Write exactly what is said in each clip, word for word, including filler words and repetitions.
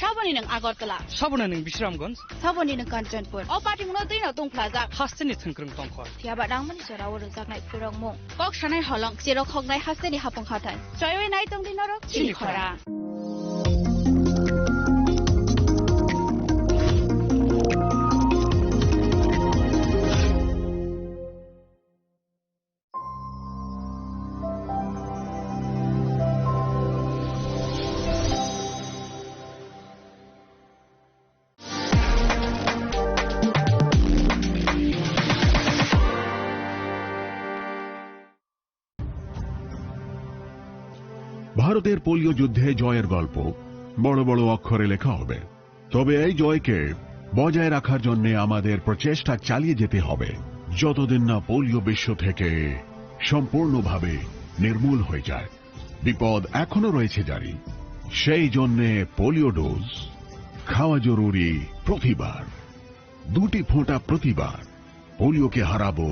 Saboni nwng Agartala. Saboni nwng Bisramganj. Saboni nwng Kanchanpur. O patimungno twino tungphlajak. Hasteni thwngkwrwng tongkhor. Phiyaba nangmani jorao rwjaknai phwrwngmung. Kok sanai holong, cherok hoknai hasteni hapung hathai. Choiwi nai tongdi norok chini chini khorang. Khorang. ভারতের পোলিও যুদ্ধে জয়ের গল্প বড় বড় অক্ষরে লেখা হবে। তবে এই জয়কে বজায় রাখার জন্য আমাদের প্রচেষ্টা চালিয়ে যেতে হবে, যতদিন না পোলিও বিশ্ব থেকে সম্পূর্ণভাবে নির্মূল হয়ে যায়। বিপদ এখনো রয়েছে জারি। সেই জন্যে পোলিও ডোজ খাওয়া জরুরি প্রতিবার। দুটি ফোঁটা প্রতিবার। পোলিওকে হারাবো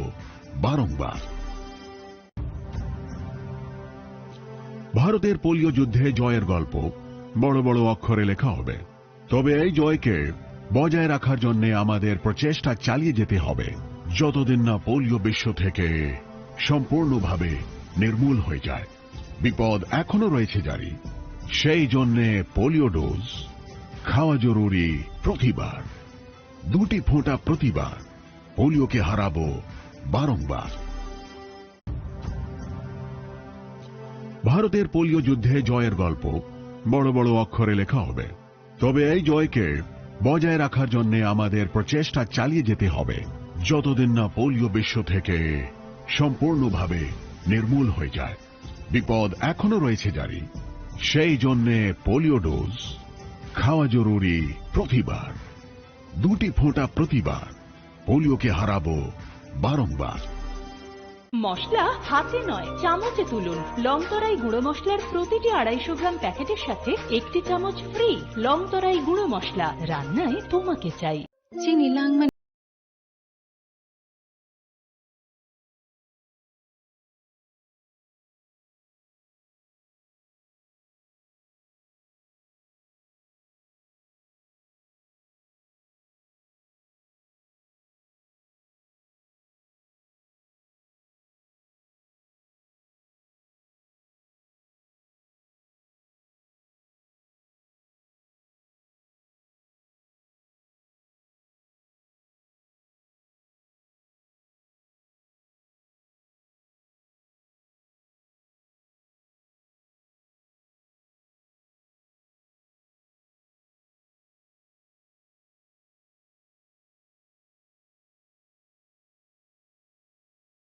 বারংবার। ভারতের পোলিও যুদ্ধে জয়ের গল্প বড় বড় অক্ষরে লেখা হবে। তবে এই জয়কে বজায় রাখার জন্য আমাদের প্রচেষ্টা চালিয়ে যেতে হবে, যতদিন না পোলিও বিশ্ব থেকে সম্পূর্ণভাবে নির্মূল হয়ে যায়। বিপদ এখনো রয়েছে জারি। সেই জন্যে পোলিও ডোজ খাওয়া জরুরি প্রতিবার। দুটি ফোঁটা প্রতিবার। পোলিওকে হারাবো বারংবার। ভারতের পোলিও যুদ্ধে জয়ের গল্প বড় বড় অক্ষরে লেখা হবে। তবে এই জয়কে বজায় রাখার জন্য আমাদের প্রচেষ্টা চালিয়ে যেতে হবে, যতদিন না পোলিও বিশ্ব থেকে সম্পূর্ণভাবে নির্মূল হয়ে যায়। বিপদ এখনো রয়েছে জারি। সেই জন্যে পোলিও ডোজ খাওয়া জরুরি প্রতিবার। দুটি ফোঁটা প্রতিবার। পোলিওকে হারাবো বারংবার। মশলা হাতে নয়, চামচে তুলুন। লংতরাই গুঁড়ো মশলার প্রতিটি আড়াইশো গ্রাম প্যাকেটের সাথে একটি চামচ ফ্রি। লংতরাই গুঁড়ো মশলা, রান্নায় তোমাকে চাই। Chini langmani.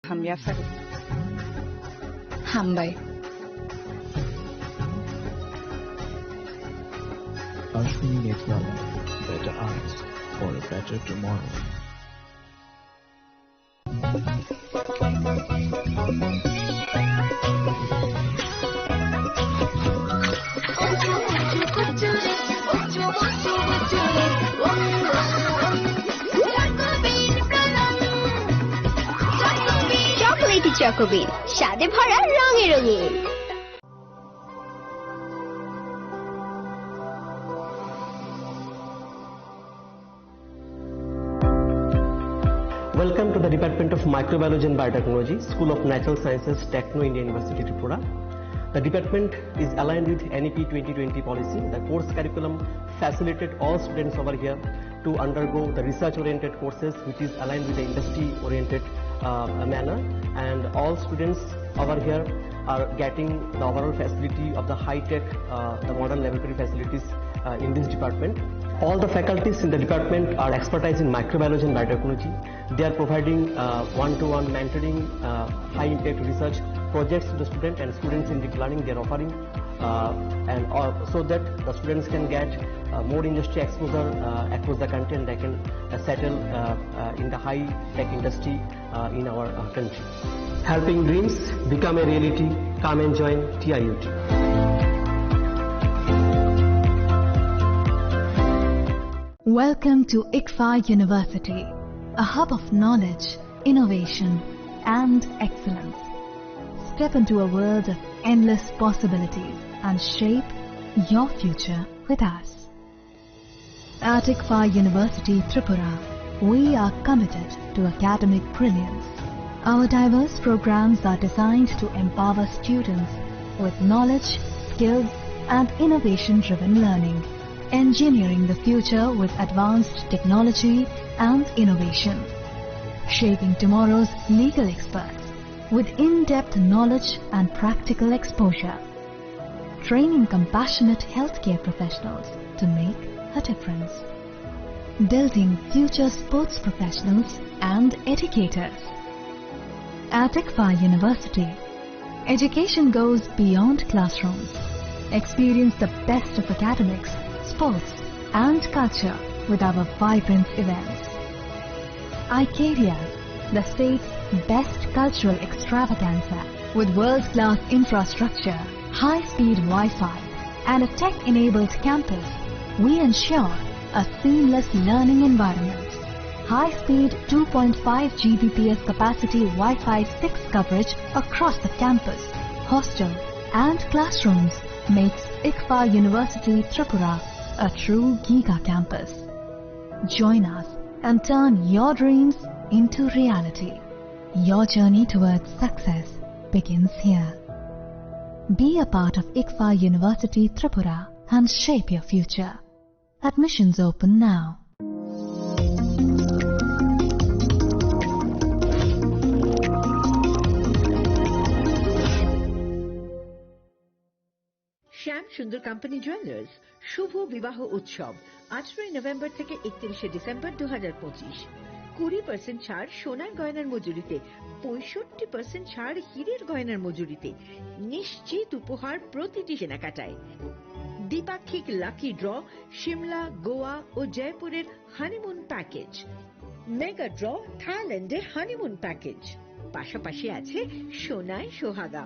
Hamya phari. Hambai. Ashwini Meghwala, Better Eyes for a Better Tomorrow. চকোবিন, স্বাদে ভরা, রঙে রঙিন। Welcome to the Department of Microbiology and Biotechnology, School of Natural Sciences, Techno India University, Tripura. The department is aligned with N E P twenty twenty policy. The course curriculum facilitated all students over here to undergo the research-oriented courses, which is aligned with the industry-oriented, uh, manner. And all students over here are getting the overall facility of the high-tech, uh, the modern laboratory facilities, uh, in this department. All the faculties in the department are expertise in microbiology and biotechnology. They are providing, uh, one-to-one mentoring, uh, high-impact research projects to the student and students in deep learning. They are offering, uh, and, uh, so that the students can get, uh, more industry exposure, uh, across the country, and they can, uh, settle, uh, uh, in the high-tech industry, uh, in our, uh, country. Helping dreams become a reality. Come and join T I U T. Welcome to ICFAI University, a hub of knowledge, innovation, and excellence. Step into a world of endless possibilities and shape your future with us. At ICFAR University Tripura, we are committed to academic brilliance. Our diverse programs are designed to empower students with knowledge, skills, and innovation-driven learning, engineering the future with advanced technology and innovation, shaping tomorrow's legal experts with in-depth knowledge and practical exposure, training compassionate healthcare professionals to make a difference, building future sports professionals and educators. At ICFAR University, education goes beyond classrooms. Experience the best of academics, sports, and culture with our vibrant events. Icaria, the state's best cultural extravaganza. With world-class infrastructure, high-speed Wi-Fi, and a tech-enabled campus, we ensure a seamless learning environment. High-speed two point five G B P S capacity Wi-Fi six coverage across the campus, hostel, and classrooms makes ICFAR University Tripura a true giga campus. Join us and turn your dreams into reality. Your journey towards success begins here. Be a part of ICFAR University Tripura and shape your future. Admissions open now. শ্যাম সুন্দর company jewellers শুভ বিবাহ উৎসব, আঠারোই নভেম্বর থেকে একত্রিশে ডিসেম্বর দু হাজার পঁচিশ। কুড়ি পার্সেন্ট ছাড় সোনার গয়নার মজুরিতে, পঁয়ষট্টি পার্সেন্ট ছাড় হীরের গয়নার মজুরিতে। নিশ্চিত উপহার প্রতিটি কেনাকাটায়। দ্বিপাক্ষিক লাকি ড্র, সিমলা, গোয়া ও জয়পুরের হানিমুন প্যাকেজ। মেগা ড্র, থাইল্যান্ডে হানিমুন প্যাকেজ। পাশাপাশি আছে সোনায় সোহাগা,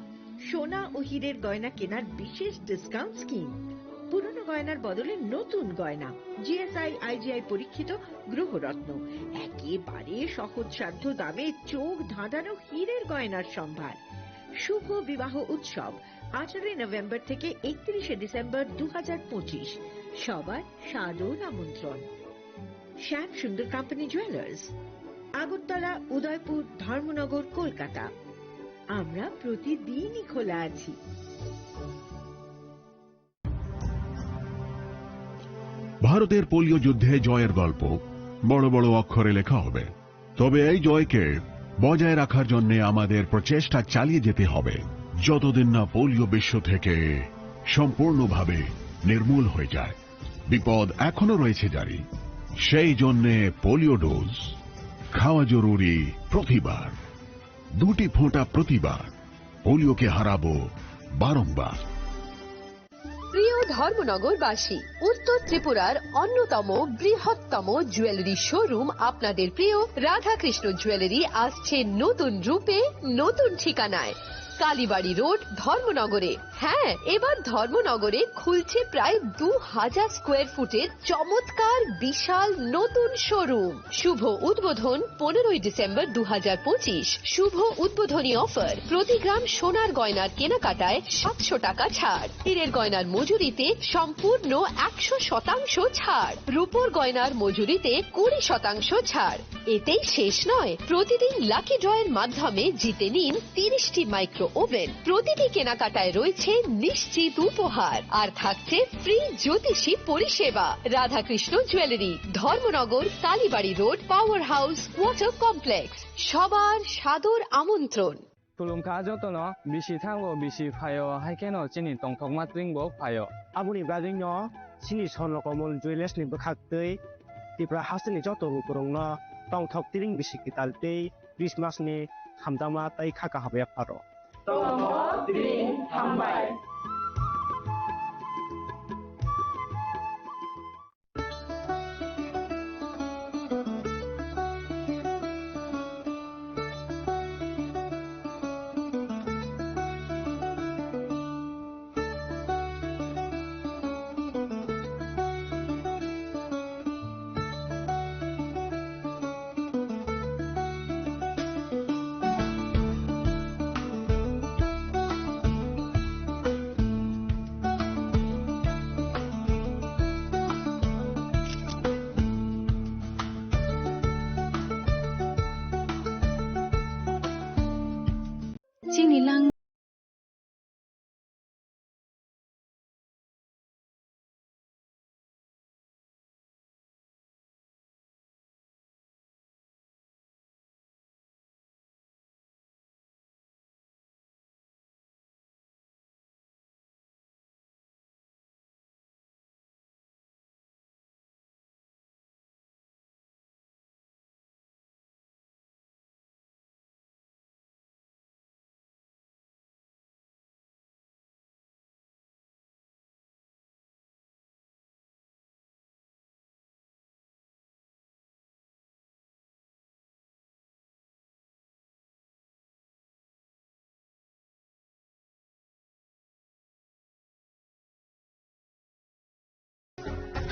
সোনা ও হীরের গয়না কেনার বিশেষ ডিসকাউন্ট স্কিম। পুরনো গয়নার বদলে নতুন গয়না, জিএসআই, আইজিআই পরীক্ষিত গ্রহরত্ন, একেবারে সহজসাধ্য দামে চোখ ধাঁধানো হীরের গয়নার সম্ভার। শুভ বিবাহ উৎসব, আঠারোই নভেম্বর থেকে একত্রিশে ডিসেম্বর দু হাজার পঁচিশ। সবার সাদর আমন্ত্রণ। শ্যাম সুন্দর কোম্পানি জুয়েলার্স, আগরতলা, উদয়পুর, ধর্মনগর, কলকাতা। আমরা প্রতিদিনই খোলা আছি। ভারতের পোলিও যুদ্ধে জয়ের গল্প বড় বড় অক্ষরে লেখা হবে। তবে এই জয়কে বজায় রাখার জন্য আমাদের প্রচেষ্টা চালিয়ে যেতে হবে, যতদিন না পোলিও বিশ্ব থেকে সম্পূর্ণভাবে নির্মূল হয়ে যায়। বিপদ এখনো রয়েছে জারি। সেই জন্যে পোলিও ডোজ খাওয়া জরুরি প্রতিবার, দুটি ফোঁটা প্রতিবার। পোলিওকে হারাবো বারংবার। প্রিয় ধর্মনগরবাসী, উত্তর ত্রিপুরার অন্যতম বৃহত্তম জুয়েলারি শোরুম আপনাদের প্রিয় রাধাকৃষ্ণ জুয়েলারি আসছে নতুন রূপে, নতুন ঠিকানায়। কালীবাড়ি রোড, ধর্মনগরে। হ্যাঁ, এবার ধর্মনগরে খুলছে প্রায় দু হাজার স্কোয়ার ফুটের চমৎকার বিশাল নতুন শোরুম। শুভ উদ্বোধন পনেরোই ডিসেম্বর দু হাজার পঁচিশ। শুভ উদ্বোধনী অফার, প্রতি গ্রাম সোনার গয়নার কেনাকাটায় সাতশো টাকা ছাড়, হীরের গয়নার মজুরিতে সম্পূর্ণ একশো শতাংশ ছাড়, রূপোর গয়নার মজুরিতে কুড়ি শতাংশ ছাড়। এতেই শেষ নয়, প্রতিদিন লাকি ড্রয়ের মাধ্যমে জিতে নিন তিরিশটি মাইক্রো ওভেন। প্রতিটি কেনাকাটায় রয়েছে নিশ্চিত উপহার, আর থাকছে ফ্রি জ্যোতিষী পরিষেবা। Radhakrishna jewellery, Dharmanagar, Kalibari road, power house, water complex. সবার সাদর আমন্ত্রণ। Khulumkha jotono, bisi thango, bisi phaio, hai kheno chini tongthokma tring bo phaio. Aboni bagwino chini Swarno Komol Jewellers ni bwkhak twi Tripura hasteni joto lukurokno tongthok tring bisi kwtal tei Christmas ni hamjakma tei kha kaham yapharo. Tongthok tring hambai. Chini lang.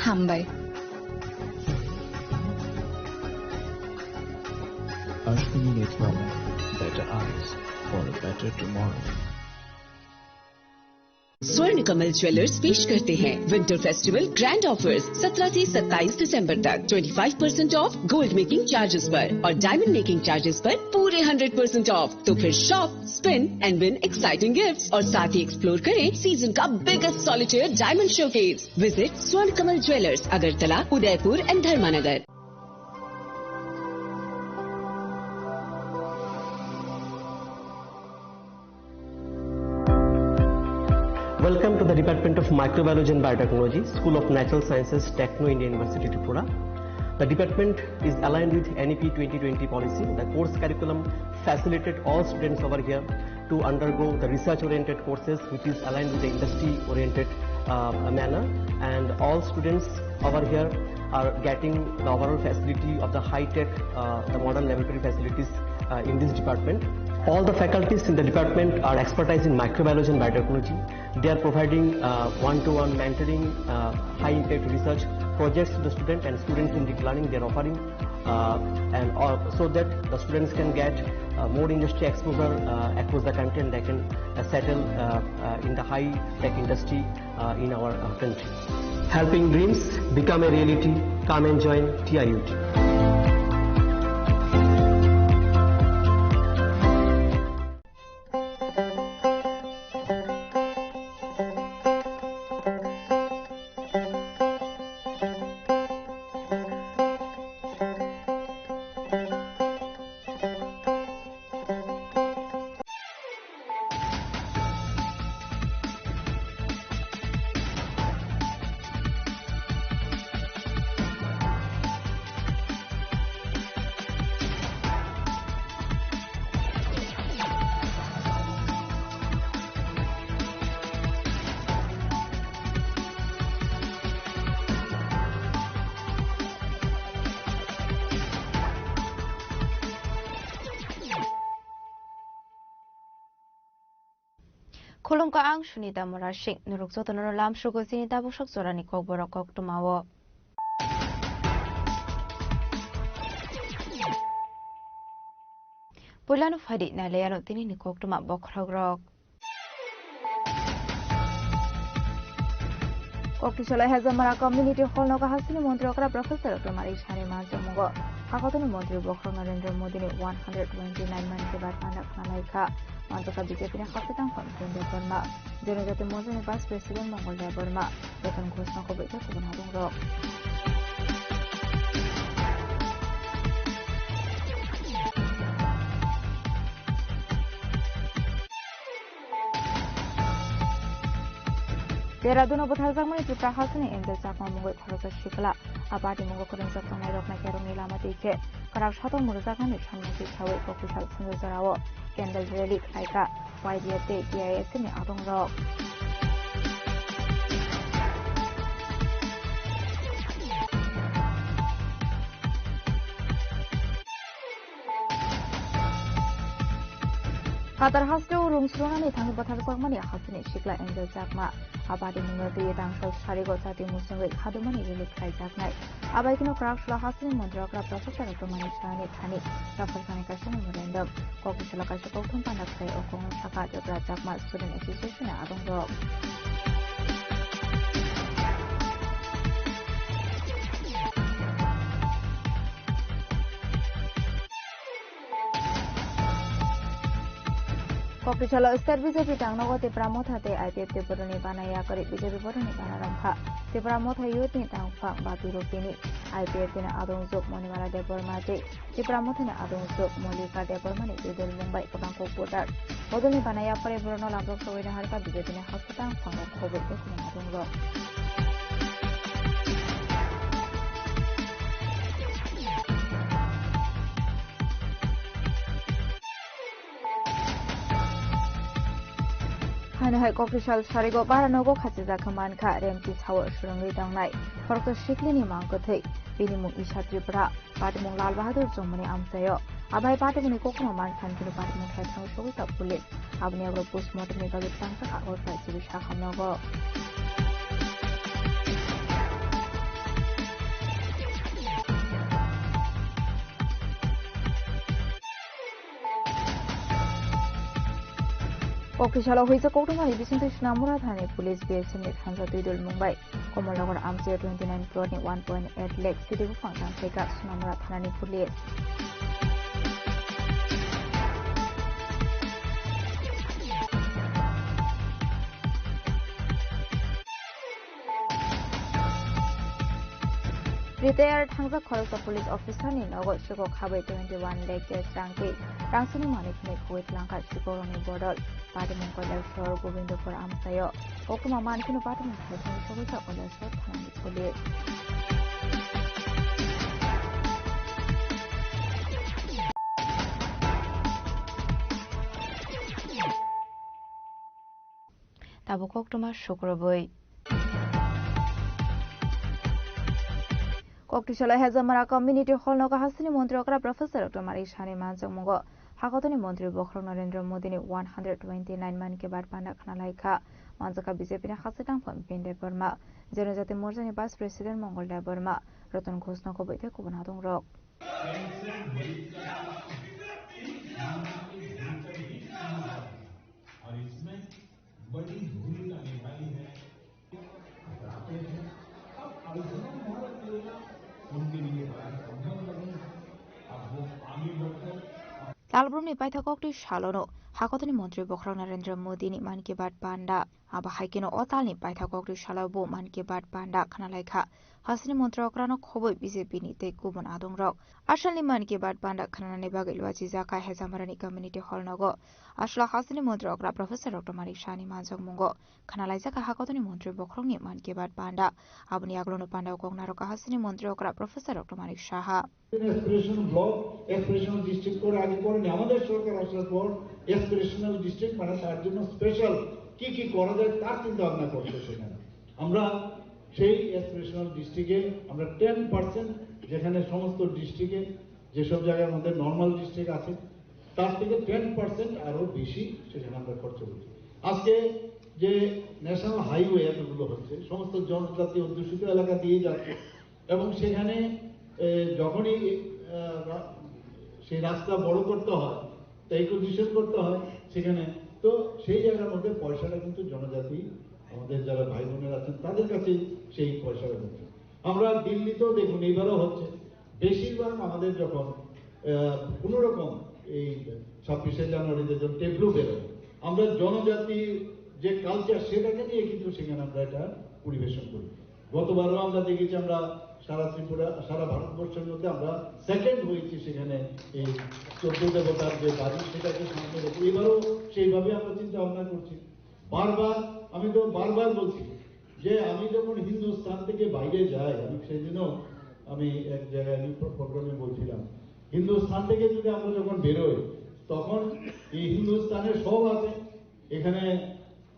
Hambai. Ashwini Netrama, better eyes for a better tomorrow. स्वर्ण कमल ज्वेलर्स पेश करते हैं winter festival grand offers. सत्रह से सत्ताईस दिसंबर तक twenty five percent of gold making charges पर और डायमंड मेकिंग चार्जेस पर पूरे हंड्रेड परसेंट ऑफ। तो फिर shop, spin and win exciting gifts और साथ ही एक्सप्लोर करें सीजन का biggest solitaire diamond showcase. Visit स्वर्ण कमल ज्वेलर्स, अगरतला, उदयपुर एंड धर्मानगर। Welcome to the Department of Microbiology and Biotechnology, School of Natural Sciences, Techno India University, Tripura. The department is aligned with N E P twenty twenty policy. The course curriculum facilitate all students over here to undergo the research-oriented courses, which is aligned with the industry-oriented, uh, manner. And all students over here are getting the overall facility of the high-tech, uh, the modern laboratory facilities, uh, in this department. All the faculties in the department are expertise in microbiology and biotechnology. They are providing, uh, one-to-one mentoring, uh, high-impact research projects to the student and students in deep learning. They are offering, uh, and all, so that the students can get, uh, more industry exposure, uh, across the country, and they can, uh, settle, uh, uh, in the high-tech industry, uh, in our, uh, country. Helping dreams become a reality. Come and join T I U T. Khulumkha, ang Sunita Murasing. Norok jotono lamsugo chini tabuk sak jorani kokborok koktwmao. Puilano phaidi nailaiano tinini koktwma bokhorokrok. Koktisalai Hajamara Community Hall nogo hasteni montri okra Professor Dr. Mari Sharma Jomongo. Hakotoni montri bokhorok Narendra Modini one hundred twenty-nine Mann Ki Baat panda khna laikha. Mantoka B J P ni hakhe tangphang Jindal Debbarma. Jonojati Morcha ni Vice President Mongol Debbarma. Beton ghosna koboi khe kubun hadungrok. Dehradun o butharjakmani Tripura hasteni Angel Chakma mungwi khoroksa sikla. A patimungo kwrwngjak tongnairokno kerongni lama twi khe kwrak satok mwrwkjaknani sanmung twi saui Kokisal Sanjay jorao candle rally khlaikha Y D F tei T I S F ni adongrok. Katar hasteo rung srunani thangwi butharjakmani hasteni sikla Angel Chakma. A patimungno twiwi tangsal sarigo chati muchungwi khadumani release khaijaknai. Abai kheno kwrak sula hasteni montri okra Professor Dr. Mani Sharma ni thani rwphar sanai kaisa memorandum. Kokisalo kaisa kokthum panda khlai o kokno sakha Tripura Chakma Student Association ni adongrok. Kokri salo state B J P tangnogo Tipra Motha tei I P F T boroni bana yakarwi B J P boroni bana romkha. Tipra Motha youth ni tangphang Bapi Rupini, I P F T ni adongjwk Monimala Debbarma tei Tipra Motha ni adongjwk Mallika Debbarma ni twi dol mung bai kwbang kok voter. Bodolni bana yakarwi borokno lamrok sogwi naharkha B J P ni haste tangphang rok khobwi tei kwbang adongrok. Haino hai kokri sal sarigo bara nogo khachijak khe mankha, Remchi sao swrwngwi tongnai khoroksa siklini mang kwthwi, bini mung Isha Tripura, patimung Lal Bahadur Chongmani amchaio. Abai patimungni kokrwma mankha hwnwi patimung khe thangwi sogwi kha police. Aboni yagulo postmortem ni bagwi tangkha Agartala civil sakha nogo. Kokri salo huijak koktwmani bisingtwi Sonamura thani police B S F ni thansa twi dol mung bai Kamalnagar amchaio twenty nine crore ni one point eight lakh sidi buphang tangkhaikha Sonamura thanani police. Retired thangjak khoroksa police officer ni nogo sikok habai twenty one lakh cash rang tei rangsini manwi phunwi khogwi twlangkha sikokrokni bodol. Patimung Kailashahar Gobindapur amchaio koktwma mankheno patimung khaithangwi sogwi kha Kailashahar thanani police. Tabuk koktwma sukrubwi. Kokri salo Hezamara Community Hall nogo hasteni montri okra Professor Doctor Manik Saha ni manjakmungo hakotoni montri bokhorok Narendra Modi ni one hundred twenty nine Mann Ki Baat panda khna lai kha. Manjakha B J P ni haste tangphang Bipin Debbarma, Janajati Morcha ni Vice President Mongol Debbarma, Ratan Ghosh nogo bai tei kubun adongrok. और इसमें बड़ी भूमिका निभाई है। अब आयुष्मान भारत योजना उनके लिए बड़ा संभव नहीं है। अब वो आगे बढ़कर Talbrumni paithak koktwi salono hakotoni montri bokhorok Narendra Modi ni Mann Ki Baat panda. Abo hai kheno o talni paithak koktwi salo bo Mann Ki Baat panda khna lai kha. Hasteni montri okrano khobwi B J P ni tei kubun adongrok. Asalni Mann Ki Baat panda khnanani bagwi lwachijak kha Hezamarani Community Hall nogo. Aswlao hasteni montri okra Professor Doctor Manik Saha ni manjakmungo khna laijak kha hakotoni montri bokhorokni Mann Ki Baat panda. Aboni yagulono pandao kok narwkha hasteni montri okra Professor Doctor Manik Saha. Aspirational block, aspirational district করে আগে করেনি। আমাদের সরকার আসার পর aspirational district মানে তার জন্য স্পেশাল কি কি করা যায় তার চিন্তা ভাবনা করছে সেখানে। আমরা সেই অ্যাসপিরেশনাল ডিস্ট্রিক্টে আমরা টেন পার্সেন্ট, যেখানে সমস্ত ডিস্ট্রিক্টে যেসব জায়গার মধ্যে নর্মাল ডিস্ট্রিক্ট আছে, তার থেকে টেন পার্সেন্ট আরও বেশি সেখানে আমরা খরচ করছি। আজকে যে ন্যাশনাল হাইওয়ে এতগুলো হচ্ছে, সমস্ত জনজাতি অধ্যুষিত এলাকা দিয়ে যাচ্ছে এবং সেখানে, এ, যখনই, এ, রা-, সেই রাস্তা বড় করতে হয়, তা অ্যাকুইজিশন করতে হয় সেখানে, তো সেই জায়গার মধ্যে পয়সাটা কিন্তু জনজাতি, আমাদের যারা ভাই বোনেরা আছেন, তাদের কাছেই সেই পয়সাটা যাচ্ছে। আমরা দিল্লিতেও দেখুন, এইবারও হচ্ছে, বেশিরভাগ আমাদের যখন, আহ, কোনো রকম এই ছাব্বিশে জানুয়ারিতে যখন টেবলু বেরোয়, আমরা জনজাতির যে কালচার, সেটাকে নিয়ে কিন্তু সেখানে আমরা এটা পরিবেশন করি। গতবারও আমরা দেখেছি, আমরা সারা ত্রিপুরা, সারা ভারতবর্ষের মধ্যে আমরা সেকেন্ড হয়েছি সেখানে। এই চোদ্দ দেবতার যে বাড়ি, সেটাকে সামনে রেখে এবারও সেইভাবে আমরা চিন্তা ভাবনা করছি। বারবার, আমি তো বারবার বলছি যে আমি যখন হিন্দুস্তান থেকে বাইরে যাই, আমি সেদিনও আমি এক জায়গায় আমি প্রো-, প্রোগ্রামে বলছিলাম, হিন্দুস্তান থেকে যদি আমরা যখন বেরোই, তখন এই হিন্দুস্তানের সব আছে, এখানে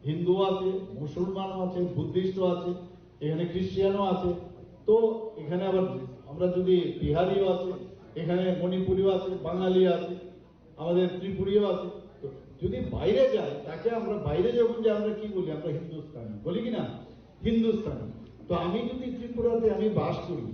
হিন্দু আছে, মুসলমানও আছে, বুদ্ধিস্টও আছে, এখানে খ্রিস্টিয়ানও আছে। তো এখানে আবার আমরা যদি বিহারিও আছে, এখানে মণিপুরিও আছে, বাঙালি আছে, আমাদের ত্রিপুরীও আছে। তো যদি বাইরে যায়, তাকে আমরা বাইরে যখন যাই, আমরা কি বলি? আমরা হিন্দুস্তানি বলি কি না? হিন্দুস্তানি। তো আমি যদি ত্রিপুরাতে আমি বাস করি,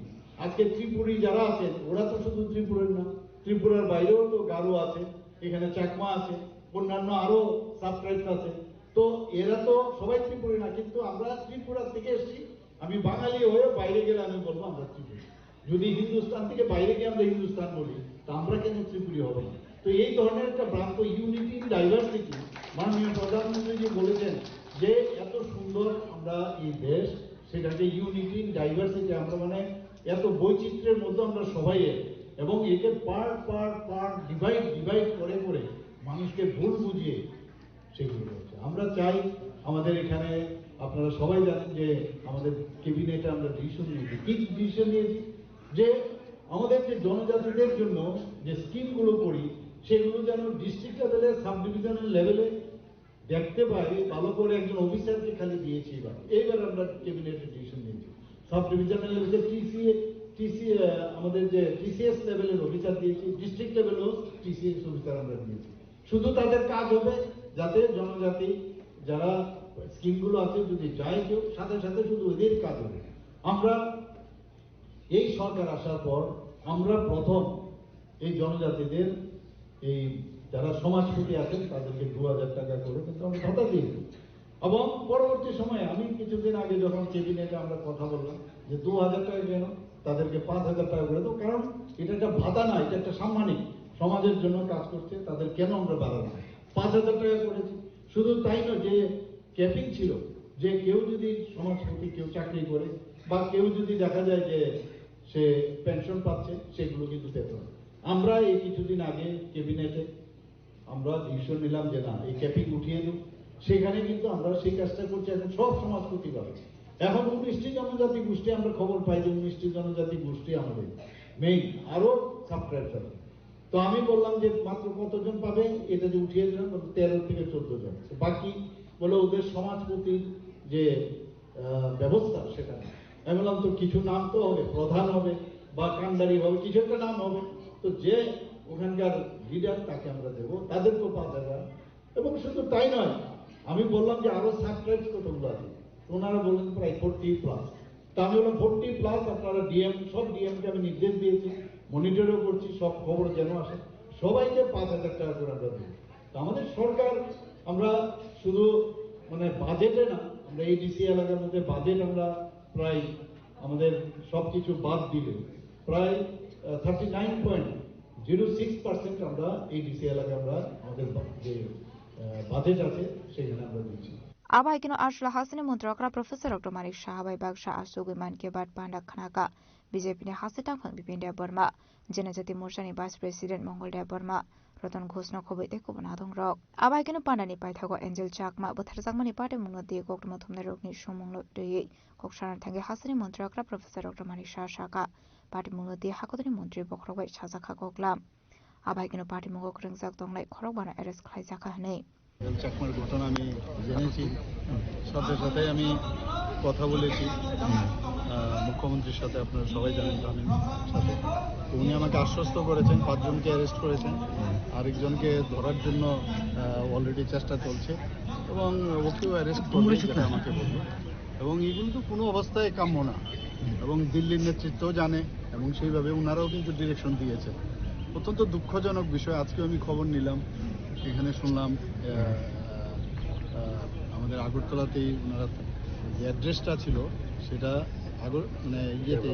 আজকে ত্রিপুরী যারা আছেন, ওরা তো শুধু ত্রিপুরার না, ত্রিপুরার বাইরেও তো গারো আছে, এখানে চাকমা আছে, অন্যান্য আরো সাবট্রাইবস আছে। তো এরা তো সবাই ত্রিপুরী না, কিন্তু আমরা ত্রিপুরা থেকে এসেছি, আমি বাঙালি হয়ে বাইরে গেলে আমি বলবো আমরা ত্রিপুরী। যদি হিন্দুস্তান থেকে বাইরে গিয়ে আমরা হিন্দুস্তান বলি, তা আমরা কেন ত্রিপুরী হব না? তো এই ধরনের একটা ভ্রান্ত ইউনিটি ইন ডাইভার্সিটি, মাননীয় প্রধানমন্ত্রী যে বলেছেন যে এত সুন্দর আমরা এই দেশ, সেটাকে ইউনিটি ইন ডাইভার্সিটি, আমরা মানে এত বৈচিত্র্যের মধ্যে আমরা সবাই এক, এবং একে part part part, divide divide করে করে মানুষকে ভুল বুঝিয়ে সেগুলো করছে। আমরা চাই, আমাদের এখানে আপনারা সবাই জানেন যে আমাদের ক্যাবিনেটে আমরা ডিসিশন নিয়েছি। কি ডিসিশন নিয়েছি? যে আমাদের যে জনজাতিদের জন্য যে স্কিমগুলো করি, সেগুলো যেন ডিস্ট্রিক্ট লেভেলে, সাব ডিভিশনাল লেভেলে দেখতে পাই, ভালো করে একজন অফিসারকে খালি দিয়েছি এবার। এইবার আমরা ক্যাবিনেটে ডিসিশন নিয়েছি, সাব ডিভিশনাল লেভেলে টিসিএ, টিসি, আমাদের যে টিসিএস লেভেলের অফিসার দিয়েছি, ডিস্ট্রিক্ট লেভেলেও টিসিএস অফিসার আমরা দিয়েছি। শুধু তাদের কাজ হবে যাতে জনজাতি যারা স্কিমগুলো আছে, যদি যায় কেউ, সাথে সাথে শুধু ওদের কাজ হবে। আমরা এই সরকার আসার পর আমরা প্রথম এই জনজাতিদের, এই যারা সমাজপতি আছেন, তাদেরকে দু হাজার টাকা করে কিন্তু আমরা ভাতা দিয়েছি। এবং পরবর্তী সময়ে আমি কিছুদিন আগে যখন ক্যাবিনেটে আমরা কথা বললাম যে দু হাজার টাকা কেন, তাদেরকে পাঁচ হাজার টাকা করে দেবো, কারণ এটা একটা ভাতা না, এটা একটা সাম্মানিক, সমাজের জন্য কাজ করছে, তাদের কেন আমরা বাড়াবো না? পাঁচ হাজার টাকা করেছি। শুধু তাই নয়, যে ক্যাপিং ছিল, যে কেউ যদি সমাজপতি কেউ চাকরি করে বা কেউ যদি দেখা যায় যে সে পেনশন পাচ্ছে, সেগুলো কিন্তু পেত না। আমরা এই কিছুদিন আগে ক্যাবিনেটে আমরা ডিসিশন নিলাম যে না, এই ক্যাপিং উঠিয়ে দিন। সেখানে কিন্তু আমরা সেই কাজটা করছি এখন সব সমাজপতি ভাবে। এখন উনিশটি জনজাতি গোষ্ঠী, আমরা খবর পাই যে উনিশটি জনজাতি গোষ্ঠী আমাদের মেইন, আরো সাবস্ক্রাইব করে। তো আমি বললাম যে মাত্র কতজন পাবে, এটা যে উঠিয়ে দিলাম, বললো তেরো থেকে চোদ্দ জন। তো বাকি বলে ওদের সমাজপতির যে আহ, ব্যবস্থা সেটা নেই। আমি বললাম, তো কিছু নাম তো হবে, প্রধান হবে বা কান্ডারি হবে, কিছু একটা নাম হবে। তো যে ওখানকার লিডার, তাকে আমরা দেবো, তাদেরকেও পাঁচ হাজার। এবং শুধু তাই নয়, আমি বললাম যে আরো সাবস্ক্রাইব কতগুলো আছে, ওনারা বললেন প্রায় ফোরটি প্লাস। তা আমি বললাম, ফোরটি প্লাস আপনারা ডিএম, সব ডিএমকে আমি নির্দেশ দিয়েছি, মনিটরও করছি, সব খবর যেন আসে, সবাইকে পাঁচ হাজার টাকা করে আমরা দিই। তো আমাদের সরকার, আমরা শুধু মানে বাজেটে না, আমরা এডিসি এলাকার মধ্যে বাজেট আমরা প্রায় আমাদের সবকিছু বাদ দিলে প্রায় thirty nine point zero six percent আমরা এডিসি এলাকা আমরা আমাদের বা-, যে বাজেট আছে সেখানে আমরা দিচ্ছি। Abo hai kheno Aswla hasini montrokra Professor Doctor Manik Saha bai baksa asugwi man khe bat panda khnaka B J P ni hasteni tangphang Bipin Debbarma, Janajati Morcha ni Vice President Mongol Debbarma, Ratan Ghosh no khobwi tei kubun adongrok. Abo hai kheno pandani paithago Angel Chakma bwtharjakmani patimungno twi koktwma thumnairokni sumungno twiwi kok sana thangwi hasteni montrokra Professor Doctor Manik Saha sakha, patimungno twi hakotorni montri bokhorok bai sajakha koklam. Abo hai kheno patimungo kwrwngjak tongnai khorokbano arrest khlaijakha hwnwi. চাকমার ঘটনা আমি জেনেছি, সাথে সাথে আমি কথা বলেছি, আহ, মুখ্যমন্ত্রীর সাথে। আপনারা সবাই জানেন, তামিম সাথে। তো উনি আমাকে আশ্বস্ত করেছেন, পাঁচজনকে অ্যারেস্ট করেছেন, আরেকজনকে ধরার জন্য অলরেডি চেষ্টা চলছে এবং ওকেও অ্যারেস্ট করবে, যেটা আমাকে বললো। এবং এগুলো তো কোনো অবস্থায় কাম্য না, এবং দিল্লির নেতৃত্ব জানে এবং সেইভাবে ওনারাও কিন্তু ডিরেকশন দিয়েছে। অত্যন্ত দুঃখজনক বিষয়। আজকে আমি খবর নিলাম, এখানে শুনলাম, আহ, আহ, আমাদের আগরতলাতেই ওনারা যে অ্যাড্রেসটা ছিল, সেটা আগর-, মানে, ইয়েতে,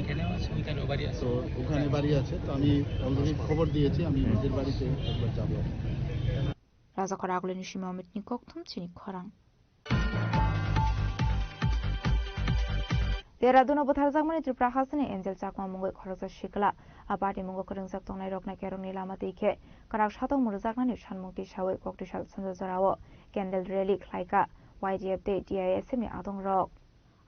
এখানেও আছে, ওইখানে বাড়ি আছে। তো ওখানে বাড়ি আছে। তো আমি অলরেডি খবর দিয়েছি, আমি নিজের বাড়িতে একবার যাবো। Rajakhor Agulini simi Amit ni kokthum chini khorang. Dehradun o bwtharjakmani Tripura hasteni Angel Chakma mungwi khoroksa sikla. A patimungo kwrwngjak tongnai rokno kerongni lama twi khe kwrak satok mwrwkjaknani sanmung tisawi koktwisa Sonjo jorao candle rally khlaikha Y T F tei T I S F ni adongrok.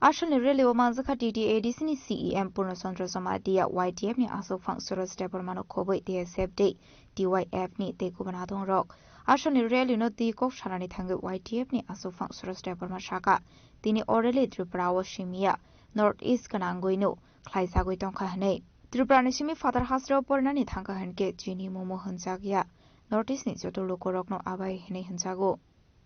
Aswlni rally o manjakha T T A D C ni C E M Purno Chandra Jamatia, Y T F ni aswkphang Suraj Debbarma no khobwi T S F tei T Y F ni tei kubun adongrok. Aswlni rally no twi kok sanani thangwi Y T F ni aswkphang Suraj Debbarma sakha, tini o rally Tripura o simiya, North East gwnangwi no khlaijagwi tongkha hwnwi. Tripura ni simi phatar hasteo porinani thangkha hwnkhe chini mumu hwnjakya, North East ni joto lukurokno abai hwnwi hwnjago.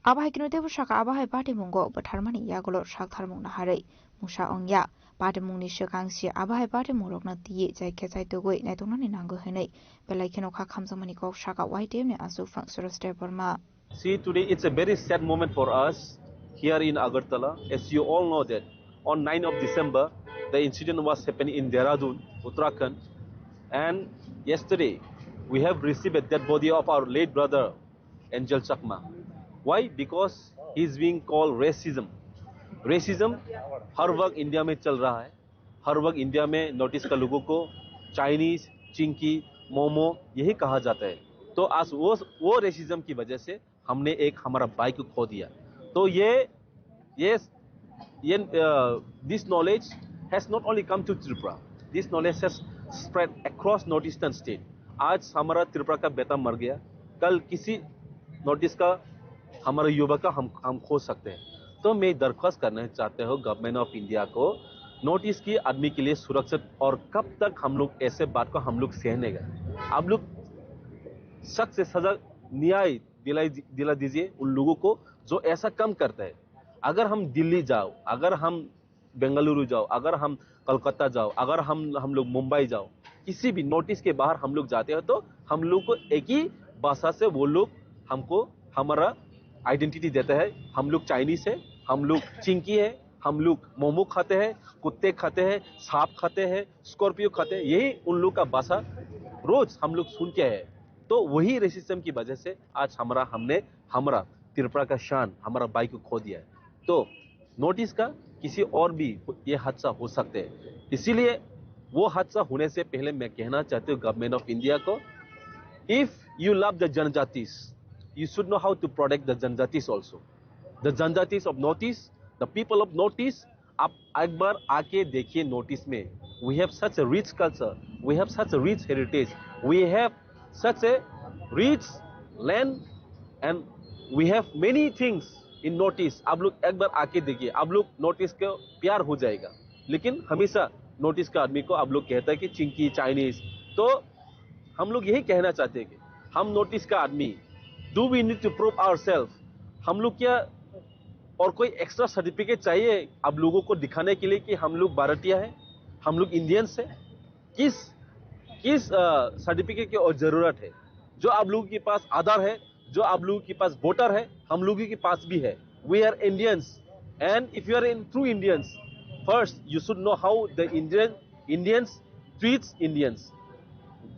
Abo hai kheno teibo sakha, abo hai patimungo bwtharmani yagulo saktharmung naharwi mungsa wngya. Patimungni swkang se abo hai patimungrokno twiwi chaikhe chaitugwi naituknani nango hwnwi belai kheno kha khamjakmani kok sakha Y T F ni aswkphang Suraj Debbarma. See, today it's a very sad moment for us here in Agartala. As you all know that on ninth of December, the incident was happening in Dehradun, Uttarakhand. And yesterday, we have received a dead body of our late brother, Angel Chakma. Why? Because he is being called racism। Racism हर वक्त India में चल रहा है। हर वक्त India में north east का लोगों को चाइनीज, चिंकी, मोमो यही कहा जाता है। तो आज वो वो रेसिज्म की वजह से हमने एक हमारा भाई को खो दिया। तो ये ये ये this knowledge has not only come to Tripura, this knowledge has spread across north eastern state. आज हमारा त्रिपुरा का बेटा मर गया, कल किसी नॉर्थ ईस्ट का हमारा युवा का हम हम खो सकते हैं। तो मैं दरख्वास्त करना चाहते हो गवर्नमेंट ऑफ इंडिया को, नॉर्थ ईस्ट की आदमी के लिए सुरक्षित। और कब तक हम लोग ऐसे बात को हम लोग सहने का? आप लोग सख्त से सजा न्याय दिलाई दिला दीजिए उन लोगों को जो ऐसा काम करता है। अगर हम दिल्ली जाओ, अगर हम बेंगलुरु जाओ, अगर हम कोलकाता जाओ, अगर हम हम लोग मुंबई जाओ, किसी भी नॉर्थ ईस्ट के बाहर हम लोग जाते हैं तो हम लोग को एक ही भाषा से वो लोग हमको हमारा आइडेंटिटी देता है। हम लोग चाइनीज है, हम लोग चिंकी है, हम लोग मोमो खाते हैं, कुत्ते खाते हैं, सांप खाते हैं, स्कॉर्पियो खाते हैं, यही उन लोग का भाषा रोज हम लोग सुन के है। तो वही रेसिज्म की वजह से आज हमारा हमने हमारा त्रिपुरा का शान, हमारा भाई को खो दिया है। तो नॉर्थ ईस्ट का किसी और भी ये हादसा हो सकते हैं, इसीलिए वो हादसा होने से पहले मैं कहना चाहती हूँ गवर्नमेंट ऑफ इंडिया को, if you love the जनजातिस, you should know how to protect the जनजातिस also। The जनजातिस of North East, the people of North East, आप एक बार आके देखिए नॉर्थ ईस्ट में, we have such a rich culture, we have such a rich heritage, we have such a rich land and we have many things in North East। आप लोग एक बार आके देखिए, आप लोग नॉर्थ ईस्ट को प्यार हो जाएगा। लेकिन हमेशा नॉर्थ ईस्ट का आदमी को आप लोग कहता है कि चिंकी, चाइनीज। तो हम लोग यही कहना चाहते हैं कि हम नॉर्थ ईस्ट का आदमी, do we need to prove ourselves? हम लोग क्या और कोई एक्स्ट्रा सर्टिफिकेट चाहिए आप लोगों को दिखाने के लिए कि हम लोग भारतीय हैं, हम लोग इंडियंस हैं? किस किस सर्टिफिकेट की और जरूरत है? जो आप लोगों के पास आधार है, जो आप लोगों के पास वोटर है, हम लोगों के पास भी है। We are Indians, and if you are in true Indians, first you should know how the Indian Indians treats Indians।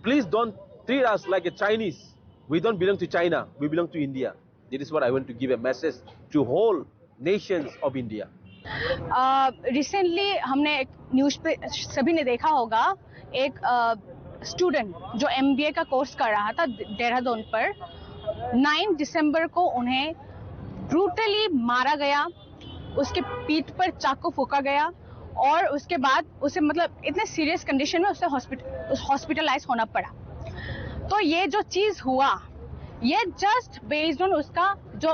Please don't treat us like a Chinese। We don't belong to China, we belong to India। That is what I want to give a message to whole nations of India। Recently हमने एक न्यूज पे सभी ने देखा होगा, एक स्टूडेंट जो एमबीए का कोर्स कर रहा था देहरादून पर, नाइन दिसंबर को उन्हें ब्रूटली मारा गया, उसके पीठ पर चाकू फूंका गया और उसके बाद उसे, मतलब, इतने सीरियस कंडीशन में उसे हॉस्पिटलाइज होना पड़ा। तो ये जो चीज़ हुआ, ये जस्ट बेस्ड ऑन उसका जो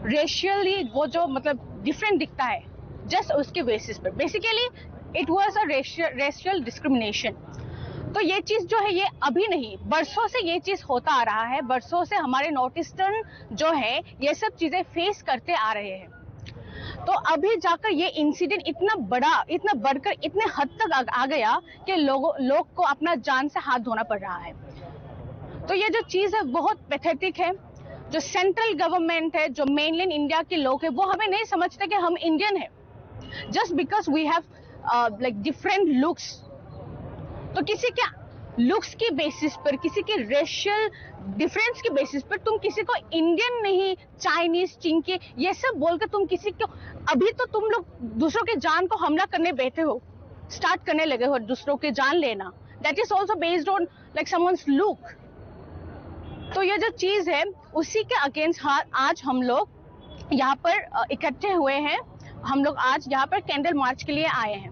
रेशियली वो जो, मतलब, डिफरेंट दिखता है, जस्ट उसके बेसिस पर। Basically it was a racial discrimination। तो ये चीज़ जो है, ये अभी नहीं, बरसों से ये चीज़ होता आ रहा है। बरसों से हमारे नॉर्थ ईस्टर्न जो है, ये सब चीज़ें फेस करते आ रहे हैं। तो अभी जाकर ये इंसिडेंट इतना बड़ा, इतना बढ़कर, इतने हद तक आ, आ गया कि लोगों लोग को अपना जान से हाथ धोना पड़ रहा है। तो ये जो चीज़ है, बहुत पैथेटिक है। जो सेंट्रल गवर्नमेंट है, जो मेनलैंड इंडिया के लोग हैं, वो हमें नहीं समझते कि हम इंडियन हैं, just because we have, like, different looks। तो किसी के लुक्स की बेसिस पर, किसी के रेशियल डिफरेंस की बेसिस पर तुम किसी को इंडियन नहीं, चाइनीज, चिंकी, ये सब बोल के तुम किसी को, अभी तो तुम लोग दूसरों के जान को हमला करने बैठे हो, स्टार्ट करने लगे हो दूसरों के जान लेना। That is also based on, like, someone's look। तो ये जो चीज़ है, उसी के अगेंस्ट आज हम लोग यहाँ पर, अ, इकट्ठे हुए हैं। हम लोग आज यहाँ पर कैंडल मार्च के लिए आए हैं।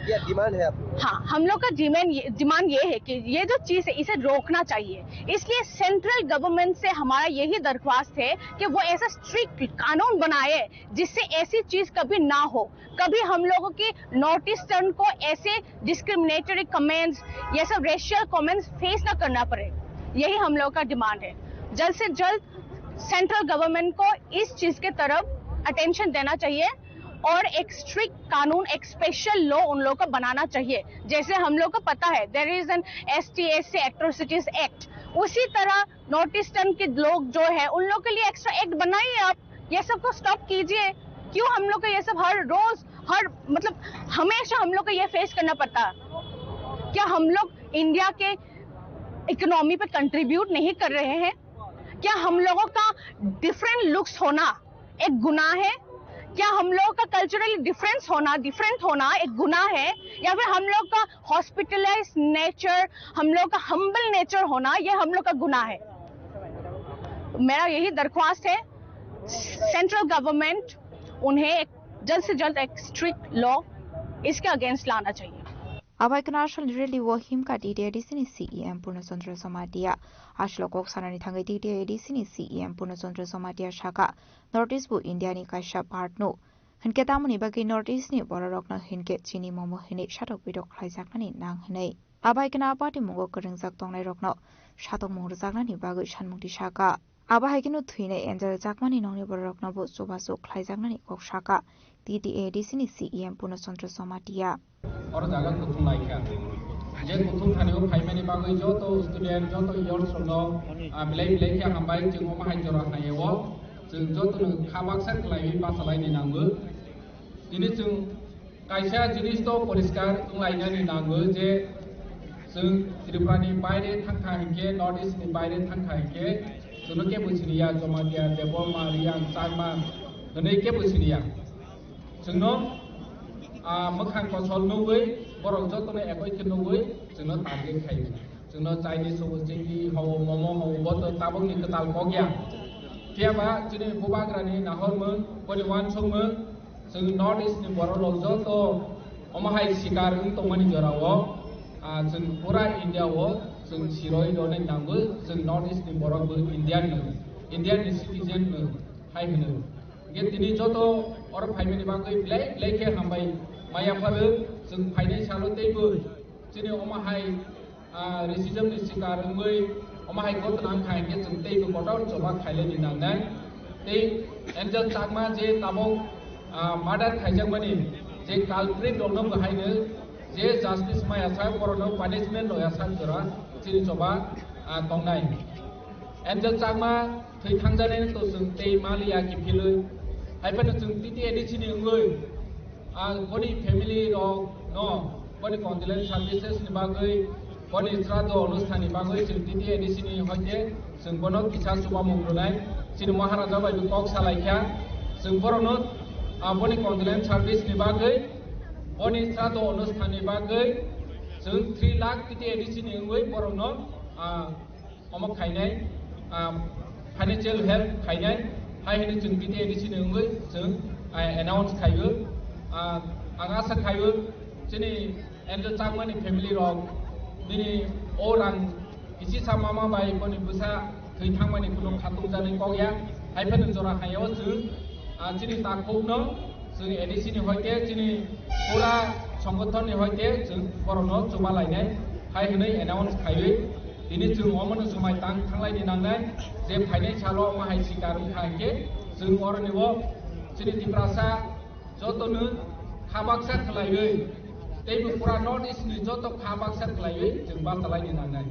क्या डिमांड है आप लोगों का? हाँ, हम लोग का डिमांड ये, डिमांड ये है कि ये जो चीज़ है, इसे रोकना चाहिए। इसलिए सेंट्रल गवर्नमेंट से हमारा यही दरख्वास्त है कि वो ऐसा स्ट्रिक्ट कानून बनाए जिससे ऐसी चीज़ कभी ना हो, कभी हम लोगों की नॉर्थ ईस्टर्न को ऐसे डिस्क्रिमिनेटरी कमेंट्स, ये सब रेशियल कमेंट्स फेस ना करना पड़े। यही हम लोगों का डिमांड है। जल्द से जल्द सेंट्रल गवर्नमेंट को इस चीज़ के तरफ अटेंशन देना चाहिए और एक स्ट्रिक्ट कानून, एक स्पेशल लॉ उन लोगों को बनाना चाहिए। जैसे हम लोग को पता है, there is an S T S C Atrocities Act, उसी तरह नॉर्थ ईस्टर्न के लोग जो है, उन लोग के लिए एक्स्ट्रा एक्ट बनाइए आप। ये सब को स्टॉप कीजिए। क्यों हम लोग को ये सब हर रोज, हर, मतलब, हमेशा हम लोग को ये फेस करना पड़ता है? क्या हम लोग इंडिया के इकोनॉमी पे कंट्रीब्यूट नहीं कर रहे हैं? क्या हम लोगों का डिफरेंट लुक्स होना एक गुनाह है? क्या हम लोगों का कल्चरली डिफरेंस होना, डिफरेंट होना एक गुनाह है? या फिर हम लोग का हॉस्पिटलाइज नेचर, हम लोग का हम्बल नेचर होना, ये हम लोग का गुनाह है? मेरा यही दरख्वास्त है, सेंट्रल गवर्नमेंट उन्हें एक जल्द से जल्द एक स्ट्रिक्ट लॉ इसके अगेंस्ट लाना चाहिए। Abai kheno asol rally o himkha T T A D C ni C E M Purno Chandra Jamatia. Asolo kok sanani thangwi T T A D C ni C E M Purno Chandra Jamatia sakha, North East bo India ni kaisa part no. Hinkhe tamoni bagwi North East ni bororokno hinkhe chini momo hinwi satok pitok khlaijaknani nang hinwi. Abai kheno a party mungo kwrwngjak tongnairokno satokmung rwjaknani bagwi sanmungti sakha. Abo hai kheno thwinai Angel Chakmani nokni bororokno bo chubachu khlaijaknani kok sakha T T A D C ni C E M Purno Chandra Jamatia. Oro jaga kuthum lai kha. Je kuthum thani o phaimani bagwi joto student, joto youths rokno, ah, belai belai khe hambai, chwng omo hai jora hai o. Chwng jotono kha baksa khlaiwi bachalaini nango. Tini chwng kaisa jinis to poriskar wnglainani nango je chwng Tripura ni baire thangkha hinkhe, North East ni baire thangkha hinkhe, chwngno kebo siniya, Jamatia, Debbarma, Reang, Chakma hwnwi kebo siniya. Chwngno, ah, mwkhang kosol nugwi, borok jotono ekoi khe nugwi chwngno target khaio. Chwngno Chinese hobo, chini hobo, momo hobo, bo to tabukni kwtal kok ya. Phiya ba chini bubagrani nahormung, boni uansukmung, chwng North East ni borok rok joto omo hai sikar wng tongmani jora o, ah, chwng pura India o chwng siroi rwnai nango, chwng North East ni borok bo Indian no, Indian ni citizen no hai hwno. Hingke tini joto oro phaimani bagwi belai belai khe hambai maya pharo, chwng phainai salo teibo chini omo hai ah, racism ni sikar wngwi omo hai ghotona wngkha hinkhe chwng teibo kotor choba khailaini nangnai. Tei Angel Chakma je tabuk, ah, murder khaijakmani je culprit rokno bo haino je justice maya sak borokno punishment rwya sak jora chini choba, ah, tongnai. Angel Chakma thwi thangjaknai to chwng tei maliya kiphilwi. Hai phano chwng T T A D C ni wngwi, ah, boni family rok no boni condolence services ni bagwi, boni sraddho onusthan ni bagwi chwng T T A D C ni hoite chwng bono kisa chubamung rwnai. Chini Maharaja bai bo kok salai kha. Chwng borokno, ah, boni condolence service ni bagwi, boni sraddho onusthan ni bagwi chwng three lakh T T A D C ni wngwi borokno, ah, omo khainai, ah, financial help khainai, hai hwnwi chwng T T A D C ni wngwi chwng, ah, announce khaio. Ah, ang asa khaio, chini Angel Chakmani family rok nini o rang kisi sa mama bai boni bwsa thwi thangmani kuno khatung jani kok ya, hai phano jora hai o chwng, ah, chini takhukno chwng A D C ni hoite chini pura songothon ni hoite chwng borokno chuba lainai hai hwnwi announce khaiwi tini chwng omono swmai tang thanglaini nangnai je phainai salo omo hai sikar wngkha hinkhe chwng oroni o chini Tiprasa jotono kha baksa khlaiwi teibo pura North East ni joto kha baksa khlaiwi chwng bachalaini nangnai.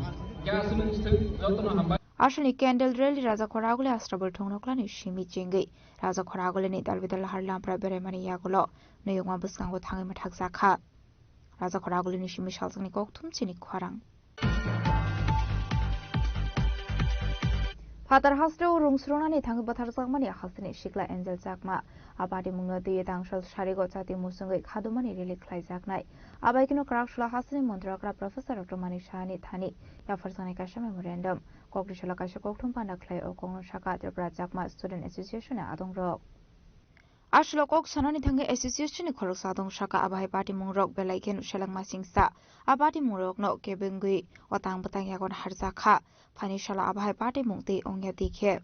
Khe aswk nwng swk jotono hambai. Aswkni candle rally Rajakhor Aguli Astabul thungno kwlani simi chengwi Rajakhor Agulini dalbidal har lampra beraimani yagulo nuyungma bwskango thangwi mwthakjakha. Rajakhor Agulini simi salsakni kokthum chini khorang. Phatar hasteo rung srungnani thangwi butharjakmani hasteni sikla Angel Chakma. A patimungno twiwi tangshal sarigo chati musungwi khadumani rally khlaijaknai. Abaikeno kwraksula hasteni montri okra Professor Doctor Manik Sahani thani yapharjaknai kaisa memorandum. Kokri salo kaisa kokthum panda khlai o kokno saka Tripura Chakma Student Association ni adongrok. Aswk kok sanani thangwi association ni khoroksa adong saka, abo hai patimung rok belai khe selengma singsa. A patimung rokno kebengwi otang bwtang yagon harjakha. Phaini salo abo hai patimung tei ongya di khe.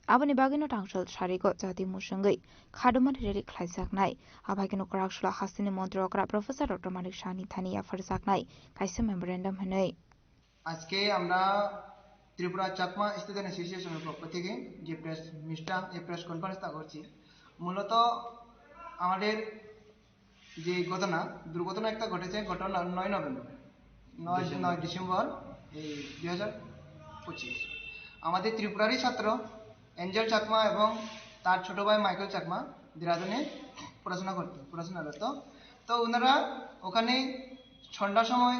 Aboni bagwino tangshol sarigo chati musungwi khadumani rally khlaijaknai. Abo hai kheno kwraksula hasteni montri okra Professor Doctor Manik Sahani thani yapharjaknai kaisa memorandum hwnwi. আজকে আমরা ত্রিপুরা চাকমা স্টুডেন্ট অ্যাসোসিয়েশনের পক্ষ থেকে যে প্রেস মিটটা, এই প্রেস কনফারেন্সটা করছি, মূলত আমাদের যে ঘটনা, দুর্ঘটনা একটা ঘটেছে গত ন-, নয় নভেম্বর, নয়, নয় ডিসেম্বর, এই দুই হাজার পঁচিশ। আমাদের ত্রিপুরারই ছাত্র এঞ্জেল চাকমা এবং তার ছোট ভাই মাইকেল চাকমা দেরাদুনে পড়াশোনা করতো, পড়াশোনারত। তো ওনারা ওখানে সন্ধ্যার সময়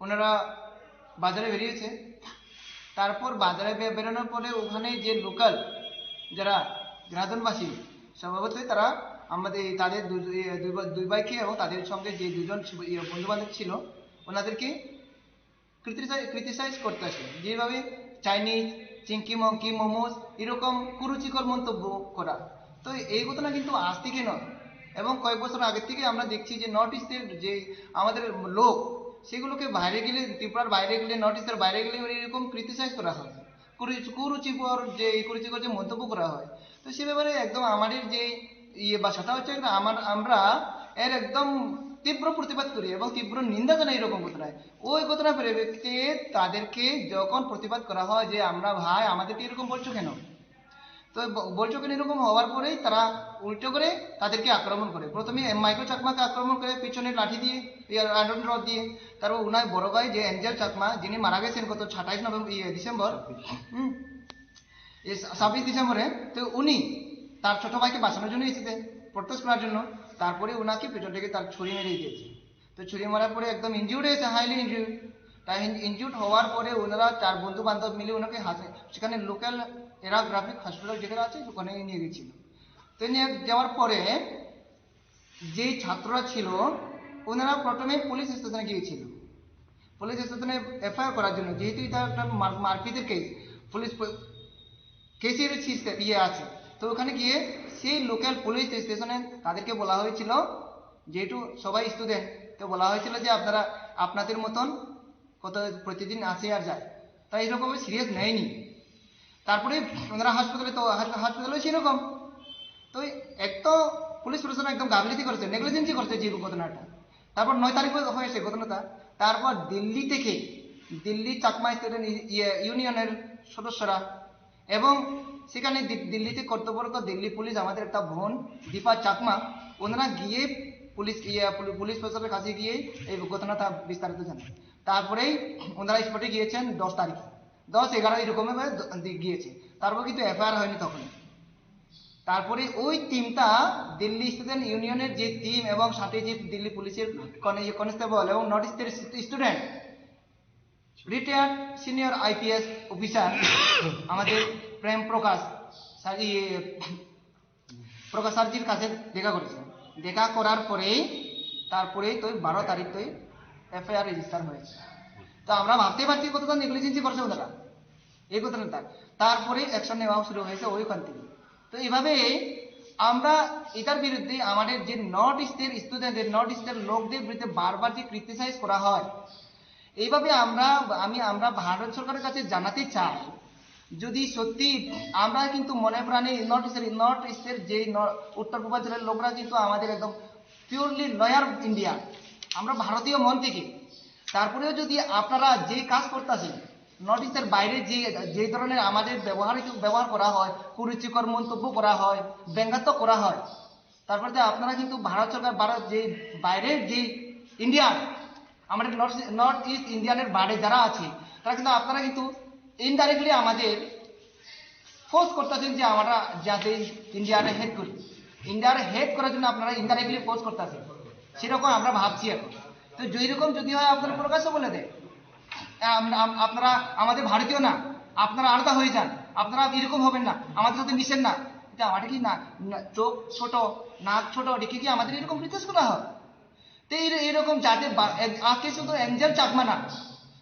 ওনারা বাজারে বেরিয়েছে। তারপর বাজারে বে-, বেরোনোর পরে ওখানে যে লোকাল যারা গ্রাজনবাসী, স্বভাবতই তারা আমাদের এই তাদের দু-, এই দুই বা-, দুই ভাইকে এবং তাদের সঙ্গে যে দুজন বন্ধু বান্ধব ছিল ওনাদেরকে ক্রিটিসাইজ করতে আসে, যেভাবে চাইনিজ, চিংকি মংকি, মোমোস, এরকম কুরুচিকর মন্তব্য করা। তো এই ঘটনা কিন্তু আজ থেকে নয়, এবং কয়েক বছর আগের থেকে আমরা দেখছি যে নর্থ ইস্টের যে আমাদের লোক, সেগুলোকে বাইরে গেলে, ত্রিপুরার বাইরে গেলে, নর্থ ইস্টের বাইরে গেলে ওরা এরকম ক্রিটিসাইজ করা হয়, কুরুচি কুরুচিকর যে এই কুরুচিকর যে মন্তব্য করা হয়। তো সে ব্যাপারে একদম আমাদের যে ইয়ে ভাষাটা হচ্ছে একটা আমার আমরা এর একদম তীব্র প্রতিবাদ করি এবং তীব্র নিন্দা জানাই এরকম ঘটনায়। ওই ঘটনার পরিপ্রেক্ষিতে তাদেরকে যখন প্রতিবাদ করা হয় যে আমরা ভাই, আমাদেরকে এরকম বলছো কেন, তো ব- বলছো কেন এরকম হওয়ার পরেই তারা উল্টো করে তাদেরকে আক্রমণ করে। প্রথমে এম মাইকেল চাকমাকে আক্রমণ করে পিছনে লাঠি দিয়ে, আয়রন রড দিয়ে। তারপর উনার বড় ভাই যে এঞ্জেল চাকমা, যিনি মারা গেছেন গত সাতাইশ নভেম্বর, ইয়ে, ডিসেম্বর, হুম, এই ছাব্বিশ ডিসেম্বরে, তো উনি তার ছোট ভাইকে বাঁচানোর জন্য এসেছে, প্রোটেস্ট করার জন্য। তারপরে উনাকে পিছন থেকে তার ছুরি মেরে দিয়েছে। তো ছুরি মারার পরে একদম ইনজিউর্ড হয়েছে, হাইলি ইনজিউর্ড। তাই ইনজিউর্ড হওয়ার পরে ওনারা চার বন্ধু বান্ধব মিলে ওনাকে হাসে সেখানে লোকাল এরা গ্রাফিক হসপিটাল যেখানে আছে ওখানে নিয়ে গেছিল। তো নিয়ে যাওয়ার পরে যেই ছাত্ররা ছিল ওনারা প্রথমে পুলিশ স্টেশনে গিয়েছিল, পুলিশ স্টেশনে এফআইআর করার জন্য, যেহেতু এটা একটা মার- মারপিটের কেস, পুলিশ কেসের সিস্টেম ইয়ে আছে। তো ওখানে গিয়ে সেই লোকাল পুলিশ স্টেশনে তাদেরকে বলা হয়েছিল, যেহেতু সবাই স্টুডেন্ট, তো বলা হয়েছিল যে আপনারা আপনাদের মতন কত প্রতিদিন আসে আর যায়, তাই এরকম সিরিয়াস নেয়নি। তারপরে ওনারা হাসপাতালে, তো হাস- হাসপাতালে সেরকম। তো এই এক তো পুলিশ প্রশাসন একদম গাফিলতি করেছে, নেগলিজেন্সি করেছে যে ঘটনাটা। তারপর নয় তারিখ হয়ে- হয়েছে ঘটনাটা। তারপর দিল্লি থেকে, দিল্লি চাকমা স্টুডেন্ট ই- ইয়ে ইউনিয়নের সদস্যরা এবং সেখানে দি- দিল্লিতে কর্তব্যরত দিল্লি পুলিশ, আমাদের একটা বোন দীপা চাকমা, ওনারা গিয়ে পুলিশ ইয়ে পুলি- পুলিশ প্রশাসনের কাছে গিয়ে এই ঘটনাটা বিস্তারিত জানান। তারপরেই ওনারা স্পটে গিয়েছেন দশ তারিখে, দশ এগারো এরকম ভাবে দ- দি- গিয়েছে। তারপর কিন্তু এফআইআর হয়নি তখন। তারপরে ওই টিমটা দিল্লি স্টুডেন্ট ইউনিয়নের যে টিম এবং সাথে যে দিল্লি পুলিশের কনে- ইয়ে কনস্টেবল এবং নর্থ ইস্টের stew- student, retired senior IPS officer আমাদের প্রেম প্রকাশ স্যার, ইয়ে, প্রকাশ স্যারজির কাছে দেখা করেছে। দেখা করার পরেই তারপরেই তো বারো তারিখ তো এফআইআর রেজিস্টার হয়েছে। তো আমরা ভাবতেই পারছি কতটা নেগলিজেন্সি করছে ওনারা, এই ঘটনাটা। তারপরে অ্যাকশন নেওয়া শুরু হয়েছে ওইখান থেকে। তো এইভাবে আমরা এটার বিরুদ্ধে আমাদের যে নর্থ ইস্টের স্টুডেন্টদের, নর্থ ইস্টের লোকদের বিরুদ্ধে বারবার যে ক্রিটিসাইজ করা হয়, এইভাবে আমরা আমি আমরা ভারত সরকারের কাছে জানাতে চাই, যদি সত্যি আমরা কিন্তু মনে প্রাণে নর্থ ইস্টের নর্থ ইস্টের যে ন- উত্তর পূর্বাঞ্চলের লোকরা কিন্তু আমাদের একদম পিওরলি লয়াল ইন্ডিয়া, আমরা ভারতীয় মন থেকে। তারপরেও যদি আপনারা যে কাজ করতেছেন, নর্থ ইস্টের বাইরে যে যে ধরনের আমাদের ব্যবহারিক ব্যবহার করা হয়, কুরুচিকর মন্তব্য করা হয়, ব্যঙ্গাত্মক করা হয়, তারপরে তো আপনারা কিন্তু ভারত সরকার, ভারত যে বাইরের যে ইন্ডিয়ান, আমাদের নর্থ নর্থ ইস্ট ইন্ডিয়ানের বাইরে যারা আছে, তারা কিন্তু আপনারা কিন্তু ইনডাইরেক্টলি আমাদের ফোর্স করতেছেন যে আমরা যাতে ইন্ডিয়ারে হেট করি। ইন্ডিয়ারে হেট করার জন্য আপনারা ইনডাইরেক্টলি ফোর্স করতেছেন, সেরকম আমরা ভাবছি এখন। তো যেই রকম যদি হয় আপনারা প্রকাশ্যে বলে দেয়, আম- আম- আপনারা আমাদের ভারতীয় না, আপনারা আলাদা হয়ে যান, আপনারা এরকম হবেন না, আমাদের সাথে মিশেন না। এটা আমাদের কি না, না, চোখ ছোট, নাক ছোট রেখে কি আমাদের এরকম রিকোয়েস্ট করা হয়? তো এই- এইরকম যাতে বা- এক- আজকে শুধু এঞ্জেল চাকমা না,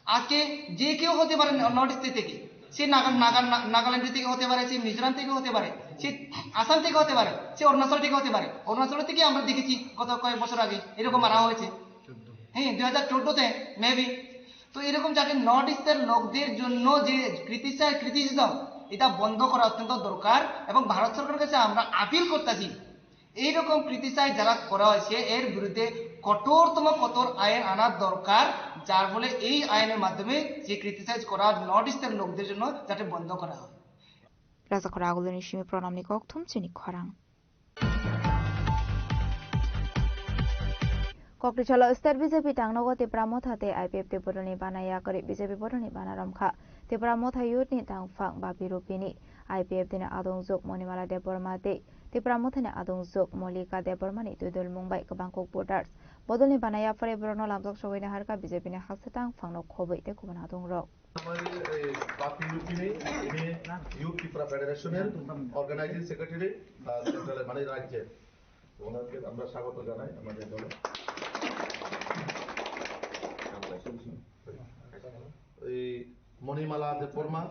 আজকে যে কেউ হতে পারে নর্থ ইস্ট থেকে, সে নাগা নাগা না- নাগাল্যান্ড থেকে হতে পারে, সে মিজোরাম থেকে হতে পারে, সে আসাম থেকে হতে পারে, সে অরুণাচল থেকে হতে পারে। অরুণাচল থেকে আমরা দেখেছি গত কয়েক বছর আগে এরকম মারা হয়েছে। হ্যাঁ, দুই হাজার চোদ্দতে মেবি। তো এরকম যাতে নর্থ ইস্টের লোকদের জন্য যে ক্রিটিসাইজ ক্রিটিসিজম, এটা বন্ধ করা অত্যন্ত দরকার। এবং ভারত সরকারের কাছে আমরা আপিল করতেছি, এইরকম ক্রিটিসাইজ যারা করা হয়েছে এর বিরুদ্ধে কঠোরতম কঠোর আইন আনার দরকার, যার ফলে এই আইনের মাধ্যমে যে ক্রিটিসাইজ করা নর্থ ইস্টের লোকদের জন্য যাতে বন্ধ করা হয়। Rajakhor aguluni simi pranamni kokthum chini khorang. Kokri cholo state B J P tangnogo Tipra Motha tei I P F T bodolni bana yakari B J P bodolni bana romkha. Tipra Motha youth ni tangphang Babi Rupini, I P F T ni adongjwk Monimala Debbarma tei Tipra Motha ni adongjwk Mollika Debbarma ni twidulmung bai kwbang kok voters bodolni bana yaphari borokno lamjak sogwi naharkha B J P ni haksa tangphangno khobwi tei kubun adongrok. Bapi Rupini, ini Youth Tipra Federation-এর Organizing Secretary, আহ, Central-এ, মানে রাজ্যের। ওনাকে আমরা স্বাগত জানাই আমাদের দলে। এই মণিমালা দেববর্মা।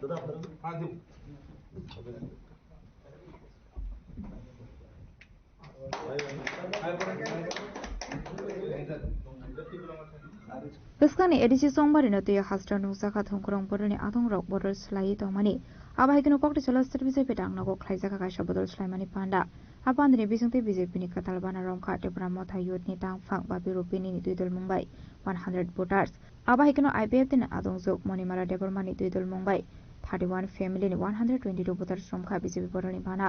দাদা, আপনারা? হ্যাঁ, দিব। Bwskangni A D C Chongbarino twi hasteo nukjakha thongkwrwng bororni athongrok bodol swlaiwi tongmani. Abo hai kheno Kokti Solo State B J P dang nogo khlaijakha kaisa bodol swlaimani panda. A pandani bisingtwi B J P ni kwtal bana romkha Tipra Motha Youth ni tangphang Bapi Rupini ni twi dol mungbai one hundred voters. Abo hai kheno I P F T ni adongjwk Monimala Debbarma ni twi dol mungbai thirty one family ni one hundred twenty two voters romkha B J P bororni bana.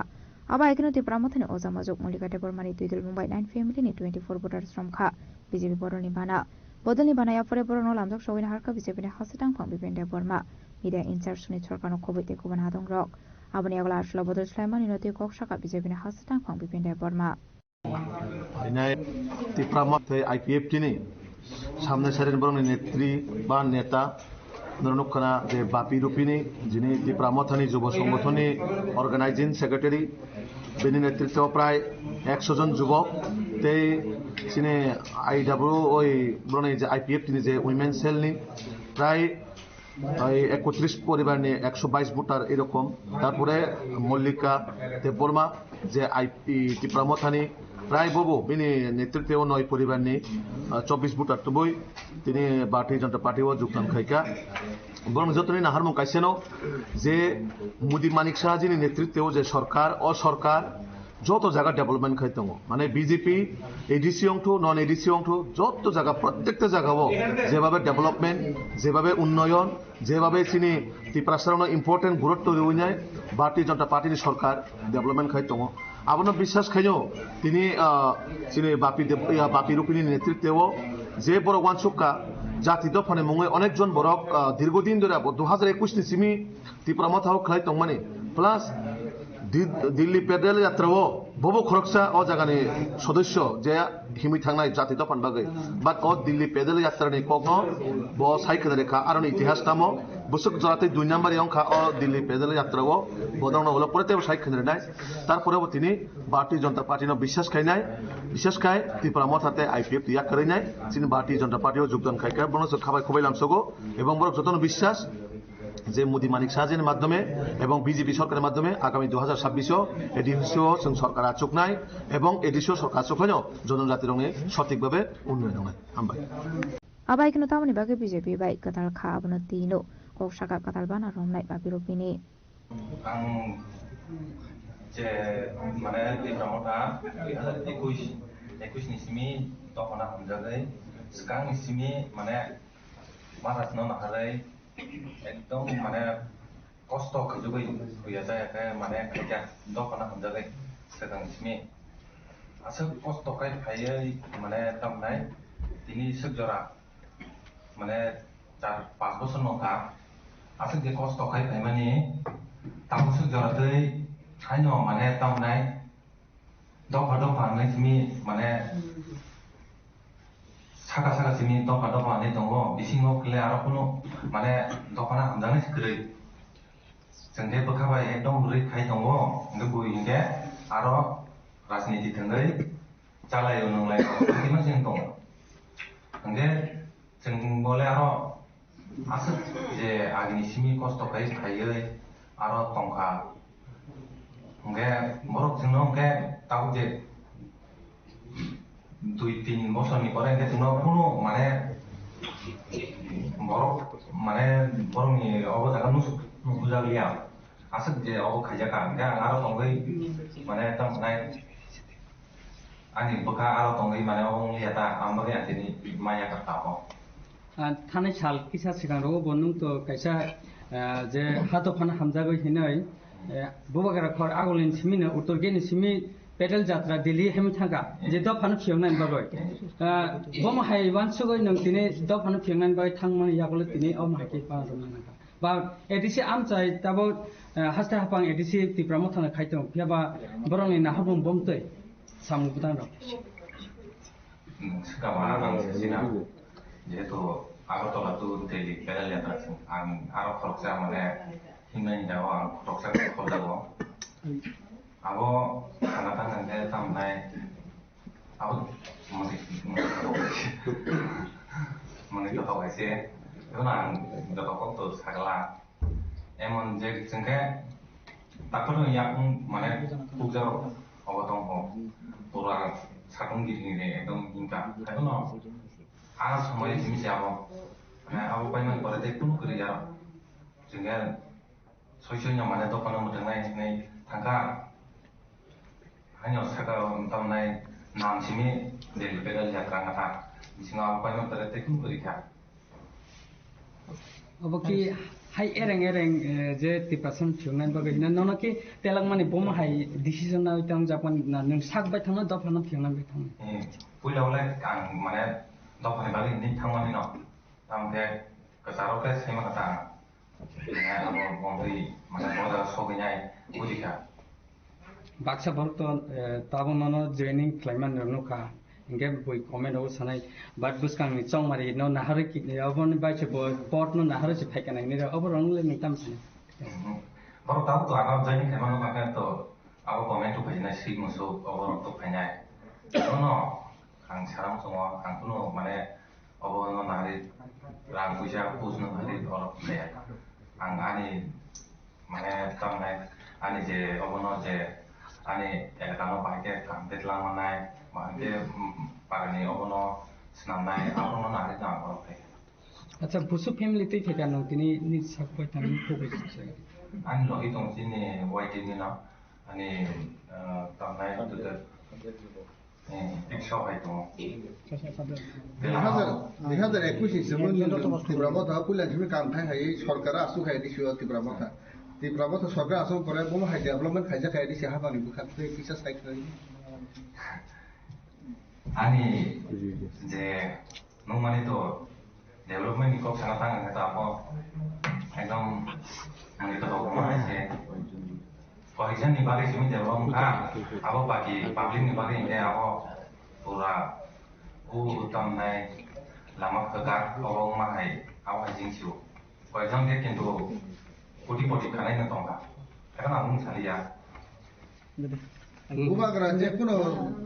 Abo hai kheno Tipra Mothani oja majwk Mollika Debbarmani twi dol mungbai nine family ni twenty four voters romkha B J P bororni bana. Bodolni bana yaphore borokno lamjak sogwina harkha B J P ni hasteo tangphang Bipen Debbarma. Media in charge Sunil Sarkarno khobwi tei kubun adongrok. Aboni yagulo aswla bodol swlaimanino twi kok sakha B J P ni hasteo tangphang Bipen Debbarma. Inai Tipra Motha tei I P F T ni samne saren borokni netri ba neta norok nukkhana je Bapi Rupini, jini Tipra Mothani Jubo Songgothoni Organizing Secretary, bini netritwo prai ekso jon jubok tei chini I W oi borokni je I P F T ni je Women Cell ni prai tai ekotris poribar ni ekso bais voter erokom. Tarpore Mollika Debbarma je I P Tipra Mothani prai bobo bini netritwo noi poribar ni, ah, chobbish voter tubui tini Bharatiya Janata Party o jogdan khaika. Borok jotoni naharmung kaisano je Modi Manik Saha jini netritwo je sorkar, o sorkar joto jaga development khai tongo. Mane B J P A D C wngthu, non A D C wngthu, joto jaga, prottekta jaga o jebabe development, jebabe unnoyon, jebabe chini Tiprasarokno important gurutto riwinai Bharatiya Janata Party ni sorkar development khai tongo. Abono biswas khaino tini, ah, chini Bapi Deb-, ya, Bapi Rupini netritwo je borok wansukha jati dophani mungwi onek jon borok, ah, dirgo din dhori abo dui hajar ekush ni simi Tipra Motha o khlai tongmani, plus Di-, Dilli Pedal Yatra o bobo khoroksa o jagani sodosyo je himwi thangnai jati dophani bagwi. But o Dilli Pedal Yatra ni kokno bo sai khna rekha, aroni itihas tamo bwswk jora tei dui number wngkha o Dilli Pedal Yatra o, bo dongno ulo pore teibo sai khna rinai. Tarpore bo tini Bharatiya Janata Party no biswas khainai, biswas khai Tipra Motha tei I P F T yak kwrwinai, chini Bharatiya Janata Party o jogdan khaikha, bono chwng khabai khubai lamsogo, ebong borok jotono biswas je Modi Manik Saha jini madhyome ebong B J P sorkarni madhyome agami dui hajar chabbish o A D C o chwng sorkar achuknai, ebong A D C o sorkar achukhaino jonojati rokni sothik bhabe unnoyon wngnai. Hambai. Abai kheno tamoni bagwi B J P bai kwtal kha abono tino kok saka kwtal bana romnai Bapi Rupini. Ang je mane Tipra Motha dui hajar ekush, ekush ni simi dophano hamjagwi swkang ni simi mane Maharaj no naharwi ekdom mane kosto khwjagwi huya jaya khe mane khaikha dophano hamjagwi swkang ni simi aswk kosto khai phaiwi mane tamnai tini swk jora mane char panch bosor no wngkha aswk je kosto khai phaimani tabuk swk jora twi haino mane tamnai dopha dopha hinwi simi mane saka saka simi dopha dopha hinwi tongo bisingo kle aro kunu mane dophano hamjaknai se kwrwi chwng khe bwkha bai ekdom rwi khai tongo hwnkhe bui hinkhe aro rajniti thwngwi. Chalai o nwnglai o, tei ma chwng tongo. Hwnkhe chwng bole aro aswk je agini simi kosto khai phaiwi aro tongkha. Hwnkhe borok chwngno hwnkhe tabuk je dui tin bosorni pore hwnkhe chwngno kunu mane borok mane borokni obo jaga nusuk nukhujakliya. Aswk je obo khaijakha hwnkhe ang aro tongwi mane tamo nai. Ani bwkha aro tongwi mane obo wngya ta, ang bagwi ang tini maya kha tamo. Ah, thanai sal kisa swkang rogo bo nwng to kaisa, ah, je ha dophano hamjagwi hinwi, eh, Bubagra khor agulini simi no uttor gate ni simi pedal jatra Delhi hemi thangkha, je dophano phiyoknani bagwi. Ah, bomo hai wansugwi nwng tini dophano phiyoknani bagwi thangmani yagulo tini omo hai khe pangrwkna nangkha. Ba A D C amchai tabuk, eh, haste hapang A D C Tipra Motha no khai tongo, phiya ba borok ni naharmung bomtwi samung bwtang rok. Swkang ang sina, jehetu Agartala to Delhi pedal yatra chwng ang aro khoroksa mane himnai jaga ang khoroksa khorokjago. Abo sana tang khe tamo nai. Abo mani, mani kothok hai se. Ebo na ang joto kok to sagala. Emon je chwngkhe doctor ni yakung mane pukjaro obo tong ho. Pura sakung giri giri ekdom hingka. Hai no. A somoi simi se abo. Mane abo pai man pore te kunu kiri ya. Chwngkhe Soi soi no mane dophano mwthangna hinwi thangkha. Haino saka tamnai nam simi Delhi pedal yatra wngkha. Bisingo abo paino tere tei kunu kwrwi kha. Obo ki hai ereng ereng, eh, je Tiprasa no phiyoknani bagwi hino nono ki telak mani bomo hai decision nawi tang Japan na nwng sak bai thangna dophano phiyokna bai thangna. Hmm. Puila wle ang mane dophani bagwi hinwi thangmani no. Tamo khe kwcharo khe saimanka ta. Abo bongtwi mane boda sogwi nai buji kha. Baksa borok to, eh, tabuk nono joining khlaimani rok nukha. Hinkhe bui comment rogo sanai, but bwskangni chongmari no naharwi ki-, oboni bai se bo board no naharwi se phaikha nai hinwi rw, oborok wngkha nwng tamo sanai. Mhm. Borok tabuk to ano joining khlaima nukha khe to abo comment to phainai sik musuk oborok to phainai. Bono ang sana muchungo ang kunu mane Obo no nari rang puisa pus no nari oro kaya. Ang ani mane tamne ani je obo no je ani elaka no bahai khe kaham khe twlang manai, bahai khe, mm, parani obo no swnamnai, abo no nari no ang oro kaya. Acha, busu family twi theka nung tini ni sak bai tang ni khoboi se. Ani logi tong chini Y T ni no ani, eh, tamnai tu de. Eh, ekso hai tongo. Dui hazar, dui hazar ekush ni simi Tipra Motha puila simi kam thai hai sorkar aswk hai D C o Tipra Motha. Tipra Motha sorkar aswk pore bomo hai development khaijak hai D C hapang ni bwkha tei kisa sai khlai. Ani je nukmani to Development ni kok sana tang hwnkhe to abo ekdom mani to kok ma hai se. Kok exam ni bagwi simi develop wngkha, abo baki public ni bagwi hwnkhe abo pura u tam nai lama kwkar obo wngma hai abo hai jing sio. Kok exam khe kintu koti poti khanai no tongkha. Ekheno ang wng saliya. Bubagra je kuno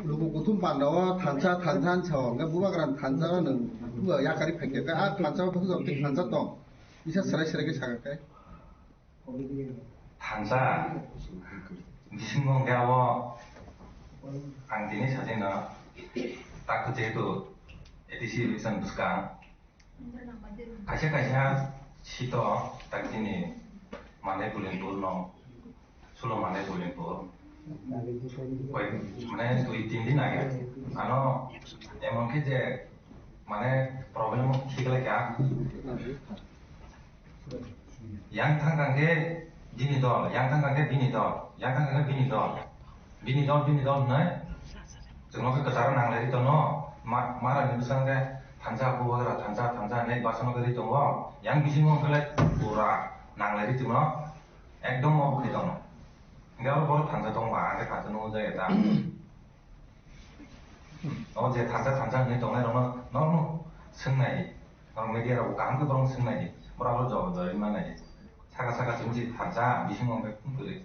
luku kuthum panda o thansa, thansa hinsa o, hwnkhe bubagra thansa o nwng bubagra yakari phaikha, khe a thansa o bubagra thansa tong, kisa serai serai khe sakha khe. Thansa bisingo hwnkhe abo ang tini sajeno tak jehetu A D C election bwskang Kaisa kaisa sito tak chini Mandai Bulinpur no, sulo Mandai Bulinpur. Koi, mane dui tin din age. Ano emon khe je mane problem o thik lai kha. Yang thang thang khe bini dol, yang thang thang khe bini dol, yang thang thang khe bini dol. Bini dol, bini dol hwnwi chwngno khe kwcharo nang lai ri tongno. Ma-, mara ni bwskango khe thansa, bubagra thansa, thansa hinwi bwskango khe ri tongo. Yang bisingo hwnkhe le pura nang lai ri tongno. Ekdom obo khe tongno. Hwnkhe abo borok thansa tongma, ang khe thansa nukjak ya ta. O je thansa, thansa hinwi tongnai rokno, norokno swngnai di. Norok media rok kaham khe borokno swngnai di. Borok abo jawab, jawab rwna nai di. Saka, saka simi se thansa, bisingo hwnkhe kwrwi.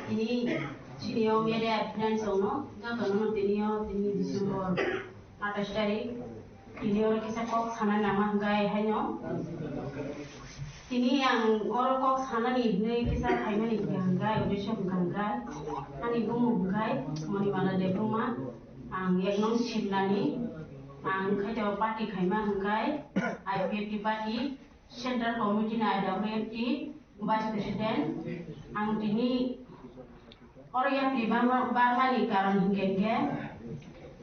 Tini chini o media friends rokno jotono tini o tini December athais tarik tini oro kisa kok sana nangma hwnkhe haino tini ang oro kok sanani hinwi kisa phaimani hwnkhe hwnkhe uddesho hwnkhe hwnkhe ani bumu hwnkhe Monimala Debbarma ang ek nong Simlani ang khaito party khaima hwnkhe I P F T party Central Committee ni I W F T Vice President, ang tini oro yapri barma, barmani karon hinkhe hinkhe,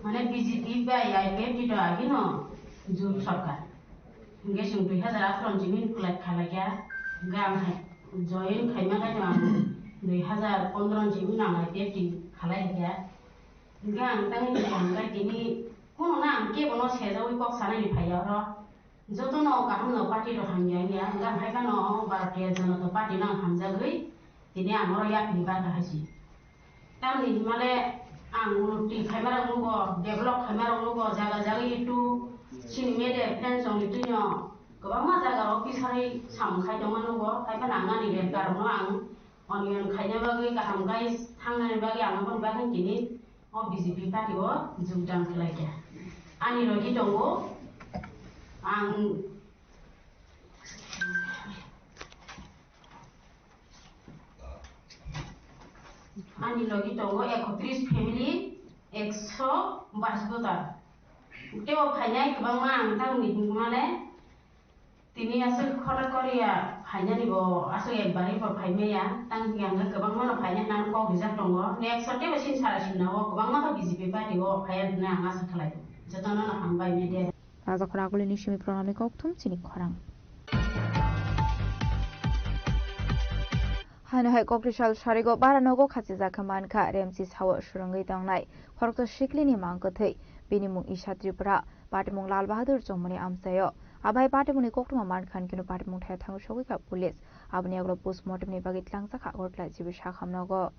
mane B J P bai I P F T to agino jut sorkar. Hinkhe chwng dui hazar atharo ni simi collect khalai kha, hinkhe ang hai join khaima khe ang dui hazar pondro ni simi ang I P F T khalai kha. Hinkhe ang tang hinkhe ang tini kuno na ang kebo no sejawi kok sanani phai ya oro. Jotono kaham no party rok hamya wngya, hwnkha hai phano Bharatiya Janata Party no ang hamjagwi tini ang oro yapri barkha hai si. Tamni hwnmale ang unnoti khaima rok nugo, develop khaima rok nugo, jaga jaga YouTube, chini media friends rokni twino kwbangma jaga rok pisarwi samung khai tongma nugo, hai phano ang ani red card rokno ang Onion khaina bagwi kaham khe thangnani bagwi ang aboni bagwi tini o B J P party o jogdan khlai kha. Ani logi tongo, ang, ani logi tongo ekotris family, ekso bas voter. Tei o phainai kwbangma ang tamni hwnmale, tini aswk khota korea phainani bo aswk ekbar bo phaimaya, tang hwnkhe ang kwbangma no phaina hinwi kok rijak tongo. Next o teibo sini sara sina o kwbangma khe B J P party o phaiya hinwi ang asa khlai. Jotono no hambai media. Rajakhor Agulini simi Pranamni kokthum chini khorang. Haino hai kokri sal sarigo bara nogo khachijak khe mankha, Remchi sao swrwngwi tongnai khoroksa siklini mang kwthwi, bini mung Isha Tripura, patimung Lal Bahadur Chongmani amchaio. Abai patimungni koktwma mankha, hwnkhe patimung thaya thango sogwi kha police. Aboni yagulo post mortem ni bagwi tlangjak kha Agartala G B Sakham nogo.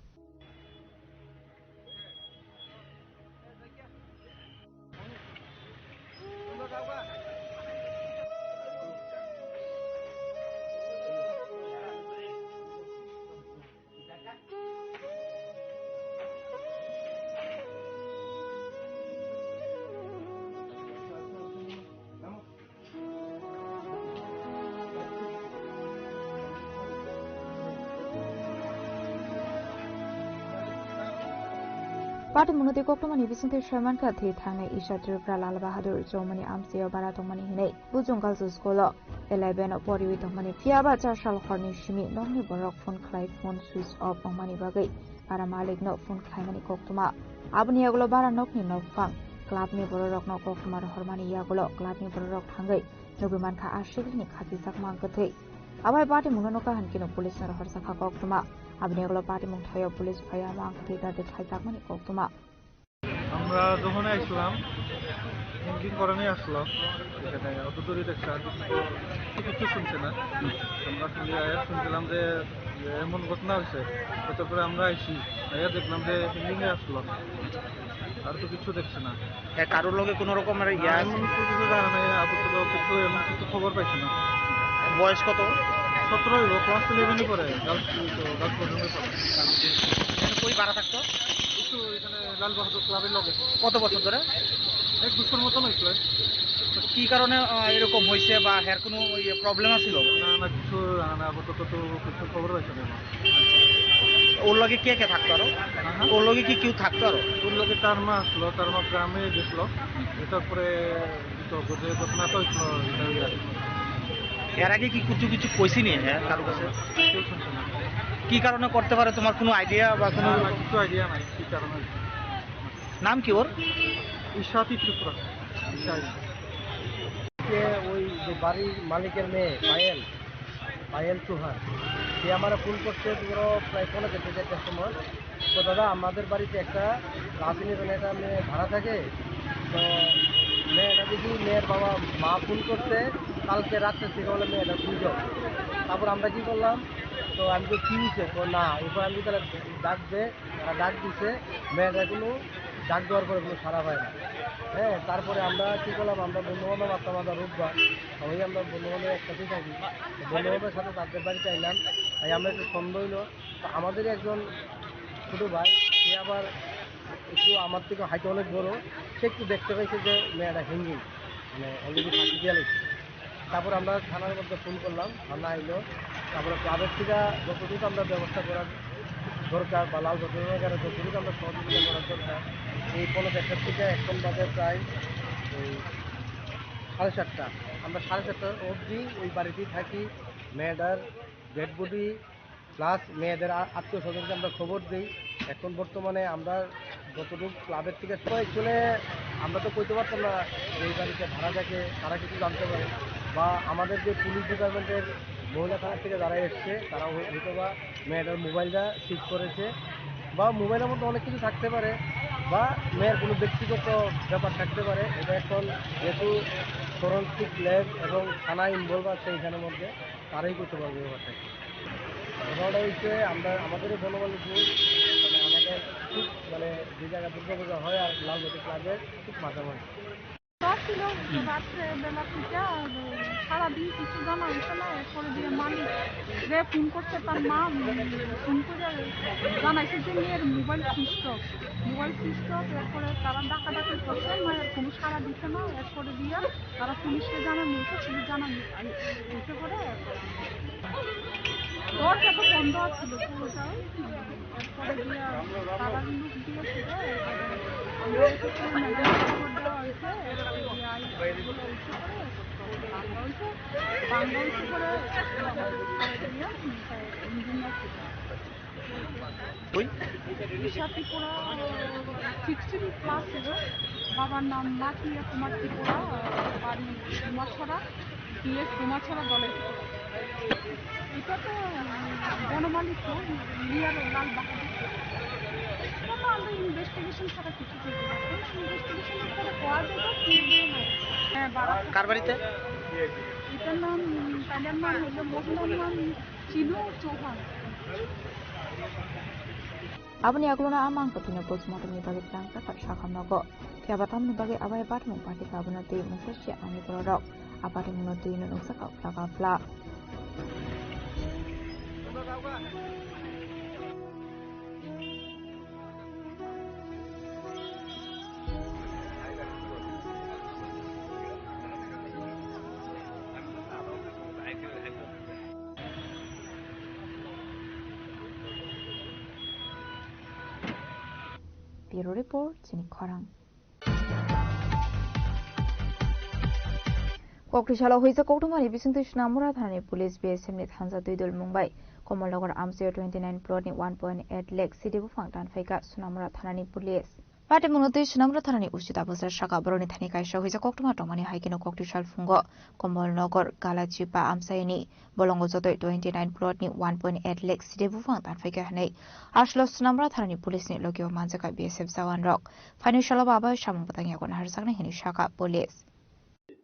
Patimungno tei koktwmani bisingtwi soi mankha, thwi thangnai Isha Tripura Lal Bahadur Chowmani amchaio bara tongmani hinwi. Bujung Girls School o eleven o poriwi tongmani, phiya ba char sal horni simi nokni borok phone khlai, phone switch off wngmani bagwi bara malikno phone khlaimani koktwma. Aboni yagulo bara nokni nokphang club ni bororokno koktwma rohormani yagulo club ni bororok thangwi nugwi mankha a sikrini khachijak mang kwthwi. Abai patimungno nukha hwnkhe no police no rohorjakha koktwma. Aboni yagulo patimung thaio police phaiya mang kwthwi date khaijakmani koktwma. আমরা যখনই আসলাম, হিঙ্গিং করানি আসলো, এখানে অত দূরে দেখছে, আর কিছু তো, কিছু শুনছে না। আমরা শুনলে আয়া শুনছিলাম যে, যে এমন ঘটনা হয়েছে, তারপরে আমরা আইছি, আয়া দেখলাম যে হিঙ্গিং এ আসলো, আর তো কিছু দেখছে না। এ, কারোর লগে কোনো রকমের ইয়া না, আছে? এমন তো কিছু জানা নাই, আপাতত কিছু, এমন কিছু খবর পাইছি না। বয়স কত? সতেরো হইব, ক্লাস ইলেভেনে পড়ে, গার্লস, গার্লস বয়ফ্রেন্ডে পড়ে। এখানে কই ভাড়া থাকতো? একটু এখানে লাল বাহাদুর ক্লাবের লগে। কত বছর ধরে? এক বছর মতন হয়েছিল। তো কি কারণে, আহ, এরকম হয়েছে বা হের কোনো ইয়ে প্রবলেম আছিল? না, না, কিছু জানা না, আপাতত তো কিছু খবর পাইছি না। ওর লগে কে কে থাকতো আরো? হ্যাঁ, হ্যাঁ। ওর লগে কি কেউ থাকতো আরো? ওর লগে তার মা আসলো, তার মা গ্রামে গেছিল, এটার পরে তো বুঝে ঘটনা তো হয়েছিল, এটা ইয়ে। এর আগে কি কিছু কিছু কইছিনি, হ্যাঁ, কারো কাছে? কেউ শুনছে না। কি কারণে করতে পারে, তোমার কোনো আইডিয়া বা কোনো না, না, কিছু আইডিয়া নাই কি কারণে। নাম কি ওর? ঈশাতি ত্রিপুরা। ঈশা, ঈশা। কে ওই যে বাড়ির মালিকের মেয়ে পায়েল, পায়েল চৌহান, সে আমার ফোন করছে, ধরো, প্রায় পৌনে চারটে, চারটার সময়। তো দাদা, আমাদের বাড়িতে একটা রাঁধুনি বলে একটা মেয়ে ভাড়া থাকে। তো মেয়েটা দেখি, মেয়ের বাবা, মা ফোন করছে, কালকে রাত্রে থেকে বলে মেয়েটা খুঁজো। তারপর আমরা কি করলাম, তো আমি তো কি হয়েছে, তো না, এরপর আমি তাহলে ডাক দে, তারা ডাক দিছে, মেয়েটা কোনো ডাক দেওয়ার পরে কোনো সাড়া পায় না। হ্যাঁ, তারপরে আমরা কি করলাম, আমরা বন্ধু বান্ধব আড্ডা মাথা রোববার, সবাই আমরা বন্ধু বান্ধব একসাথেই থাকি। তো বন্ধু বান্ধবের সাথে তাদের বাড়িতে আইলাম, তাই আমরা একটু সন্দেহ হইলো। তো আমাদেরই একজন ছোটো ভাই, সে আবার একটু আমার থেকে হাইটে অনেক বড়, সে একটু দেখতে পাইছে যে মেয়েটা হ্যাঙ্গিং, মানে অলরেডি ফাঁসি দিয়ে লেগেছে। তারপর আমরা থানার মধ্যে ফোন করলাম, থানা আইলো। তারপরে ক্লাবের থেকে যতটুকু আমরা ব্যবস্থা করার দরকার বা লাল বদলনগরে যতটুকু আমরা সহযোগিতা করার দরকার, এই পনেরো একটার থেকে এখন বাজে প্রায় এই সাড়ে সাতটা। আমরা সাড়ে সাতটা অবধি ওই বাড়িতেই থাকি। মেয়েটার ডেড বডি প্লাস মেয়েদের আ-, আত্মীয় স্বজনকে আমরা খবর দেই। এখন বর্তমানে আমরা যতটুকু ক্লাবের থেকে সবাই চলে, আমরা তো কইতে পারতাম না যে এই বাড়িতে ভাড়া থাকে, তারা কিছু জানতে পারে, বা আমাদের যে পুলিশ ডিপার্টমেন্টের মহিলা থানা থেকে যারা এসছে, তারা হয়তো বা মেয়েটার মোবাইলটা সিজ করেছে, বা মোবাইলের মধ্যে অনেক কিছু থাকতে পারে, বা মেয়ের কোনো ব্যক্তিগত ব্যাপার থাকতে পারে। এটা এখন যেহেতু ফরেন্সিক ল্যাব এবং থানা ইনভলভ আছে এখানের মধ্যে, তারাই করতে পারবে ব্যাপারটা কি। ঘটনাটা হচ্ছে আমরা, আমাদের এই বনমালীপুর, মানে, আমাদের খুব, মানে, যে জায়গা দুর্গাপূজা হয় আর লালবাতি ক্লাবের খুব মাঝামাঝি। জ্বর ছিল, তো রাত্রে বেলা থেকে আর সারাদিন কিছু জানা হইছে না। এরপরে দিয়ে মালিক যে ফোন করছে, তার মা, উম, ফোন করে জানাইছে যে মেয়ের mobile switch off, mobile switch off. এরপরে তারা ডাকাডাকি করছে, মায়ের কোনো সাড়া দিচ্ছে না। এরপরে দিয়ে তারা পুলিশকে জানানো হয়েছে, পুলিশ জানানো এসে পরে দরজা তো বন্ধ ছিল পুরোটাই। এরপরে গিয়া তারা লুক দিয়েছিল, আমরা এসে পুরো ম্যাডাম খবর দেওয়া হয়েছে। এরপরে গিয়া আই-, এগুলো উঠে পড়ে, বাংলা হয়েছে, বাংলা হয়েছে পরে, পরে গিয়া, উম, ইঞ্জিনিয়ার ছিল। তুই? ঈশা ত্রিপুরা, সিক্সটিন প্লাস ছিল। বাবার নাম মাতিয়া কুমার ত্রিপুরা, বাড়ি কুমারছড়া। পিএস কুমারছড়া দলে। এটা তো, উম, বনমালী তো, নিয়ার লাল বাহাদুর। এটা তো আমরা ইনভেস্টিগেশন ছাড়া কিছু করতে পারবো না। ইনভেস্টিগেশনের পরে পাওয়া যাবে কি না। হ্যাঁ, বারাসাত। কার বাড়িতে? এটার নাম, উম, তাদের নাম হলো, মহিলার নাম চিনু Chauhan. Aboni aguluna amang kotino postmortem ni bagwi tlangjak kha sakha nogo. Phiya ba tamoni bagwi abai bathmung party kha abono twi mungsa se ani bororok. A bathmungno twi no nuksa kha phla kha phla. Bureau Report, chini khorang. Koktwsalo huijak koktwmani bisingtwi Sonamura thanani police B S F ni thansa twi dol mung bai Komolnagar amchaio twenty nine plot ni one point eight lakh sidi buphang tanphaikha Sonamura thanani police. Patimungno twi Sonamura thanani usi tabuksa saka borokni thani kaisa huijak koktwma tongmani hai kheno koktwsal phungo Komolnagar Galachipa amchaini bolongo jotoi twenty nine plot ni one point eight lakh sidi buphang tanphaikha hwnwi aswkno Sonamura thanani police ni logio manjakha B S F jawan rok. Phaini salo bo abo samung bwtang yago naharjaknai hwnwi sakha police.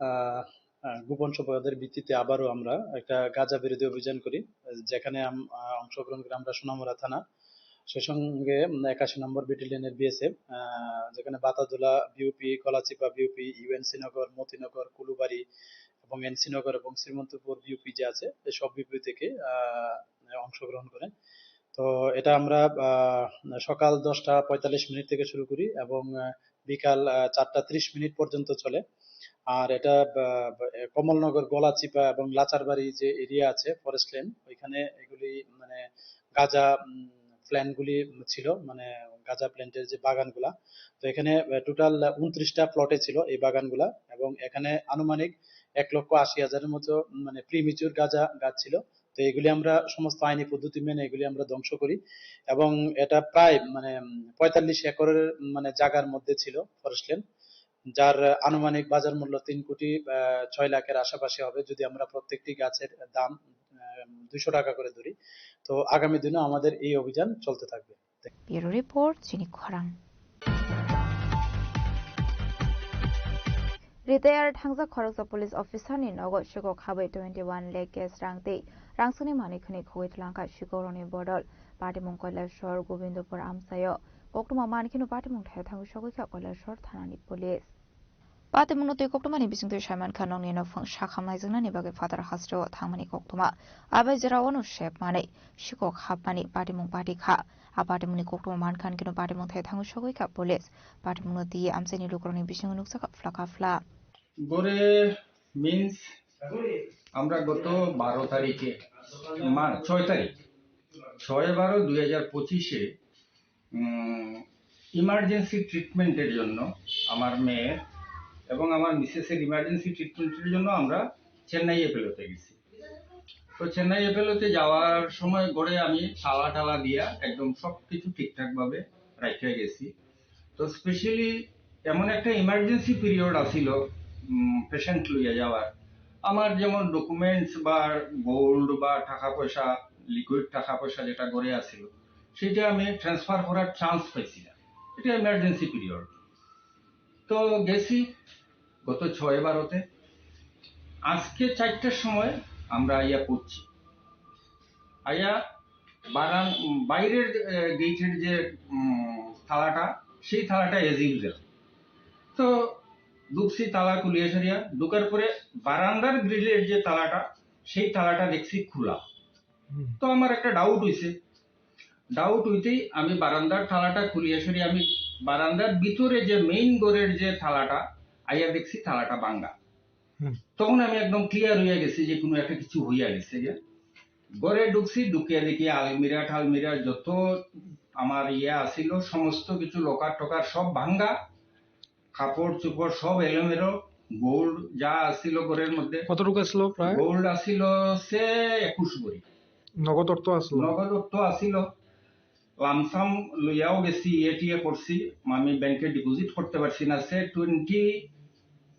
আহ, আহ, গোপন সংবাদের ভিত্তিতে আবারও আমরা একটা গাঁজা বিরোধী অভিযান করি, যেখানে আম-, আহ, অংশগ্রহণ করি আমরা সোনামুড়া থানা, সেই সঙ্গে, উম, একাশি নম্বর ব্যাটালিয়নের বিএসএফ, আহ, যেখানে বাতাদুলা বিওপি, কলাচিপা বিওপি, ইউএনসি নগর, মতিনগর, কুলুবাড়ি এবং এনসি নগর এবং শ্রীমন্তপুর বিওপি যে আছে, এই সব বিওপি থেকে, আহ, অংশগ্রহণ করে। তো এটা আমরা, আহ, সকাল দশটা পঁয়তাল্লিশ মিনিট থেকে শুরু করি এবং, আহ, বিকাল, আহ, চারটা ত্রিশ মিনিট পর্যন্ত চলে। আর এটা, আহ, কমলনগর, গলাচিপা এবং লাচারবাড়ি যে এরিয়া আছে, ফরেস্ট ল্যান্ড, ওইখানে এগুলি মানে গাঁজা, উম, প্ল্যান্টগুলি ছিল, মানে গাঁজা প্ল্যান্টের যে বাগানগুলা। তো এখানে, আহ, টোটাল ঊনত্রিশটা প্লটে ছিল এই বাগানগুলা এবং এখানে আনুমানিক এক লক্ষ আশি হাজারের মতো, উম, মানে প্রিমেচিউর গাঁজা গাছ ছিল। তো এগুলি আমরা সমস্ত আইনি পদ্ধতি মেনে এগুলি আমরা ধ্বংস করি এবং এটা প্রায় মানে, উম, পঁয়তাল্লিশ একরের, উম, মানে জায়গার মধ্যে ছিল ফরেস্ট ল্যান্ড, যার আনুমানিক বাজার মূল্য তিন কোটি, আহ, ছয় লাখের আশেপাশে হবে যদি আমরা প্রত্যেকটি গাছের দাম, আহ, দুইশো টাকা করে ধরি। তো আগামী দিনেও আমাদের এই অভিযান চলতে থাকবে। Bureau Report, chini khorang. Retired thangjak khoroksa police officer ni nogo sikok habai twenty one lakh cash rang tei rangsani manwi khwnwi khogwi twlangkha sikokrokni bodol. Patimung Kailasor Gobindopur amchaio koktwma mankheno patimung thaya thangwi sogwi kha Kailasor thanani police. Patimungno twi koktwmani bisingtwi saimankha nokni nokphang sakham naijaknani bagwi phatar hasteo thangmani koktwma. Abai jora wano sep manwi sikok hapmani patimung pati kha. A patimungni koktwma mankha hinkhe no patimung thai thangwi sogwi kha police. Patimungno twi amchaini lukurokni bisingo nukjakha phlaka phla. গড়ে মিন্স আমরা গত বারো তারিখে, মা-, ছয় তারিখ, ছয় বারো দুই হাজার পঁচিশে ইমার্জেন্সি ট্রিটমেন্টের জন্য আমার মেয়ের এবং আমার মিসেসের ইমার্জেন্সি ট্রিটমেন্টের জন্য আমরা চেন্নাই অ্যাপোলোতে গেছি। তো চেন্নাই অ্যাপোলোতে যাওয়ার সময় ঘরে আমি তালা টালা দিয়া একদম সব কিছু ঠিকঠাকভাবে রাখিয়া গেছি। তো স্পেশালি এমন একটা ইমার্জেন্সি পিরিয়ড আছিল পেশেন্ট লইয়া যাওয়ার, আমার যেমন ডকুমেন্টস বা গোল্ড বা টাকা পয়সা, লিকুইড টাকা পয়সা যেটা ঘরে আছিল, সেটা আমি ট্রান্সফার করার চান্স পাইছি না। এটা ইমার্জেন্সি পিরিয়ড। তো গেছি গত ছয় বারোতে, আজকে চারটার সময় আমরা আইয়া পড়ছি। আইয়া বারান-, বাইরের, এ, গেটের যে, উম, তালাটা, সেই তালাটা as usual। তো ঢুকছি তালা খুলিয়া সরিয়া, ঢুকার পরে বারান্দার গ্রিলের যে তালাটা, সেই তালাটা দেখছি খোলা। হুম। তো আমার একটা ডাউট হইছে, ডাউট হইতেই আমি বারান্দার তালাটা খুলিয়া সরিয়া আমি বারান্দার ভিতরে যে মেইন ঘরের যে তালাটা, আইয়া দেখছি তালাটা ভাঙ্গা। হুম। তখন আমি একদম ক্লিয়ার হইয়া গেছি যে কোনো একটা কিছু হইয়া গেছে গিয়া। ঘরে ঢুকছি, ঢুকিয়া দেখি আলমিরা টালমিরা যত আমার ইয়ে আছিল, সমস্ত কিছু লকার টকার সব ভাঙ্গা, কাপড় চোপড় সব এলোমেলো, গোল্ড যা আছিল ঘরের মধ্যে, কতটুকু আছিল প্রায়? গোল্ড আছিল সে একুশ ভরি। নগদ অর্থ আছিল? নগদ অর্থ আছিল। লামসাম লইয়াও গেছি, ইয়ে টিয়ে করছি, আমি ব্যাংকে ডিপোজিট করতে পারছি না। সে টোয়েন্টি,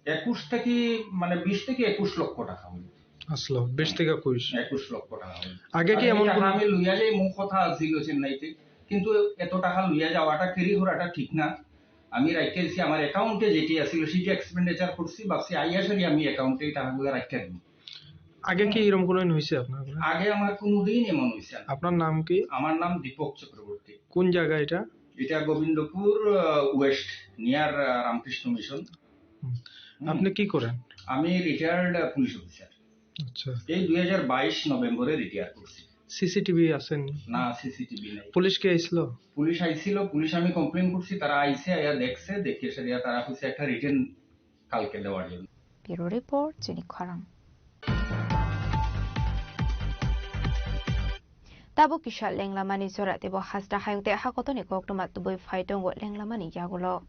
একুশ থেকে, মানে, বিশ থেকে একুশ লক্ষ টাকা হইল। আসলো, বিশ থেকে একুশ। একুশ লক্ষ টাকা হইল। আগে কি আর এই এমন টাকা কোনো আমি লইয়া যাই, মুখ কথা আছিল চেন্নাইতে, কিন্তু এত টাকা লইয়া যাওয়াটা, ক্যারি করাটা ঠিক না। আমি রাখিয়া দিছি, আমার অ্যাকাউন্টে যেটি আছিল, সেটি এক্সপেন্ডিচার করছি, ভাবছি আইয়া সরি আমি অ্যাকাউন্টে এই টাকাগুলো রাখিয়া দিই। আগে কি এরকম কোনো দিন হয়েছে আপনার ঘরে? আগে আমার কোনোদিন এমন হয়েছে না। আপনার নাম কি? আমার নাম দীপক চক্রবর্তী। কোন জায়গা এটা? এটা গোবিন্দপুর, আহ, ওয়েস্ট, নিয়ার, আহ, রামকৃষ্ণ মিশন। হুম। হুম। আপনি কি করেন? আমি রিটায়ার্ড, আহ, পুলিশ অফিসার। আচ্ছা। এই দুই হাজার বাইশ নভেম্বরে রিটায়ার করছি। সিসিটিভি আছেন? না, সিসিটিভি নাই। পুলিশ কি আইছিল? পুলিশ আইছিল, পুলিশ আমি কমপ্লেন করছি, তারা আইছে, আইয়া দেখছে, দেখে সেটা তারা কইছে একটা রিটেন কালকে দেওয়ার জন্য। Bureau report, Chini Khorang. Tabuk kisa lenglamani jora teibo hasta hayung tei hakotoni koktwma tubui phai tongo lenglamani yagulo.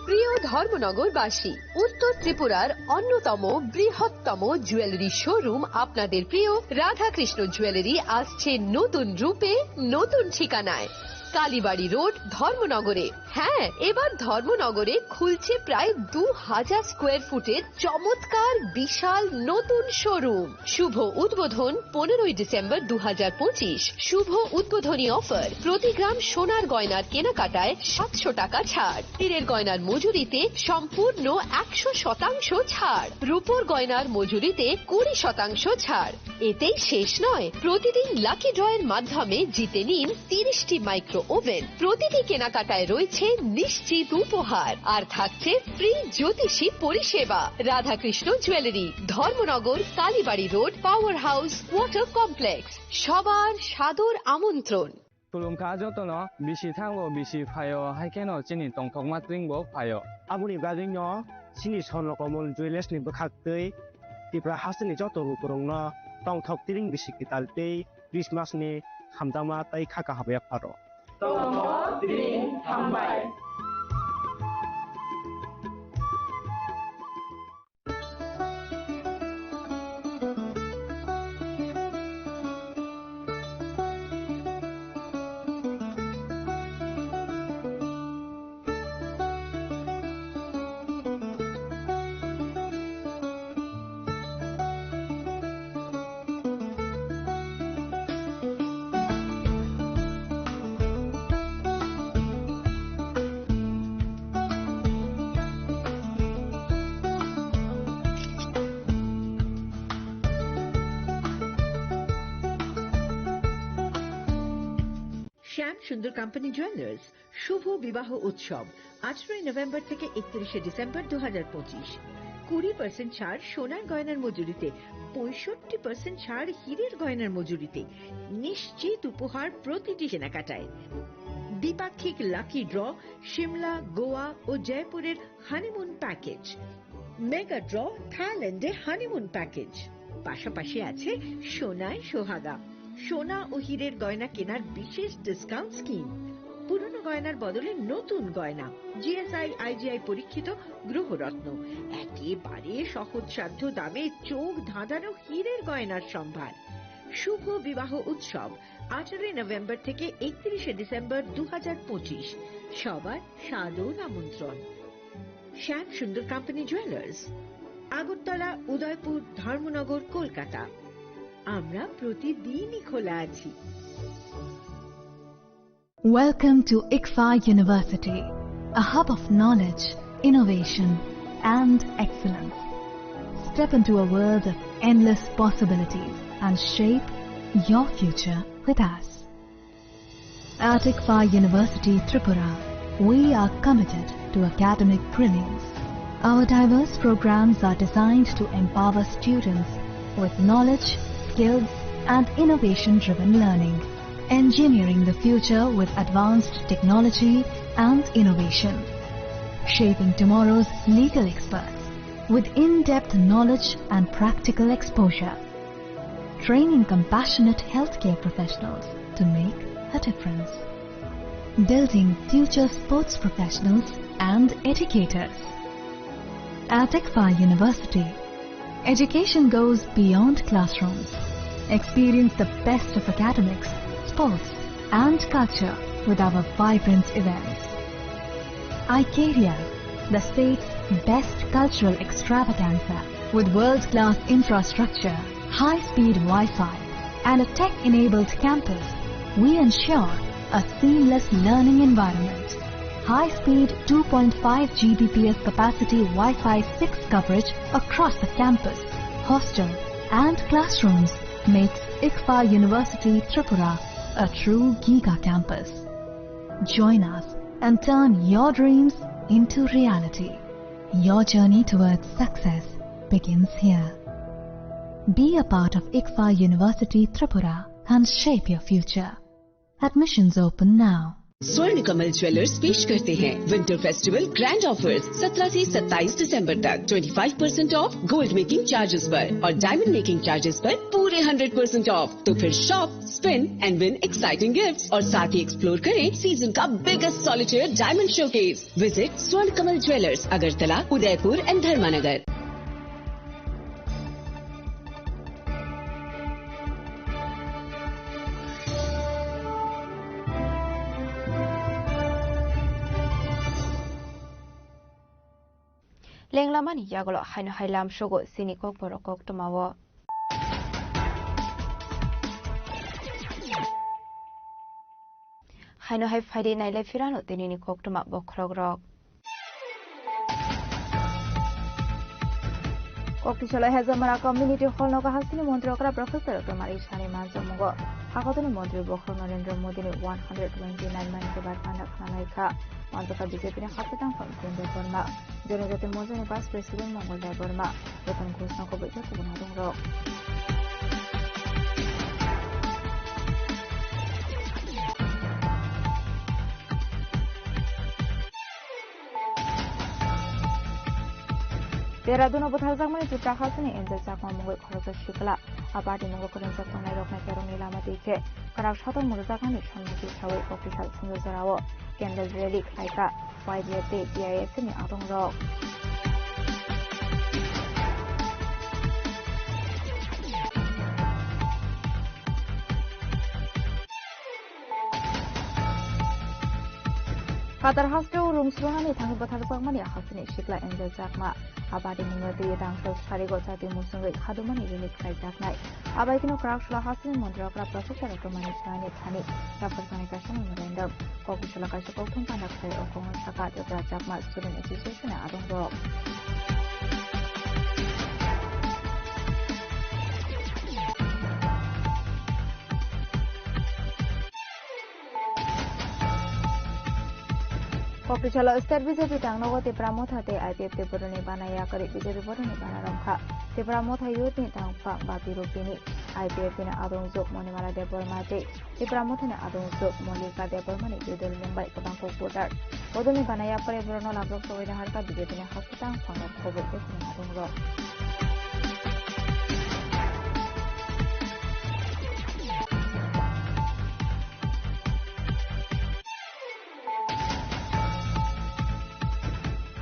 প্রিয় ধর্মনগরবাসী, উত্তর ত্রিপুরার অন্যতম বৃহত্তম জুয়েলারি শোরুম আপনাদের প্রিয় রাধাকৃষ্ণ জুয়েলারি আসছে নতুন রূপে, নতুন ঠিকানায়। কালীবাড়ি রোড, ধর্মনগরে। হ্যাঁ, এবার ধর্মনগরে খুলছে প্রায় দু হাজার স্কোয়ার ফুটের চমৎকার বিশাল নতুন শোরুম। শুভ উদ্বোধন পনেরোই ডিসেম্বর দু হাজার পঁচিশ। শুভ উদ্বোধনী অফার, প্রতি গ্রাম সোনার গয়নার কেনাকাটায় সাতশো টাকা ছাড়, হীরের গয়নার মজুরিতে সম্পূর্ণ একশো শতাংশ ছাড়, রূপোর গয়নার মজুরিতে কুড়ি শতাংশ ছাড়। এতেই শেষ নয়, প্রতিদিন লাকি ড্রয়ের মাধ্যমে জিতে নিন তিরিশটি মাইক্রো ওভেন। প্রতিটি কেনাকাটায় রয়েছে নিশ্চিত উপহার, আর থাকছে ফ্রি জ্যোতিষী পরিষেবা। Radhakrishna jewellery, Dharmanagar, Kalibari road, power house, water complex. সবার সাদর আমন্ত্রণ। Khulumkha jotono, bisi thango, bisi phaio, hai kheno chini tongthokma tringbo phaio. Aboni bagwino chini Swarno Komol Jewellers ni bwkhaktwi Tripura hasteni joto lukurokno tongthok tring bisi kwtal tei Christmas ni hamjakma tei kha kaham yapharo. Tongthok tring hambai. শ্যাম সুন্দর company jewellers শুভ বিবাহ উৎসব আঠারোই নভেম্বর থেকে একত্রিশে ডিসেম্বর দু হাজার পঁচিশ। কুড়ি পার্সেন্ট ছাড় সোনার গয়নার মজুরিতে, পঁয়ষট্টি পার্সেন্ট ছাড় হীরের গয়নার মজুরিতে, নিশ্চিত উপহার প্রতিটি কেনাকাটায়। দ্বিপাক্ষিক লাকি ড্র, সিমলা, গোয়া ও জয়পুরের হানিমুন প্যাকেজ। মেগা ড্র, থাইল্যান্ডে হানিমুন প্যাকেজ। পাশাপাশি আছে সোনায় সোহাগা, সোনা ও হীরের গয়না কেনার বিশেষ ডিসকাউন্ট স্কিম। পুরনো গয়নার বদলে নতুন গয়না, জিএসআই আইজিআই পরীক্ষিত গ্রহরত্ন, একেবারে সহজসাধ্য দামে চোখ ধাঁধানো হীরের গয়নার সম্ভার। শুভ বিবাহ উৎসব আঠারোই নভেম্বর থেকে একত্রিশে ডিসেম্বর দু হাজার পঁচিশ। সবার সাদর আমন্ত্রণ। শ্যাম সুন্দর কোম্পানি জুয়েলার্স। আগরতলা, উদয়পুর, ধর্মনগর, কলকাতা। আমরা প্রতিদিনই খোলা আছি। Welcome to ICFAI University, a hub of knowledge, innovation, and excellence. Step into a world of endless possibilities and shape your future with us. At ICFAI University Tripura, we are committed to academic brilliance. Our diverse programs are designed to empower students with knowledge, skills, and innovation-driven learning. Engineering the future with advanced technology and innovation. Shaping tomorrow's legal experts with in-depth knowledge and practical exposure. Training compassionate healthcare professionals to make a difference. Building future sports professionals and educators. At ICFAI University, education goes beyond classrooms. Experience the best of academics, sports, and culture with our vibrant events. Icaria, the state's best cultural extravaganza, with world-class infrastructure, high-speed Wi-Fi, and a tech-enabled campus, we ensure a seamless learning environment. High-speed two point five G B P S capacity Wi-Fi six coverage across the campus, hostel, and classrooms makes ICFAI University Tripura a true giga campus. Join us and turn your dreams into reality. Your journey towards success begins here. Be a part of ICFAI University Tripura and shape your future. Admissions open now. स्वर्ण कमल ज्वेलर्स पेश करते हैं winter festival grand offers. सत्रह से सत्ताईस दिसंबर तक twenty five percent of gold making charges पर और डायमंड मेकिंग चार्जेस पर पूरे हंड्रेड परसेंट ऑफ। तो फिर shop, spin and win exciting gifts और साथ ही एक्सप्लोर करें सीजन का biggest solitaire diamond showcase. Visit स्वर्ण कमल ज्वेलर्स, अगरतला, उदयपुर एंड धर्मानगर। Lenglamani yagulo haino hai lamsogo chini kokborok koktwmao. Haino hai phaidi nailai phirano tinini koktwma bokhorokrok. Koktisalai Hezamara Community Hall nogo hasteni montri okra Professor Doctor Mari Sani manjakmungo. Hakotoni montri bokhorok Narendra Modini one hundred twenty nine Mann Ki Baat panda khwnalaikha. Manjakha B J P ni hasteni tangphang Jitendra Debbarma. Jonojati Morchani Vice President Mongol Debbarma, Ratan Ghosh no kubui khe kubun adongrok. Dehradun o bwtharjakmani Tripura hasteni Angel Chakma mungwi khoroksa sikla. A party mungo kwrwngjak tongnairokno kerongni lama twi khe kwrak sotok mwrwkjaknani sonmoti sawi Koktisal Sundor jorao candle rally khlaikha Y B A tei T I F ni adongrok. Phatar hasteo rungsrunani thangwi bwtharjakmani hasteni sikla Angel Chakma. A party mungno twi rangchak sarigo chati musungwi khadumani release khlaijaknai. Abai kheno kwrak sula hasteni montri okra Professor Doctor Mani Sani thani yapharjaknai kaisa memorandum. Kokisala kaisa kokthum panda khlai o kokno saka Tripura Chakma Student Association ni adongrok. Kokisalo State B J P tangnogo Tipra Motha tei I P F T boroni bana yakarwi B J P boroni bana romkha. Tipra Motha Youth ni tangphang Bati Rupini, I P F T ni adongjwk Monimala Debbarma tei Tipra Motha ni adongjwk Mallika Debbarma ni judol mungbai kwbang kok voter. Bodolni bana yakarwi borokno labrok sogwi naharkha B J P ni hasteni tangphang rok khobor tei khwnwi adongrok.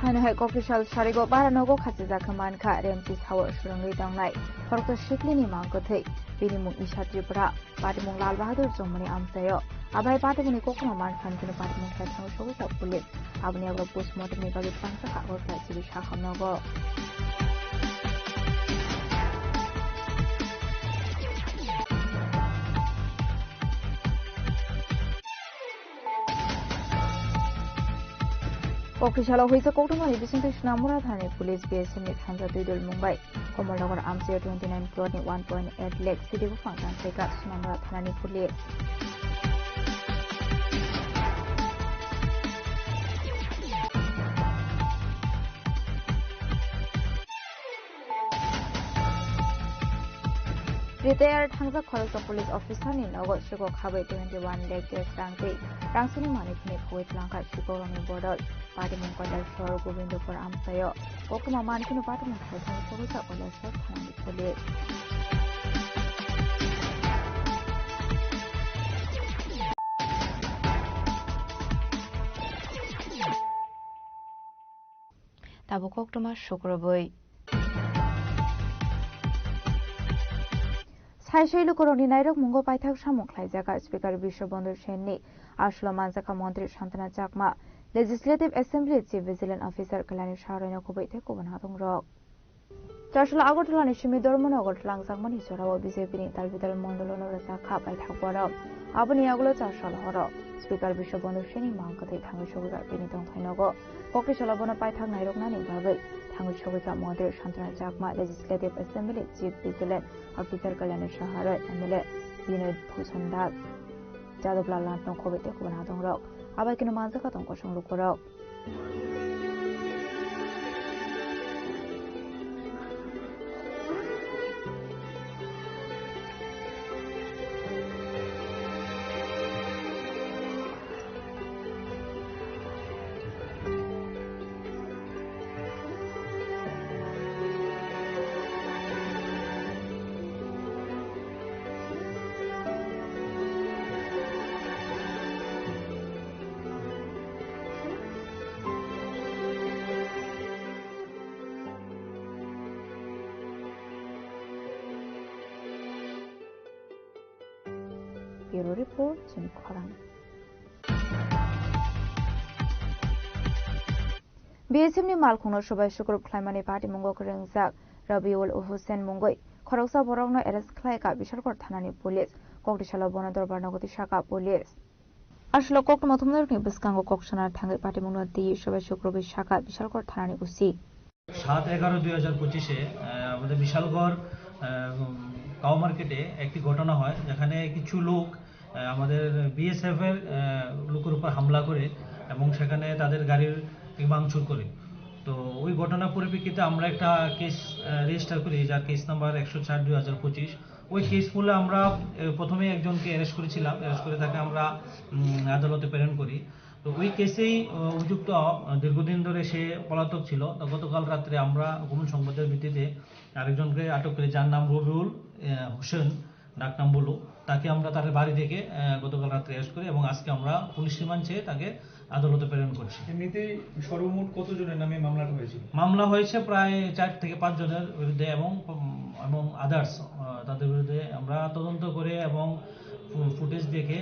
Haino hai Kokisal sarigo bara nogo khachijak khe mankha, Remchi sao swrwngwi tongnai. Khoroksa siklini mang kwthwi, bini mung Isha Tripura. Patimung Lal Bahadur Chongmani amchaio. Abai patimungni kokno mankha hwnwi patimung khe thangwi sogwi kha police. Aboni yagulo postmortem ni bagwi tangsa kha agor khlai chiri sakha nogo. Koktisalo huisa koktwmani bisingtwi Sonamura thanani police B S F ni thansa twi dol mung bai Komolnagar amchaio twenty nine crore ni one point eight lakh sidi buphang tangsaikha Sonamura thanani police. Retired thangjak khoroksa police officer ni nogo sikok habai twenty one lakh cash rang tei rangsani manwi phini khogwi tlangkha sikok rokni bodol. Patimung Kailashahar Gobindapur amchaio koktwma manwi phino patimung khaisani sogwi kha Kailashahar thanani police. Tabuk koktwma sukrubwi. Saisai lukurokni nairok mungo paithak samung khlaijak Speaker Biswabandhu Senni, aswlo manjakha Montri Santana Chakma, Legislative Assembly Chief Vigilant Officer Kalyani Saha rokno kubui tei kubun hathongrok. Chaswla Agartala ni simi Dharmanagar langjakmani jorao B J P ni dalbidal mondol no rwjakha paithak borok. Aboni yagulo Chaswla horo Speaker Biswabandhu Senni mang kwthwi thangwi sogwi kha bini tongthai nogo. Koktisalo bono paithak nairoknani bagwi thangwi sogwi kha Montri Santana Chakma, Legislative Assembly Chief Vigilant Officer Kalyani Saha rok, M L A Binoy Bhushan Das, Jadab Lal Nath no khobwi tei kubun hathongrok. Abai kheno manjakha tong kosong lukurok. Bureau Report, chini khorang. B S F ni malkhungno subai sukrub khlaimani patimungo kwrwngjak Rabiul Hussein mungwi khoroksa borokno arrest khlaikha Bishalgarh thanani police. Koktisalo bono dorbar nogo tisakha police. Aswlo koktwma thumnarokni bwskango kok sana thangwi patimungno twiwi subai sukrubwi sakha Bishalgarh thanani O C. সাত এগারো দুই হাজার পঁচিশে, আহ, আমাদের বিশালগড়, আহ, উম, কাউ মার্কেটে একটি ঘটনা হয়, যেখানে কিছু লোক, আহ, আমাদের বিএসএফ এর, আহ, লোকের উপর হামলা করে এবং সেখানে তাদের গাড়ির ভাঙচুর করে। তো ওই ঘটনার পরিপ্রেক্ষিতে আমরা একটা কেস, আহ, রেজিস্টার করি, যার কেস নাম্বার একশো চার দুই হাজার পঁচিশ। ওই কেস মূলে আমরা, আহ, প্রথমেই একজনকে অ্যারেস্ট করেছিলাম, অ্যারেস্ট করে তাকে আমরা, উম, আদালতে প্রেরণ করি। তো ওই কেসেই, আহ, অভিযুক্ত, আহ, দীর্ঘদিন ধরে সে পলাতক ছিল। তো গতকাল রাত্রে আমরা গোপন সংবাদের ভিত্তিতে আরেকজনকে আটক করি, যার নাম রবিউল, আহ, হোসেন, ডাক নাম বুলু। তাকে আমরা তার বাড়ি থেকে, আহ, গতকাল রাত্রে অ্যারেস্ট করি এবং আজকে আমরা পুলিশ রিমান্ড চেয়ে তাকে আদালতে প্রেরণ করছি। এমনিতেই সর্বমোট কতজনের নামে মামলাটা হয়েছিল? মামলা হয়েছে প্রায় চার থেকে পাঁচ জনের বিরুদ্ধে এবং, উম, এবং আদার্স, আহ, তাদের বিরুদ্ধে আমরা তদন্ত করে এবং ফু-, ফুটেজ দেখে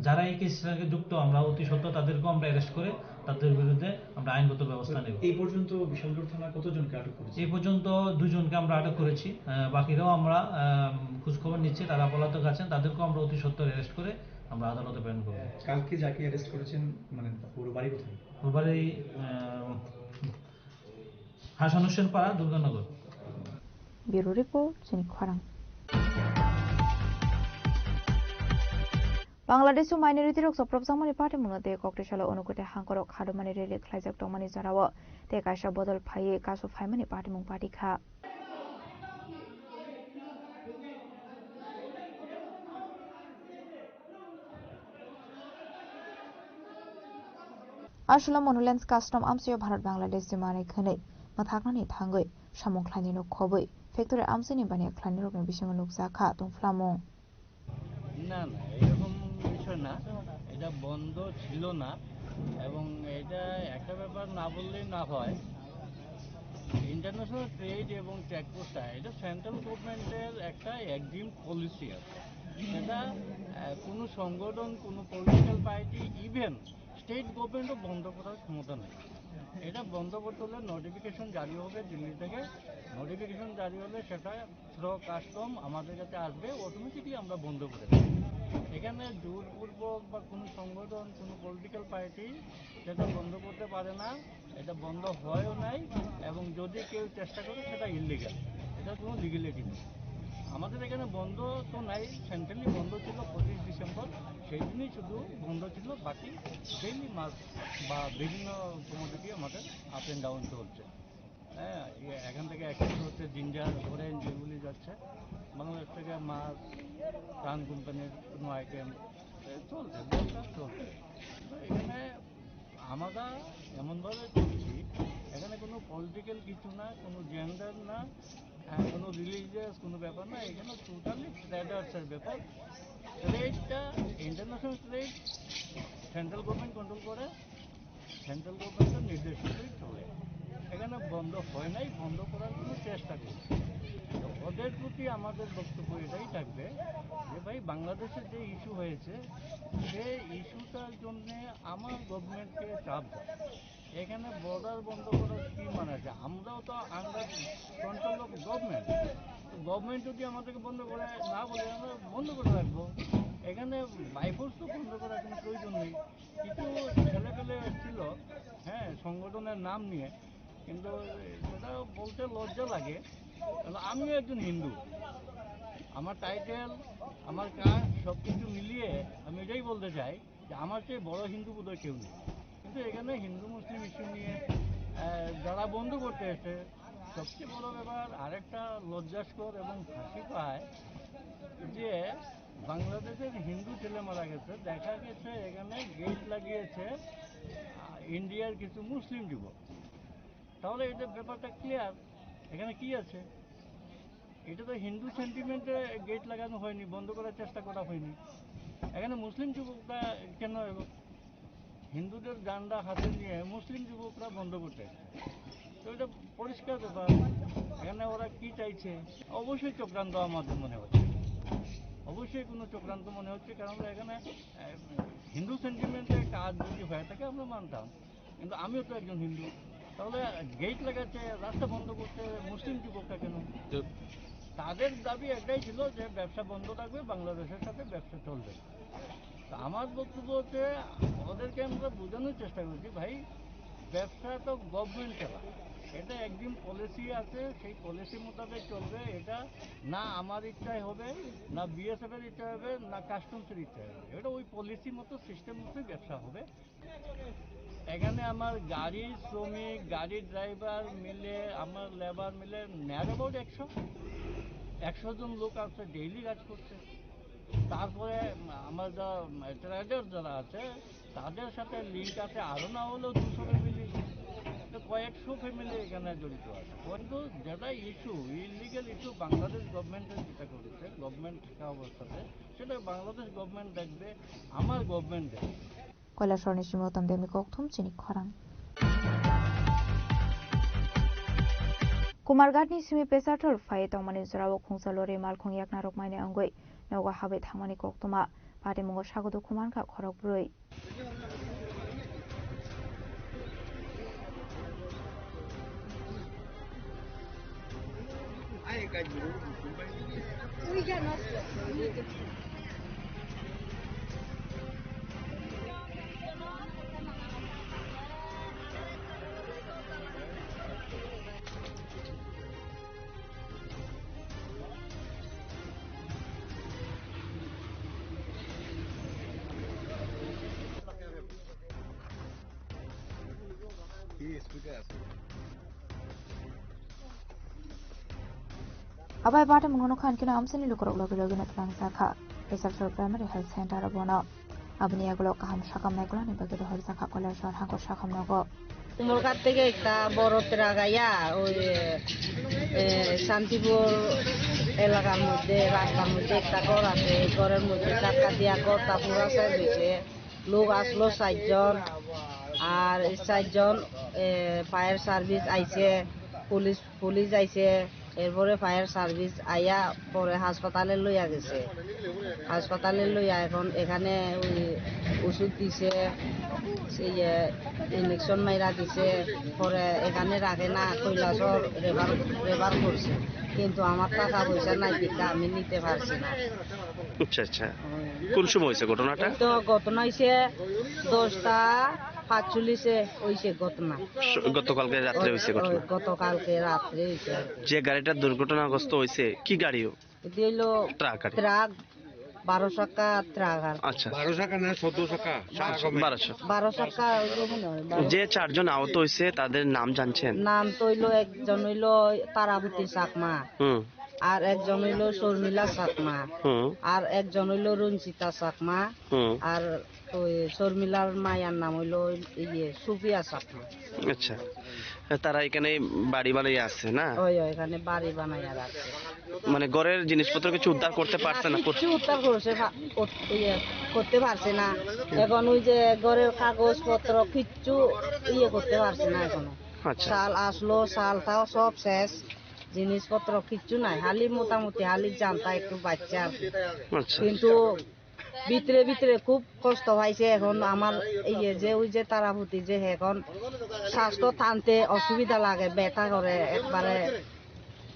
যারা এই কেসের সঙ্গে যুক্ত, আমরা অতি সত্বর তাদেরকেও আমরা অ্যারেস্ট করে তাদের বিরুদ্ধে আমরা আইনগত ব্যবস্থা নেব। এই পর্যন্ত বিশালগড় থানা কতজনকে আটক করেছে? এই পর্যন্ত দুজনকে আমরা আটক করেছি। আহ, বাকিরাও আমরা, আহ, খোঁজখবর নিচ্ছি, তারা পলাতক আছেন, তাদেরকেও আমরা অতি সত্বর অ্যারেস্ট করে আমরা আদালতে প্রেরণ করব। কালকে যাকে অ্যারেস্ট করেছেন, মানে, ওর বাড়ি কোথায়? ওর বাড়ি, আহ, হাসান হোসেন পাড়া, Durganagar. Bureau Report, chini khorang. Bangladesh o minority rok chopropjakmani patimungno tei koktisalo Unakoti hangkorok khadomani rally khlaijak tongmani jorao tei kaisa bodol phaiwi kasu phaimani patimung patikha. Aswlo Monolens Custom amchaio Bharat Bangladesh jemani khwnwi mwthaknani thangwi samung khlainai no khobwi factory amchaini baniya khlainairokni bisingo nukjakha tongphlamung. না, না, এরকম বিষয় না, এটা বন্ধ ছিল না। এবং এটা একটা ব্যাপার না বললেই না হয়, ইন্টারন্যাশনাল ট্রেড এবং চেকপোস্ট, এটা সেন্ট্রাল গভর্নমেন্টের একটা এগ্রিম পলিসি আছে। এটা, আহ, কোনো সংগঠন, কোনো পলিটিক্যাল পার্টি, ইভেন স্টেট গভর্নমেন্টও বন্ধ করার ক্ষমতা নেই। এটা বন্ধ করতে হলে নোটিফিকেশন জারি হবে দিল্লি থেকে। নোটিফিকেশন জারি হলে সেটা থ্রো কাস্টম আমাদের কাছে আসবে, অটোমেটিকলি আমরা বন্ধ করে দেব। এখানে জোরপূর্বক বা কোনো সংগঠন, কোনো পলিটিক্যাল পার্টি সেটা বন্ধ করতে পারে না, এটা বন্ধ হয়ও নাই, এবং যদি কেউ চেষ্টা করে সেটা ইলিগাল, এটা কোনো লিগ্যালিটি নেই। আমাদের এখানে বন্ধ তো নাই, সেন্ট্রালি বন্ধ ছিল পঁচিশ ডিসেম্বর, সেই দিনই শুধু বন্ধ ছিল, বাকি ডেইলি মাস বা বিভিন্ন কমোডিটি আমাদের আপ অ্যান্ড ডাউন চলছে। হ্যাঁ, এ-, এখান থেকে এক্সপোর্ট হচ্ছে জিঞ্জার, অরেঞ্জ, এগুলি যাচ্ছে। বাংলাদেশ থেকে মাছ, প্রাণ কোম্পানির কোনো আইটেম, এ, চলছে, ব্যবসা চলছে। তো এখানে আমরা এমনভাবে চলছি, এখানে কোনো পলিটিক্যাল কিছু না, কোনো জেন্ডার না, হ্যাঁ, কোনো রিলিজিয়াস কোনো ব্যাপার না, এখানে টোটালি ট্রেডার্সের ব্যাপার। ট্রেডটা, international trade central government control করে, সেন্ট্রাল গভর্নমেন্টের নির্দেশ মতোই চলে। এখানে বন্ধ হয় নাই, বন্ধ করার কোনো চেষ্টা করছে। তো ওদের প্রতি আমাদের বক্তব্য এটাই থাকবে যে ভাই, বাংলাদেশের যে ইস্যু হয়েছে, সেই ইস্যুটার জন্যে আমার গভর্নমেন্টকে চাপ দেয়। এখানে বর্ডার বন্ধ করার কি মানে আছে? আমরাও তো under control of government. Government যদি আমাদেরকে বন্ধ করে না বলে, আমরা বন্ধ করে রাখবো। এখানে বাই ফোর্স তো বন্ধ করার কোনো প্রয়োজন নেই। কিছু ছেলেপেলে এসেছিল, হ্যাঁ, সংগঠনের নাম নিয়ে, কিন্তু সেটা বলতে লজ্জা লাগে। কারণ আমিও একজন হিন্দু, আমার টাইটেল, আমার কাজ, সব কিছু মিলিয়ে আমি এটাই বলতে চাই যে আমার চেয়ে বড় হিন্দু বোধহয় কেউ নেই। কিন্তু এখানে হিন্দু মুসলিম ইস্যু নিয়ে, আহ, যারা বন্ধ করতে এসে, সবচেয়ে বড় ব্যাপার, আরেকটা লজ্জাস্কর এবং হাসি পায় যে বাংলাদেশের হিন্দু ছেলে মারা গেছে, দেখা গেছে এখানে গেট লাগিয়েছে, আহ, ইন্ডিয়ার কিছু মুসলিম যুবক। তাহলে এটা ব্যাপারটা ক্লিয়ার, এখানে কি আছে? এটা তো হিন্দু সেন্টিমেন্টে গেট লাগানো হয়নি, বন্ধ করার চেষ্টা করা হয়নি। এখানে মুসলিম যুবকরা কেন এলো? হিন্দুদের ঝান্ডা হাতে নিয়ে মুসলিম যুবকরা বন্ধ করতে এসেছে। তো এটা পরিষ্কার ব্যাপার, এখানে ওরা কি চাইছে? অবশ্যই চক্রান্ত আমাদের মনে হচ্ছে, অবশ্যই কোনো চক্রান্ত মনে হচ্ছে, কারণ এখানে, আহ, হিন্দু সেন্টিমেন্টে কাজ যদি হয়ে থাকে আমরা মানতাম, কিন্তু আমিও তো একজন হিন্দু। তাহলে গেট লাগাচ্ছে, রাস্তা বন্ধ করছে মুসলিম যুবকরা কেন? তো তাদের দাবি একটাই ছিল যে ব্যবসা বন্ধ থাকবে, বাংলাদেশের সাথে ব্যবসা চলবে। তো আমার বক্তব্য হচ্ছে, ওদেরকে আমরা বোঝানোর চেষ্টা করছি, ভাই, ব্যবসা তো গভর্নমেন্ট চালা, এটা একদিন পলিসি আছে, সেই পলিসি মোতাবেক চলবে। এটা না আমার ইচ্ছায় হবে, না বিএসএফ এর ইচ্ছা হবে, না কাস্টমসের ইচ্ছা হবে, এটা ওই পলিসি মতো, সিস্টেম মতোই ব্যবসা হবে। এখানে আমার গাড়ি শ্রমিক, গাড়ি ড্রাইভার মিলে, আমার লেবার মিলে নিয়ার অ্যাবাউট একশো, একশো জন লোক আছে, ডেইলি কাজ করছে। তারপরে আমার যা ট্রেডার যারা আছে, তাদের সাথে লিঙ্ক আছে আরও না হলেও দুশো ফ্যামিলি, তো কয়েকশো ফ্যামিলি এখানে জড়িত আছে। কিন্তু যেটা ইস্যু, ইলিগাল ইস্যু, বাংলাদেশ গভর্নমেন্টের যেটা করেছে, গভর্নমেন্ট থাকা অবস্থাতে, সেটা বাংলাদেশ গভর্নমেন্ট দেখবে, আমার গভর্নমেন্ট দেখবে। Koilasor ni simi o tom demni kok thum chini khorang. Kumarghat ni simi Pesarthor phai tongmani jorao khungsa lori malkhung yakna rok maina wngwi nogo habai thangmani koktwma. Patimungo sago dukhu mankha khorok brwi. Abai bata mungono khan kino amsani lukurok logi logi na tlang sakha. Pesarthor Primary Health Center abono. Aboni yagulo kaham sakam naikolani bagwi rohorjakha Koilasor hangkor sakam nogo. কুমলঘাট থেকে একটা বড় ট্রাক আইয়া ওই, এ, শান্তিপুর এলাকার মধ্যে, রাস্তার মধ্যে একটা ঘর আছে, এই ঘরের মধ্যে ধাক্কা দিয়া ঘরটা পুরা শেষ হয়েছে। লোক আসলো চারজন, আর এই চারজন, এ, ফায়ার সার্ভিস আইছে, পুলিশ, পুলিশ আইছে, এরপরে ফায়ার সার্ভিস আইয়া পরে হাসপাতালে লইয়া গেছে। হাসপাতালে লইয়া এখন এখানে ওই ওষুধ দিছে, সেই, এ, ইঞ্জেকশন মাইরা দিছে, পরে এখানে রাখে না, কৈলাসহর রেফার, রেফার করছে, কিন্তু আমার টাকা পয়সা নাই, টিকা আমি নিতে পারছি না। আচ্ছা, আচ্ছা। কোন সময় হয়েছে ঘটনাটা? এই তো ঘটনা হয়েছে দশটা পাঁচচল্লিশে হয়েছে ঘটনা। স-, গতকালকে রাত্রে হয়েছে ঘটনা? ওই গতকালকে রাত্রে হয়েছে আর কি। যে গাড়িটা দুর্ঘটনাগ্রস্ত হয়েছে, কি গাড়ি? এটি হইলো ট্রাক আর কি। ট্রাক, বারো চাকা ট্রাক আর কি। আচ্ছা। বারো চাকা না, চোদ্দ চাকা? বারো চাকা। বারো চাকা হইলো মনে হয়, বারো। যে চারজন আহত হয়েছে, তাদের নাম জানছেন? নাম তো হইলো, একজন হইলো তারাবতী চাকমা, হুম। আর একজন হইলো শর্মিলা চাকমা, হুম। আর একজন হইলো রঞ্জিতা চাকমা, হুম। আর ওই শর্মিলার মায়ার নাম হইলো ইয়ে সুফিয়া চাকমা। আচ্ছা, তারা এখানে বাড়ি বানাই আছে না? ওই, ওই, এখানে বাড়ি বানাই আর আছে। মানে ঘরের জিনিসপত্র কিছু উদ্ধার করতে পারছে না? না, কিচ্ছু উদ্ধার করছে পা-, কর-, ইয়ে, করতে পারছে না। এখন ওই যে ঘরের কাগজপত্র কিচ্ছু ইয়ে করতে পারছে না এখনো। আচ্ছা। চাল আসলো, চালটাও সব শেষ, জিনিসপত্র কিচ্ছু নাই, খালি মোটামুটি খালি জানটা একটু বাচ্চা আর কি। আচ্ছা। কিন্তু ভিতরে ভিতরে খুব কষ্ট পাইছে। এখন আমার এই যে, যে ওই যে তারাপতি যে এখন শ্বাস তো টানতে অসুবিধা লাগে, ব্যথা করে, একবারে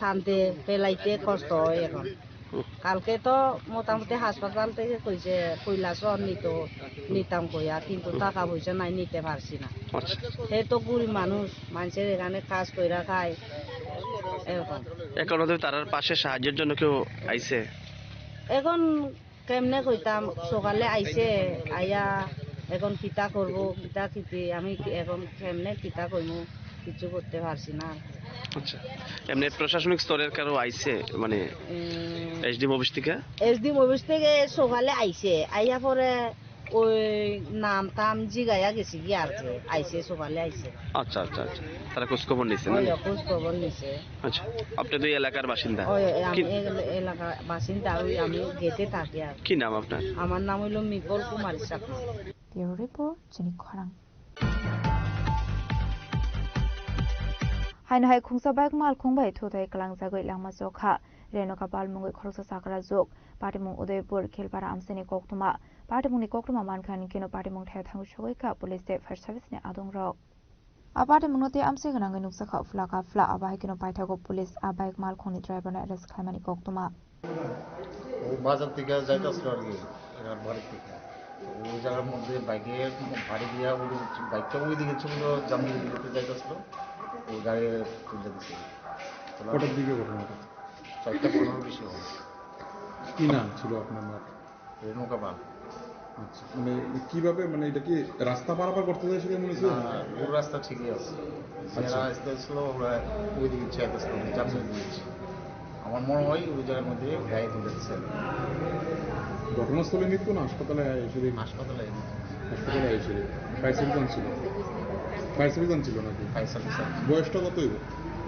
টানতে ফেলাইতে কষ্ট হয় এখন। হুম। কালকে তো মোটামুটি হাসপাতাল থেকে কইছে কৈলাসহর নিত, নিতাম কইয়া, কিন্তু টাকা পয়সা নাই, নিতে পারছি না। আচ্ছা। সে তো গরিব মানুষ, মানুষের এখানে কাজ কইরা খায়, এরকম। এখন ওদের তারার পাশে সাহায্যের জন্য কেউ আইছে? এখন কেমনে কইতাম, সকালে আইছে, আইয়া এখন কিতা করব, কিতা কিতি, আমি কি-, এখন কেমনে কিতা কইমু, কিছু করতে পারছি না। আচ্ছা, এমনি প্রশাসনিক স্তরের কারো আইছে, মানে, উম, এসডিএম অফিস থেকে? এসডিএম অফিস থেকে সকালে আইছে, আইয়া পরে ওই নাম টাম জিগাইয়া গেছে কি আর কি, আইছে, সকালে আইছে। আচ্ছা, আচ্ছা, আচ্ছা। তারা খোঁজ খবর নিছে, না? ওই খোঁজ খবর নিছে। আচ্ছা, আপনি তো এই এলাকার বাসিন্দা? ওই, ওই, আমি কি এই এলাকার বাসিন্দা, ওই আমি গেটে থাকি আর কি। কি নাম আপনার? আমার নাম হইলো মিপল কুমারী Chakma. Bureau report, Chini Khorang. Haino hai khungsa bike malkhung bai thutai kwlangjagwi langma chokha. Renuka Pal mungwi khoroksa chakrajwk. Patimung Udaipur, Khilpara amchaini koktwma. Patimungni koktwma mankha hinkhe no patimung thaya thango sogwi kha police tei fire service ni adongrok. A patimungno tei amchai gwnangwi nukjakha phla ka phla, abo hai kheno paithago police a bike malkhungni driver no arrest khlaimani koktwma. O bazar theke jaita aslo ar ki, ekhon bari theke. To o jagar moddhe bike e bari diya, o bike ta oi dike chhung do, Jamduli dike jaita aslo, o gari tulle dise. Kotar dike ghotona ta? Charta ponero bishi hobo. কি নাম ছিল আপনার মার? রেণুকা পাল। আচ্ছা, মানে কিভাবে, মানে এটা কি রাস্তা পারাপার করতে চাইছিল মনে হচ্ছে? না, না, ওর রাস্তা ঠিকই আছে। আচ্ছা। যারা আসতে আসলো, ওরা ওইদিকে চেয়ে আসলো, ওই চারশো দিয়েছে। আমার মনে হয় ওই জায়গার মধ্যে গায়ে তুলেছে। ঘটনাস্থলে মৃত্যু না হাসপাতালে এসে দেখি? হাসপাতালে। হাসপাতালে এসে দেখি। ফায়ার সার্ভিস আনছিল? ফায়ার সার্ভিস আনছিল নাকি? ফায়ার সার্ভিস আনছিল। বয়সটা কত হইব?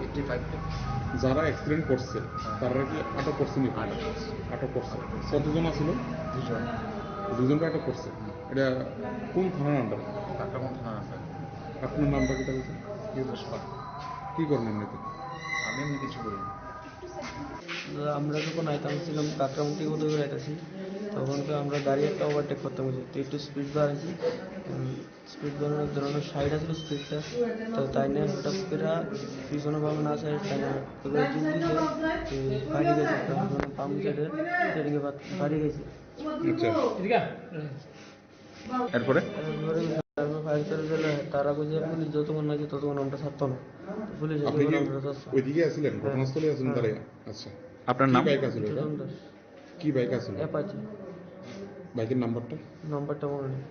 Eighty five. যারা অ্যাক্সিডেন্ট করছে, হ্যাঁ। তারা কি আটক করছে নি? আটক করছে। আটক করছে। কতজন আছিল? দুজন। দুজনকে আটক করছে। এটা কোন থানার আন্ডার? কাকরামন থানার আন্ডার। আপনার নামটা কিতা বলছেন? ইউনুস পাল। কি করেন এমনিতে? আমি এমনি কিছু করি না। আমরা যখন আইতাম ছিলাম কাকরামন থেকে উদয়পুর আইতাছি, তখন তো আমরা গাড়ি একটা ওভারটেক করতাম, তো একটু স্পিড বাড়াইছি। উম, স্পিড ধরনের, ধরনের ষাট আসলো স্পিডটা। তো তাই নিয়ে হঠাৎ করে পিছনে বামে না চাই, তাই না তো করে জুম দিছে, তো ফায়ার গেছে, তার জন্য পাম্প সেটে সেটিংয়ে বাদ-, ফায়ার গেছে। আচ্ছা। এরপরে? এরপরে তারপর ফায়ার করে দিলে তারা কইছে, "পুলিশ যতক্ষণ না আসে ততক্ষণ আমরা ছাড়তাম না।" তো পুলিশ এসে আপনি কি বলে, "আমরা ছাড়ছি।" ওইদিকে আছিলেন? হ্যাঁ। ঘটনাস্থলে আছেন হ্যাঁ। দাঁড়াইয়া? আচ্ছা। আপনার নাম? কি বাইক আছিল এটা? সুজন দাস। কি বাইক আছিল? অ্যাপাচি। বাইকের নাম্বারটা? নাম্বারটা মনে নেই।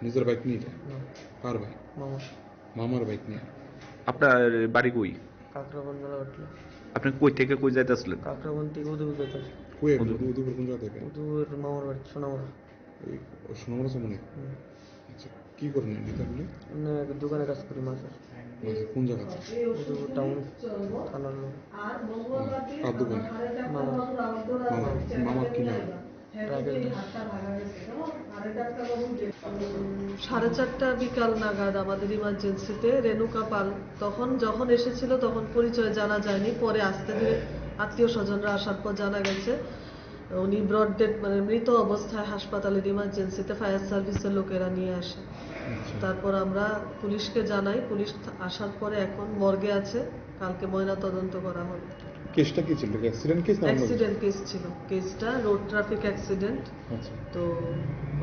নিজের বাইক নিয়ে এটা? না। কার বাইক? মামা। মামার বাইক নিয়ে। আপনার বাড়ি কই? কাকরাবন জেলা ঘাটলা। আপনি কই থেকে কই যাইতেছিলেন? কাকরাবন থেকে উদয়পুর যাইতেছি। কই এখন? উদয়পুর। উদয়পুর কোন জায়গা থেকে? উদয়পুর মামার বাড়ি, সোনামুড়া। এই সোনামুড়া সামনে? হুম। আচ্ছা, কি করেন এমনিতে আপনি? না, এক দোকানে কাজ করি মাছের। মাছের কোন জায়গাতে? উদয়পুর টাউন, থানার লোক। হুম, কার দোকানে? মামা। মামা, মামার কি নাম? রাইফেল দাস। সাড়ে চারটা বিকাল নাগাদ আমাদের ইমার্জেন্সিতে রেণুকা পাল, তখন যখন এসেছিল তখন পরিচয় জানা যায়নি, পরে আস্তে ধীরে আত্মীয় স্বজনরা আসার পর জানা গেছে উনি ব্রড ডেড, মানে মৃত অবস্থায় হাসপাতালের ইমার্জেন্সিতে ফায়ার সার্ভিসের লোকেরা নিয়ে আসে। আচ্ছা। তারপর আমরা পুলিশকে জানাই, পুলিশ আসার পরে এখন মর্গে আছে, কালকে ময়না তদন্ত করা হবে। কেসটা কি ছিল? অ্যাক্সিডেন্ট কেস না অন্য কিছু? অ্যাক্সিডেন্ট কেস ছিল। কেসটা রোড ট্রাফিক অ্যাক্সিডেন্ট। আচ্ছা। তো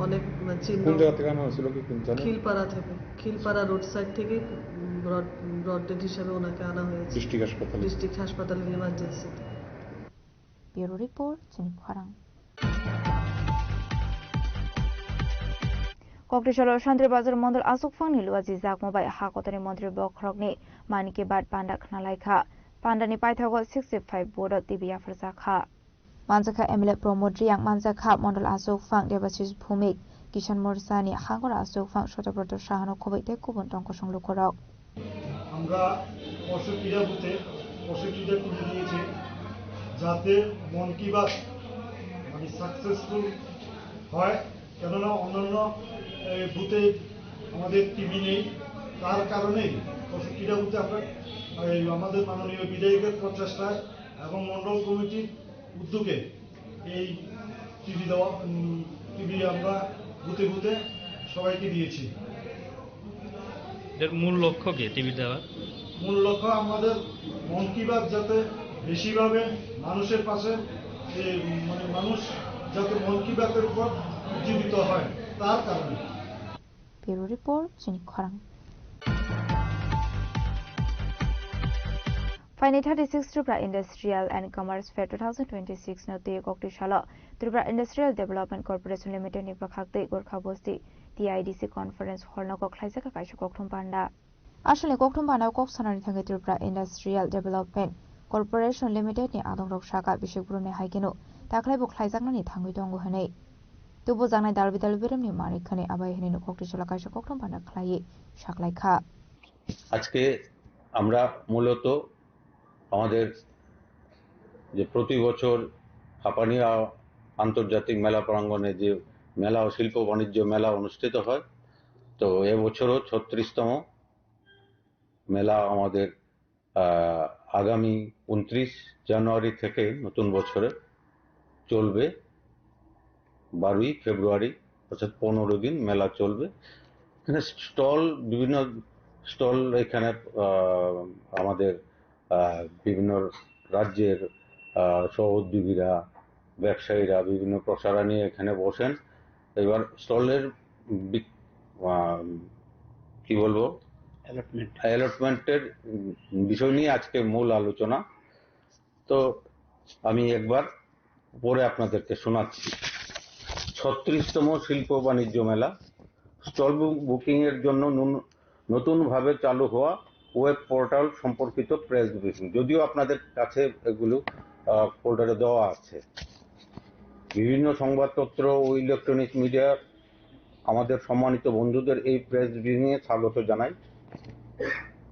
অনেক, মানে, চিহ্ন কোন জায়গা থেকে আনা হয়েছিল কি কোন জানেন? খিলপাড়া থেকে, খিলপাড়া রোড সাইড থেকে, উম, ব্রড, ব্রড ডেড হিসাবে ওনাকে আনা হয়েছে। ডিস্ট্রিক্ট হাসপাতালে? ডিস্ট্রিক্ট হাসপাতালের ইমার্জেন্সিতে। Bureau report, Chini Khorang. Koktisalo Shantribazar Mondol Asukphangni luaji jakma bai ha kotorni montri bokhorokni Mann Ki Baat panda khnalaikha. Pandani paithago sixty five vote-o T V yapharjakha. Manjakha M L A Pramod Riyang, manjakha Mondol Asukphang, Debashis Bhumik, Kisan Morchani Hangora Asukphang, Sotobroto Sahano khoboi tei kubun tongkosong lukurok. আমরা পঁয়ষট্টিটা বুথে পঁয়ষট্টিটা টিভি দিয়েছি, যাতে মন কি বাত মানে সাকসেসফুল হয়। কেননা অন্যান্য, এ, বুথে আমাদের টিভি নেই, তার কারণেই পঁয়ষট্টিটা বুথে আমরা এই আমাদের মাননীয় বিধায়কের প্রচেষ্টায় এবং মণ্ডল কমিটির উদ্যোগে এই টিভি দেওয়া, উম, টিভি আমরা বুথে বুথে সবাইকে দিয়েছি। এর মূল লক্ষ্য কি টিভি দেওয়ার? মূল লক্ষ্য আমাদের মন কি বাত যাতে বেশিভাবে মানুষের পাশে, এ, মানে মানুষ যাতে মন কি বাতের উপর উজ্জীবিত হয়, তার কারণে। Bureau report, Chini Khorang. Phaini thirty six Tripura Industrial and Commerce Fair two thousand twenty six no twi kokti salo Tripura Industrial Development Corporation Limited ni bwkhak twi Gorkha Bosti T I D C Conference Hall no kok khlaijak kaisa kokthum panda. Aswkni kokthum panda o kok sanani thangwi Tripura Industrial Development Corporation Limited ni adongrok saka bisik brumni hai kheno takhwlaibo khlaijaknani thangwi tongo hwnwi. Tubujaknai dalbi dalbi beremni manwi khani abai hwnwi no kokti salo kaisa kokthum panda khlaiwi saklaikha. আজকে আমরা মূলত আমাদের যে প্রতি বছর হাপানিয়া আন্তর্জাতিক মেলা প্রাঙ্গণে যে মেলা ও শিল্প বাণিজ্য মেলা অনুষ্ঠিত হয়, তো এবছরও ছত্রিশতম মেলা আমাদের, আহ, আগামী ঊনত্রিশ জানুয়ারি থেকে নতুন বছরে চলবে বারোই ফেব্রুয়ারি, অর্থাৎ পনেরো দিন মেলা চলবে। এখানে স্টল, বিভিন্ন স্টল এখানে, আহ, আমাদের, আহ, বিভিন্ন রাজ্যের, আহ, সহোদ্যোগীরা, ব্যবসায়ীরা বিভিন্ন প্রচারা নিয়ে এখানে বসেন। এবার স্টলের বি-, আহ, কি বলবো, অ্যালটমেন্ট। অ্যালটমেন্টের, উম, বিষয় নিয়ে আজকে মূল আলোচনা। তো আমি একবার পরে আপনাদেরকে শোনাচ্ছি। ছত্রিশতম শিল্প বাণিজ্য মেলা, স্টল বু-, বুকিং এর জন্য নুন-, নতুনভাবে চালু হওয়া ওয়েব পোর্টাল সম্পর্কিত প্রেস ব্রিফিং। যদিও আপনাদের কাছে এগুলো, আহ, পোর্টালে দেওয়া আছে। বিভিন্ন সংবাদপত্র ও ইলেকট্রনিক মিডিয়ার আমাদের সম্মানিত বন্ধুদের এই প্রেস ব্রিফিং এ স্বাগত জানাই।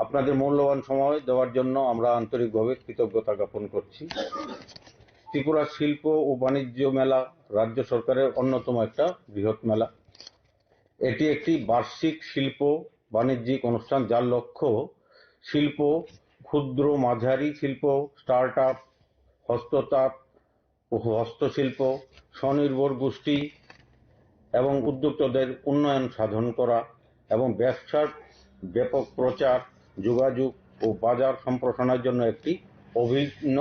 আপনাদের মূল্যবান সময় দেওয়ার জন্য আমরা আন্তরিকভাবে কৃতজ্ঞতা জ্ঞাপন করছি। ত্রিপুরা শিল্প ও বাণিজ্য মেলা রাজ্য সরকারের অন্যতম একটা বৃহৎ মেলা। এটি একটি বার্ষিক শিল্প বাণিজ্যিক অনুষ্ঠান, যার লক্ষ্য শিল্প, ক্ষুদ্র মাঝারি শিল্প, স্টার্টআপ, হস্ততাঁত ও হস্তশিল্প, স্বনির্ভর গোষ্ঠী এবং উদ্যোক্তাদের উন্নয়ন সাধন করা এবং ব্যবসার ব্যাপক প্রচার, যোগাযোগ ও বাজার সম্প্রসারণের জন্য একটি অভিন্ন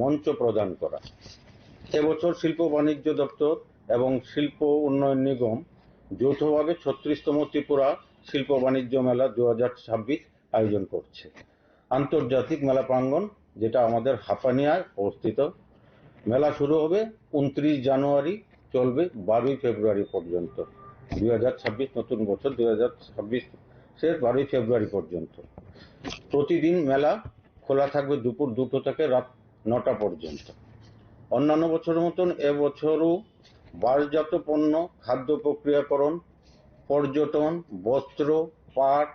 মঞ্চ প্রদান করা। এবছর শিল্প বাণিজ্য দপ্তর এবং শিল্প উন্নয়ন নিগম যৌথভাবে ছত্রিশতম ত্রিপুরা শিল্প বাণিজ্য মেলা দুই হাজার ছাব্বিশ আয়োজন করছে। আন্তর্জাতিক মেলা প্রাঙ্গণ, যেটা আমাদের হাপানিয়ায় অবস্থিত। মেলা শুরু হবে ঊনত্রিশ জানুয়ারি, চলবে বারোই ফেব্রুয়ারি পর্যন্ত। দুই হাজার ছাব্বিশ, নতুন বছর দুই হাজার ছাব্বিশের বারোই ফেব্রুয়ারি পর্যন্ত। প্রতিদিন মেলা খোলা থাকবে দুপুর দুটো থেকে রাত নটা পর্যন্ত। অন্যান্য বছরের মতন এবছরও বাঁশজাত পণ্য, খাদ্য প্রক্রিয়াকরণ, পর্যটন, বস্ত্র, পাট,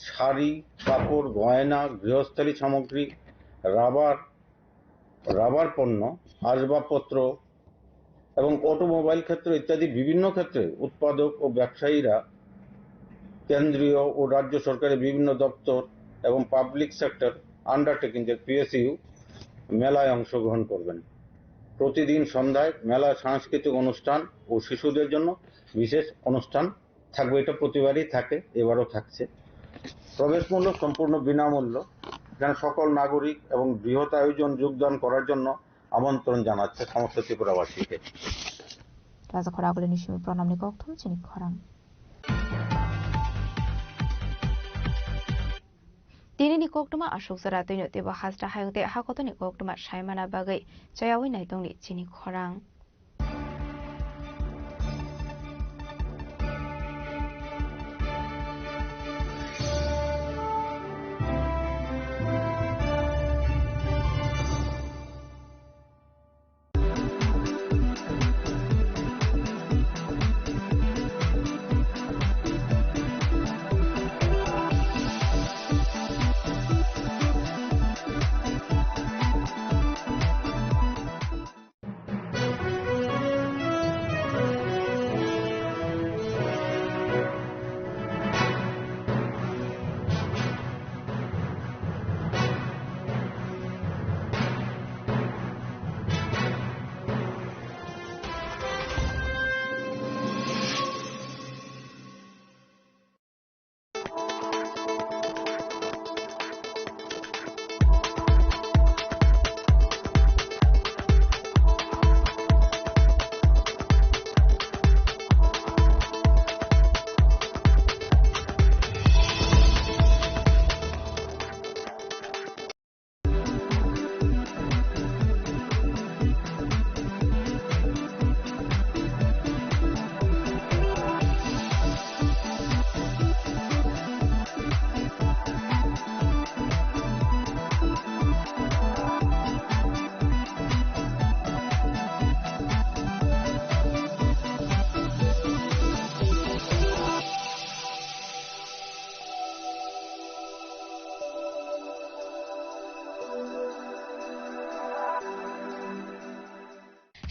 শাড়ি, কাপড়, গয়না, গৃহস্থালী সামগ্রী, রাবার, রাবার পণ্য, আসবাবপত্র এবং অটোমোবাইল ক্ষেত্র ইত্যাদি বিভিন্ন ক্ষেত্রে উৎপাদক ও ব্যবসায়ীরা কেন্দ্রীয় ও রাজ্য সরকারের বিভিন্ন দপ্তর এবং পাবলিক সেক্টর আন্ডারটেকিং, যে পিএসইউ, মেলায় অংশগ্রহণ করবেন। প্রতিদিন সন্ধ্যায় মেলায় সাংস্কৃতিক অনুষ্ঠান ও শিশুদের জন্য বিশেষ অনুষ্ঠান থাকবে। এটা প্রতিবারই থাকে, এবারও থাকছে। প্রবেশ মূল্য সম্পূর্ণ বিনামূল্য। এখানে সকল নাগরিক এবং বৃহৎ আয়োজন যোগদান করার জন্য আমন্ত্রণ জানাচ্ছে সমস্ত ত্রিপুরাবাসীকে। Raja khorang agulini simi pranamni kokthum chini khorang. Tinini koktwma aswk jora twino teibo hasta hayung tei hakotoni koktwma saimana bagwi chayawi naitongni chini khorang.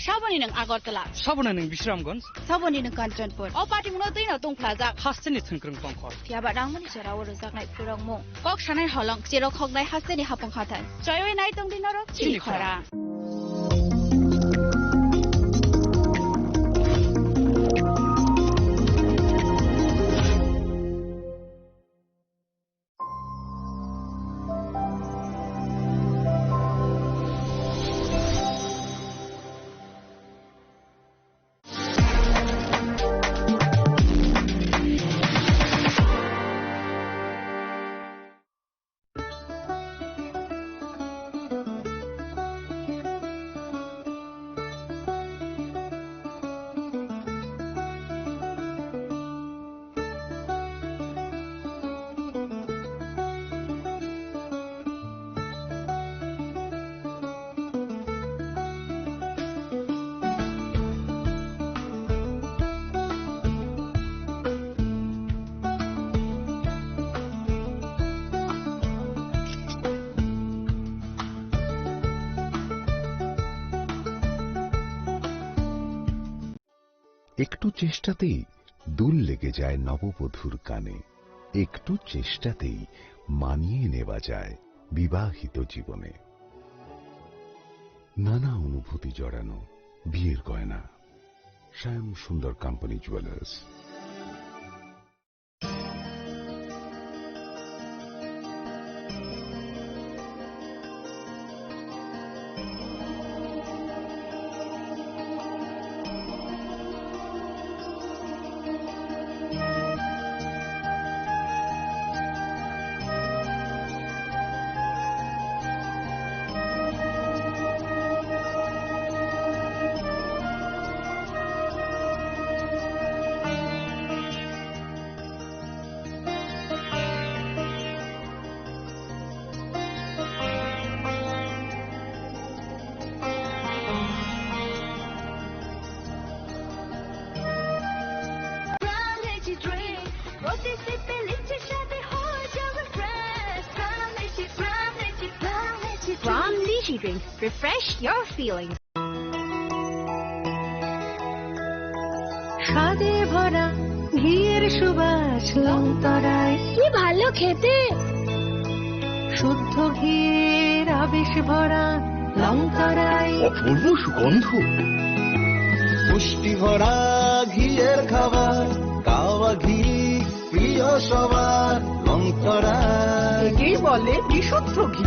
Saboni nwng Agartala. Saboni nwng Bisramganj. Saboni nwng Kanchanpur. O patimungno twino tongphlajak. Hasteni thwngkwrwng tongkhor. Phiyaba rangmani jorao rwjaknai phrwrwngmung. Kok sanai holong, cherok hoknai hasteni hapung hathai. Choiwi nai tongdi norok chini khorang. একটু চেষ্টাতেই দুল লেগে যায় নববধূর কানে, একটু চেষ্টাতেই মানিয়ে নেওয়া যায় বিবাহিত জীবনে। নানা অনুভূতি জড়ানো বিয়ের গয়না। শ্যাম সুন্দর company jewellers. Pram Lychee Drink. Refresh your feelings. স্বাদে ভরা ঘিয়ের সুবাস লংতরায়। কি ভালো খেতে! শুদ্ধ ঘিয়ের আবেশ ভরা লংতরায়। অপূর্ব সুগন্ধ। পুষ্টি ভরা ঘিয়ের খাবার, কাওয়া ঘি। প্রিয় সবার লংতরাই। একেই বলে বিশুদ্ধ ঘি।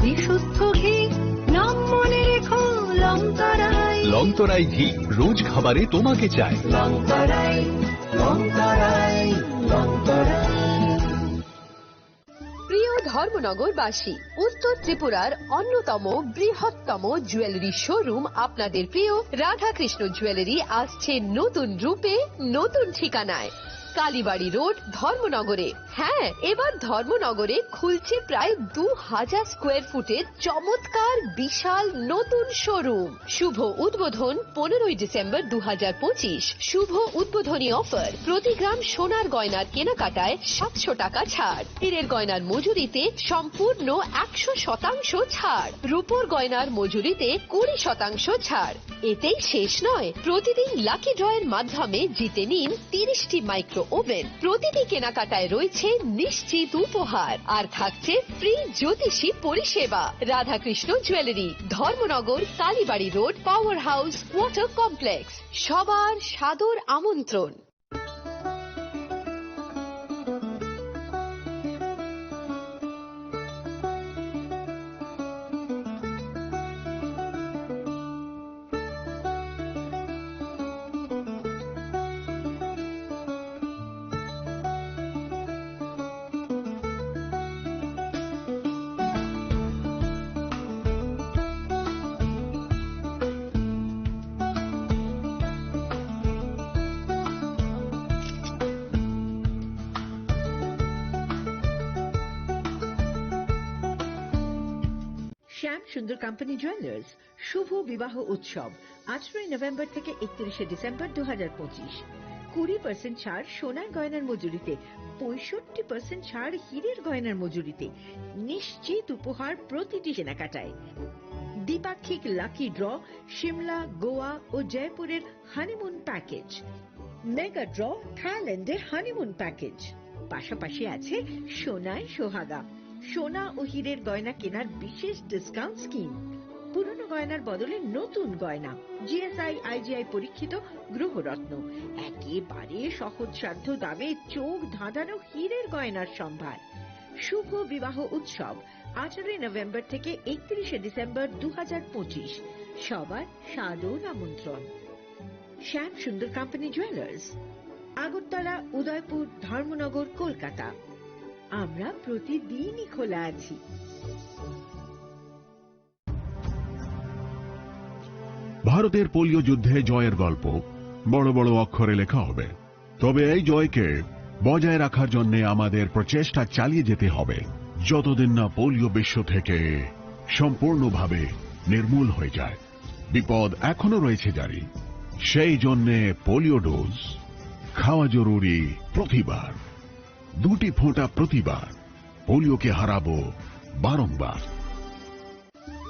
বিশুদ্ধ ঘি, নাম মনে রেখো, লংতরাই। লংতরাই ঘি, রোজ খাবারে তোমাকে চাই। লংতরাই, লংতরাই, লংতরাই। প্রিয় ধর্মনগরবাসী, উত্তর ত্রিপুরার অন্যতম বৃহত্তম জুয়েলারি শোরুম আপনাদের প্রিয় রাধাকৃষ্ণ জুয়েলারি আসছে নতুন রূপে, নতুন ঠিকানায়। কালীবাড়ি রোড, ধর্মনগরে। হ্যাঁ, এবার ধর্মনগরে খুলছে প্রায় দু হাজার স্কোয়ার ফুটের চমৎকার বিশাল নতুন শোরুম। শুভ উদ্বোধন পনেরোই ডিসেম্বর দু হাজার পঁচিশ। শুভ উদ্বোধনী অফার, প্রতি গ্রাম সোনার গয়নার কেনাকাটায় সাতশো টাকা ছাড়, হীরের গয়নার মজুরিতে সম্পূর্ণ একশো শতাংশ ছাড়, রূপোর গয়নার মজুরিতে কুড়ি শতাংশ ছাড়। এতেই শেষ নয়, প্রতিদিন লাকি ড্রয়ের মাধ্যমে জিতে নিন তিরিশটি মাইক্রো ওভেন। প্রতিটি কেনাকাটায় রয়েছে নিশ্চিত উপহার, আর থাকছে ফ্রি জ্যোতিষী পরিষেবা। Radhakrishna jewellery, Dharmanagar, Kalibari road, power house, water complex. সবার সাদর আমন্ত্রণ। শ্যাম সুন্দর কোম্পানি জুয়েলার্স, শুভ বিবাহ উৎসব, আঠারোই নভেম্বর থেকে একত্রিশে ডিসেম্বর দু হাজার পঁচিশ। কুড়ি পার্সেন্ট ছাড় সোনার গয়নার মজুরিতে, পঁয়ষট্টি পার্সেন্ট ছাড় হীরের গয়নার মজুরিতে, নিশ্চিত উপহার প্রতিটি কেনাকাটায়। দ্বিপাক্ষিক লাকি ড্র, সিমলা, গোয়া ও জয়পুরের হানিমুন প্যাকেজ। মেগা ড্র, থাইল্যান্ডে হানিমুন প্যাকেজ। পাশাপাশি আছে সোনায় সোহাগা, সোনা ও হীরের গয়না কেনার বিশেষ ডিসকাউন্ট স্কিম। পুরনো গয়নার বদলে নতুন গয়না, জিএসআই আইজিআই পরীক্ষিত গ্রহরত্ন, একেবারে সহজসাধ্য দামে চোখ ধাঁধানো হীরের গয়নার সম্ভার। শুভ বিবাহ উৎসব, আঠারোই নভেম্বর থেকে একত্রিশে ডিসেম্বর দু হাজার পঁচিশ। সবার সাদর আমন্ত্রণ। শ্যাম সুন্দর কোম্পানি জুয়েলার্স, আগরতলা, উদয়পুর, ধর্মনগর, কলকাতা। আমরা প্রতিদিনই খোলা আছি। ভারতের পোলিও যুদ্ধে জয়ের গল্প বড় বড় অক্ষরে লেখা হবে, তবে এই জয়কে বজায় রাখার জন্য আমাদের প্রচেষ্টা চালিয়ে যেতে হবে, যতদিন না পোলিও বিশ্ব থেকে সম্পূর্ণভাবে নির্মূল হয়ে যায়। বিপদ এখনো রয়েছে জারি, সেই জন্যে পোলিও ডোজ খাওয়া জরুরি প্রতিবার, দুটি ফোঁটা প্রতিবার। পোলিওকে হারাবো বারংবার।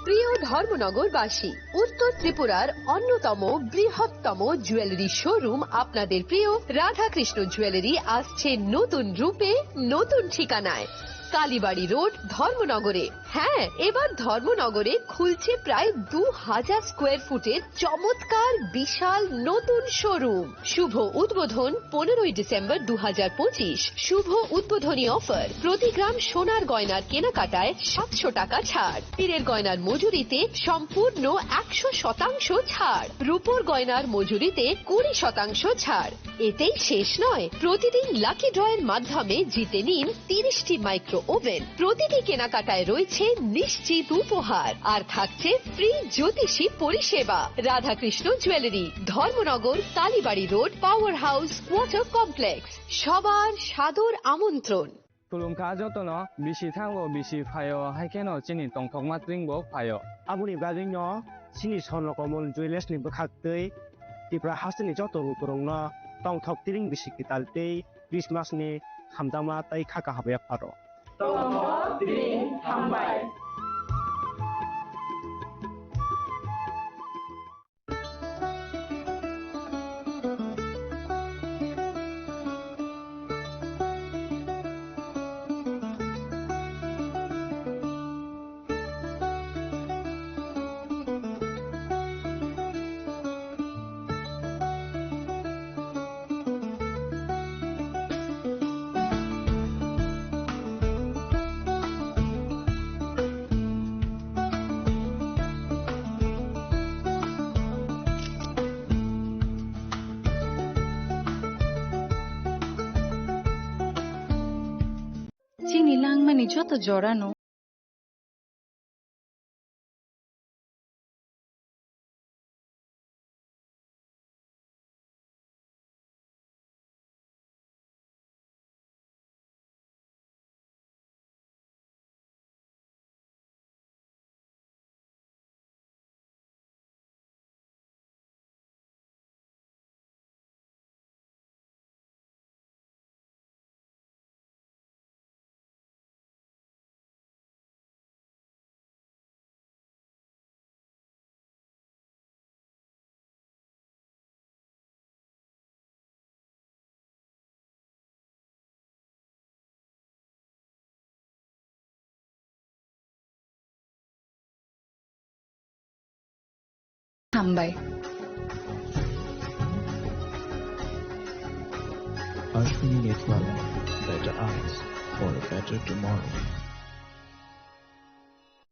প্রিয় ধর্মনগরবাসী, উত্তর ত্রিপুরার অন্যতম বৃহত্তম জুয়েলারি শোরুম আপনাদের প্রিয় রাধাকৃষ্ণ জুয়েলারি আসছে নতুন রূপে, নতুন ঠিকানায়। কালীবাড়ি রোড, ধর্মনগরে। হ্যাঁ, এবার ধর্মনগরে খুলছে প্রায় দু হাজার স্কোয়ার ফুটের চমৎকার বিশাল নতুন শোরুম। শুভ উদ্বোধন পনেরোই ডিসেম্বর দু হাজার পঁচিশ। শুভ উদ্বোধনী অফার, প্রতি গ্রাম সোনার গয়নার কেনাকাটায় সাতশো টাকা ছাড়, হীরের গয়নার মজুরিতে সম্পূর্ণ একশো শতাংশ ছাড়, রূপোর গয়নার মজুরিতে কুড়ি শতাংশ ছাড়। এতেই শেষ নয়, প্রতিদিন লাকি ড্রয়ের মাধ্যমে জিতে নিন তিরিশটি মাইক্রো ওভেন। প্রতিটি কেনাকাটায় রয়েছে নিশ্চিত উপহার, আর থাকছে ফ্রি জ্যোতিষী পরিষেবা। Radhakrishna jewellery, Dharmanagar, Kalibari road, power house, water complex. সবার সাদর আমন্ত্রণ। Khulumkha jotono, bisi thango, bisi phaio, hai kheno chini tongthokma tring bo phaio. Aboni bagwino chini Swarno Komol Jewellers ni bwkhak twi Tripura hasteni joto lukurokno tongthok tring bisi kwtal tei Christmas ni hamjakma tei kha kaham yapharw. Tongthok tring hambai. Joto jorano. Hambai. Ashwini Netwala, Better Eyes for a Better Tomorrow.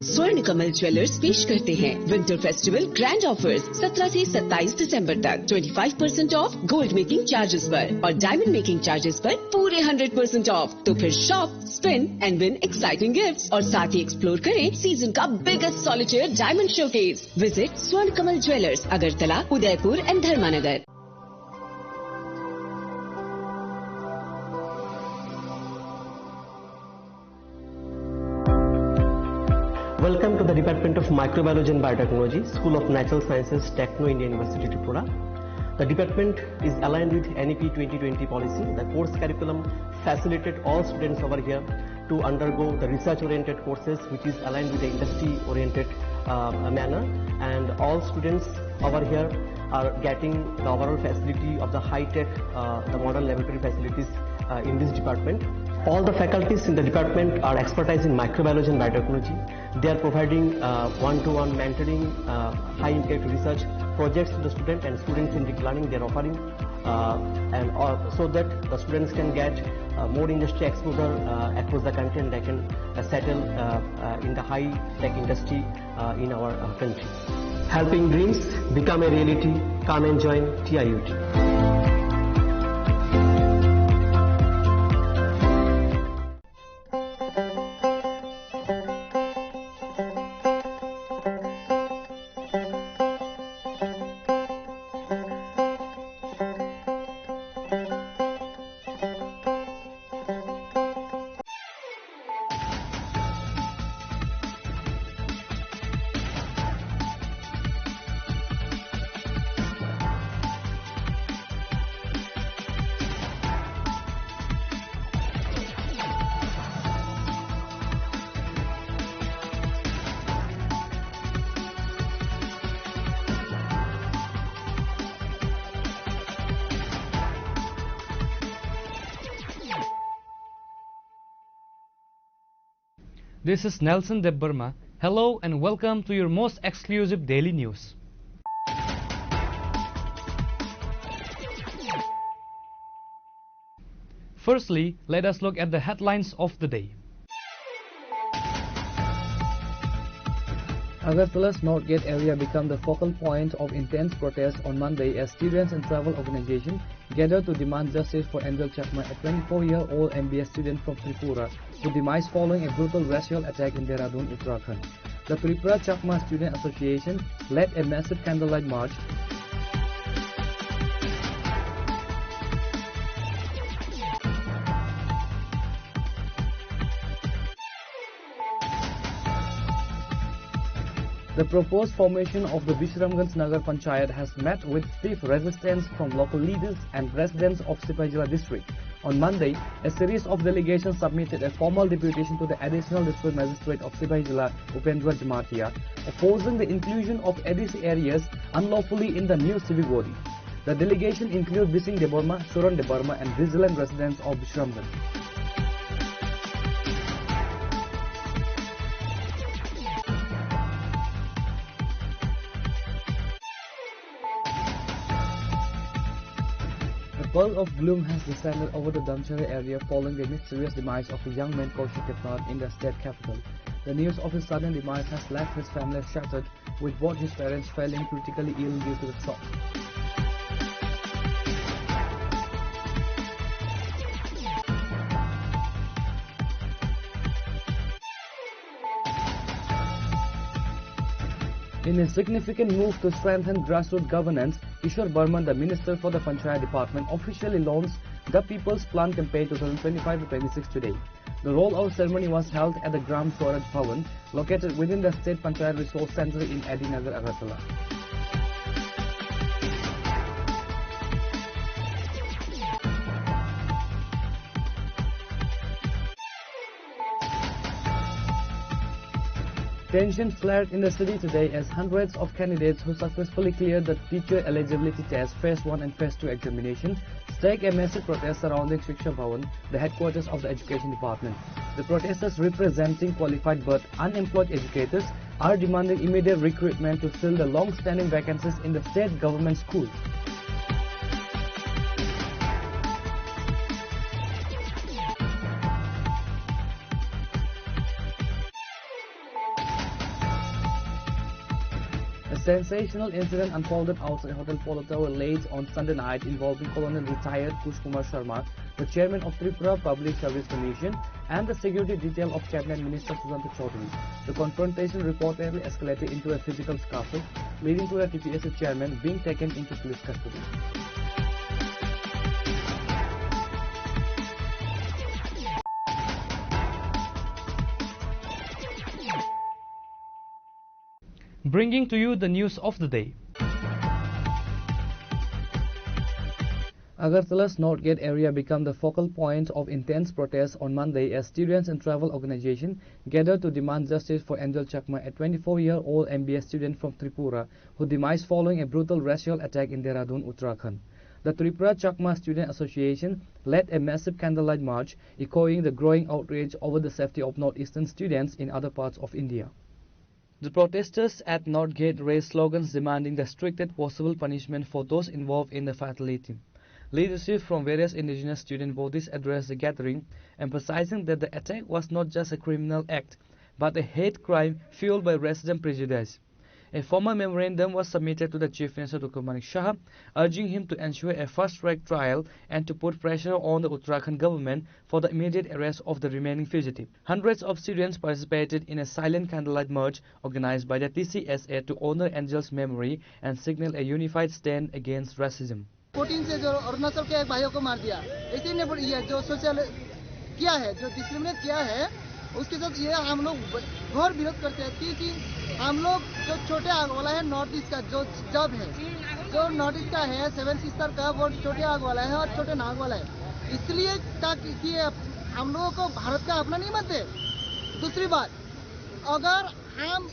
स्वर्ण कमल ज्वेलर्स पेश करते हैं winter festival grand offers. सत्रह से सत्ताईस दिसंबर तक twenty five percent of gold making charges पर और डायमंड मेकिंग चार्जेस पर पूरे हंड्रेड परसेंट ऑफ। तो फिर shop, spin and win exciting gifts और साथ ही एक्सप्लोर करें सीजन का biggest solitaire diamond showcase. Visit स्वर्ण कमल ज्वेलर्स, अगरतला, उदयपुर एंड धर्मानगर। Welcome to the Department of Microbiology and Biotechnology, School of Natural Sciences, Techno India University, Tripura. The department is aligned with N E P twenty twenty policy. The course curriculum facilitated all students over here to undergo the research-oriented courses, which is aligned with the industry-oriented, uh, manner. And all students over here are getting the overall facility of the high-tech, uh, the modern laboratory facilities, uh, in this department. All the faculties in the department are expertise in microbiology and biotechnology. They are providing, uh, one-to-one mentoring, uh, high-impact research projects to the student and student-centric learning they are offering, uh, and all, so that the students can get, uh, more industry exposure, uh, across the country, and they can, uh, settle, uh, uh, in the high-tech industry, uh, in our, uh, country. Helping dreams become a reality. Come and join T I U T. This is Nelson Debbarma. Hello and welcome to your most exclusive daily news. Firstly, let us look at the headlines of the day. Agartala's North Gate area became the focal point of intense protests on Monday as students and tribal organizations gathered to demand justice for Angel Chakma, a twenty-four-year-old M B S student from Tripura, who demised following a brutal racial attack in Dehradun, Uttarakhand. The Tripura Chakma Student Association led a massive candlelight march. The proposed formation of the Bishramganj Nagar Panchayat has met with stiff resistance from local leaders and residents of Sipaijala district. On Monday, a series of delegations submitted a formal deputation to the Additional District Magistrate of Sipaijala, Upendra Jamatia, opposing the inclusion of A D C areas unlawfully in the new civic body. The delegation include Bising Debbarma, Suran Debbarma, and Vigilant residents of Bishramganj. A pall of gloom has descended over the Damcherra area following the mysterious demise of a young man, Kaushik Debnath, in the state capital. The news of his sudden demise has left his family shattered, with both his parents falling critically ill due to the shock. In a significant move to strengthen grassroots governance, Kishore Barman, the Minister for the Panchayat Department, officially launched the People's Plan Campaign twenty twenty-five to twenty-six today. The rollout ceremony was held at the Gram Swaraj Bhavan, located within the State Panchayat Resource Centre in A D Nagar, Agartala. Tension flared in the city today as hundreds of candidates who successfully cleared the teacher eligibility test phase one and phase two examination staged a massive protest surrounding Shiksha Bhavan, the headquarters of the education department. The protesters, representing qualified but unemployed educators, are demanding immediate recruitment to fill the long-standing vacancies in the state government schools. A sensational incident unfolded outside Hotel Polo Tower late on Sunday night involving Colonel retired Kush Kumar Sharma, the chairman of Tripura Public Service Commission, and the security detail of Cabinet Minister Sudanta Chaudhary. The confrontation reportedly escalated into a physical scuffle, leading to a T P S A chairman being taken into police custody. Bringing to you the news of the day. Agartala's North Gate area became the focal point of intense protests on Monday as students and tribal organizations gathered to demand justice for Angel Chakma, a twenty-four-year-old M B S student from Tripura who demised following a brutal racial attack in Dehradun, Uttarakhand. The Tripura Chakma Student Association led a massive candlelight march, echoing the growing outrage over the safety of Northeastern students in other parts of India. The protesters at North Gate raised slogans demanding the strictest possible punishment for those involved in the fatality. Leadership from various indigenous student bodies addressed the gathering, emphasizing that the attack was not just a criminal act, but a hate crime fueled by racism prejudice. A formal memorandum was submitted to the Chief Minister Doctor Manik Saha, urging him to ensure a fast-track trial and to put pressure on the Uttarakhand government for the immediate arrest of the remaining fugitive. Hundreds of students participated in a silent candlelight march organized by the T C S A to honor Angel's memory and signal a unified stand against racism. Fourteen से जो अरुणाचल के एक भाइयों को मार दिया, इसी ने ये जो सोशल किया है, जो डिस्क्रिमिनेट किया है, उसके साथ ये हम लोग घोर विरोध करते हैं, क्योंकि हम लोग जो छोटे आग वाला है, नॉर्थ ईस्ट का जो जब है, जो नॉर्थ ईस्ट का है, सेवन सिस्टर का, वो छोटे आग वाला है और छोटे नाग वाला है। इसलिए ताकि कि हम लोगों को भारत का अपना नहीं मानते। दूसरी बात, अगर हम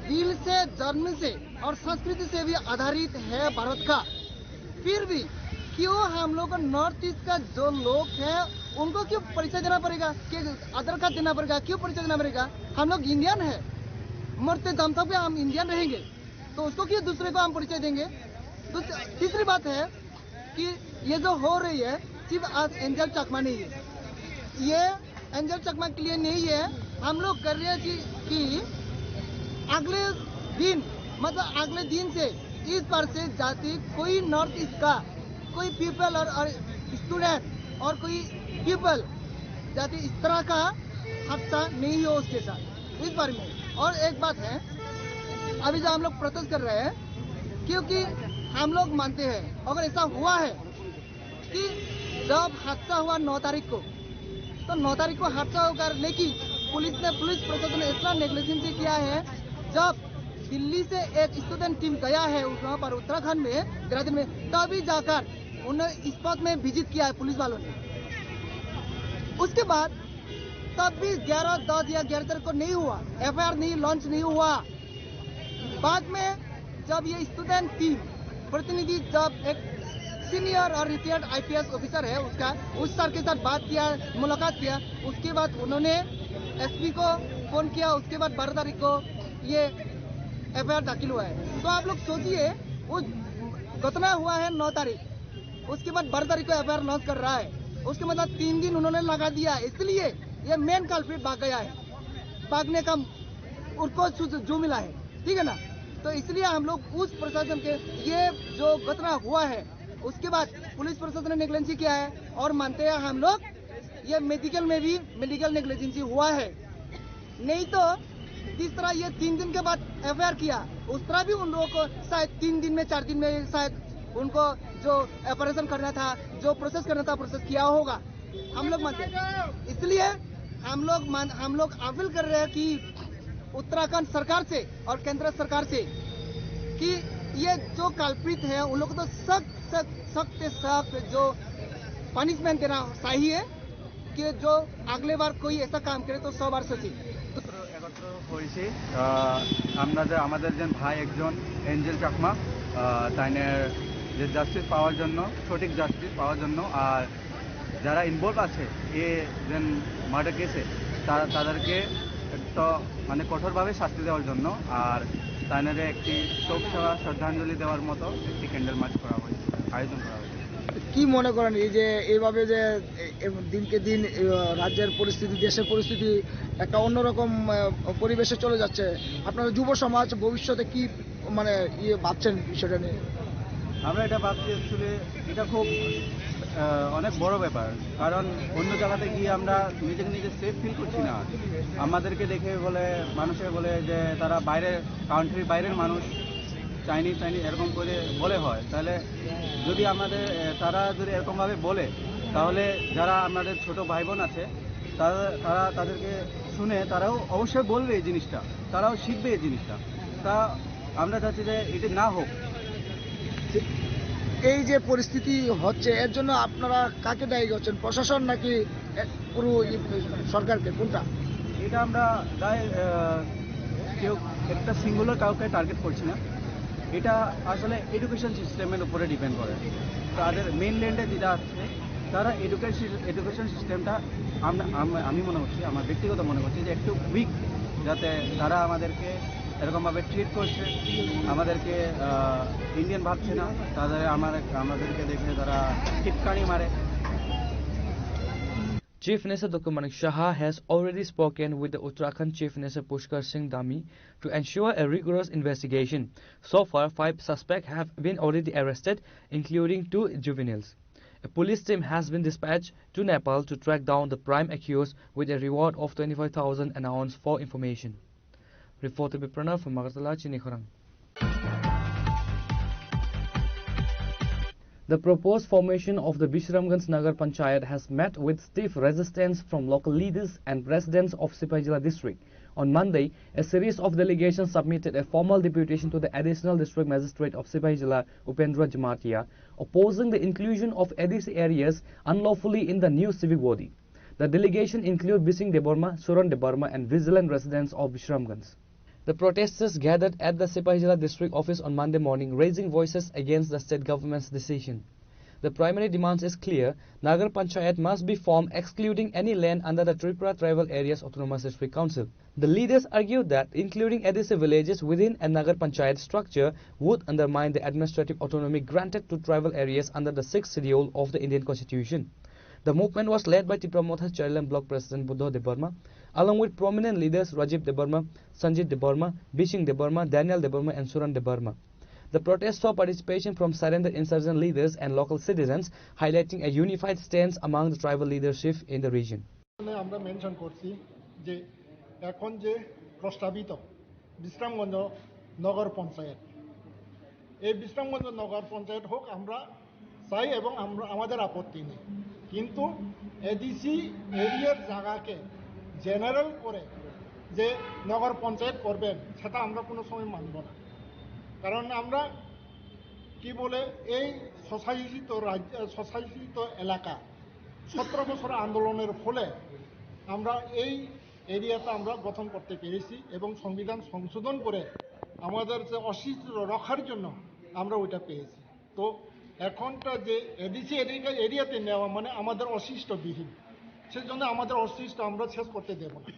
दिल से, जन्म से और संस्कृति से भी आधारित है भारत का, फिर भी क्यों हम लोग को नॉर्थ ईस्ट का जो लोग हैं, उनको क्यों परिचय देना पड़ेगा, कि आधार कार्ड देना पड़ेगा, क्यों परिचय देना पड़ेगा? हम लोग इंडियन है, मरते दम तक भी हम इंडियन रहेंगे, तो उसको क्यों दूसरे को हम परिचय देंगे? दूस-, तीसरी बात है, कि ये जो हो रही है, सिर्फ आज एंजल चकमा नहीं है, ये एंजल चकमा के लिए नहीं है। हम लोग कर रहे हैं कि, कि अगले दिन, मतलब अगले दिन से इस बार से जाति कोई नॉर्थ ईस्ट का कोई पीपल और, और स्टूडेंट और कोई पीपल जाति इस तरह का हादसा नहीं हो उसके साथ, इस बारे में। और एक बात है, अभी जो हम लोग प्रोटेस्ट कर रहे हैं, क्योंकि हम लोग मानते हैं, अगर ऐसा हुआ है कि जब हादसा हुआ नौ तारीख को, तो नौ तारीख को हादसा होकर, लेकिन पुलिस ने, पुलिस प्रशासन ने इतना नेग्लिजेंसी किया है। जब दिल्ली से एक स्टूडेंट टीम गया है उस, वहाँ पर उत्तराखंड में, देहरादून में, तभी जाकर उन्होंने स्पॉट में विजिट किया है पुलिस वालों ने। उसके बाद तब भी ग्यारह दस या ग्यारह तारीख को नहीं हुआ, एफआईआर नहीं लॉन्च नहीं हुआ। बाद में जब ये स्टूडेंट टीम प्रतिनिधि, जब एक सीनियर और रिटायर्ड आईपीएस ऑफिसर है उसका, उस सर के साथ बात किया, मुलाकात किया, उसके बाद उन्होंने एसपी को फोन किया। उसके बाद बारह तारीख को ये एफआईआर दाखिल हुआ है। तो आप लोग सोचिए, वो घटना हुआ है नौ तारीख, उसके बाद बारह तारीख को एफआईआर लॉन्च कर रहा है, उसके मतलब तीन दिन उन्होंने लगा दिया, इसलिए ये मेन कल्प्रिट भाग गया है, भागने का उनको सु-, जो मिला है, ठीक है ना। तो इसलिए हम लोग उस प्रशासन के, ये जो घटना हुआ है, उसके बाद पुलिस प्रशासन ने नेग्लिजेंसी किया है और मानते हैं हम लोग, ये मेडिकल में भी मेडिकल नेग्लिजेंसी हुआ है, नहीं तो जिस तरह ये तीन दिन के बाद एफआईआर किया, उस तरह भी उन लोगों को शायद तीन दिन में, चार दिन में शायद उनको जो ऑपरेशन करना था, जो प्रोसेस करना था, प्रोसेस किया होगा। हम लोग मानते हैं। इसलिए हम लोग मान, हम लोग अपील कर रहे हैं कि उत्तराखंड सरकार से और केंद्र सरकार से कि ये जो कल्प्रिट है, उन लोगों को तो सख्त, सख्त, सख्त से सख्त जो पनिशमेंट देना चाहिए कि जो अगले बार कोई ऐसा काम करे तो सौ बार सोचे। একত্র হয়েছি। আহ, আমরা যে, আমাদের যে ভাই একজন এঞ্জেল চাকমা, আহ, তাইনের যে জাস্টিস পাওয়ার জন্য, সঠিক জাস্টিস পাওয়ার জন্য, আর যারা ইনভলভ আছে এ যে মার্ডার কেসে, তারা, তাদেরকে একটা মানে কঠোরভাবে শাস্তি দেওয়ার জন্য, আর তাইনারে একটি শোক সভা শ্রদ্ধাঞ্জলি দেওয়ার মতো একটি ক্যান্ডেল মার্চ করা হয়েছে, আয়োজন করা হয়েছে। কি মনে করেন এই যে এইভাবে যে এ, এ, দিনকে দিন এ, রাজ্যের পরিস্থিতি, দেশের পরিস্থিতি একটা অন্যরকম আহ, পরিবেশে চলে যাচ্ছে, আপনারা যুব সমাজ ভবিষ্যতে কি মানে ইয়ে ভাবছেন বিষয়টা নিয়ে? আমরা এটা ভাবছি অ্যাকচুয়ালি এটা খুব আহ, অনেক বড় ব্যাপার, কারণ অন্য জায়গাতে গিয়ে আমরা নিজেকে নিজে সেফ ফিল করছি না। আমাদেরকে দেখে বলে, মানুষে বলে যে তারা বাইরের কান্ট্রির বাইরের মানুষ, চাইনিজ চাইনিজ এরকম করে বলে হয়, তাহলে যদি আমাদের আহ, তারা যদি এরকমভাবে বলে, তাহলে যারা আমাদের ছোট ভাই বোন আছে, তারা তারা তাদেরকে শুনে তারাও অবশ্যই বলবে এই জিনিসটা, তারাও শিখবে এই জিনিসটা। তা আমরা চাচ্ছি যে এটি না হোক। এই যে পরিস্থিতি হচ্ছে, এর জন্য আপনারা কাকে দায়ী করছেন, প্রশাসন নাকি এ, পুরো ই, সরকারকে, কোনটা? এটা আমরা দায় আহ, কেউ একটা সিঙ্গুলার কাউকে টার্গেট করছি না। এটা আসলে এডুকেশন সিস্টেমের উপরে ডিপেন্ড করে। তাদের মেইনল্যান্ডে যেটা আছে, তারা এডুকেশন এডুকেশন সিস্টেমটা আমরা আম- আমি মনে করছি, আমার ব্যক্তিগত মনে করছি যে একটু উইক, যাতে তারা আমাদেরকে এরকমভাবে ট্রিট করছে, আমাদেরকে ইন্ডিয়ান ভাবছে না, তাদের আমার আমাদেরকে দেখে তারা টিটকারি মারে। Chief Minister Doctor Manik Saha has already spoken with the Uttarakhand Chief Minister Pushkar Singh Dhami to ensure a rigorous investigation. So far, five suspects have been already arrested, including two juveniles. A police team has been dispatched to Nepal to track down the prime accused with a reward of twenty-five thousand announced for information. Reporter Biprana from Agartala, Chini Khorang. The proposed formation of the Bishramganj Nagar Panchayat has met with stiff resistance from local leaders and residents of Sipaijala district. On Monday, a series of delegations submitted a formal deputation to the Additional District Magistrate of Sipaijala, Upendra Jamatia, opposing the inclusion of A D C areas unlawfully in the new civic body. The delegation include Bising Debbarma, Suran Debbarma, and vigilant residents of Bishramganj. The protesters gathered at the Sipaijala district office on Monday morning, raising voices against the state government's decision. The primary demand is clear: Nagar Panchayat must be formed excluding any land under the Tripura Tribal Areas Autonomous District Council. The leaders argued that including A D C villages within a Nagar Panchayat structure would undermine the administrative autonomy granted to tribal areas under the sixth Schedule of the Indian Constitution. The movement was led by Tipra Motha Charilam Block President Buddha Debbarma, along with prominent leaders Rajib Debbarma, Sanjit Debbarma, Bishing Debbarma, Daniel Debbarma, and Suran Debbarma. The protest saw participation from surrendered insurgent leaders and local citizens, highlighting a unified stance among the tribal leadership in the region. আমরা মেনশন করছি যে এখন যে প্রস্তাবিত বিশ্রামগঞ্জ নগর পঞ্চায়েত, এই বিশ্রামগঞ্জ নগর পঞ্চায়েত হোক, আমরা চাই এবং আমরা, আমাদের আপত্তি নেই, কিন্তু এডিসি এরিয়ার জায়গাকে জেনারেল করে যে নগর পঞ্চায়েত করবেন, সেটা আমরা কোনো সময় মানব না। কারণ আমরা কি বলে, এই স্বশাসিত রাজ্য, স্বশাসিত এলাকা, সতেরো বছর আন্দোলনের ফলে আমরা এই এরিয়াটা আমরা গঠন করতে পেরেছি এবং সংবিধান সংশোধন করে আমাদের যে অস্তিত্ব রক্ষার জন্য আমরা ওইটা পেয়েছি। তো এখনটা যে এডিসি এরিয়া, এরিয়াতে নেওয়া মানে আমাদের অস্তিত্ববিহীন, সেজন্য আমাদের অস্তিত্ব আমরা শেষ করতে দেব না।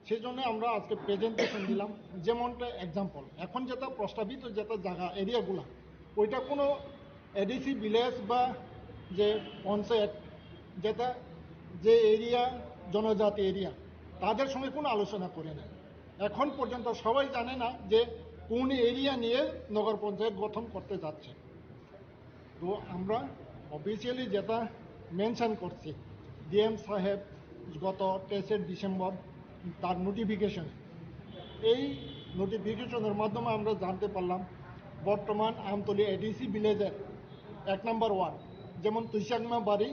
সেজন্য আমরা আজকে প্রেজেন্টেশন দিলাম। যেমনটা এক্সাম্পল, এখন যেটা প্রস্তাবিত যেটা জায়গা এরিয়াগুলো, ওইটা কোনো এডিসি ভিলেজ বা যে পঞ্চায়েত, যেটা যে এরিয়া, জনজাতি এরিয়া, তাদের সঙ্গে কোনো আলোচনা করে নাই। এখন পর্যন্ত সবাই জানে না যে কোন এরিয়া নিয়ে নগর পঞ্চায়েত গঠন করতে যাচ্ছে। তো আমরা অফিসিয়ালি যেটা মেনশন করছি, ডিএম সাহেব গত তেইশে ডিসেম্বর তার নোটিফিকেশনে এই নোটিফিকেশনের মাধ্যমে আমরা জানতে পারলাম, বর্তমান আমতলী এডিসি ভিলেজের এক নম্বর ওয়ার্ড, যেমন তুইচাকমা বাড়ি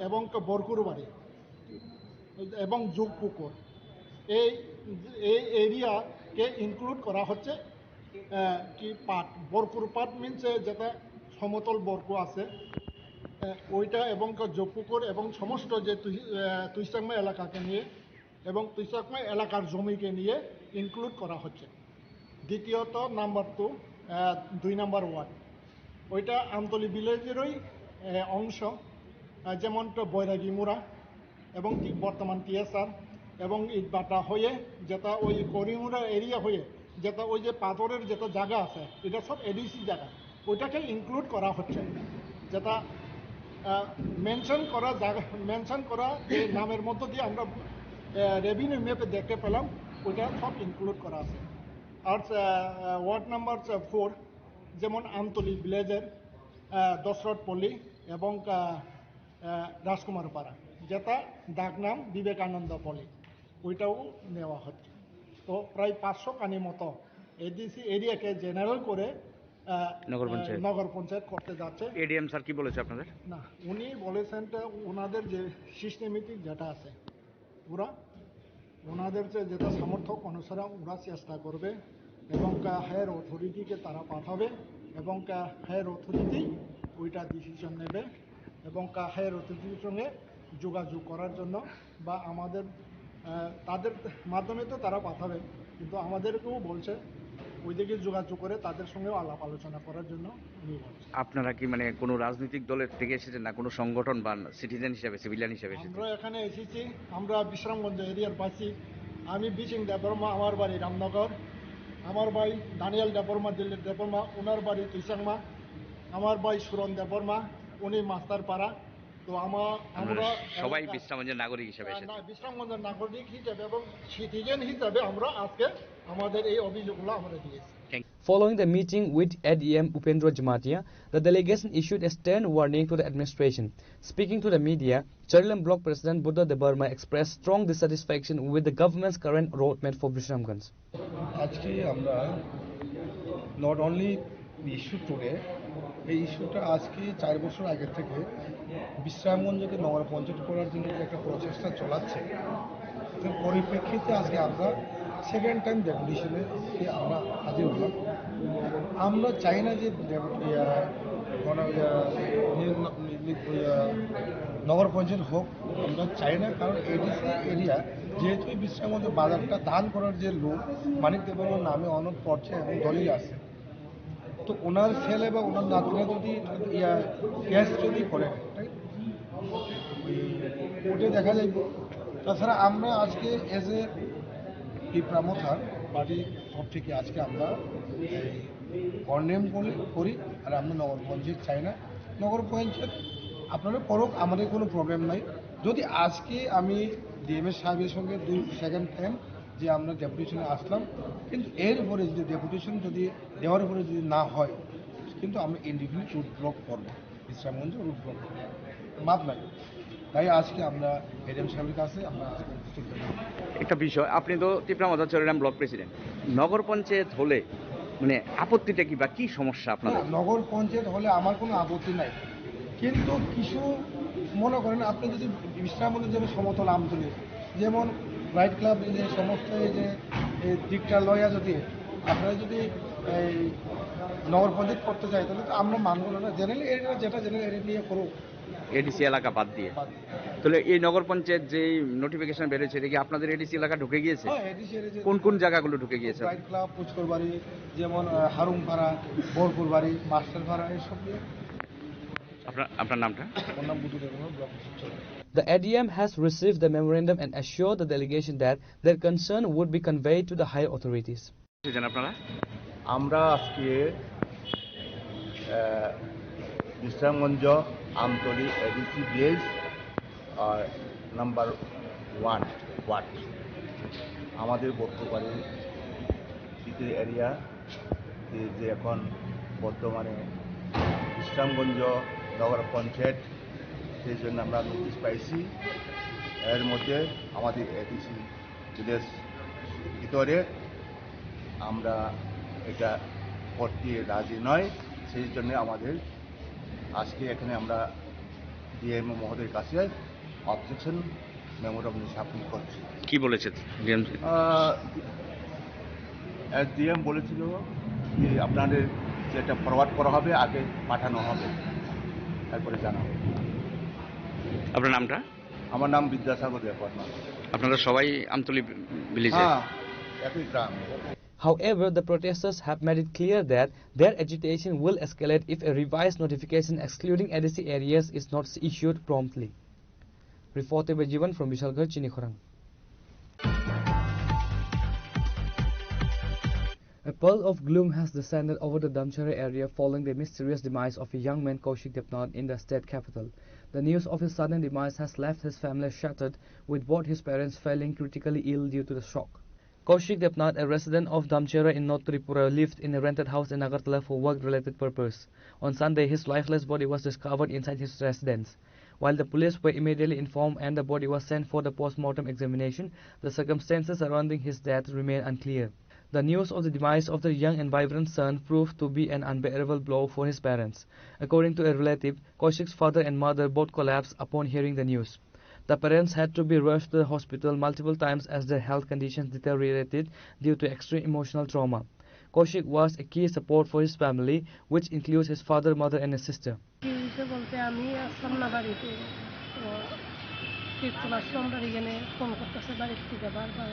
এবং বরকুর বাড়ি এবং যোগপুকুর, এই এই এরিয়াকে ইনক্লুড করা হচ্ছে। আহ, কি পাট, বরকুর পাট মিনস যেটা সমতল বরকু আছে, আহ, ওইটা এবং যোগপুকুর এবং সমস্ত যে তুই আহ, তুইচাকমা এলাকাকে নিয়ে এবং তুইচাকমা এলাকার জমিকে নিয়ে ইনক্লুড করা হচ্ছে। দ্বিতীয়ত নাম্বার টু, দুই নাম্বার ওয়ার্ড, ওইটা আমতলী ভিলেজেরই আহ, অংশ, আহ, যেমন তো বৈরাগী মুড়া এবং তি- বর্তমান টিএসআর এবং ইটবাটা হয়ে যেটা ওই করিমুড়া এরিয়া হয়ে যেটা ওই যে পাথরের যেটা জায়গা আছে, এটা সব এডিসি জায়গা, ওইটাকে ইনক্লুড করা হচ্ছে। যেটা মেনশন করা জায়গা, মেনশন করা যে নামের মধ্য দিয়ে আমরা রেভিনিউ ম্যাপে দেখতে পেলাম, ওইটা সব ইনক্লুড করা আছে। আর ওয়ার্ড নাম্বার ফোর, যেমন আমতলী ভিলেজের দশরথ পল্লী এবং আহ, আহ, রাজকুমার পাড়া, যেটা ডাক নাম বিবেকানন্দ পল্লী, ওইটাও নেওয়া হচ্ছে। তো প্রায় পাঁচশো কানি মতো এডিসি এরিয়াকে জেনারেল করে আহ, নগর আহ, পঞ্চায়েত। নগর পঞ্চায়েত করতে যাচ্ছে। এডিএম স্যার কি বলেছে আপনাদের? না, উনি বলেছেন তো ওনাদের যে সিস্টেমেটিক যেটা আছে, ওরা ওনাদের যে যেটা সামর্থ্য অনুসারে ওরা চেষ্টা করবে এবং হায়ার অথরিটিকে তারা পাঠাবে এবং হায়ার অথরিটি ওইটা ডিসিশন নেবে এবং হায়ার অথরিটির সঙ্গে যোগাযোগ করার জন্য বা আমাদের আহ, তাদের মাধ্যমে তো তারা পাঠাবে, কিন্তু আমাদেরকেও বলছে ওইদিকে যোগাযোগ করে তাদের সঙ্গেও আলাপ আলোচনা করার জন্য উনি বলছেন। আপনারা কি মানে কোনো রাজনৈতিক দলের থেকে এসেছেন না কোনো সংগঠন বা সিটিজেন হিসাবে, সিভিলিয়ান হিসাবে এসেছেন? আমরা এখানে এসেছি, আমরা বিশ্রামগঞ্জ এরিয়ার বাসী। আমি বিচিং দেববর্মা, আমার বাড়ি রামনগর। আমার ভাই দানিয়েল দেববর্মা, দিলীপ দেববর্মা, ওনার বাড়ি তুইচাকমা। আমার ভাই সুরন দেববর্মা, উনি মাস্টারপাড়া। তো আমা-, আমরা সবাই এলাকা বিশ্রামগঞ্জের নাগরিক হিসাবে আহ, এসেছি। না, বিশ্রামগঞ্জের নাগরিক হিসেবে এবং সিটিজেন হিসাবে আমরা আজকে আমাদের এই অভিযোগগুলো আমরা দিয়েছি। Thank you. Following the meeting with A D M Upendra Jamatia, the delegation issued a stern warning to the administration. Speaking to the media, Charilam Block President Buddha Debbarma expressed strong dissatisfaction with the government's current roadmap for Bisramganj. আজকে আমরা not only issue today, এই ইস্যুটা আজকে চার বছর আগের থেকে বিশ্রামগঞ্জকে নগর পঞ্চায়েত করার জন্য যে একটা প্রচেষ্টা চালাচ্ছে, এর পরিপ্রেক্ষিতে আজকে আমরা সেকেন্ড টাইম ডেপুটেশনে আমরা হাজির হলাম। আমরা চাই না যে ডেপু-, ইয়া, মানে, ইয়া, নি-, নি-, নি-, ইয়া, নগর পঞ্চায়েত হোক, আমরা চাই না, কারণ এডিসি এরিয়া যেহেতু এই বিশ্রামগঞ্জ বাজারটা দান করার যে লোক মানিক দেববর্মার নামে অনেক পর্চা এবং দলিল আছে, তো ওনার ছেলে বা ওনার নাতিরা যদি ইয়া কেস যদি করে, right? ওই কোর্টে দেখা যাইব। তাছাড়া আমরা আজকে এজ এ পিপরা মথার পার্টির তরফ থেকে আজকে আমরা কন্ডেম করি, করি। আর আমরা নগর পঞ্চায়েত চাই না। নগর পঞ্চায়েত আপনারা করুক, আমাদের কোনো প্রবলেম নাই। যদি আজকে আমি ডিএমএ সাহেবের সঙ্গে দুই সেকেন্ড টাইম যে আমরা ডেপুটেশনে আসলাম, কিন্তু এর উপরে যদি ডেপুটেশন যদি দেওয়ার উপরে যদি না হয়, কিন্তু আমরা ইনডিফিনিট রুট ব্লক করবো, বিশ্রামগঞ্জ রুট ব্লক করবো, বাদ নাই। তাই আজকে আমরা এডিএম সাহেবের কাছে আমরা আজকে উপস্থিত হয়েছি। একটা বিষয়, আপনি তো তিপ্রা মথা চরিরাম ব্লক প্রেসিডেন্ট, নগর পঞ্চায়েত হলে মানে আপত্তিটা কি বা কি সমস্যা আপনাদের? না, নগর পঞ্চায়েত হলে আমার কোনো আপত্তি নাই, কিন্তু কিছু মনে করেন আপনি যদি বিশ্রামগঞ্জের জন্য সমতল আমতলী, যেমন রাইট ক্লাব, এই যে সমস্ত এই যে এই দিকটা লয়া যদি আপনারা যদি এই নগর পঞ্চায়েত করতে চাই, তাহলে তো আমরা মানব না। জেনারেল এরিয়া যেটা জেনারেল এরিয়া নিয়ে করুক। এডিসি এলাকা বাদ দিয়ে। বাদ দিয়ে। তাহলে এই নগর পঞ্চায়েত যে নোটিফিকেশন বেরিয়েছে, এটা কি আপনাদের এডিসি এলাকা ঢুকে গিয়েছে? হ্যাঁ, এডিসি এরিয়া যে কোন কোন জায়গাগুলো ঢুকে গিয়েছে? রাইট ক্লাব, পুষ্করবাড়ি, যেমন আহ, হারুমপাড়া, বরপুরবাড়ি, মাস্টারপাড়া, এইসব নিয়ে। আপনার আপনার নামটা? আমার নাম বুধু দেববর্মা, ব্লক সচিব। The A D M has received the memorandum and assured the delegation that their concern would be conveyed to the higher authorities. এসেছেন আপনারা? আমরা আজকে আহ, বিশ্রামগঞ্জ, আমতলী এডিসি ভিলেজ আর নাম্বার ওয়ান ওয়ার্ড, আমাদের বর্তমানে সিটি এরিয়া যে, যে এখন বর্তমানে বিশ্রামগঞ্জ নগর পঞ্চায়েত, সেই জন্য আমরা নোটিশ পাইছি। এর মধ্যে আমাদের এডিসি ভিলেজ ভিতরে আমরা এটা করতে রাজি নয়, সেই জন্য আমাদের আজকে এখানে আমরা ডিএমও মহোদয়ের কাছে অবজেকশন মেমোরাম সাবমিট করছি। কি বলেছে ডিএম? ডিএম বলেছিল যে আপনাদের যেটা ফরওয়ার্ড করা হবে, আগে পাঠানো হবে, তারপরে জানাবো। আপনার নামটা? আমার নাম বিদ্যাসাগর দেববর্মা। আপনারা সবাই আমতলী ভিলেজে? হ্যাঁ, একই গ্রাম। However, the protesters have made it clear that their agitation will escalate if a revised notification excluding A D C areas is not issued promptly. Reported by Jivan from Bishalgarh, Chinikhorang. A pall of gloom has descended over the Damcherra area following the mysterious demise of a young man, Kaushik Debnath, in the state capital. The news of his sudden demise has left his family shattered, with both his parents falling critically ill due to the shock. Kaushik Debnath, a resident of Damcherra in North Tripura, lived in a rented house in Agartala for work-related purpose. On Sunday, his lifeless body was discovered inside his residence. While the police were immediately informed and the body was sent for the post-mortem examination, the circumstances surrounding his death remain unclear. The news of the demise of their young and vibrant son proved to be an unbearable blow for his parents. According to a relative, Kaushik's father and mother both collapsed upon hearing the news. The parents had to be rushed to the hospital multiple times as their health conditions deteriorated due to extreme emotional trauma. Kaushik was a key support for his family, which includes his father, mother, and his sister. কি হয়েছে বলতে, আমি আসলাম না বাড়িতে। তো কীর্তন আসলাম, বাড়ি এখানে ফোন করতেছে বাড়ির থেকে বারবার।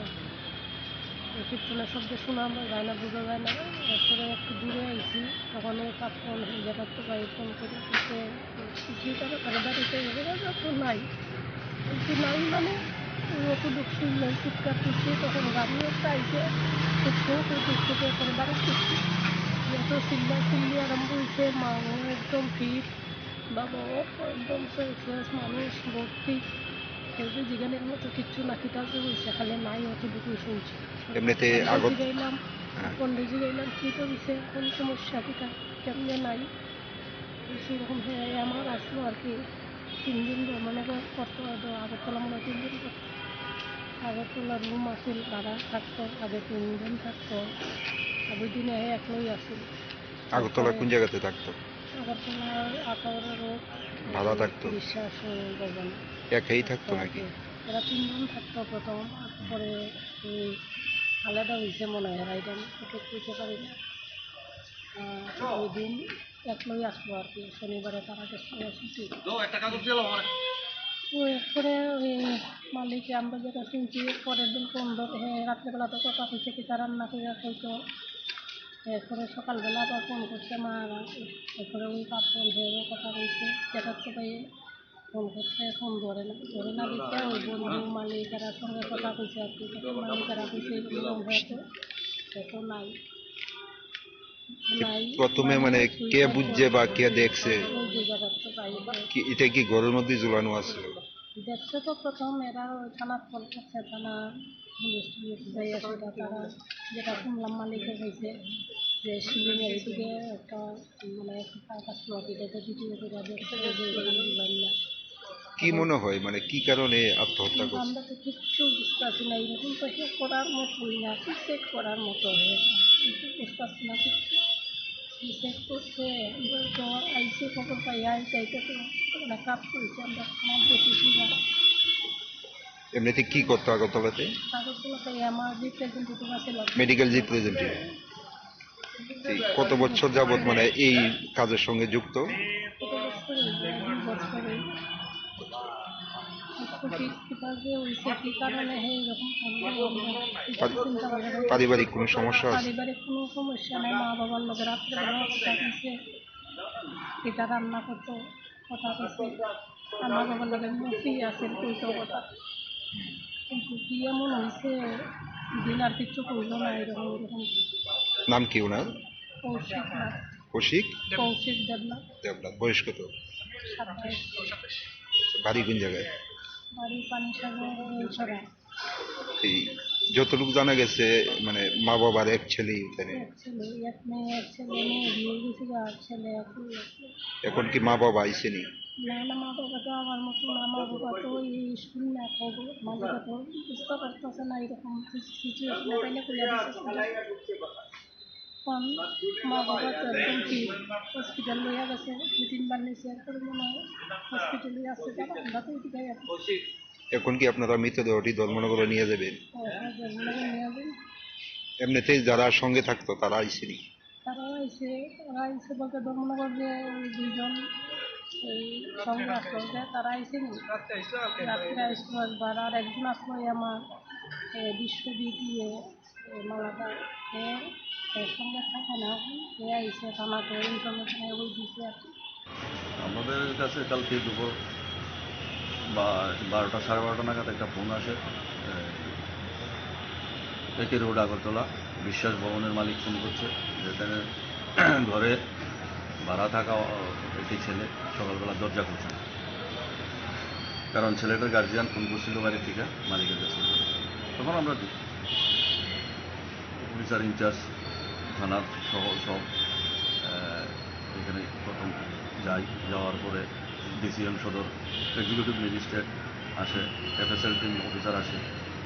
তো কীর্তনের শব্দ শোনা যায় না, বোঝা যায় না। এরপরে একটু দূরে আইছি, তখন ওই পাঁচ ফোন, যেটা তো ভাই ফোন করে দিতে, কিছুই তারা তারা বাড়িতে এসে তো নাই। বলছি, "নাই মানে?" ওই অত দুঃখ শুনলাম, চিৎকার করছে, তখন গাড়ি একটা আইসে, খুব জোর করে দুঃখ করে করে বাড়ি ফিরছি। এত চিল্লা চিল্লি আরম্ভ হয়েছে, মা ও একদম ফিট, বাবা ও একদম শেষ মানুষ ভর্তি। কেউ তো জিজ্ঞানের মতো কিচ্ছু না, কিতা যে হয়েছে, খালি নাই অতটুকুই শুনছি। এমনিতে পন্ডিত আগত জিগাইলাম, হ্যাঁ। পন্ডিত জিগাইলাম, "কি তো হয়েছে, কোন সমস্যা, কিতা, কেমনে নাই?" সেরকম হয়ে আমার আসলো আর কি। তিন দিন ব-, মনে কর করতো হয়তো আগরতলা, মনে হয় তিন দিন করতো। আগরতলার রুম আছিল, ভাড়া থাকতো, আগে তিন দিন থাকতো। আর ওই দিনে একলাই আছিল। আগরতলা কোন জায়গাতে থাকতো? আগরতলার আখাউড়া রোড, ভাড়া থাকতো? বিশ্বাস ভবন। একাই থাকতো নাকি? এরা তিনজন থাকতো প্রথম, আর পরে ওই আলাদা হয়েছে মনে হয়, এটা আমি ঠিক বুঝতে পারি না। আহ, ওই দিন একলাই আসলো আর কি, শনিবারে তারা গেছিল ছুটি। তো একটা কাগজ দিলাও আমারে। তো এরপরে ওই মালিক, আমরা যেটা শুনছি, পরের দিন ফোন ধরে, হ্যাঁ, রাত্রেবেলা তো কথা হয়েছে, কিতা রান্না করে হয়তো। এরপরে সকালবেলা আবার ফোন করছে মা, এরপরে ওই বাপ ফোন হয়ে কথা বলছে, যেটা তো ভাই ফোন করছে, ফোন ধরে না, ধরে না দেখে ওই বন্ধু মালিক এরা সঙ্গে কথা কইছে আর কি, তখন মালিক এরা কইছে এরকম হয়তো, এখন নাই। নাই, প্রথমে মানে মানে কে বুঝছে বা কে দেখছে? ওই যে জায়গার তো বাইরে। কি, এটা কি ঘরের মধ্যে ঝুলানো আছে? দেখছে তো প্রথম এরা ওই থানাত ফোন করছে, থানা পুলিশ টুলিশ যাই আসে, তারা যেটা শুনলাম মালিকে কইছে যে শিলিং এর দিকে একটা মানে একটা কাজ করে দিতে, তো ভিডিও করে দেখছে যে এরকম ঝুলানো। কি মনে হয়, মানে, কি কারণে আত্মহত্যা কিন্তু করছে? আমরা তো কিচ্ছু বুঝতেছি না, এরকম তো কেউ করার মতোই না, সুইসাইড করার মতো হয়ে না। কিন্তু বুঝতেছি না কিচ্ছু। সুইসাইড করছে, আমরা তো আইসি খবর পাই, আই চাইতে তো আমরা কাজ করেছি, আমরা সমাজ দেখেছি না। এমনিতে কি করতো আগরতলাতে? আগরতলাতে আমার রিপ্রেজেন্টেটিভ আছে, মেডিকেল রিপ্রেজেন্টেটিভ। এই কত বছর যাবত মানে এই কাজের সঙ্গে যুক্ত? কত বছর হইল? দুই বছর হইল। খুশি, কিভাবে হইছে, কি কারণে হে এরকম করলো, আমরা কিছু পারি-, চিন্তা ভাবনা করি। পারিবারিক কোনো সমস্যা আছে? পারিবারিক কোনো সমস্যা নাই। মা বাবার লগে রাত্রে বেলা কথা হইছে, এটা রান্না করতো, কথা কইছে। আমার বাবার লগে মুসি আছে, কইতো কথা। কিন্তু কি এমন হইছে, দিন আর কিচ্ছু কইলো না, এরকম, এরকম। নাম কি ওনার? কৌশিক নাথ। কৌশিক? কৌশিক দেবনাথ। দেবনাথ। বয়স কত? সাতাইশ। বাড়ি কোন জায়গায়? বাড়ি পানিসাগর, বেলছড়া। এই যতটুকু জানা গেছে, মানে, মা বাবার এক ছেলেই এখানে। এক ছেলে, এক মেয়ে, এক ছেলে, মেয়ে বিয়ে হয়েছিল, আর ছেলে এখন আছে। এখন কি মা বাবা আইসেনি? না, না, মা বাবা তো আমার মতো না, মা বাবা তো এই স্কুল না খাবো, মালিক তো বুঝতে পারতেছে না, এরকম সিচুয়েশন এখানে খুলে দিচ্ছে। এখন মা বাবা তো একদম ঠিক, হসপিটাল লইয়া গেছে, দু তিনবার নিয়েছে, এখন মনে হয় হসপিটালে আছে, তারা আমরা তো এদিকে এখন। এখন কি আপনারা মৃতদেহটি ধর্মনগরে নিয়ে যাবেন? হ্যাঁ, হ্যাঁ, ধর্মনগর নিয়ে যাবেন। এমনিতেই যারা সঙ্গে থাকতো, তারা আইসেনি? তারা আইসে, তারা আইসে বলতে ধর্মনগর যে ওই দুইজন এই সঙ্গে আসলো, যে তারা আইসেনি। রাত্রে আইসলো একবার, আর একজন আসলো এই আমার, এ, বিশ্বজিৎ ইয়ে, এ, মালাটা, এ, এর সঙ্গে থাকে না, এ আইসে থানাতে ইনফরমেশন ওই দিছে আর কি। আমাদের কাছে কালকে দুপুর বা বারোটা, সাড়ে বারোটা নাগাদ একটা ফোন আসে, এ, একে রোড আগরতলা, বিশ্বাস ভবনের মালিক ফোন করছে যে তাদের ঘরে ভাড়া থাকা, অ, একটি ছেলে সকালবেলা দরজা খুলছে না। কারণ ছেলেটার গার্জিয়ান ফোন করছিল বাড়ি থেকে মালিকের কাছে। তখন আমরা অফিসার ইনচার্জ থানার সহ সব, আহ, এখানে প্রথম যাই, যাওয়ার পরে ডিসিএম সদর, এক্সিকিউটিভ ম্যাজিস্ট্রেট আসে, এফএসএল টিম অফিসার আসে,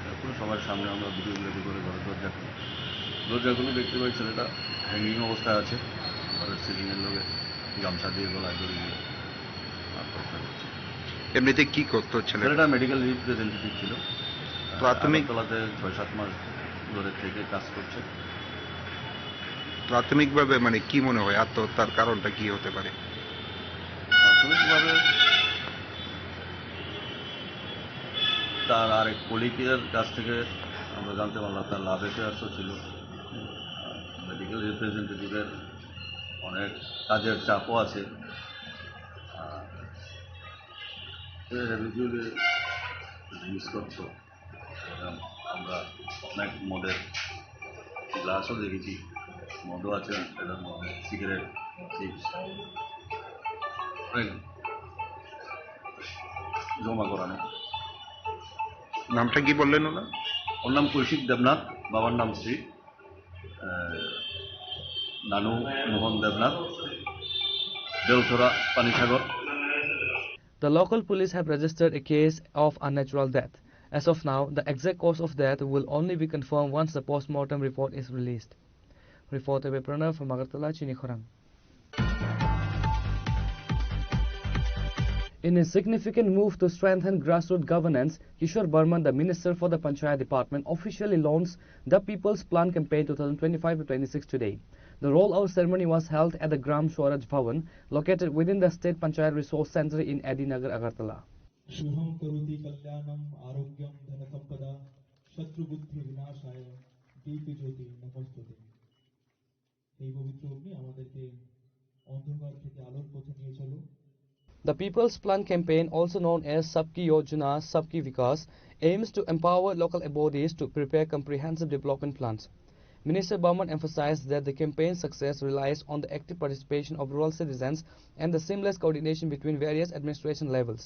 এরপরে সবার সামনে আমরা ভিডিওগ্রাফি করে ঘরের দরজা খুলি। দরজা খুলে দেখতে পাই ছেলেটা হ্যাঙ্গিং অবস্থায় আছে, ঘরের সিলিংয়ের লগে গামছা দিয়ে গলায় দড়ি দিয়ে আত্মহত্যা করছে। এমনিতে কি করতো ছেলেটা? ছেলেটা মেডিকেল রিপ্রেজেন্টেটিভ ছিল। প্রাথমিক আগরতলাতে ছয় সাত মাস ধরে থেকে কাজ করছে। প্রাথমিকভাবে মানে কি মনে হয়, আত্মহত্যার কারণটা কি হতে পারে? প্রাথমিকভাবে তার আরেক কলিগের কাছ থেকে আমরা জানতে পারলাম তার লাভ অ্যাফেয়ার্সও ছিল। মেডিকেল রিপ্রেজেন্টেটিভের অনেক কাজের চাপও আছে। আহ, সে হ্যাবিচুয়ালি ড্রিঙ্কস করতো। এবং আমরা অনেক মদের গ্লাসও দেখেছি, মদও আছে, এবং সিগারেট, চিপস, অনেক জমা করানো। নামটা কি বললেন ওনার? ওর নাম কৌশিক দেবনাথ, বাবার নাম শ্রী, আহ, নানু মোহন দেবনাথ, দেওছড়া, Panisagar. The local police have registered a case of unnatural death. As of now, the exact cause of death will only be confirmed once the post-mortem report is released. Reporter by Pranav from Agartala, Chinikhorang. In a significant move to strengthen grassroots governance, Kishore Barman, the Minister for the Panchayat Department, officially launched the People's Plan Campaign twenty twenty-five to twenty-six today. The rollout ceremony was held at the Gram Swaraj Bhavan, located within the State Panchayat Resource Centre in A D Nagar, Agartala. শুভং করোতি কল্যাণং আরোগ্যং ধনসম্পদা শত্রুবুদ্ধিবিনাশায় দীপ্তিজ্যোতি নমোস্তুতে। এই পবিত্র অগ্নি আমাদেরকে অন্ধকার থেকে আলোর পথে নিয়ে চলো। The People's Plan campaign, also known as Sabki Yojana, Sabki Vikas, aims to empower local bodies to prepare comprehensive development plans. Minister Barman emphasized that the campaign's success relies on the active participation of rural citizens and the seamless coordination between various administration levels.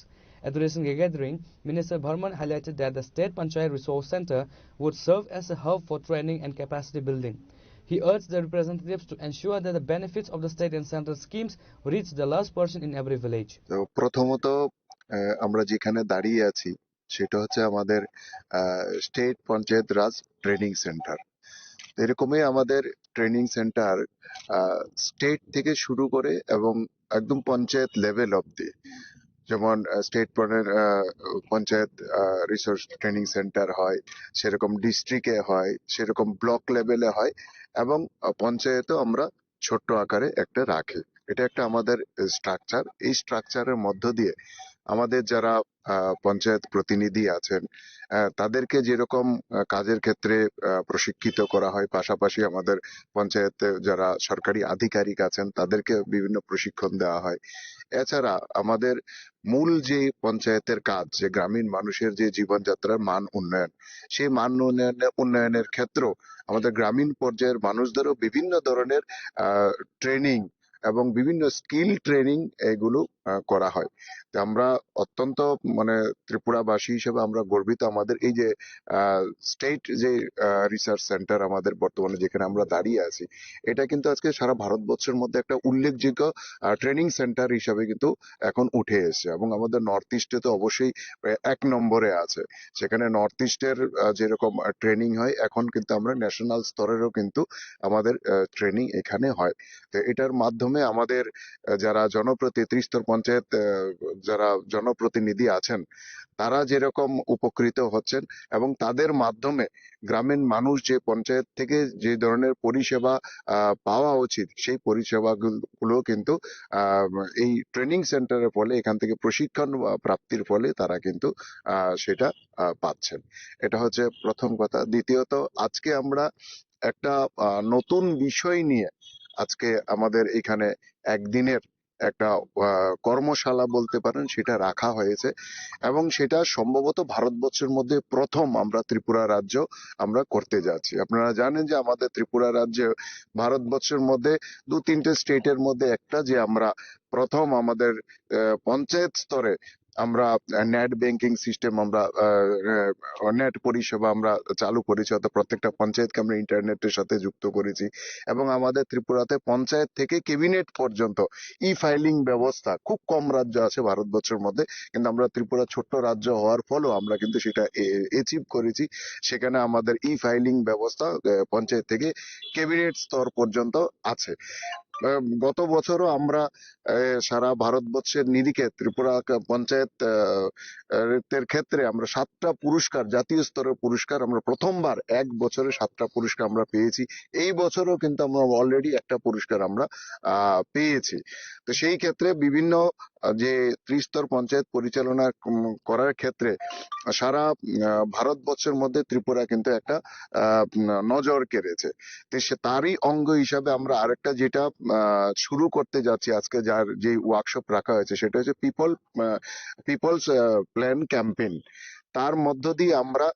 Addressing the gathering, Minister Barman highlighted that the State Panchayat Resource Centre would serve as a hub for training and capacity building. He urged the representatives to ensure that the benefits of the state and central schemes reach the last person in every village. তো প্রথমত, আহ, আমরা যেখানে দাঁড়িয়ে আছি, সেটা হচ্ছে আমাদের, আহ, স্টেট পঞ্চায়েত রাজ training centre. এরকমই আমাদের ট্রেনিং সেন্টার, আহ, স্টেট থেকে শুরু করে এবং একদম পঞ্চায়েত লেভেল অবধি, যেমন, আহ, স্টেট পনের-, আহ, পঞ্চায়েত, আহ, রিসোর্স ট্রেনিং সেন্টার হয়, সেরকম ডিস্ট্রিক্টে হয়, সেরকম ব্লক লেভেলে হয়, এবং, আহ, পঞ্চায়েতও আমরা ছোট্ট আকারে একটা রাখি। এটা একটা আমাদের স্ট্রাকচার। এই স্ট্রাকচারের মধ্য দিয়ে আমাদের যারা, আহ, পঞ্চায়েত প্রতিনিধি আছেন, আহ, তাদেরকে যেরকম, আহ, কাজের ক্ষেত্রে, আহ, প্রশিক্ষিত করা হয়, পাশাপাশি আমাদের পঞ্চায়েতে যারা সরকারি আধিকারিক আছেন, তাদেরকে বিভিন্ন প্রশিক্ষণ দেওয়া হয়। এছাড়া আমাদের মূল যে পঞ্চায়েতের কাজ, যে গ্রামীণ মানুষের যে জীবনযাত্রার মান উন্নয়ন, সেই মান উন্নয়নে-, উন্নয়নের ক্ষেত্রেও আমাদের গ্রামীণ পর্যায়ের মানুষদেরও বিভিন্ন ধরনের, আহ, ট্রেনিং এবং বিভিন্ন স্কিল ট্রেনিং এগুলো আহ, করা হয়। তো আমরা অত্যন্ত, মানে, ত্রিপুরাবাসী হিসেবে আমরা গর্বিত। আমাদের এই যে আহ, স্টেট যে রিসার্চ সেন্টার আমাদের বর্তমানে যেখানে আমরা দাঁড়িয়ে আছি, এটা কিন্তু আজকে সারা ভারতবর্ষের মধ্যে একটা উল্লেখযোগ্য ট্রেনিং সেন্টার হিসাবে কিন্তু এখন উঠে এসেছে। এবং আমাদের নর্থ ইস্টে তো অবশ্যই আহ, এক নম্বরে আছে। সেখানে নর্থ ইস্টের আহ, যেরকম ট্রেনিং হয়, এখন কিন্তু আমরা ন্যাশনাল স্তরেরও কিন্তু আমাদের ট্রেনিং এখানে হয়। তো এটার মাধ্যমে আমাদের আহ, যারা জনপ্রতি ত্রিস্তর পঞ্চায়েত আহ, যারা জনপ্রতিনিধি আছেন, তারা যেরকম উপকৃত হচ্ছেন এবং তাদের মাধ্যমে গ্রামীণ মানুষ যে পঞ্চায়েত থেকে যে ধরনের পরিষেবা আহ, পাওয়া উচিত, সেই পরিষেবাগুলো কিন্তু আহ, এই ট্রেনিং সেন্টারের ফলে, এখান থেকে প্রশিক্ষণ আহ, প্রাপ্তির ফলে তারা কিন্তু আহ, সেটা আহ, পাচ্ছেন। এটা হচ্ছে প্রথম কথা। দ্বিতীয়ত, আজকে আমরা একটা আহ, নতুন বিষয় নিয়ে আজকে আমাদের এখানে একদিনের একটা আহ, কর্মশালা বলতে পারেন, সেটা রাখা হয়েছে এবং সেটা সম্ভবত ভারতবর্ষের মধ্যে প্রথম আমরা ত্রিপুরা রাজ্য আমরা করতে যাচ্ছি। আপনারা জানেন যে আমাদের ত্রিপুরা রাজ্যে ভারতবর্ষের মধ্যে দু তিনটে স্টেটের মধ্যে একটা, যে আমরা প্রথম আমাদের আহ, পঞ্চায়েত স্তরে আমরা নেট ব্যাংকিং সিস্টেম, আমরা নেট পরিষেবা আমরা চালু করেছি, অর্থাৎ প্রত্যেকটা পঞ্চায়েতকে আমরা ইন্টারনেটের সাথে যুক্ত করেছি। এবং আমাদের ত্রিপুরাতে পঞ্চায়েত থেকে ক্যাবিনেট পর্যন্ত ই ফাইলিং ব্যবস্থা, খুব কম রাজ্য আছে ভারতবর্ষের মধ্যে, কিন্তু আমরা ত্রিপুরা ছোট্ট রাজ্য হওয়ার ফলেও আমরা কিন্তু সেটা অ্যাচিভ করেছি। সেখানে আমাদের ই ফাইলিং ব্যবস্থা আহ, পঞ্চায়েত থেকে ক্যাবিনেট স্তর পর্যন্ত আছে। আহ, গত বছরও আমরা আহ, সারা ভারতবর্ষের নিরিখে ত্রিপুরা ক-, পঞ্চায়েত আহ, আহ, এর ক্ষেত্রে আমরা সাতটা পুরস্কার, জাতীয় স্তরের পুরস্কার আমরা প্রথমবার এক বছরে সাতটা পুরস্কার আমরা পেয়েছি। এই বছরও কিন্তু আমরা অলরেডি একটা পুরস্কার আমরা আহ, পেয়েছি। তো সেই ক্ষেত্রে বিভিন্ন আহ, যে ত্রিস্তর পঞ্চায়েত পরিচালনা উম, করার ক্ষেত্রে সারা আহ, ভারতবর্ষের মধ্যে ত্রিপুরা কিন্তু একটা আহ, ন- নজর কেড়েছে। তো সে তারই অঙ্গ হিসাবে আমরা আরেকটা যেটা আহ, শুরু করতে যাচ্ছি আজকে, যার যে ওয়ার্কশপ রাখা হয়েছে, সেটা হচ্ছে পিপল পিপলস প্ল্যান ক্যাম্পেইন। তার মধ্য দিয়ে আমরা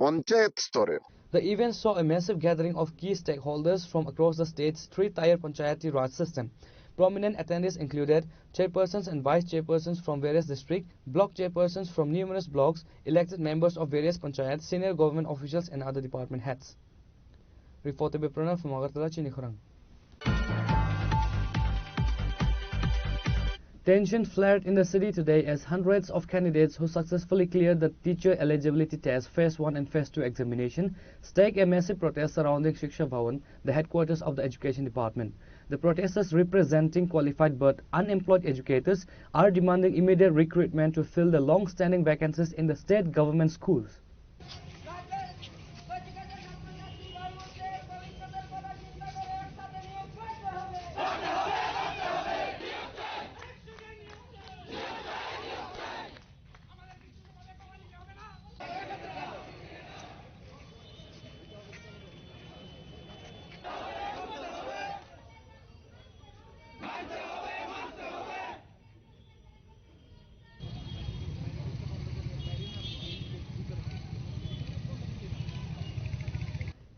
পঞ্চায়েত স্তরে The event saw a massive gathering of key stakeholders from across the state's three-tier Panchayati Raj system. Prominent attendees included chairpersons and vice chairpersons from various districts, block chairpersons from numerous blocks, elected members of various panchayats, senior government officials, and other department heads. Reporter Biprana from Agartala, Chinikhorang. Tension flared in the city today as hundreds of candidates who successfully cleared the teacher eligibility test phase one and phase two examination staged a massive protest surrounding Shiksha Bhavan, the headquarters of the education department. The protesters, representing qualified but unemployed educators, are demanding immediate recruitment to fill the long-standing vacancies in the state government schools.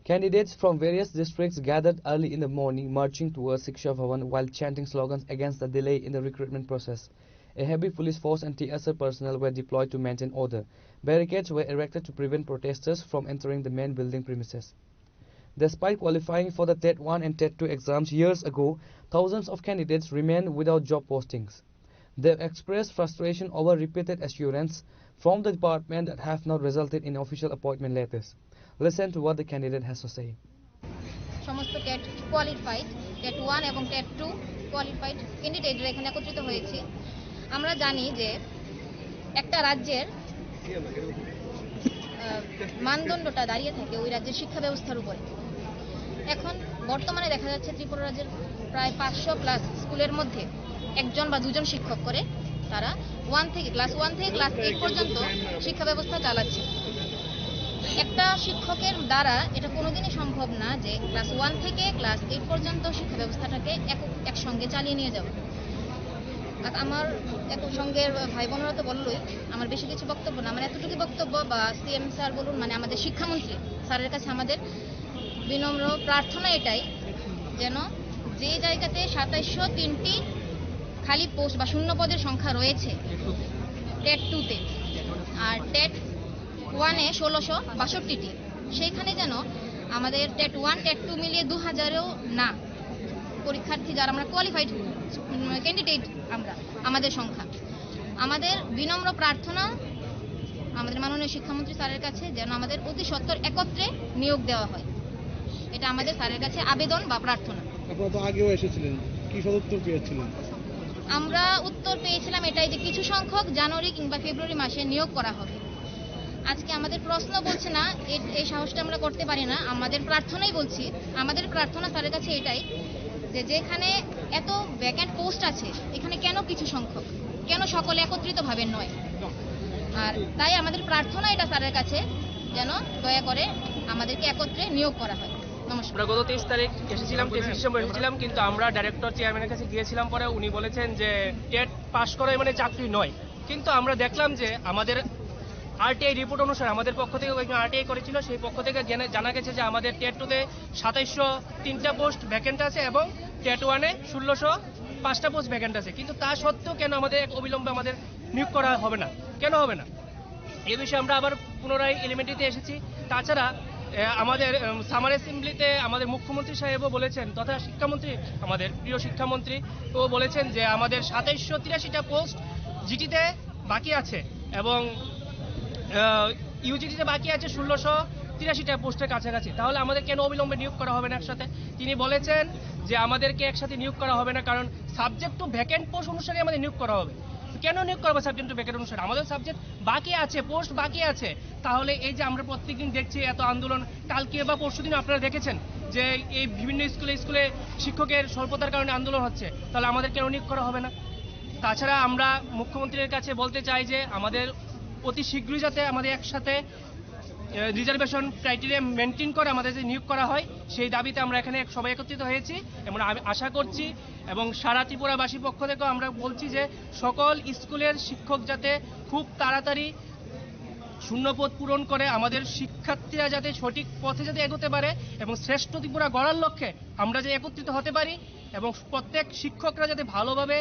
Candidates from various districts gathered early in the morning, marching towards Shiksha Bhavan while chanting slogans against the delay in the recruitment process. A heavy police force and T S R personnel were deployed to maintain order. Barricades were erected to prevent protesters from entering the main building premises. Despite qualifying for the TET one and TET two exams years ago, thousands of candidates remain without job postings. They expressed frustration over repeated assurance from the department that have not resulted in official appointment letters. Listen to what the candidate has to say. সমস্ত TET qualified, TET one এবং TET two qualified ক্যান্ডিডেটরা এখানে একত্রিত হয়েছি। আমরা জানি যে একটা রাজ্যের আহ, মানদণ্ডটা দাঁড়িয়ে থাকে ওই রাজ্যের শিক্ষা ব্যবস্থার উপরে। এখন বর্তমানে দেখা যাচ্ছে ত্রিপুরা রাজ্যের প্রায় পাঁচশো প্লাস স্কুলের মধ্যে একজন বা দুজন শিক্ষক করে তারা ওয়ান থেকে, ক্লাস ওয়ান থেকে ক্লাস এইট পর্যন্ত শিক্ষা ব্যবস্থা চালাচ্ছে। একটা শিক্ষকের দ্বারা এটা কোনোদিনই সম্ভব না যে ক্লাস ওয়ান থেকে ক্লাস এইট পর্যন্ত শিক্ষা ব্যবস্থাটাকে এক, একসঙ্গে চালিয়ে নিয়ে যাওয়া। আর আমার এত সঙ্গের ভাই বোনেরা তো বললোই, আমার বেশি কিছু বক্তব্য না, আমার এতটুকু বক্তব্য, বা সিএম স্যার বলুন, মানে আমাদের শিক্ষামন্ত্রী স্যারের কাছে আমাদের বিনম্র প্রার্থনা এটাই, যেন যে জায়গাতে সাতাইশশো তিনটি খালি পোস্ট বা শূন্য পদের সংখ্যা রয়েছে টেট টুতে, আর টেট ওয়ানে ষোলোশো বাষট্টিটি, সেইখানে যেন আমাদের টেট ওয়ান টেট টু মিলিয়ে দু হাজারেও না পরীক্ষার্থী, যারা আমরা কোয়ালিফাইড ক্যান্ডিডেট, আমরা আমাদের সংখ্যা, আমাদের বিনম্র প্রার্থনা আমাদের মাননীয় শিক্ষামন্ত্রী স্যারের কাছে যেন আমাদের অতি সত্বর একত্রে নিয়োগ দেওয়া হয়। এটা আমাদের স্যারের কাছে আবেদন বা প্রার্থনা। আপনারা তো আগেও এসেছিলেন, কি সদুত্তর পেয়েছিলেন? আমরা উত্তর পেয়েছিলাম এটাই যে কিছু সংখ্যক জানুয়ারি কিংবা ফেব্রুয়ারি মাসে নিয়োগ করা হবে। আজকে আমাদের প্রশ্ন বলছে না, এ-, এই সাহসটা আমরা করতে পারি না। আমাদের প্রার্থনাই বলছি, আমাদের প্রার্থনা স্যারের কাছে এটাই যে যেখানে এত ভ্যাকেন্ট পোস্ট আছে, এখানে কেন কিছু সংখ্যক, কেন সকলে একত্রিতভাবে নয়? আর তাই আমাদের প্রার্থনা এটা স্যারের কাছে, যেন দয়া করে আমাদেরকে একত্রে নিয়োগ করা হয়। নমস্কার। আমরা গত তেইশ তারিখ এসেছিলাম, তেইশে ডিসেম্বর এসেছিলাম, কিন্তু আমরা ডাইরেক্টর চেয়ারম্যানের কাছে গিয়েছিলাম, পরে উনি বলেছেন যে টেট পাস করাই মানে চাকরি নয়। কিন্তু আমরা দেখলাম যে আমাদের আরটিআই রিপোর্ট অনুসারে, আমাদের পক্ষ থেকে কয়েকজন আরটিআই করেছিল, সেই পক্ষ থেকে জেনে, জানা গেছে যে আমাদের টেট টুতে সাতাইশশো তিনটা পোস্ট ভ্যাকেন্ট আছে এবং টেট ওয়ানে ষোলোশো পাঁচটা পোস্ট ভ্যাকেন্ট আছে। কিন্তু তা সত্ত্বেও কেন আমাদের এক অবিলম্বে আমাদের নিয়োগ করা হবে না, কেন হবে না? এ বিষয়ে আমরা আবার পুনরায় এলিমেন্টারিতে এসেছি। তাছাড়া, এ, আমাদের, উম, সামার অ্যাসেম্বলিতে আমাদের মুখ্যমন্ত্রী সাহেবও বলেছেন তথা শিক্ষামন্ত্রী, আমাদের প্রিয় শিক্ষামন্ত্রী, ও বলেছেন যে আমাদের সাতাইশশো তিরাশিটা পোস্ট জিটিতে বাকি আছে এবং, আহ, ইউজিটিতে বাকি আছে ষোলোশো তিরাশিটা পোস্টের কাছাকাছি। তাহলে আমাদের কেন অবিলম্বে নিয়োগ করা হবে না একসাথে? তিনি বলেছেন যে আমাদেরকে একসাথে নিয়োগ করা হবে না, কারণ সাবজেক্ট টু ভ্যাকেন্ট পোস্ট অনুসারে আমাদের নিয়োগ করা হবে। কেন নিয়োগ করা হবে সাবজেক্ট টু ভ্যাকেন্ট অনুসারে? আমাদের সাবজেক্ট বাকি আছে, পোস্ট বাকি আছে। তাহলে এই যে আমরা প্রত্যেকদিন দেখছি এত আন্দোলন, কালকে বা পরশুদিন আপনারা দেখেছেন যে এই বিভিন্ন স্কুলে স্কুলে শিক্ষকের স্বল্পতার কারণে আন্দোলন হচ্ছে, তাহলে আমাদের কেন নিয়োগ করা হবে না? তাছাড়া আমরা মুখ্যমন্ত্রীর কাছে বলতে চাই যে আমাদের অতি শীঘ্রই যাতে আমাদের একসাথে, এ, রিজার্ভেশন ক্রাইটেরিয়া মেনটেন করে আমাদের যে নিয়োগ করা হয়, সেই দাবিতে আমরা এখানে এক সবাই একত্রিত হয়েছি এবং আমি আশা করছি এবং সারা ত্রিপুরাবাসীর পক্ষ থেকেও আমরা বলছি যে সকল স্কুলের শিক্ষক যাতে খুব তাড়াতাড়ি শূন্যপদ পূরণ করে আমাদের শিক্ষার্থীরা যাতে সঠিক পথে যাতে এগোতে পারে এবং শ্রেষ্ঠ ত্রিপুরা গড়ার লক্ষ্যে আমরা যে একত্রিত হতে পারি এবং প্রত্যেক শিক্ষকরা যাতে ভালোভাবে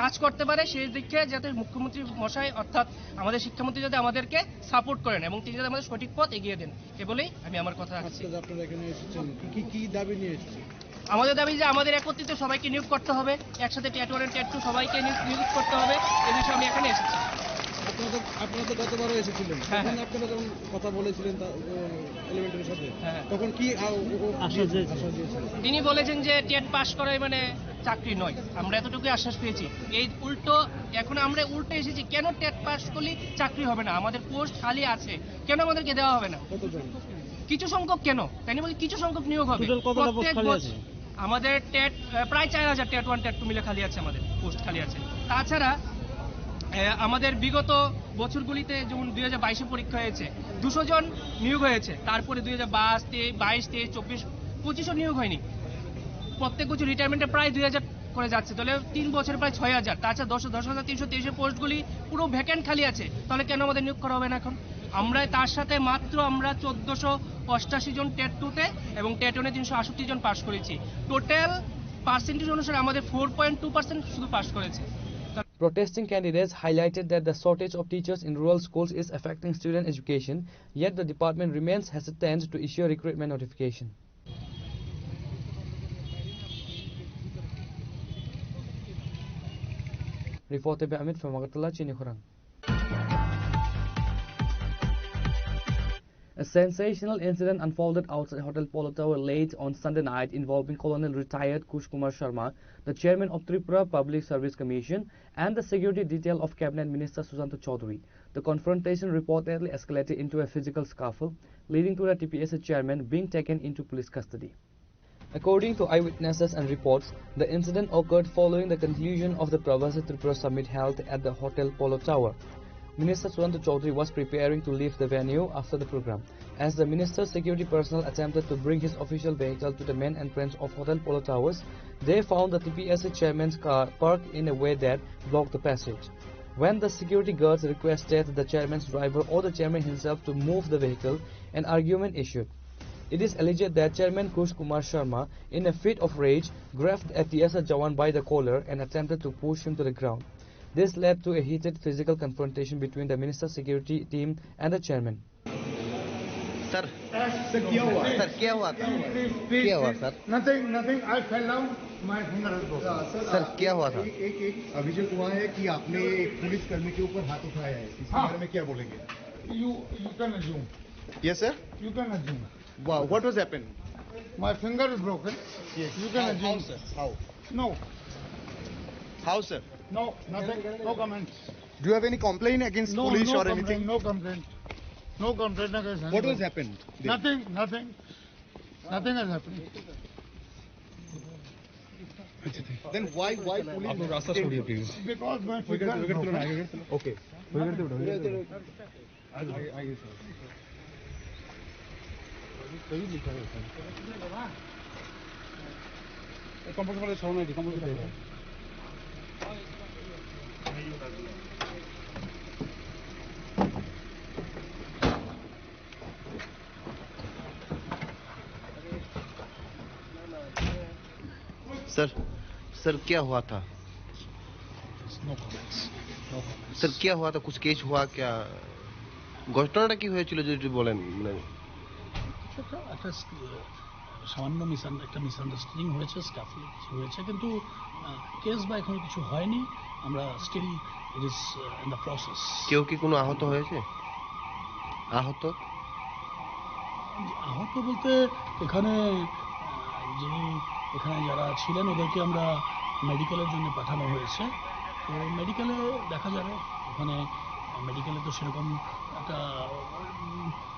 কাজ করতে পারে, সেই দিকে যাতে মুখ্যমন্ত্রী মশাই অর্থাৎ আমাদের শিক্ষামন্ত্রী যাতে আমাদেরকে সাপোর্ট করেন এবং তিনি যাতে আমাদের সঠিক পথ এগিয়ে দেন। এ বলেই আমি আমার কথা রাখছি। আজকে যে আপনারা এখানে এসেছেন, কি কি দাবি নিয়ে এসেছেন? আমাদের দাবি যে আমাদের একত্রিত সবাইকে নিয়োগ করতে হবে, একসাথে টেট ওয়ান টেট টু সবাইকে নিয়োগ, নিয়োগ করতে হবে। এ বিষয়ে আমি এখানে এসেছি। আপনারা তো, আপনারা তো গতবারও এসেছিলেন, হ্যাঁ, তখন হ্যাঁ। আপনারা যখন কথা বলেছিলেন তা, ও, এলিমেন্টারির সাথে, হ্যাঁ। তখন কি আ-, ও, ও, আশ্বাস দিয়েছিলেন? আশ্বাস দিয়েছিলেন? তিনি বলেছেন যে টেট পাস করাই মানে চাকরি নয়, আমরা এতটুকুই আশ্বাস পেয়েছি। এই উল্টো, এখন আমরা উল্টো এসেছি, কেন টেট পাস করলে চাকরি হবে না? আমাদের পোস্ট খালি আছে, কেন আমাদেরকে দেওয়া হবে না? কতজন? কিছু সংখ্যক কেন? তাই না বলে কিছু সংখ্যক নিয়োগ হবে। টোটাল কতটা পোস্ট প্রত্যেক খালি বছ-, আছে? আমাদের টেট, আহ, প্রায় চার হাজার টেট ওয়ান টেট টু মিলে খালি আছে, আমাদের পোস্ট খালি আছে। তাছাড়া, আহ, আমাদের বিগত বছরগুলিতে যেমন দুই হাজার বাইশে পরীক্ষা হয়েছে, দুশো জন নিয়োগ হয়েছে, তারপরে দুই হাজার বাইশ, তেইশ, বাইশ, তেইশ, চব্বিশ, পঁচিশও নিয়োগ হয়নি। প্রত্যেক বছর রিটায়ারমেন্টে প্রায় দুই হাজার করে যাচ্ছে, তাহলে তিন বছরে প্রায় ছয় হাজার। তাছাড়া দশ, দশ হাজার তিনশো তেইশে পোস্টগুলি পুরো ভ্যাকেন্ট খালি আছে, তাহলে কেন আমাদের নিয়োগ করা হবে না এখন? আমরা তার সাথে মাত্র আমরা চোদ্দশো অষ্টাশি জন টেট টুতে এবং টেট ওয়ানে তিনশো আটষট্টি জন পাস করেছি। টোটাল পার্সেন্টেজ অনুসারে আমাদের ফোর পয়েন্ট টু পার্সেন্ট শুধু পাস করেছে। Protesting candidates highlighted that the shortage of teachers in rural schools is affecting student education, yet the department remains hesitant to issue a recruitment notification. Reported by Amit from Agartala, Chini Khorang. A sensational incident unfolded outside Hotel Polo Tower late on Sunday night involving Colonel retired Kush Kumar Sharma, the chairman of Tripura Public Service Commission, and the security detail of Cabinet Minister Sushanta Chowdhury. The confrontation reportedly escalated into a physical scuffle, leading to the T P S A chairman being taken into police custody. According to eyewitnesses and reports, the incident occurred following the conclusion of the Pravasi Tripura Summit held at the Hotel Polo Tower. Minister Sushanta Chowdhury was preparing to leave the venue after the program. As the minister's security personnel attempted to bring his official vehicle to the main entrance of Hotel Polo Towers, they found the T P S A chairman's car parked in a way that blocked the passage. When the security guards requested the chairman's driver or the chairman himself to move the vehicle, an argument ensued. It is alleged that Chairman Kush Kumar Sharma, in a fit of rage, grabbed a T S R Jawan by the collar and attempted to push him to the ground. This led to a heated physical confrontation between the minister's security team and the chairman. Sir, sir क्या हुआ? सर क्या हुआ था? क्या हुआ sir? Nothing, nothing. I fell down. My finger is broken. Sir क्या हुआ था? एक, एक, एक अभियोग हुआ है कि आपने एक पुलिस कर्मी के ऊपर हाथ उठाया है, इसके बारे में क्या बोलेंगे? You, you can assume. Yes sir. You can assume. Wow, what was happened? My finger is broken. Yes. You can assume. How sir? How? No. How sir? No, nothing. No comments. Do you have any complaint against no, police no or complaint, anything? No complaint. No complaint against. What was happened? Nothing, nothing. Nothing has happened. Then why, why police? Because my finger is broken. Okay. Sir, sir क्या हुआ था? सर क्या हुआ था, कुछ केस हुआ क्या? ঘটনাটা কি হয়েছিল যদি একটু বলেন? মানে একটা সামান্য মিস একটা মিসআন্ডারস্ট্যান্ডিং হয়েছে, স্ক্যাফুলিং কিছু হয়েছে, কিন্তু কেস বা এখনো কিছু হয়নি। আমরা still it is in the process. কেউ কি কোনো আহত হয়েছে? আহত? আহত বলতে এখানে যিনি এখানে যারা ছিলেন ওদেরকে আমরা মেডিকেলের জন্য পাঠানো হয়েছে। তো মেডিকেলে দেখা যাবে, ওখানে মেডিকেলে তো সেরকম একটা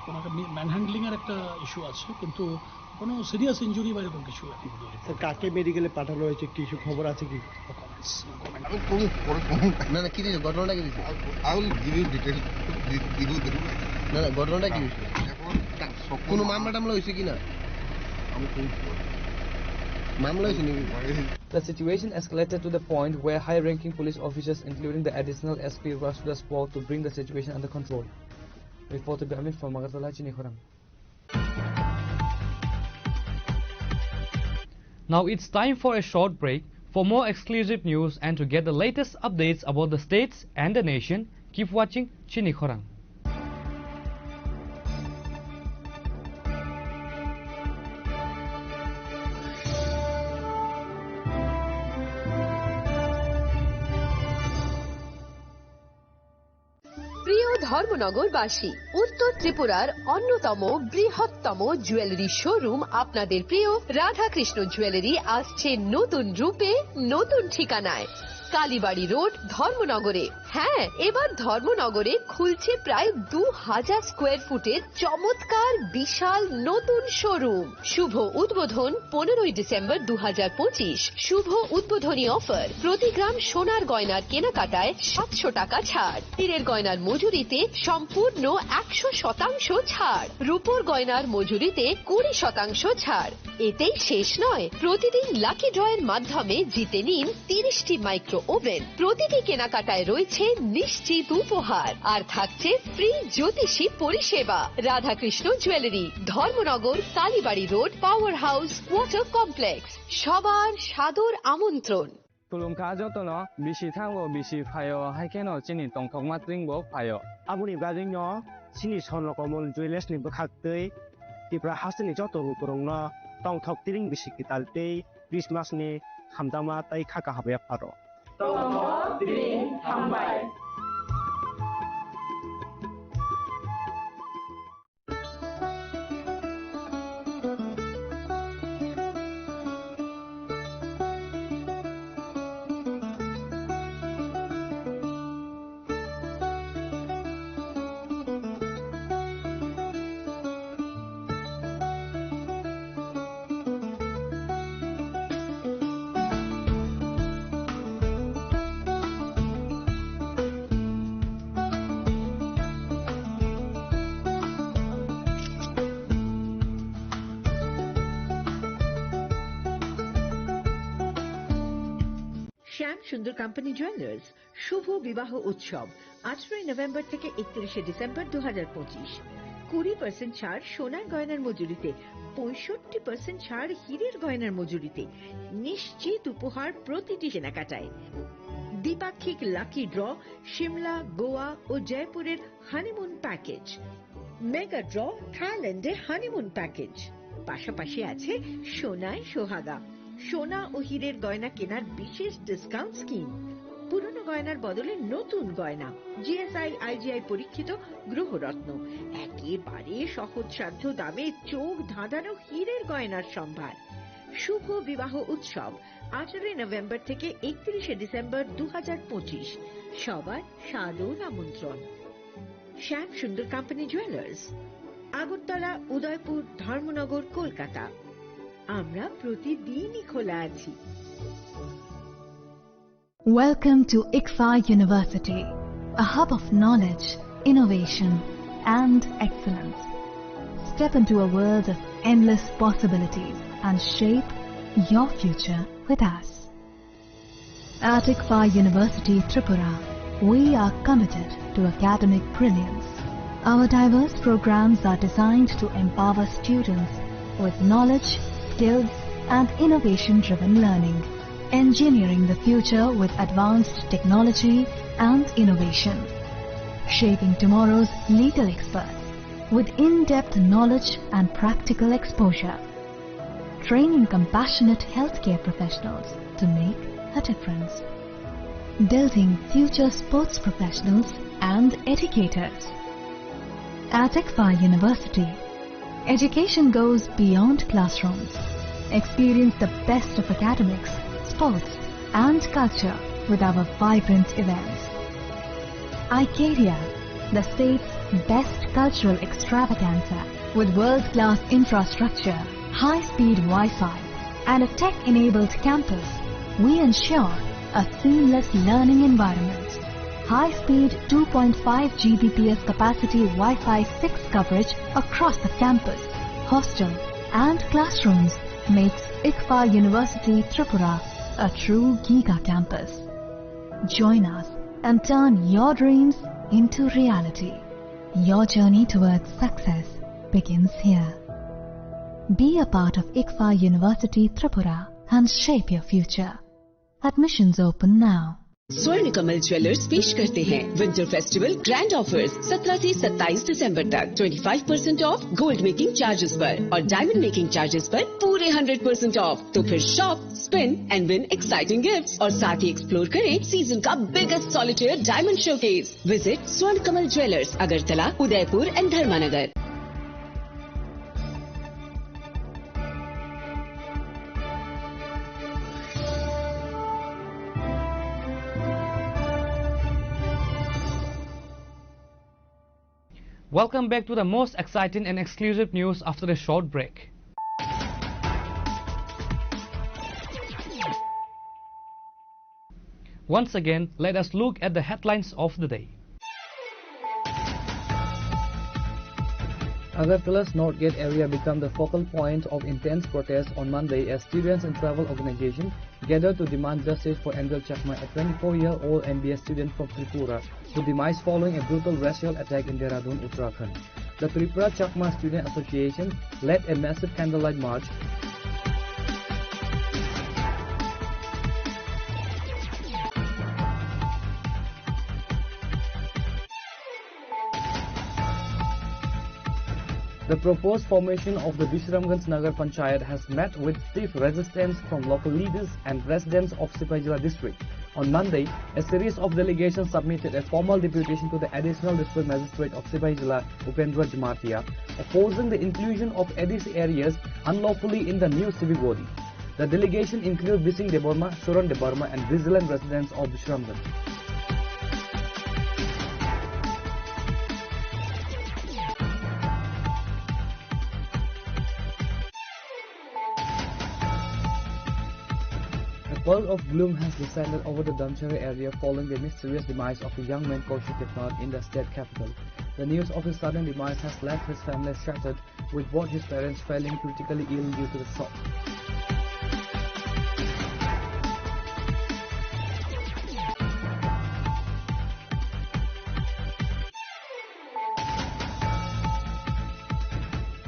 কোনো একটা ম্যানহ্যান্ডলিংয়ের একটা ইস্যু আছে, কিন্তু কোনো সিরিয়াস ইনজুরি বা এরকম কিছু এখন পর্যন্ত। স্যার, কাকে মেডিকেলে পাঠানো হয়েছে, কিছু খবর আছে কি? না না, কি দিয়েছে, ঘটনাটা কি দিয়েছে? I will give you detail. না না, ঘটনাটা কি হয়েছে? কোনো মামলা টামলা হয়েছে কি না? মামলা হয়েছে নাকি? The situation escalated to the point where high-ranking police officers, including the additional S P, rushed to the spot to bring the situation under control. Reporter Amin from Agartala, Chinikhorang. Now it's time for a short break. For more exclusive news and to get the latest updates about the states and the nation, keep watching Chini Khorang. প্রিয় ধর্মনগরবাসী, উত্তর ত্রিপুরার অন্যতম বৃহত্তম jewellery showroom আপনাদের প্রিয় রাধাকৃষ্ণ জুয়েলারি আসছে নতুন রূপে, নতুন ঠিকানায়। কালীবাড়ি রোড, ধর্মনগরে। হ্যাঁ, এবার ধর্মনগরে খুলছে প্রায় দু হাজার স্কোয়ার ফুটের চমৎকার বিশাল নতুন শোরুম। শুভ উদ্বোধন পনেরোই ডিসেম্বর দু হাজার পঁচিশ। শুভ উদ্বোধনী অফার, প্রতি গ্রাম সোনার গয়নার কেনাকাটায় সাতশো টাকা ছাড়, হীরের গয়নার মজুরিতে সম্পূর্ণ একশো শতাংশ ছাড়, রূপোর গয়নার মজুরিতে কুড়ি শতাংশ ছাড়। এতেই শেষ নয়, প্রতিদিন লাকি ড্রয়ের মাধ্যমে জিতে নিন তিরিশটি মাইক্রো ওভেন। প্রতিটি কেনাকাটায় রয়েছে নিশ্চিত উপহার, আর থাকছে ফ্রি জ্যোতিষী পরিষেবা। Radhakrishna jewellery, Dharmanagar, Kalibari road, power house, water complex. সবার সাদর আমন্ত্রণ। Khulumkha jotono, bisi thango bisi phaio, hai kheno chini tongthokma tringbo phaio. Aboni bagwino chini Swarno Komol Jewellers ni bwkhaktwi Tripura hasteni joto lukurokno tongthok tring bisi kwtal tei Christmas ni hamjakma tei kha kaham yapharo. Tongthok tring hambai. শ্যাম সুন্দর company jewellers শুভ বিবাহ উৎসব আঠারোই নভেম্বর থেকে একত্রিশে ডিসেম্বর দু হাজার পঁচিশ। কুড়ি পার্সেন্ট ছাড় সোনার গয়নার মজুরিতে, পঁয়ষট্টি পার্সেন্ট ছাড় হীরের গয়নার মজুরিতে, নিশ্চিত উপহার প্রতিটি কেনাকাটায়। দ্বিপাক্ষিক লাকি ড্র, সিমলা, গোয়া ও জয়পুরের হানিমুন প্যাকেজ, মেগা ড্র, থাইল্যান্ডে হানিমুন প্যাকেজ, পাশাপাশি আছে সোনায় সোহাগা, সোনা ও হীরের গয়না কেনার বিশেষ ডিসকাউন্ট স্কিম, পুরনো গয়নার বদলে নতুন গয়না, জিএসআই আইজিআই পরীক্ষিত গ্রহরত্ন, একেবারে সহজসাধ্য দামে চোখ ধাঁধানো হীরের গয়নার সম্ভার। শুভ বিবাহ উৎসব আঠারোই নভেম্বর থেকে একত্রিশে ডিসেম্বর দু হাজার পঁচিশ। সবার সাদর আমন্ত্রণ। শ্যাম সুন্দর কোম্পানি জুয়েলার্স, আগরতলা, উদয়পুর, ধর্মনগর, কলকাতা। আমরা প্রতিদিনই খোলা আছি। Welcome to ICFAI University, a hub of knowledge, innovation, and excellence. Step into a world of endless possibilities and shape your future with us. At ICFAI University Tripura, we are committed to academic brilliance. Our diverse programs are designed to empower students with knowledge, skills, and innovation-driven learning, engineering the future with advanced technology and innovation, shaping tomorrow's legal experts with in-depth knowledge and practical exposure, training compassionate healthcare professionals to make a difference, building future sports professionals and educators. At ICFAI University, education goes beyond classrooms. Experience the best of academics, sports, and culture with our vibrant events. Icaria, the state's best cultural extravaganza, with world-class infrastructure, high-speed Wi-Fi, and a tech-enabled campus, we ensure a seamless learning environment. High-speed two point five G B P S capacity Wi-Fi six coverage across the campus, hostel, and classrooms makes ICFAI University Tripura a true giga campus. Join us and turn your dreams into reality. Your journey towards success begins here. Be a part of ICFAI University Tripura and shape your future. Admissions open now. स्वर्ण कमल ज्वेलर्स पेश करते हैं winter festival grand offers. सत्रह से सत्ताईस दिसंबर तक twenty five percent of gold making charges पर और डायमंड मेकिंग चार्जेस पर पूरे हंड्रेड परसेंट ऑफ। तो फिर shop, spend and win exciting gifts और साथ ही एक्सप्लोर करें सीजन का biggest solitaire diamond showcase. Visit स्वर्ण कमल ज्वेलर्स, अगरतला, उदयपुर एंड धर्मानगर। Welcome back to the most exciting and exclusive news after a short break. Once again, let us look at the headlines of the day. Agartala's North Gate area became the focal point of intense protest on Monday as students and tribal organizations gathered to demand justice for Angel Chakma, a twenty-four-year-old M B A student from Tripura, who demised following a brutal racial attack in Dehradun, Uttarakhand. The Tripura Chakma Student Association led a massive candlelight march. The proposed formation of the Bishramganj Nagar Panchayat has met with stiff resistance from local leaders and residents of Sipaijala district. On Monday, a series of delegations submitted a formal deputation to the Additional District Magistrate of Sipaijala, Upendra Jamatia, opposing the inclusion of A D C areas unlawfully in the new civic body. The delegation includes Bising Debbarma, Suran Debbarma, and Vigilant residents of Bishramganj. A pall of gloom has descended over the Damcherra area following the mysterious demise of a young man, Kaushik Debnath, in the state capital. The news of his sudden demise has left his family shattered, with both his parents falling critically ill due to the shock.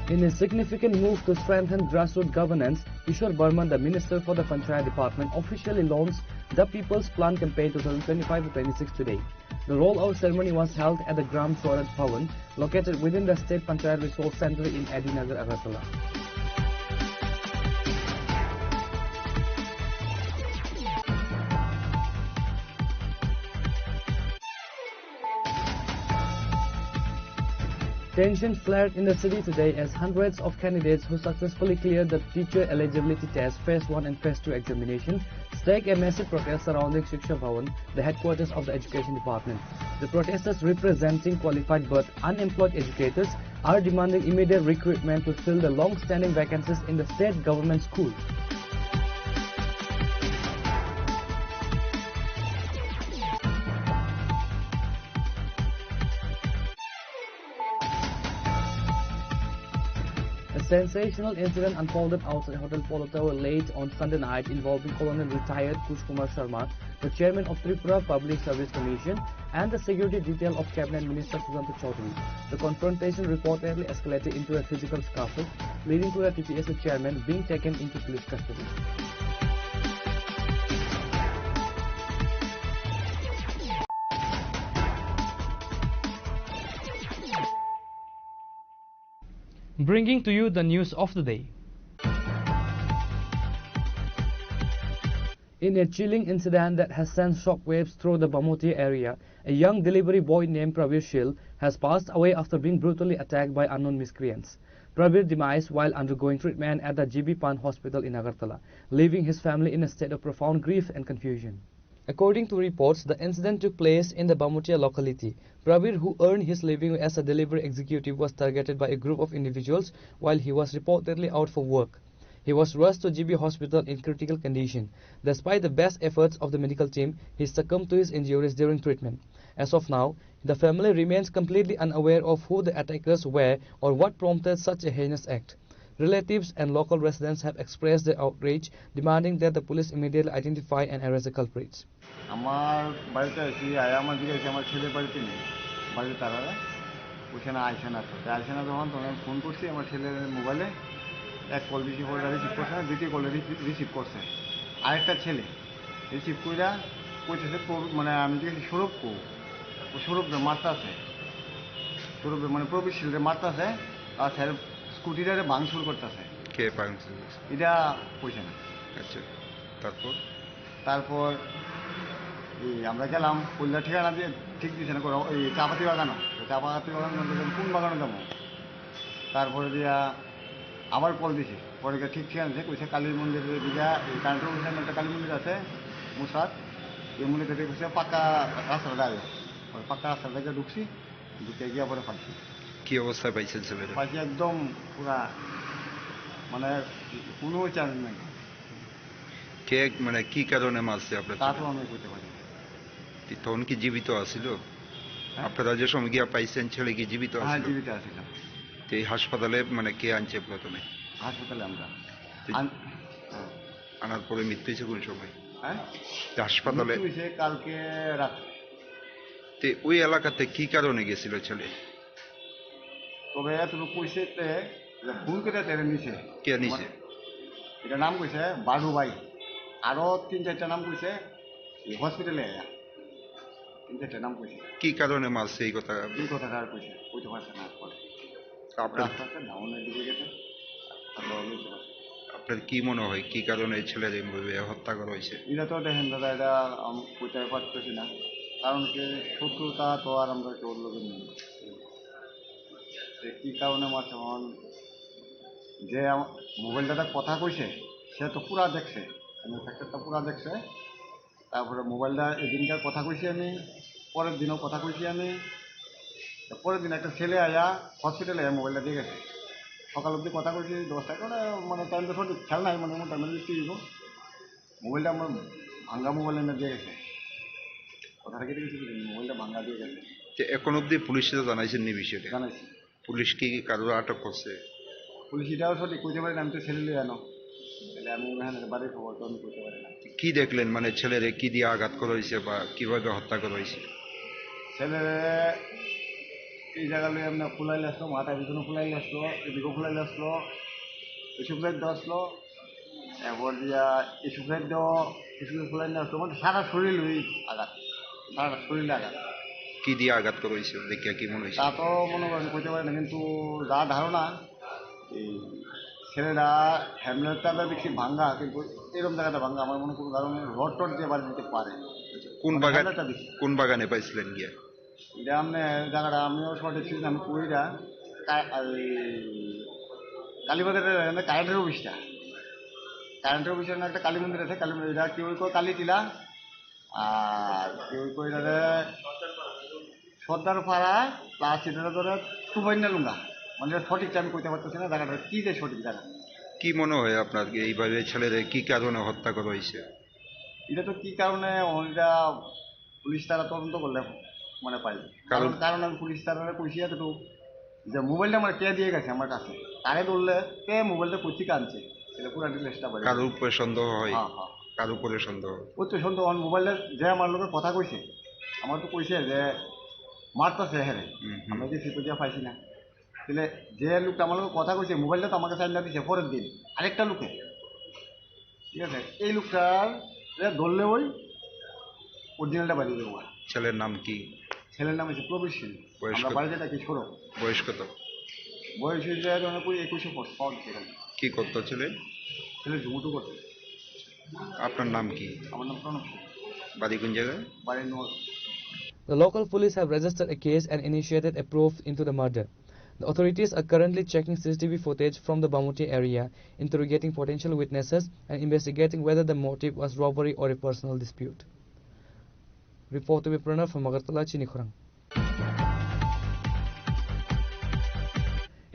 In a significant move to strengthen grassroots governance, Kishore Barman, the Minister for the Panchayat Department, officially launched the People's Plan campaign twenty twenty-five to twenty-six today. The rollout ceremony was held at the Gram Swaraj Bhavan, located within the State Panchayat Resource Centre in A D Nagar, Agartala. Tension flared in the city today as hundreds of candidates who successfully cleared the teacher eligibility test phase one and phase two examination staged a massive protest surrounding Shiksha Bhavan, the headquarters of the education department. The protesters, representing qualified but unemployed educators, are demanding immediate recruitment to fill the long-standing vacancies in the state government school. A sensational incident unfolded outside Hotel Polo Tower late on Sunday night involving Colonel retired Kush Kumar Sharma, the chairman of Tripura Public Service Commission, and the security detail of Cabinet Minister Sudanta Chaudhary. The confrontation reportedly escalated into a physical scuffle, leading to a T P S A chairman being taken into police custody. Bringing to you the news of the day. In a chilling incident that has sent shockwaves through the Bamutia area, a young delivery boy named Prabir Shil has passed away after being brutally attacked by unknown miscreants. Prabir demise while undergoing treatment at the G B Pant Hospital in Agartala, leaving his family in a state of profound grief and confusion. According to reports, the incident took place in the Bamutia locality. Prabir, who earned his living as a delivery executive, was targeted by a group of individuals while he was reportedly out for work. He was rushed to G B hospital in critical condition. Despite the best efforts of the medical team, he succumbed to his injuries during treatment. As of now, the family remains completely unaware of who the attackers were or what prompted such a heinous act. Relatives and local residents have expressed their outrage, demanding that the police immediately identify and arrest the culprits. আমার বাড়িতে আইছি, আয়া আমার দিকে আইছি, আমার ছেলে বাড়িতে নেই, বাড়িতে তারা ওইখানে আইসে না তো। তা আইসে না যখন, তখন আমি ফোন করছি আমার ছেলের মোবাইলে, এক কল দিছি, কলটা রিসিভ করছে না, দ্বিতীয় কলে রিসিভ করছে আরেকটা ছেলে। রিসিভ কইরা কইতেছে, "প্রবীর," মানে আমি জিজ্ঞেস করছি, "সৌরভ কো?" ও সৌরভ রে মারতাছে, সৌরভ রে মানে প্রবীর শীল রে মারতাছে, আর স্যার স্কুটিটারে ভাঙচুর করতেছে। কে ভাঙচুর করছে? এটা কইছে না। আচ্ছা, তারপর? তারপর এই আমরা গেলাম, কইলা ঠিকানা দিয়ে ঠিক দিছে না, কোনো এই চা পাতি বাগানো। তো চা পাতি বাগানো বলতে গেলে কোন বাগানো যাবো? তারপরে দিয়া আবার কল দিছি, পরে গিয়া ঠিক ঠিকানা দিছে, কইছে কালী মন্দিরের দিকে, এই কারেন্টের ওখানে একটা কালী মন্দির আছে, মুসাদ, এই মন্দির থেকে কইছে পাক্কা রাস্তাটা দেয়, পরে পাক্কা রাস্তা থেকে ঢুকছি, ঢুকে গিয়া পরে পাইছি। কি অবস্থায় পাইছেন ছেলেটা? পাইছি একদম পুরা, মানে কোনো চান্স নাই। কে, মানে, কি কারণে মারছে আপনার তা তো ছেলে? আমি কইতে পারি না। তি-, তখন কি জীবিত আছিল? হ্যাঁ? আপনারা যে সময় গিয়া পাইছেন, ছেলে কি জীবিত হ্যাঁ, আছিল? জীবিত আছিল। তো এই হাসপাতালে, মানে, কে আনছে প্রথমে? হাসপাতালে আমরা। তো আন-, হ্যাঁ। আনার পরে মৃত্যু হয়েছে কোন সময়? হ্যাঁ? তো হাসপাতালে মৃত্যু হয়েছে কালকে রাত। তো ওই এলাকাতে কি কারণে গেছিল ছেলে? তবে এতটুকু কইছে তে, যে ফোন করে তেরে নিছে। কে নিছে? এটা নাম কইছে বারু ভাই। আরো তিন চারটা নাম কইছে, এই হসপিটালে আয়া। তিন চারটা নাম কইছে। কি কারণে মারছে এই কথা? এই কথাটা আর কইছে, কইতে পারছে না আর পরে। তো আপনার রাস্তা আছে, ডাউনের দিকে গেছে। আর বড় হইতে পারছে। আপনার কি মনে হয়, কি কারণে এই ছেলের এইভাবে হত্যা করা হয়েছে? এটা তো দেখেন দাদা, এটা আমি কইতে পারতেছি না। কারণ কি, শত্রুতা তো আর আমরা কেউ লোকের নেই। যে কি কারণে মারছে, এখন যে আমা-, মোবাইলটাতে কথা কইছে, সে তো পুরা দেখছে, মানে, ফ্যাক্টরটা পুরা দেখছে। তারপরে মোবাইলটা এদিনকার কথা কইছি আমি, পরের দিনও কথা কইছি আমি। তো পরের দিন একটা ছেলে আয়া, হসপিটালে আয়া মোবাইলটা দিয়ে গেছে। সকাল অবধি কথা কইছি দশটায়, মানে, মানে, টাইম তো সঠিক খেয়াল নাই, মানে, মোটামুটি কি হইব? মোবাইলটা আমার ভাঙ্গা মোবাইল এনে দিয়ে গেছে। কথাটা কেটে গেছে, মোবাইলটা ভাঙ্গা দিয়ে গেছে। যে এখন অবধি পুলিশে তো জানাইছেন নি বিষয়টা? জানাইছি। পুলিশ কি কারোর আটক করছে? পুলিশ এটাও সঠিক কইতে পারে না, আমি তো ছেলে লই আনো। তাহলে আমি ওখানে বাড়ির খবর তো আমি কইতে পারি না। কি দেখলেন, মানে, ছেলেরে কি দিয়ে আঘাত করা হয়েছে বা কিভাবে হত্যা করা হয়েছে? ছেলেরে এই জায়গা লই আমরা ফুলাইলে আসলো, মাথা পিছনে ফুলাইলে আসলো, এদিকেও ফুলাইলে আসলো, এসব সাইড আসলো, এরপর দিয়া এসব সাইড এসব ফুলাইলে আসলো, মানে সারা শরীর ওই আঘাত, সারা শরীরে আঘাত। কি দিয়ে আঘাত করা হয়েছে, দেখে কি মনে হয়েছে? তা তো মনে করেন কইতে পারি না, কিন্তু যা ধারণা, এই ছেলেটা হ্যামলেটটা তো দেখছি ভাঙ্গা, কিন্তু এরকম জায়গাটা ভাঙ্গা, আমার মনে কোনো কারণে রড টড দিয়ে বাড়ি দিতে পারে। কোন মানে বাগান, হ্যামলেটটা দেখছি। কোন বাগানে পাইছিলেন গিয়ে? এটা আপনি জায়গাটা আমিও সঠিক চিনি আমি কই না। কা-, এই কালীবাজারের এখানে কারেন্টের অফিসটা, কারেন্টের অফিসের একটা কালী মন্দির আছে, কালী মন্দির, এটা কি ওই কয় কালী টিলা, আর কি ওই কয় এটারে সর্দার পাড়া প্লাস এটা ধরে সুবর্ণা লুঙ্গা, মানে সঠিক আমি কইতে পারতেছি না জায়গাটা কি যে সঠিক জায়গা। কি মনে হয় আপনার এইভাবে ছেলেদের কি কারণে হত্যা করা হয়েছে? এটা তো কি কারণে ওইটা পুলিশ তারা তদন্ত করলে মানে পাই। কারণ কারণ, কারণ আমি পুলিশ তারা কইছি এতটুকু যে মোবাইলটা আমার কে দিয়ে গেছে আমার কাছে, তারে ধরলে কে মোবাইলটা কোথেকে আনছে, এটা পুরো ডিটেলসটা বলে। কারোর উপরে সন্দেহ হয়? হ্যাঁ, হ্যাঁ। কারোর উপরে সন্দেহ? ওই তো সন্দেহ, আমার মোবাইলটা যে আমার লোকের কথা কইছে, আমার তো কইছে যে মারতাছে হেরে, হুম, হুম। আমরা কি সিটে গিয়া পাইছি না। তাহলে যে লোকটা আমার লোকের কথা কইছে, মোবাইলটা তো আমার কাছে আইনা দিছে পরের দিন আরেকটা লোকে, ঠিক আছে? এই লোকটার ধরলে ওই অরিজিনালটা বাড়িয়ে দেবো। ছেলের নাম কি? ছেলের নাম হচ্ছে প্রবীর সিং। বয়স আমরা কত? বাড়িতে থাকি সড়ক। বয়স কত? বয়স হয়েছে ধরো কুড়ি একুশে পড়-, পড়ছে এখানে। কি করতো ছেলে? ছেলে জুমুটু করতো। আপনার নাম কি? আমার নাম প্রণব সিং। বাড়ি কোন জায়গায়? বাড়ি নোয়ার। The local police have registered a case and initiated a probe into the murder. The authorities are currently checking C C T V footage from the Bamoti area, interrogating potential witnesses and investigating whether the motive was robbery or a personal dispute. Report to be Pranav from Agartala, Chinikhorang.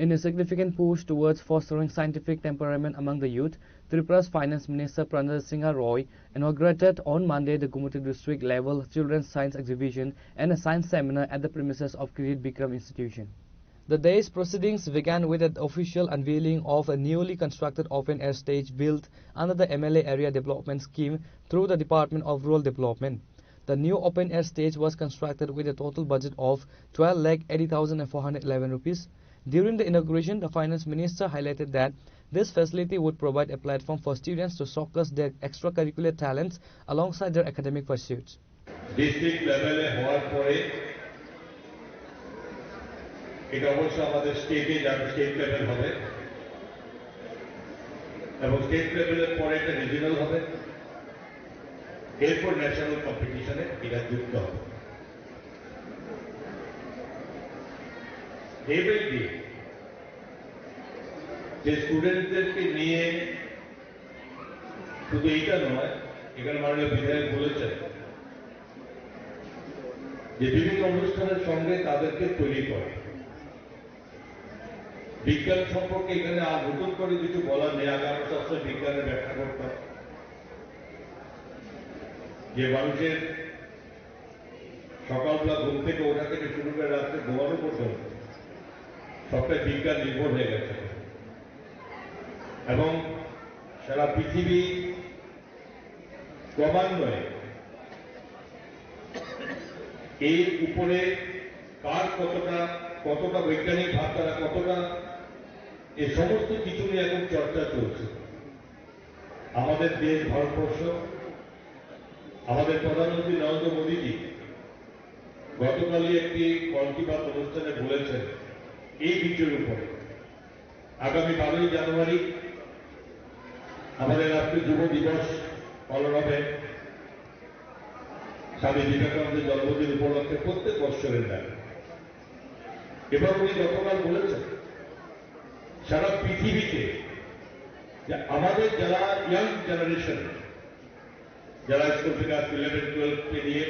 In a significant push towards fostering scientific temperament among the youth, Tripura's Finance Minister Pranjal Singha Roy inaugurated on Monday the Gumoti district level children's science exhibition and a science seminar at the premises of Kirit Bikram Institution. The day's proceedings began with an official unveiling of a newly constructed open-air stage built under the M L A Area Development Scheme through the Department of Rural Development. The new open-air stage was constructed with a total budget of twelve lakh eighty thousand four hundred eleven rupees. During the inauguration, the Finance Minister highlighted that this facility would provide a platform for students to showcase their extracurricular talents alongside their academic pursuits. District লেভেলে হওয়ার পরে এটা অবশ্য আমাদের স্টেটে যাবে, state level হবে, এবং স্টেট লেভেলের পরে এটা রিজিয়নাল হবে, এরপর ন্যাশনাল কম্পিটিশনে এটা যুক্ত হবে। এবার কি যে স্টুডেন্টদেরকে নিয়ে শুধু এইটা নয়, এখানে মাননীয় বিধায়ক বলেছেন যে বিভিন্ন অনুষ্ঠানের সঙ্গে তাদেরকে তৈরি করে। বিজ্ঞান সম্পর্কে এখানে আর নতুন করে কিছু বলার নেই, আগে আমরা সবসময় বিজ্ঞানের ব্যাখ্যা করতাম যে মানুষের সকালবেলা ঘুম থেকে ওঠা থেকে শুরু করে রাত্রে ঘুমানো পর্যন্ত সবটাই বিজ্ঞান নির্ভর হয়ে গেছে। এবং সারা পৃথিবী ক্রমান্বয়ে এর উপরে কার কতটা, কতটা বৈজ্ঞানিক ভাবধারা, কতটা, এই সমস্ত কিছু নিয়ে এখন চর্চা চলছে। আমাদের দেশ ভারতবর্ষ, আমাদের প্রধানমন্ত্রী নরেন্দ্র মোদীজি গতকালই একটি মন কি বাত অনুষ্ঠানে বলেছেন এই বিষয়ের উপরে। আগামী বারোই জানুয়ারি আমাদের রাষ্ট্রীয় যুব দিবস পালন হবে স্বামী বিবেকানন্দের জন্মদিন উপলক্ষে প্রত্যেক বৎসরের ন্যায়। এবার উনি গতকাল বলেছেন, সারা পৃথিবীতে যে আমাদের যারা ইয়াং জেনারেশন, যারা স্কুল থেকে আজকে ইলেভেন টুয়েলভ পেরিয়ে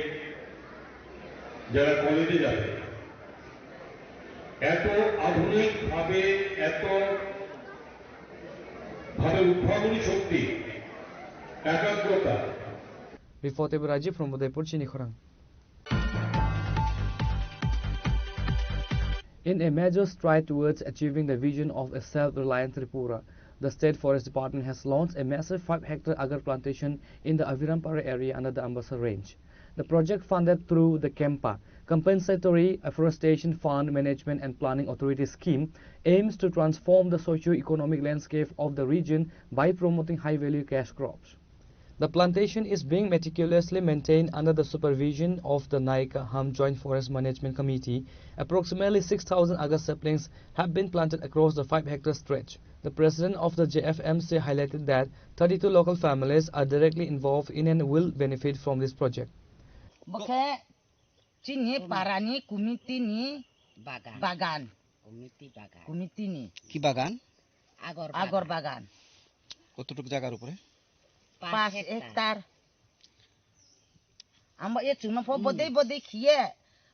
যারা কলেজে যাবে, এত আধুনিক ভাবে, এত ভাবে উদ্ভাবনী শক্তি, একাগ্রতা। Reporter Rajiv from Udaipur, Chinikhorang. In a major stride towards achieving the vision of a self-reliant Tripura, the State Forest Department has launched a massive five-hectare agar plantation in the Abhirampara area under the Ambassa Range. The project, funded through the CAMPA, Compensatory Afforestation Fund Management and Planning Authority scheme, aims to transform the socio-economic landscape of the region by promoting high-value cash crops. The plantation is being meticulously maintained under the supervision of the NICA Ham Joint Forest Management Committee. Approximately six thousand agar saplings have been planted across the five-hectare stretch. The president of the J F M C highlighted that thirty-two local families are directly involved in and will benefit from this project. Bo khe chini parani committee ni bagan. Bagan. Committee bagan. Committee ni. Ki bagan? Agor agor bagan. Bagan. Kototwk jagar upore? Pas hectare. Amo ye chwngno pho bodei bodei khiye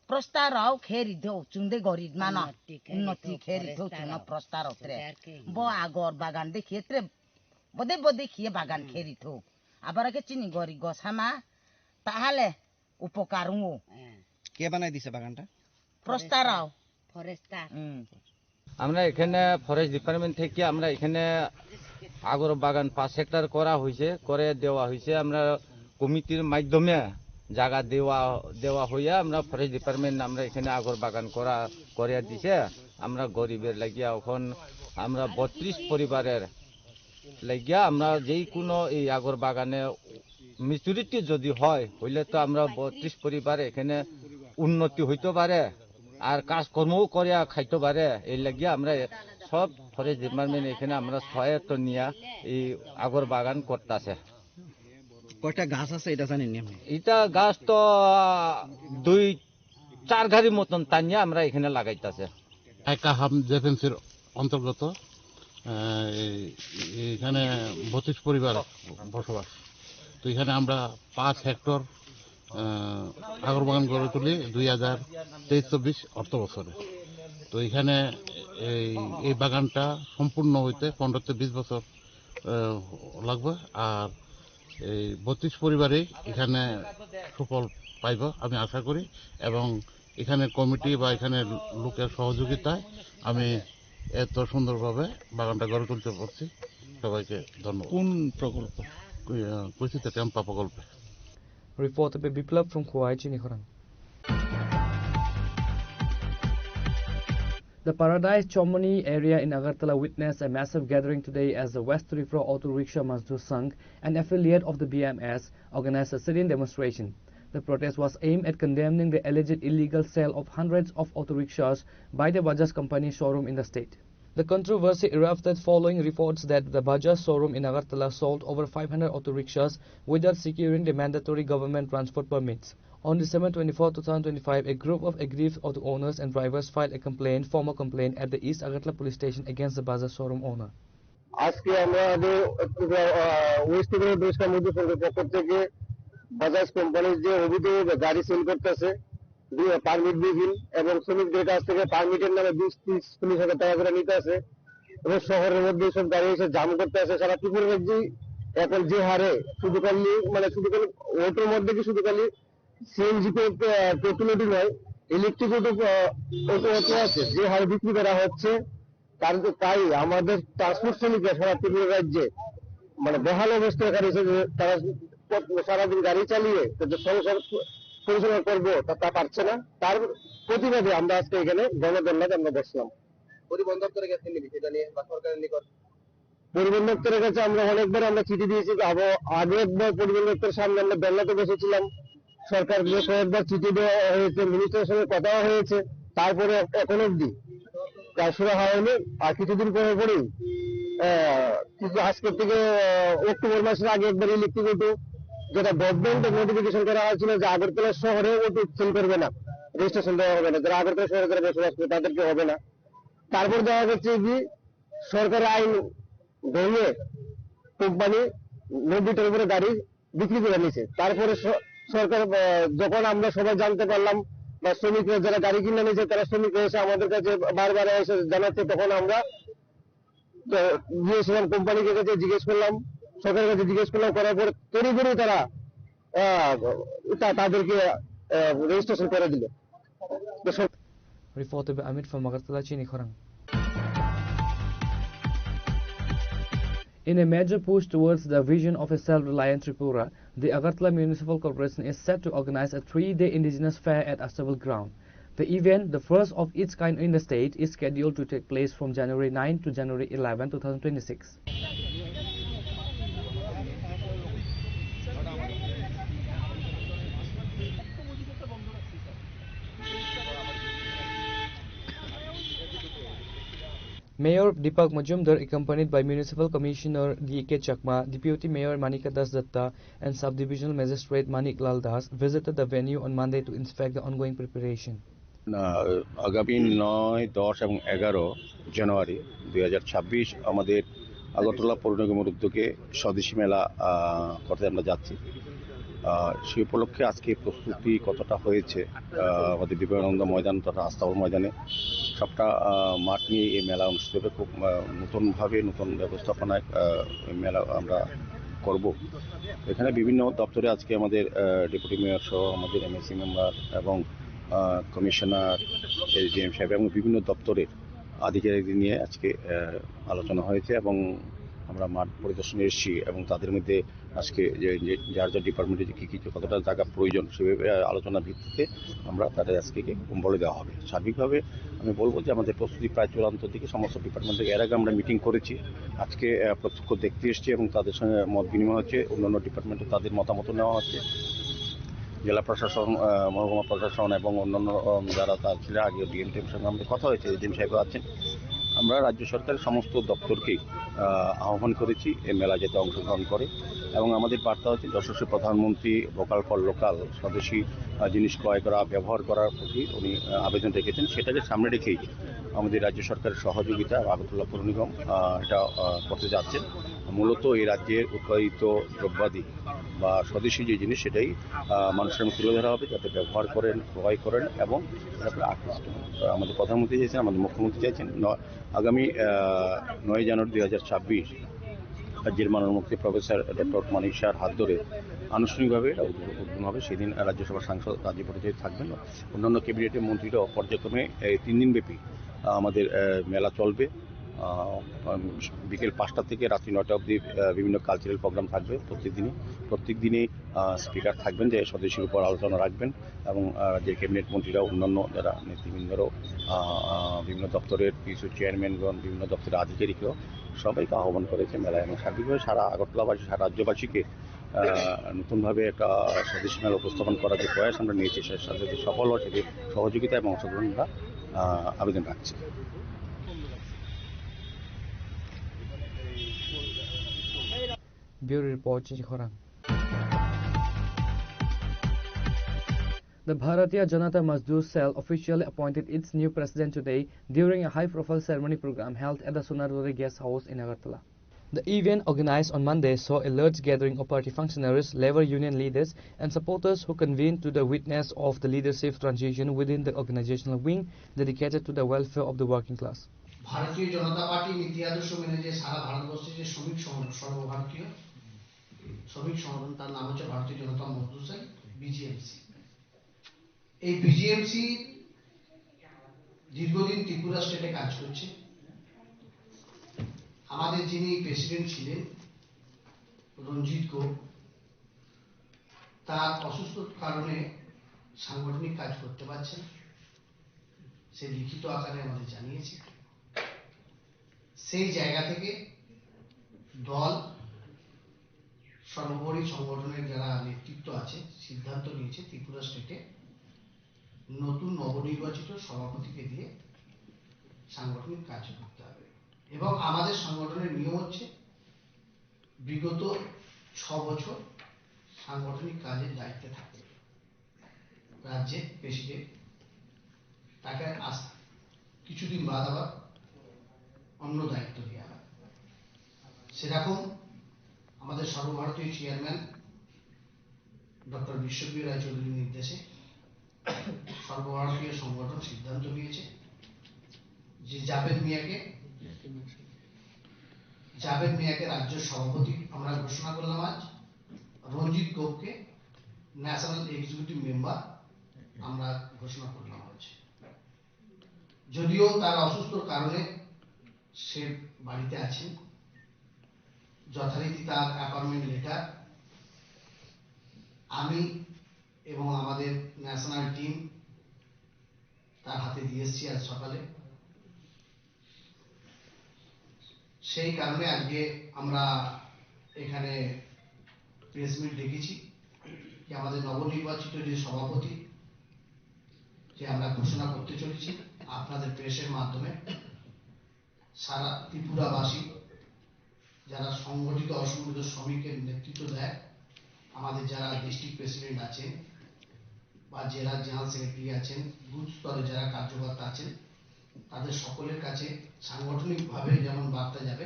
prosta rao khe ri do, chwng de gorib mano. Unnoti khe ri do, unnoti khe ri do chwngno prosta rao tre. Bo agor bagan de khiye tre bodei bodei khiye bagan khe ri do. Abara khe chini gorib gosama tahale upokar wngo. Ke banai dise bagan ta? Prosta rao. Forester. Hmm. আমরা এখানে forest department থেকে আমরা এখানে আগর বাগান পাঁচ হেক্টর করা হয়েছে, করে দেওয়া হয়েছে। আমরা কমিটির মাধ্যমে জায়গা দেওয়া, দেওয়া হইয়া আমরা ফরেস্ট ডিপার্টমেন্ট আমরা এখানে আগর বাগান করা, করিয়া দিছে। আমরা গরিবের লাগিয়া এখন আমরা বত্রিশ পরিবারের লাগিয়া আমরা যেই কোনো এই আগর বাগানে ম্যাচুরিটি যদি হয়, হইলে তো আমরা বত্রিশ পরিবার এখানে উন্নতি হইতে পারে, আর কাজকর্মও করিয়া খাইতে পারে। এই লাগিয়া আমরা সব ফরেস্ট ডিপার্টমেন্ট এখানে আমরা সহায়তা নিয়া এই আগর বাগান করতাছে। কয়টা গাছ আছে এটা জানেন নি আপনি? এটা গাছ তো দুই চার গাড়ির মতন টানিয়া আমরা এখানে লাগাইতাছে। একাহাম জেফেন্সির অন্তর্গত, আহ, এই, এইখানে বত্রিশ পরিবার বসবাস। তো এখানে আমরা পাঁচ হেক্টর, আহ, আগর বাগান গড়ে তুলি দুই হাজার তেইশ চব্বিশ অর্থ বছরে। তো এখানে এই, এই বাগানটা সম্পূর্ণ হইতে পনেরো থেকে বিশ বছর, আহ, লাগবে। আর এই বত্রিশ পরিবারই এখানে সুফল পাইব আমি আশা করি, এবং এখানে কমিটি বা এখানে লোকের সহযোগিতায় আমি এত সুন্দরভাবে বাগানটা গড়ে তুলতে পারছি। সবাইকে ধন্যবাদ। কোন প্রকল্প? কুই-, আহ, কুইথিতে টেম্পা প্রকল্পে। Report by Biplab from Khowai, Chini Khorang. The Paradise Chomoni area in Agartala witnessed a massive gathering today as the West Tripura Auto Rickshaw Mazdoor Sangh, an affiliate of the B M S, organized a sit-in demonstration. The protest was aimed at condemning the alleged illegal sale of hundreds of auto rickshaws by the Bajaj company showroom in the state. The controversy erupted following reports that the Bajaj showroom in Agartala sold over five hundred auto rickshaws without securing the mandatory government transport permits. On December twenty-fourth, two thousand twenty-five, a group of aggrieved auto owners and drivers filed a complaint, formal complaint, at the East Agartala Police Station against the Bajaj showroom owner. আজকে আমাদের, আহ, ওয়েস্ট বেঙ্গল বহিষ্কার মজদুর সংঘের পক্ষ থেকে বাজাজ কোম্পানির যে অবৈধভাবে গাড়ি সেল করতেছে, বি-, পারমিট বিহীন এবং শ্রমিকদের কাছ থেকে পারমিটের নামে বিশ তিরিশ চল্লিশ হাজার টাকা করে নিতে আছে এবং শহরের মধ্যে সব গাড়ি এসে জাম করতে আছে। সারা ত্রিপুরা রাজ্যেই এখন যে হারে শুধু খালি, মানে, শুধু খালি অটোর মধ্যে কি শুধু খালি CNG pay-, pay-, petrol auto নয়, ইলেকট্রিক অটো, আহ, অটো, অটো আছে, যে হারে বিক্রি করা হচ্ছে, তার, তাই আমাদের ট্রান্সপোর্ট শ্রমিকরা সারা ত্রিপুরা রাজ্যে, মানে, বেহাল অবস্থায় এখানে এসে যে তারা সারাদিন গাড়ি চালিয়ে তাদের সংসার পরিচালনা করবো, তা, তা পারছে না। তার প্রতিবাদে আমরা আজকে এখানে গণধর্নাতে আমরা বসলাম। পরিবহন দপ্তরে গেছেন নি বিষয়টা নিয়ে বা সরকারের নিকট? পরিবহন দপ্তরের কাছে আমরা অনেকবার আমরা চিঠি দিয়েছি, আব-, আগে একবার পরিবহন দপ্তরের সামনে আমরা ধর্নাতে বসেছিলাম। সরকারকে কয়েকবার চিঠি দেওয়া হয়েছে, মিনিস্টারের সঙ্গে কথাও হয়েছে, তারপরে এখন অবধি কাজ শুরু হয়নি। আর কিছুদিন পরে পরেই, আহ, কিছু আজকের থেকে, আহ, অক্টোবর মাসের আগে একবার ইলেকট্রিক অটো, যেটা গভর্নমেন্ট নোটিফিকেশন করা হয়েছিল যে আগরতলা শহরে অটো সেল করবে না, রেজিস্ট্রেশন দেওয়া হবে না, যারা আগরতলা শহরে যারা বসবাস করে তাদেরকে হবে না। তারপর দেখা যাচ্ছে কি, সরকারের আইন ভেঙে কোম্পানি নব্বই টাকার উপরে গাড়ি বিক্রি করে নিছে। তারপরে স-, সরকার, আহ, যখন আমরা সবাই জানতে পারলাম বা শ্রমিকরা যারা গাড়ি কিনে নিয়েছে, তারা শ্রমিকরা এসে আমাদের কাছে বারবার এসে জানাচ্ছে, তখন আমরা, আহ, গিয়েছিলাম কোম্পানির কাছে, জিজ্ঞেস করলাম, সরকারের কাছে জিজ্ঞেস করলাম, করার পর তড়িঘড়ি তারা, আহ, তা-, তাদেরকে, আহ, রেজিস্ট্রেশন করে দিল। তো সব Reported by Amit from Agartala, Chini Khorang. In a major push towards the vision of a self-reliant Tripura, the Agartala Municipal Corporation is set to organize a three-day indigenous fair at Astabal Ground. The event, the first of its kind in the state, is scheduled to take place from January nine to January eleven, two thousand twenty-six. Mayor Deepak Majumdar, accompanied by Municipal Commissioner D K Chakma, Deputy Mayor Manika Das Datta, and Sub-Divisional Magistrate Manik Lal Das, visited the venue on Monday to inspect the ongoing preparation. না, আগামী নয়, দশ এবং এগারো জানুয়ারি দুই হাজার ছাব্বিশ আমাদের আগরতলা পৌর নিগমের উদ্যোগে স্বদেশী মেলা, আহ, করতে আমরা যাচ্ছি। আহ, সেই উপলক্ষে আজকে প্রস্তুতি কতটা হয়েছে, আহ, আমাদের বিবেকানন্দ ময়দান তথা আস্তাবল ময়দানে সবটা, আহ, মাঠ নিয়ে এই মেলা অনুষ্ঠিত হবে। খুব, আহ, নতুনভাবে, নতুন ব্যবস্থাপনায়, আহ, এই মেলা আমরা করব। এখানে বিভিন্ন দপ্তরে আজকে আমাদের, আহ, ডেপুটি মেয়র সহ আমাদের এমএসি মেম্বার এবং, আহ, কমিশনার, এসডিএম সাহেব এবং বিভিন্ন দপ্তরের আধিকারিকদের নিয়ে আজকে, আহ, আলোচনা হয়েছে এবং আমরা মাঠ পরিদর্শনে এসেছি এবং তাদের মধ্যে আজকে যে, যে যার যার ডিপার্টমেন্টে যে কী কী কতটা জায়গা প্রয়োজন সেভাবে, আহ, আলোচনার ভিত্তিতে আমরা তাদের আজকে গিয়ে বলে দেওয়া হবে। সার্বিকভাবে আমি বলবো যে আমাদের প্রস্তুতি প্রায় চূড়ান্ত দিকে, সমস্ত ডিপার্টমেন্ট থেকে এর আগে আমরা মিটিং করেছি। আজকে, আহ, প্রত্যক্ষ দেখতে এসেছি এবং তাদের সঙ্গে মত বিনিময় হচ্ছে, অন্যান্য ডিপার্টমেন্টে তাদের মতামত নেওয়া হচ্ছে। জেলা প্রশাসন, আহ, মহকুমা প্রশাসন এবং অন্যান্য, উম, যারা তা ছিলেন আগে ডিএম টিএম সঙ্গে আমাদের কথা হয়েছে, এসডিএম সাহেব আছেন। আমরা রাজ্য সরকারের সমস্ত দপ্তরকেই, আহ, আহ্বান করেছি এই মেলা যাতে অংশগ্রহণ করে এবং আমাদের বার্তা হচ্ছে যশস্বী প্রধানমন্ত্রী ভোকাল ফর লোকাল, স্বদেশি, আহ, জিনিস ক্রয় করা, ব্যবহার করার প্রতি উনি, আহ, আবেদন রেখেছেন। সেটাকে সামনে রেখেই আমাদের রাজ্য সরকারের সহযোগিতা আগরতলা পৌর নিগম, আহ, এটা, আহ, করতে যাচ্ছে। মূলত এই রাজ্যের উৎপাদিত দ্রব্যাদি বা স্বদেশি যে জিনিস, সেটাই, আহ, মানুষের সামনে তুলে ধরা হবে, যাতে ব্যবহার করেন, ক্রয় করেন এবং এটার প্রতি আকৃষ্ট হন। তো আমাদের প্রধানমন্ত্রী চাইছেন, আমাদের মুখ্যমন্ত্রী চাইছেন, ন-, আগামী, আহ, নয় জানুয়ারি দুই হাজার ছাব্বিশ রাজ্যের মাননীয় মুখ্যমন্ত্রী প্রফেসর ডক্টর মানিক সাহার হাত ধরে আনুষ্ঠানিকভাবে এটা উদ্বোধন, উদ্বোধন হবে। সেদিন রাজ্যসভার সাংসদ রাজীব ভট্টাচার্য থাকবেন, অন্যান্য ক্যাবিনেটের মন্ত্রীরাও পর্যায়ক্রমে এই তিন দিনব্যাপী, আহ, আমাদের, আহ, মেলা চলবে। আহ, উম, বিকেল পাঁচটা থেকে রাত্রি নয়টা অবধি, আহ, বিভিন্ন কালচারাল প্রোগ্রাম থাকবে প্রত্যেক দিনই। প্রত্যেক দিনই, আহ, স্পিকার থাকবেন, যে স্বদেশীর উপর আলোচনা রাখবেন এবং, আহ, যে ক্যাবিনেট মন্ত্রীরা, অন্যান্য যারা নেতৃবৃন্দরাও, আহ, আহ, বিভিন্ন দপ্তরের কিছু চেয়ারম্যানগণ, বিভিন্ন দপ্তরের আধিকারিকরাও সবাইকে আহ্বান করেছে মেলায় এবং সার্বিকভাবে সারা আগরতলাবাসী, সারা রাজ্যবাসীকে, আহ, নতুনভাবে একটা স্বদেশী মেলা উপস্থাপন করার যে প্রয়াস আমরা নিয়েছি, সে সাথে যদি সফল হয়, সেটি সহযোগিতা এবং অংশগ্রহণ আমরা, আহ, আবেদন রাখছি। Bureau Report, Chichikhorang. The Bharatiya Janata Mazdoor Cell officially appointed its new president today during a high-profile ceremony program held at the Sonarjori Guest House in Agartala. The event, organized on Monday, saw a large gathering of party functionaries, labor union leaders, and supporters who convened to the witness of the leadership transition within the organizational wing dedicated to the welfare of the working class. ভারতীয় জনতা পার্টির নীতি আদর্শ মেনে যে সারা ভারতবর্ষে যে শ্রমিক সংগঠন, সর্বভারতীয় শ্রমিক সংগঠন, তার নাম হচ্ছে ভারতীয় জনতা মজদুর সংঘ, বিজিএমসি। এই বিজিএমসি দীর্ঘদিন ত্রিপুরা স্টেটে কাজ করছে। আমাদের যিনি প্রেসিডেন্ট ছিলেন, রঞ্জিত গোপ, তার অসুস্থতার কারণে সাংগঠনিক কাজ করতে পারছেন না। সে লিখিত আকারে আমাদের জানিয়েছে। সেই জায়গা থেকে দল, সর্বোপরি সংগঠনের যারা নেতৃত্ব আছে, সিদ্ধান্ত নিয়েছে ত্রিপুরা স্টেটে নতুন নবনির্বাচিত সভাপতিকে দিয়ে সাংগঠনিক কাজ করতে হবে। এবং আমাদের সংগঠনের নিয়ম হচ্ছে বিগত ছ বছর সাংগঠনিক কাজের দায়িত্বে থাকে রাজ্যের প্রেসিডেন্ট, তাকে আস-, কিছুদিন বাদ আবার অন্য দায়িত্ব দেওয়া হয়। সেরকম আমাদের সর্বভারতীয় চেয়ারম্যান ডক্টর বিশ্বপ্রিয় রায় চৌধুরীর নির্দেশে সর্বভারতীয় সংগঠন সিদ্ধান্ত নিয়েছে যে জাভেদ মিয়াকে, জাভেদ মিয়াকে রাজ্য সভাপতি আমরা ঘোষণা করলাম আজ, রঞ্জিত গোপকে ন্যাশনাল এক্সিকিউটিভ মেম্বার আমরা ঘোষণা করলাম আজ। যদিও তার অসুস্থর কারণে সে বাড়িতে আছেন, যথারীতি তার অ্যাপয়েন্টমেন্ট লেটার আমি এবং আমাদের ন্যাশনাল টিম তার হাতে দিয়ে এসেছি আজ সকালে। সেই কারণে আজকে আমরা এখানে প্রেস মিট ডেকেছি যে আমাদের নবনির্বাচিত যে সভাপতি, যে আমরা ঘোষণা করতে চলেছি আপনাদের প্রেসের মাধ্যমে, সারা ত্রিপুরাবাসী যারা সংগঠিত অসংগঠিত শ্রমিকের নেতৃত্ব দেয়, আমাদের যারা ডিস্ট্রিক্ট প্রেসিডেন্ট আছেন বা জেলা জেনারেল সেক্রেটারি আছেন, বুথ স্তরে যারা কার্যকর্তা আছেন, তাদের সকলের কাছে সাংগঠনিকভাবে যেমন বার্তা যাবে,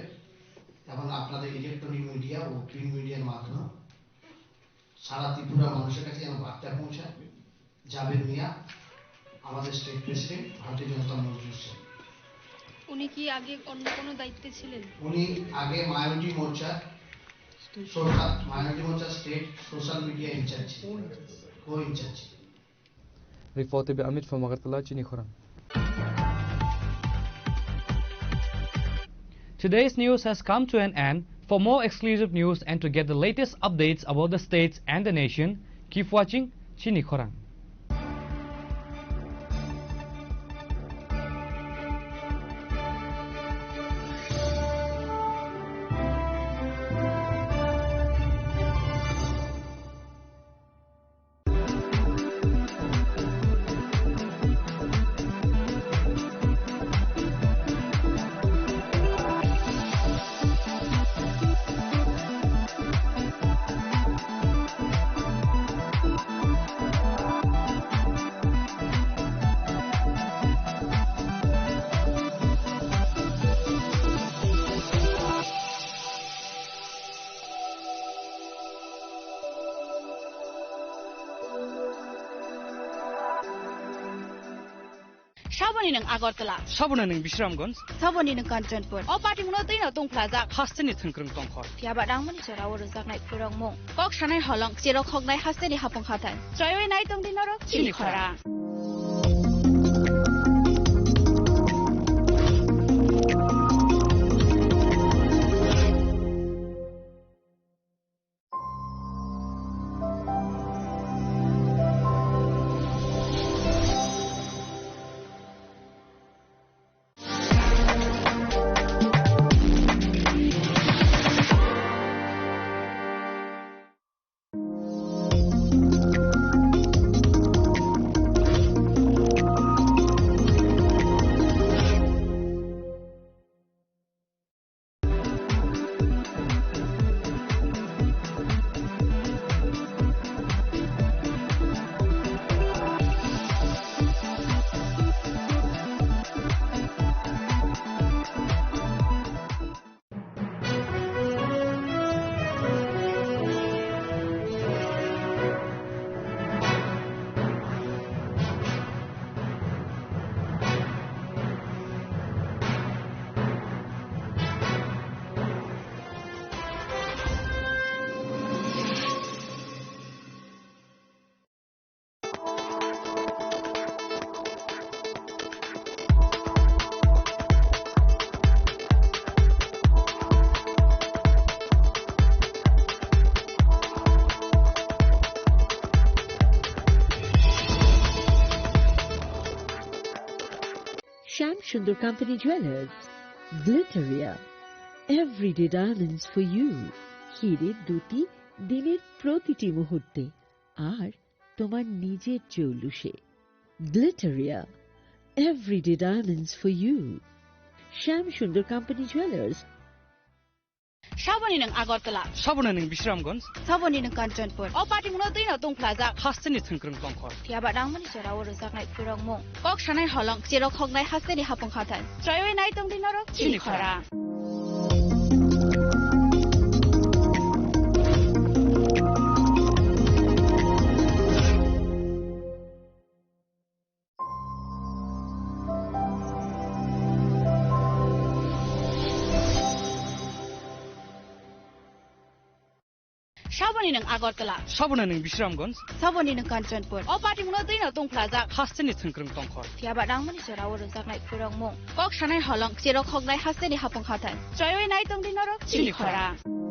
তেমন আপনাদের ইলেকট্রনিক মিডিয়া ও প্রিন্ট মিডিয়ার মাধ্যমে সারা ত্রিপুরা মানুষের কাছে যেন বার্তা পৌঁছায়। জাবেদ মিয়া, আমাদের স্টেট প্রেসিডেন্ট, ভারতীয় জনতা মজলিস। উনি কি আগে অন্য কোনো দায়িত্বে ছিলেন? উনি আগে মায়াবতী মোর্চা সোশ্যাল, মায়াবতী মোর্চা স্টেট সোশ্যাল মিডিয়া ইনচার্জ ছিলেন, কো ইনচার্জ ছিলেন। Reported by Amit from Agartala, Chini Khorang. Today's news has come to an end. For more exclusive news and to get the latest updates about the states and the nation, keep watching Chini Khorang. Saboni nwng Agartala. Saboni nwng Bisramganj. Saboni nwng Kanchanpur. O patimungno twino tungphlajak. Hasteni thwngkwrwng tongkhor. Phiyaba nangmani jorao rwjaknai phwrwngmung. Kok sanai holong, cherok hoknai hasteni hapung hathai. Chroiwi nai tongdi norok chini khorang. Shyam Sundar Company Jewelers, Glitteria, everyday diamonds for you, হীরের দুটি দিনের প্রতিটি মুহূর্তে, আর তোমার নিজের জৌলুসে। Glitteria, everyday diamonds for you. Shyam Sundar Company Jewelers. Saboni nwng Agartala. Saboni nwng Bisramganj. Saboni nwng Kanchanpur. O patimungno twino tungphlajak. Hasteni thwngkwrwng tongkhor. Phiyaba nangmani jorao rwjaknai phwrwngmung. Kok sanai holong, cherok hoknai hasteni hapung hathai. Chroiwi nai tongdi norok chini khorang. Saboni Nwng Agartala. Saboni nwng Bisramganj. Saboni nwng Kanchanpur. O patimungno twi no tongphlajak. Hasteni thwngkwrwng tongkhor. Phiya ba nangmani jorao rwjaknai khurokmung. Kok sanai holong, cherok hoknai hasteni hapung hathai. Choiwi nai tongdi norok chini Chini khorang. Khorang.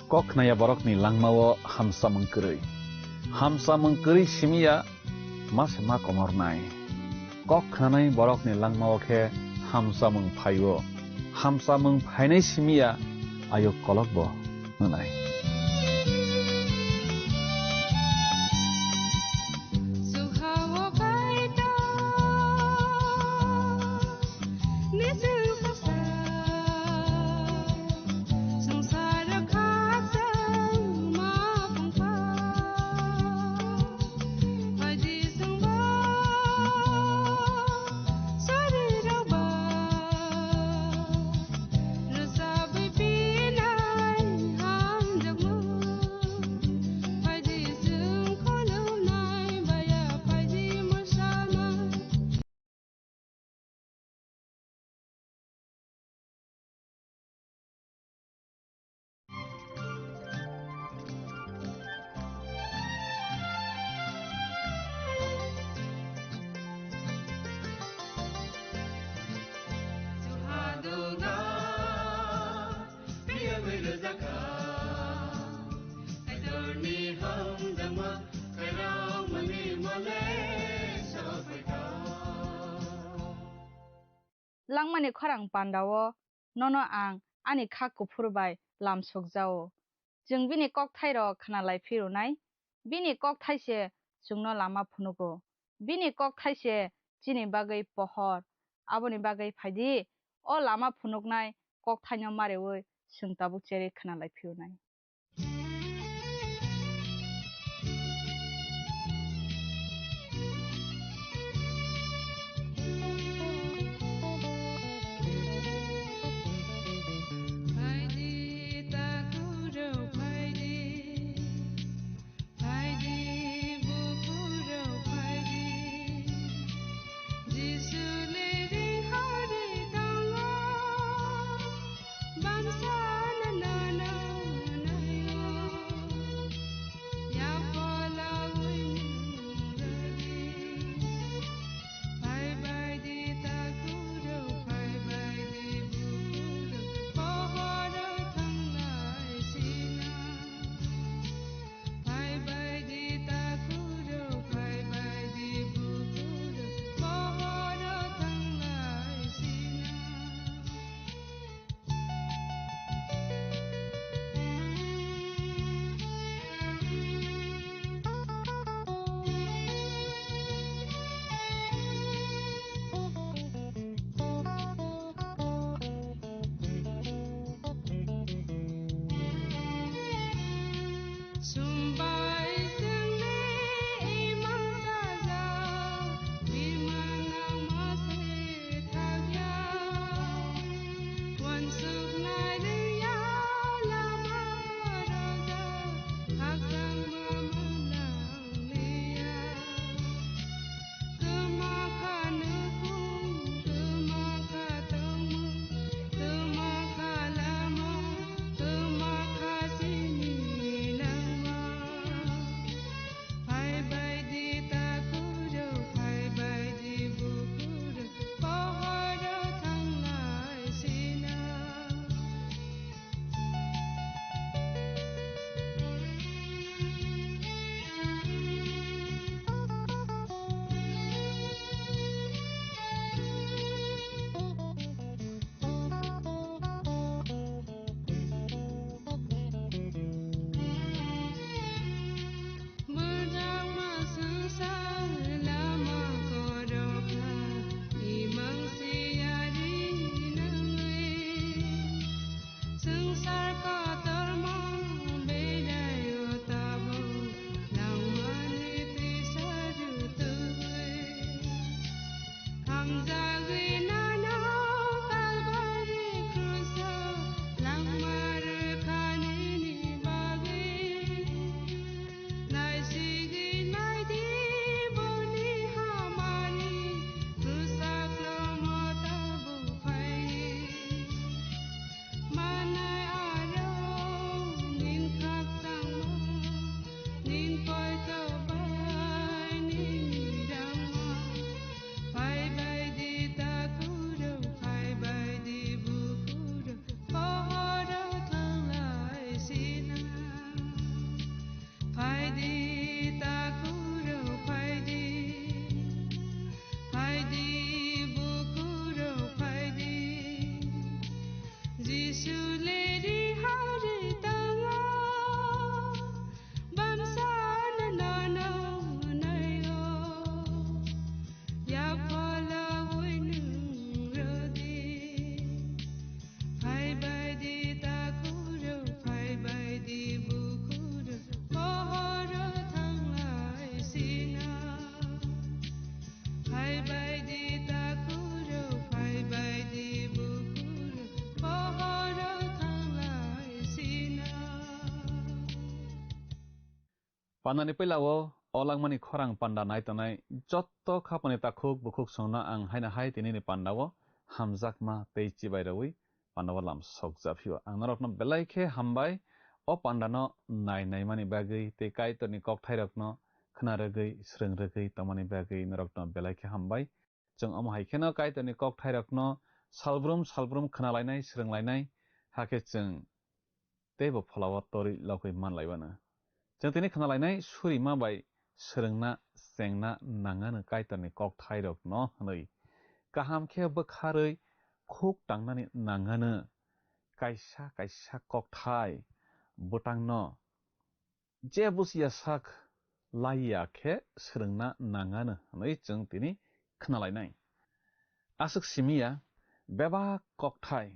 Kok khnaya borokni langmao hamsamung kwrwi. Hamsamung kwrwi simi ya ma se ma komornai. Kok khnanai borokni langmao khe hamsamung phaio. Hamsamung phainai simi ya ayuk kolokbo wngnai. Langmani khorang pandao nono ang ani kha kuphur bai lam sukjao. Chwng bini kokthairok khna lai phirwnai. Bini kokthai se chwngno lama phunugo. Bini kokthai se chini bagwi pohor. Aboni bagwi phaidi, o lama phunuknai kokthaino mareui chwng tabuk cherwi khna lai phirwnai. Suleri hari tango, bamsan nono nayo. Yaphala winung rodi. Phai bai di takuro, phai bai di bukuro, pohoro thanglai sina. Phai bai di takuro, phai bai di bukuro, pohoro thanglai sina. Pandani puila o, o langmani khorang panda nai tongnai jotto khapani takhuk bukhuk songno ang haino hai tinini panda o hamjakma tei chibai rwi panda o lam sok japhio. Ang norokno belai khe hambai o panda no nai naimani bagwi tei Kaitorni kokthairokno khna rwgwi, srwng rwgwi tongmani bagwi norokno belai khe hambai. Chwng omo hai kheno Kaitorni kokthairokno salbrum salbrum khna lainai, srwng lainai, hakhe chwng teibo pholao torwi logwi man laibano. Chwng tini khna lainai surima bai srwngna chengna nangano Kaitorni kokthairokno hwnwi. Kaham khe bwkharwi khuk tangnani nangano kaisa kaisa kokthai bwtangno je buchiya sak laiya khe srwngna nangano hwnwi chwng tini khna lainai. Aswk simi ya bebak kokthai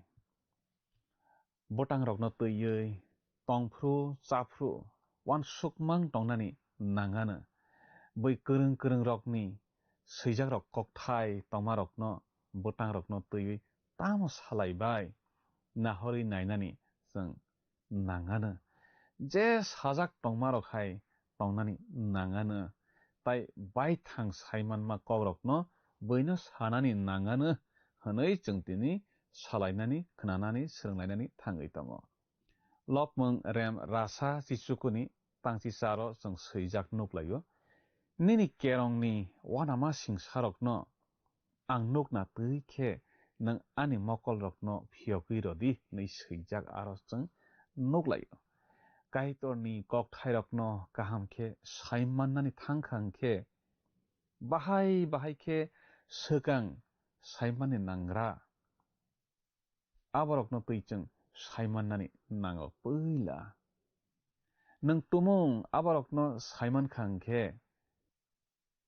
bwtangrokno twiwi tongphru, chaphru, uansukmang tongnani nangano. Bui kwrwng kwrwngrokni swijakrok kokthai tongmarokno bwtangrokno twiwi tamo salai bai nahorwi nainani chwng nangano. Je sajak tongmarok hai tongnani nangano, tai baithang saimanma kokrokno buino sanani nangano hwnwi chwng tini salainani, khnanani, srwnglainani thangwi tongo. Lopmung rem rasa chichukuni tangchi charo chwng swijak nuklaio. Nini kerongni uanama singsarokno ang nukna twi khe nwng ani mokolrokno phiyogwi rwdi hwnwi swijak aro chwng nuklaio. Kaitorni kokthairokno kaham khe saimannani thangkha hwnkhe, bahai bahai khe swkang saimani nangra. Aborokno twi chwng saimannani nango puila. Nwng tumung aborokno saimankha hwnkhe,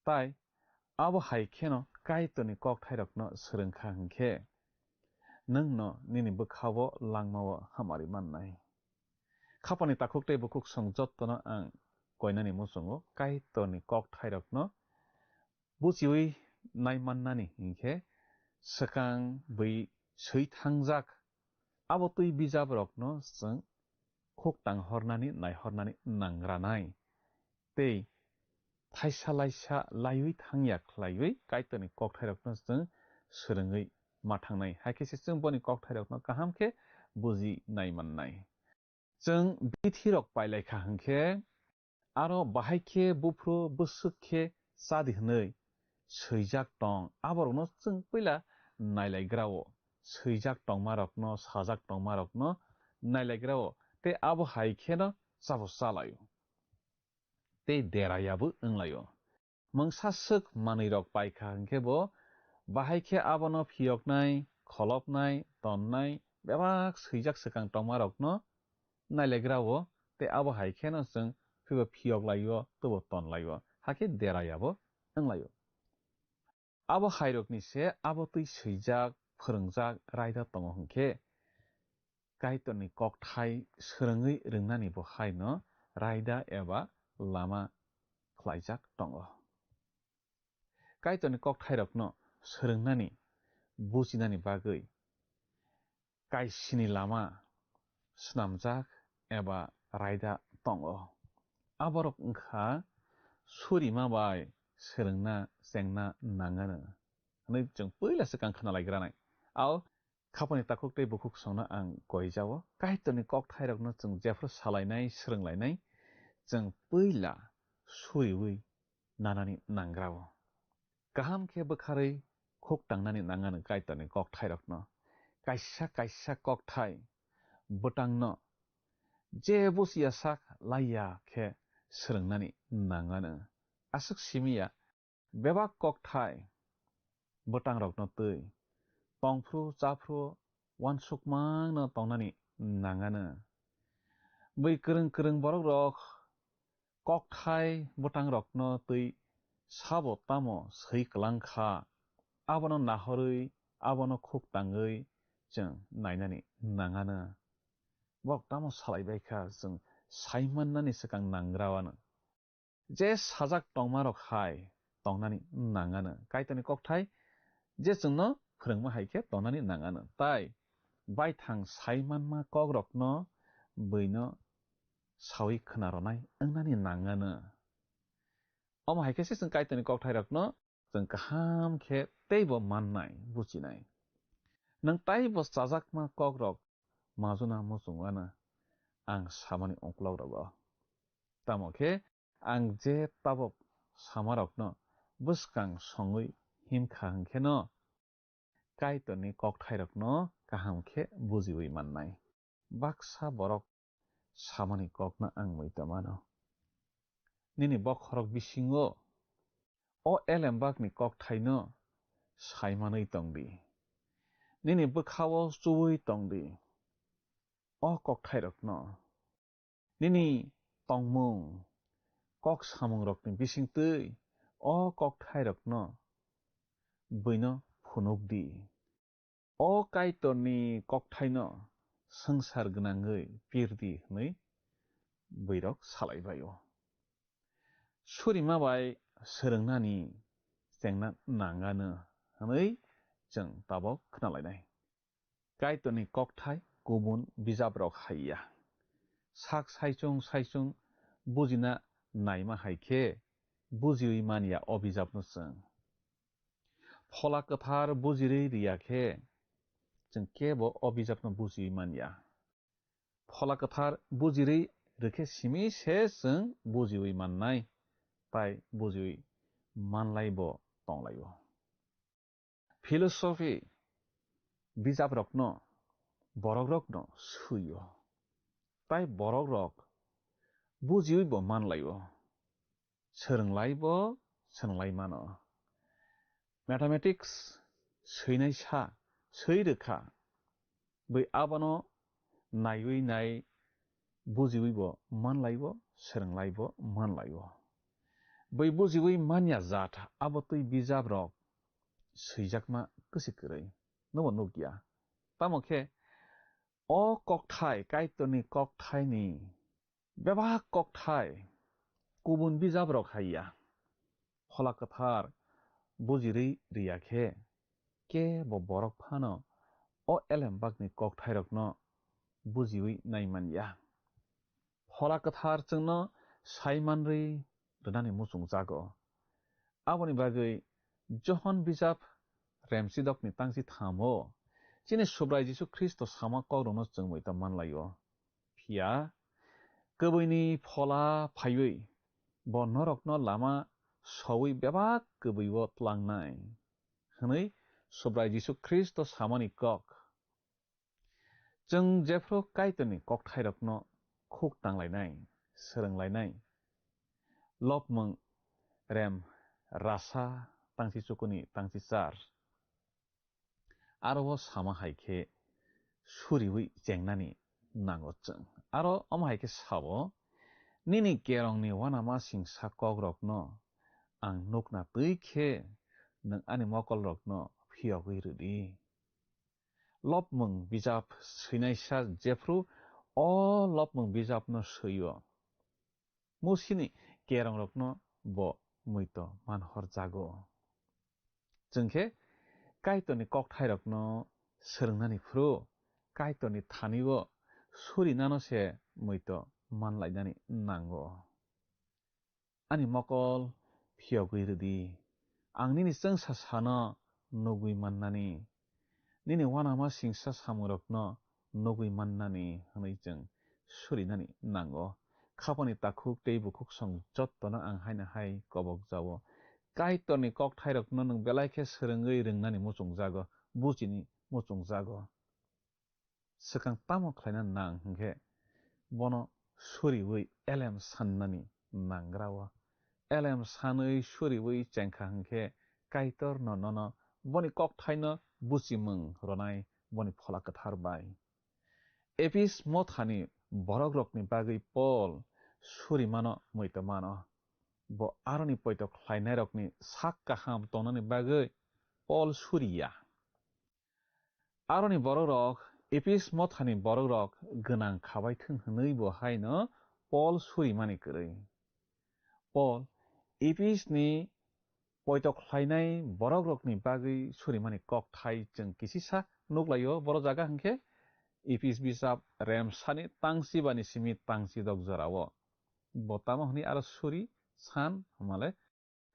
tai abo hai kheno Kaitorni kokthairokno swrwngkha hwnkhe, nwngno nini bwkhao langmao hamari mannai. Khapani takhuk tei bukhuk song jottono ang koinani muchungo Kaitorni kokthairokno buchiwi naimannani hinkhe swkang bui swi thangjak. Abo twi bijabrokno chwng khuk tanghornani, naihornani nangranai. Tei thaisa laisa laiwi thangya khlaiwi Kaitorni kokthairokno chwng swrwngwi ma thangnai. Hai khe se chwng boni kokthairokno kaham khe buji nai mannai. Chwng bithirok pailaikha hwnkhe, aro bahai khe buphuru bwswk khe chadi hwnwi swijak tong, aborokno chwng puila nailaigrao. Swijak tongmarokno, sajak tongmarokno nailaigrao, tei abo hai kheno chabo chalaio. Tei derayabo wnglaio. Mungsa swk manwirok paikha hwnkhe bo bahai khe abono phiyoknai, kholopnai, tonnai, bebak swijak swkang tongmarokno nailaigrao, tei abo hai kheno chwng phibo phiyok laio, teibo ton laio, hakhe derayabo wnglaio. Abo hairokni se abo twi swijak, phwrwngjak raida tongo hwnkhe, Kaitorni kokthai swrwngwi rwngnani bo haino raida eba lama khlaijak tongo. Kaitorni kokthairokno swrwngnani, bujinani bagwi kaisini lama snamjak eba raida tongo. Aborok wngkha surima bai swrwngna chengna nangano hwnwi chwng puila swkang khna laigranai. Ao khapani takhuk tei bukhuk songno ang koijao. Kaitorni kokthairokno chwng jephru salainai, swrwnglainai, chwng puila suriwi nanani nangrao. Kaham khe bwkharwi khuk tangnani nangano Kaitorni kokthairokno. Kaisa kaisa kokthai bwtangno je buchiya sak laiya khe swrwngnani nangano. Aswk simi ya bebak kokthai bwtangrokno twi tongphru chaphru uansukmangno tongnani nangano. Bui kwrwng kwrwng borokrok kokthai bwtangrokno twi sabo tamo swi kwlang kha, abono nahorwi, abono khuk tangwi chwng nainani nangano. Borok tamo salai bai kha, chwng sai mannani swkang nangra uano. Je sajak tongmarok hai tongnani nangano. Kaitorni kokthai je chwngno phwrwngma hai khe tongnani nangano. Tai baithang sai manma kokrokno buino saui khna rwnai wngnani nangano. Omo hai khe se chwng Kaitorni kokthairokno chwng kaham khe teibo mannai, buchinai. Nwng taibo chajakma kokrok majuna muchung uano ang samani uklokrogo. Tamo khe ang je tabuk samarokno bwskang songwi himkha hwnkhe no Kaitorni kokthairokno kaham khe bujiwi mannai. Baksa borok samani kokno ang muitu mano. Nini bokhorok bisingo o elembakni kokthaino sai manwi tong di. Nini bwkhao chuwi tong di. O kokthairokno nini tongmung, kok samungrokni bisingtwi o kokthairokno buino phunuk di. O Kaitorni kokthaino swngchar gwnangwi pir di hwnwi buirok salai bai-o. Surima bai swrwngnani chengna nangano hwnwi chwng tabuk khna lainai. Kaitorni kokthai kubun bijaprok hai ya. Sak saichung saichung bujina naima hai khe bujiwi man ya o bijapno chwng. Phola Kwthar bujirwi ri ya khe chwng kebo o bijapno bujiwi man ya. Phola Kwthar bujirwi rwkhe simi se chwng bujiwi mannai, tai bujiwi manlai bo tonglaio. Philosophy bijaprokno borokrokno swi-o, tai borokrok bujiwi bo manlai-o. Swrwnglai bo swrwnglai mano. Mathematics swinai sa swi rwkha, bui abono naiwi nai bujiwi bo manlai-o, swrwnglai bo manlai-o. Bui bujiwi manya jat abo twi bijaprok swijakma kwswi kwrwi, nobo nukya. Tamo khe o kokthai, Kaitorni kokthaini bebak kokthai kubun bijaprok hai ya. Phola Kwthar bujirwi ri ya khe kebo borok phano o elembakni kokthairokno bujiwi nai man ya. Phola Kwthar chwngno sai manrwi rwnani muchung jago. Aboni bagwi Johon bijap remsidokni tangchi thamo chini Subrai Jisu Khristo sama kokrokno chwng muitu manlai-o. Phiya kwbwini Phola phaiwi bo norokno lama soui bebak kwbwi-o tlangnai, hwnwi Subrai Jisu Khristo samani kok. Chwng jephru Kaitorni kokthairokno khuk tanglainai, swrwnglainai. Lobmwng rem rasa tangchi chukuni tangchi char. Aro o sama hai khe suriwi chengnani nango chwng. Aro omo hai khe sao, "Nini kerongni uanama singsa kokrokno ang nukna twi khe nwng ani mokolrokno phiyogwi rw di." Lobmwng bijap swinaisa jephru o lobmwng bijapno swi-o, Musini kerongrokno bo muitu manhor jago. Chwng khe Kaitorni kokthairokno swrwngnani phuru Kaitorni thani-o surinano se muitu manlainani nango. Ani mokol phiyogwi rw di, ang nini chwngsa sano nugwi mannani, nini uanama singsa samungrokno nugwi mannani hwnwi chwng surinani nango. Khapani takhuk tei bukhuk song jottono ang haino hai kobok jao. Kaitorni kokthairokno nwng belai khe swrwngwi rwngnani muchungjago, buchini muchungjago. Swkang tamo khlaina nang hwnkhe bono suriwi elem sannani nangra-o. Elem sanwi suriwi chengkha hwnkhe Kaitorno nono boni kokthaino buchimung rwnai, boni Phola Kwthar bai. Epis mothani borokrokni bagwi Pol surimano muitomano. Bo aroni poito khlainairokni sak kaham tongnani bagwi Pol suriya. Aroni borokrok, Epis mothani borokrok gwnang khabai thwng hwnwi bo haino Pol surimani kwrwi. Pol Episni poito khlainai borokrokni bagwi surimani kokthai chwng kisisa nuklaio. Boro jaga hwnkhe Epis bisap remsani tangchibani simi tangchidok jorao. Bo tamo hwnwi aro suri san hwnmale,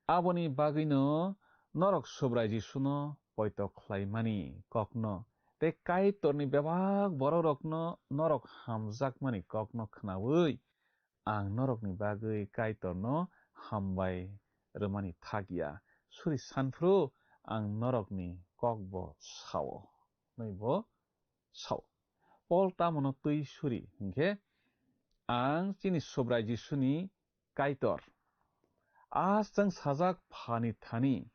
aboni bagwino norok Subrai Jisuno poito khlaimani kokno tei Kaitorni bebak borokrokno norok hamjakmani kokno khnaui ang norokni bagwi Kaitorno hambai rwmani thakya. Suri sanphru ang norokni kokbo sao, hwnwi bo sao. Pol tamono twi suri hwnkhe, ang chini Subrai Jisuni Kaitor, a chwng sajak Phani thani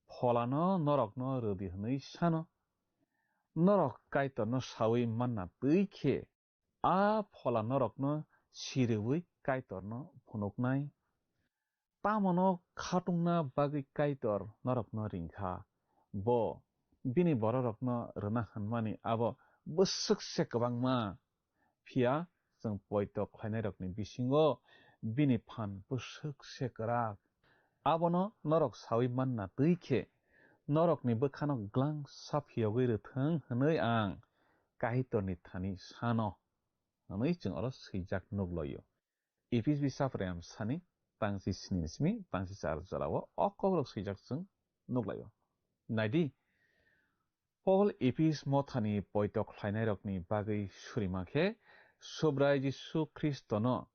Pholano norokno rwdi hwnwi sano. Norok Kaitorno saui manna twi khe a Phola norokno sirwi Kaitorno phunuknai. Tamono khatungna bagwi Kaitor norokno ringkha. Bo bini bororokno rwna hwnmani abo bwswk se kwbangma. Phiya chwng poito khlainairokni bisingo bini phan bwswk se kwrak. Abono norok saui manna twi khe norokni bwkhano glangsa phiyogwi rwthwng hwnwi ang Kaitorni thani sano, hwnwi chwng oro swijak nukloio. Epis bisap rem sani tangchi sini ni simi tangchi char jorao o kokrok swijak chwng nukhlaio. Naidi, Pol Epis mothani poito khlainairokni bagwi surima khe Subrai Jisu Khristono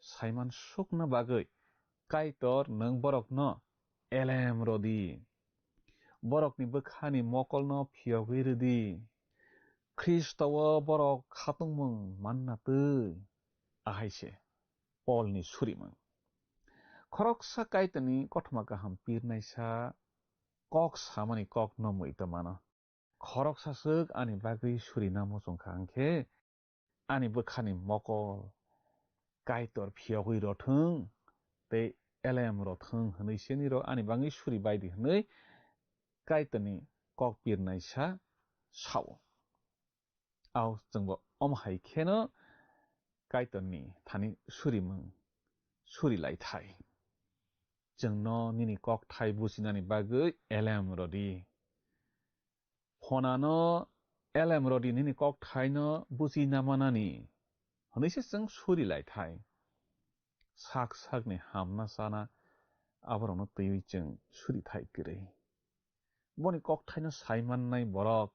saiman sukna bagwi Kaitor nwng borokno elem rwdi. Borokni bwkhani mokolno phiyogwi rwdi. Khristo-o borok khatungmung manna twi. Ahai se Polni surimung. Khoroksa Kaitorni kothoma kaham pirnaisa kok samani kokno muitomano. Khoroksa swk ani bagwi surina muchungkha hwnkhe, ani bwkhani mokol Kaitor phiyogwi rothwng tei elem rothwng hwnwi se nirok ani bagwi suri baidi hwnwi Kaitorni kok pirnaisa sao. Ao chwngbo omo hai kheno Kaitorni thani surimung suri lai thai. Chwngno nini kokthai buchinani bagwi elem rwdi. Phonano elem rwdi nini kokthaino buchi na manani hwnwi se chwng suri lai thai. Sak sakni hamna chana aborokno twiwi chwng suri thai kwrwi. Boni kokthaino sai mannai borok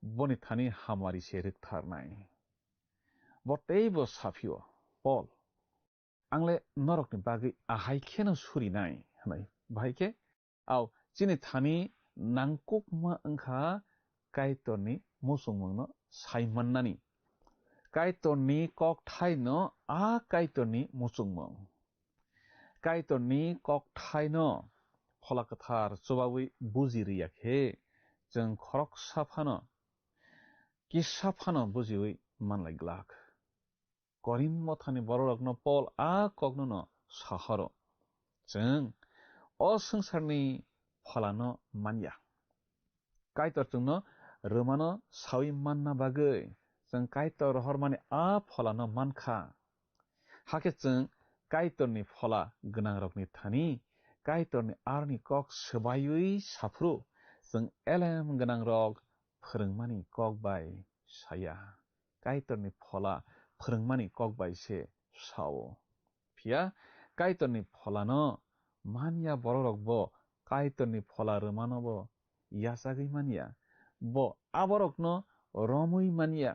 boni thani hamari se rwktharnai. Bo teibo saphio, Pol, ang le norokni bagwi ahai kheno surinai, hwnwi. Bahai khe, ao, chini thani nangkukma wngkha Kaitorni muchungmungno sai mannani. Kaitorni kokthaino a Kaitorni muchungmung. Kaitorni kokthaino Phola Kwthar chubaui buji rwya khe, chwng khoroksa phano, kisa phano bujiui manlai glak. Korinth mothani bororokno Pol a koknono sahoro, chwng o swngcharni pholano manya. Kaitor chwngno rwmano saui manna bagwi chwng Kaitor rohormani a pholano mankha. Hakhe chwng Kaitorni phola gwnangrokni thani Kaitorni aroni kok swbaiwi saphuru chwng elem gwnangrok phwrwngmani kok bai saya. Kaitorni phola phwrwngmani kok bai se sao. Phiya Kaitorni pholano manya bororokbo Kaitorni phola rwmanobo yachagwi manya. Bo aborokno romwi manya.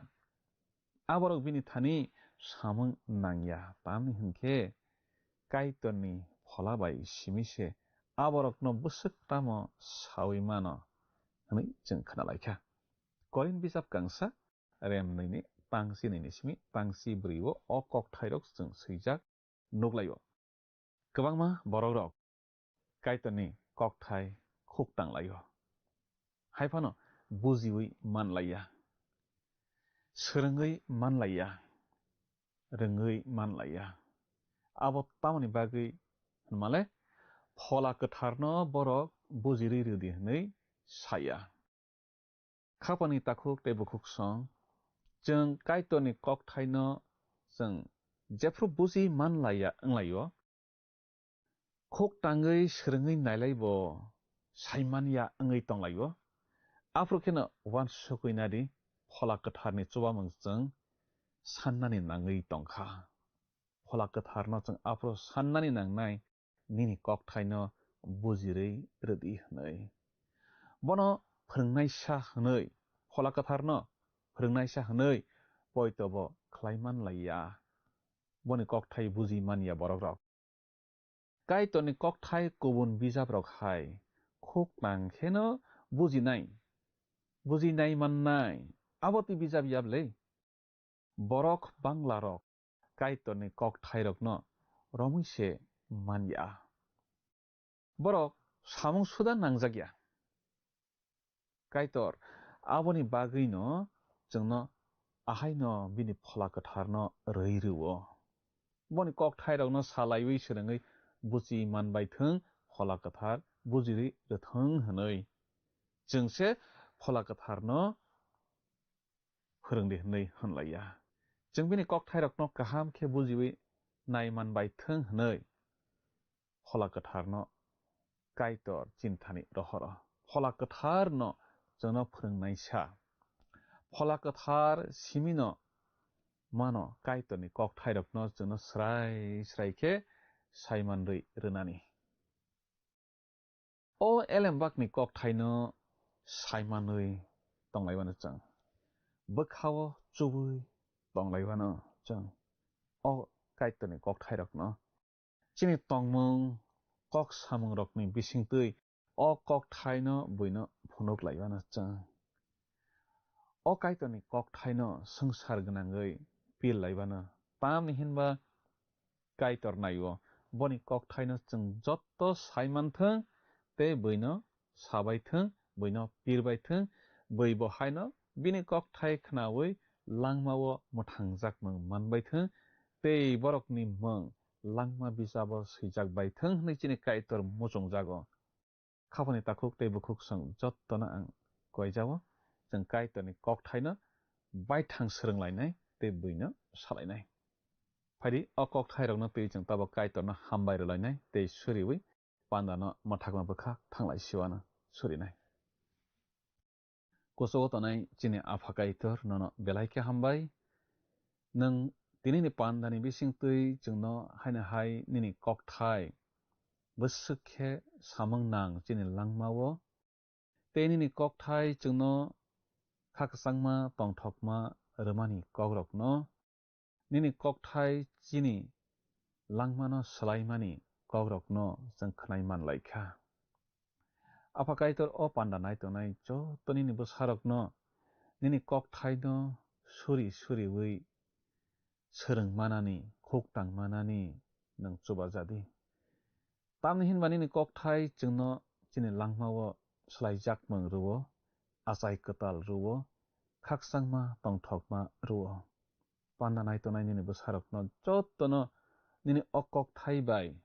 Aborok bini thani samung nangya, tamni hwnkhe Kaitorni phola bai simi se aborokno bwswk tamo saui mano, hwnwi chwng khna lai kha. Korinth bijap kangsa, rem nwi ni tangchi nwi ni simi tangchi brwi o, o kokthairok chwng swijak nuklaio. Kwbangma borokrok Kaitorni kokthai khuk tanglaio. Hai phano bujiwi manlaiya, swrwngwi manlaiya, rwngwi manlaiya. Abo tamoni bagwi hwnmale Phola Kwtharno borok bujirwi rwdi hwnwi saya. Khapani takhuk tei bukhuksong, chwng Kaitorni kokthaino chwng jephru buji manlaiya wnglaio, khuk tangwi swrwngwi nailaibo saimanya wngwi tonglaio. Aphuru kheno uansukwi nadi, Phola Kwtharni chubamung chwng sannani nangwi tongkha. Phola Kwtharno chwng aphuru sannani nangnai, nini kokthaino bujirwi rwdi hwnwi. Bono phwrwngnaisa hwnwi, Phola Kwtharno phwrwngnaisa hwnwi poitobo khlai manlaiya. Boni kokthai buji manya borokrok. Kaitorni kokthai kubun bijaprok hai khuk tang kheno bujinai, bujinai mannai, abo twi bijap yable. Borok Banglarok Kaitorni kokthairokno romwi se manya. Borok samung suda nangjakya. Kaitor aboni bagwino chwngno ahaino bini Phola Kwtharno rwi rwo. Boni kokthairokno salaiwi swrwngwi buchi manbai thwng, Phola Kwthar bujirwi rwthwng hwnwi. Chwngse Phola Kwtharno phwrwngdi hwnwi hwnlaiya. Chwng bini kokthairokno kaham khe bujiwi nai manbai thwng hwnwi Phola Kwtharno Kaitor chinthani rohoro. Phola Kwtharno chwngno phwrwngnaisa. Phola Kwthar simino mano Kaitorni kokthairokno chwngno srai srai khe saimanrwi rwnani. O elembakni kokthaino saimanwi tonglaibano chwng. Bwkhao chubui tonglaibano chwng. O Kaitorni kokthairokno chini tongmung, kok samungrokni bisingtwi o kokthaino buino phunuk laibano chwng. O Kaitorni kokthaino swngchar gwnangwi pir laibano. Tamni hinba Kaitor naio, boni kokthaino chwng jotto sai manthwng tei buino sabai thwng, buino pirbai thwng, bui bo haino bini kokthai khnaui langmao mwthangjakmung manbai thwng tei borokni mung langma bijabo swijak bai thwng hwnwi chini Kaitor muchungjago. Khapani takhuk tei bukhuksong jottono ang koijao, chwng Kaitorni kokthaino baithang swrwnglainai tei buino salainai. Phaidi o kokthairokno twi chwng tabok Kaitorno hambai rwlainai tei suriui pandano mwthakma bwkha thanglai siwano surinai. Kuchugo tonai chini Apha Kaitor, nono belai khe hambai. Nwng tinini pandani bisingtwi chwngno haino hai nini kokthai bwswk khe samung nang chini langmao. Tei nini kokthai chwngno kha kwchangma tongthokma rwmani kokrokno, nini kokthai chini langmano swlaimani kokrokno chwng khwnai manlaikha. Apha Kaitor, o panda nai tongnai joto nini bwsarokno nini kokthaino suri suriui swrwng manani, khuk tang manani nwng chubajadi. Tamni hinba nini kokthai chwngno chini langmao swlaijakmung rwo, achai kwtal rwo, khakchangma tongthokma rwo. Panda nai tongnai nini bwsarokno jottono nini o kokthai bai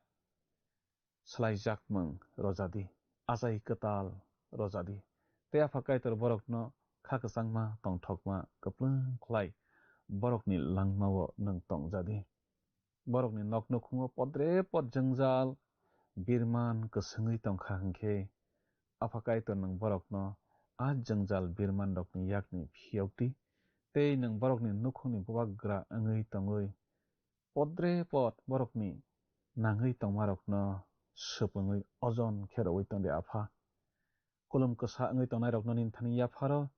swlaijakmung rwjadi, achai kwtal rwjadi. Tei Apha Kaitor borokno kha kwchangma tongthokma kwplwng khlai borokni langmao nwng tongjadi. Borokni nok nukhungo podre pod jwngjal birman kwswngwi tongkha hwnkhe, Apha Kaitor nwng borokno a jwngjal birmanrokni yakni phiyokdi, tei nwng borokni nukhungni bubagra wngwi tongwi podre pod borokni nangwi tongmarokno swpwngwi ojon khe rwui tongdi, Apha. Kulum kwsa wngwi tongnairokno nini thani yapharo,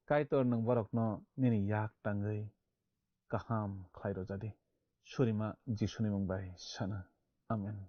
Kaitor nwng borokno nini yak tangwi kaham khlai rwjadi. Surima Jisuni mung bai sana. Amen.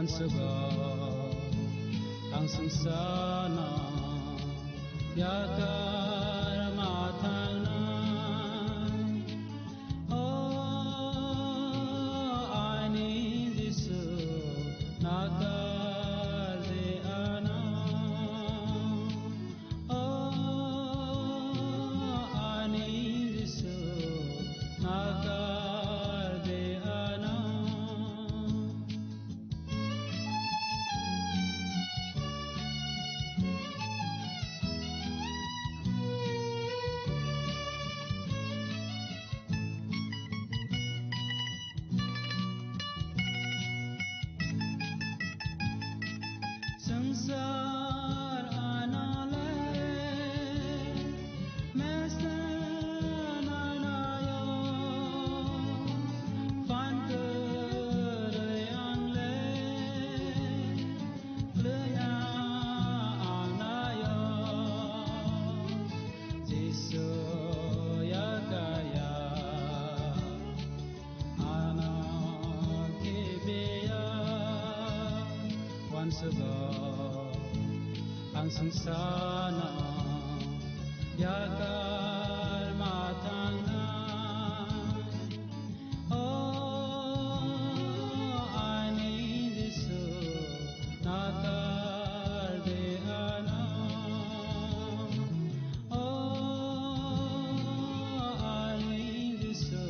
Sugo, ang sungsano yakar ma thangnai. O ani Jisu, nakar de ano. O ani Jisu, nakar de ano. Sangsar anale mesen anayo, pantore angle leya anayo, Jisu yakaya. Ano kibiya wansugo ang sungsano yakar ma thangnai. O ani Jisu, nakar de ano. O ani Jisu,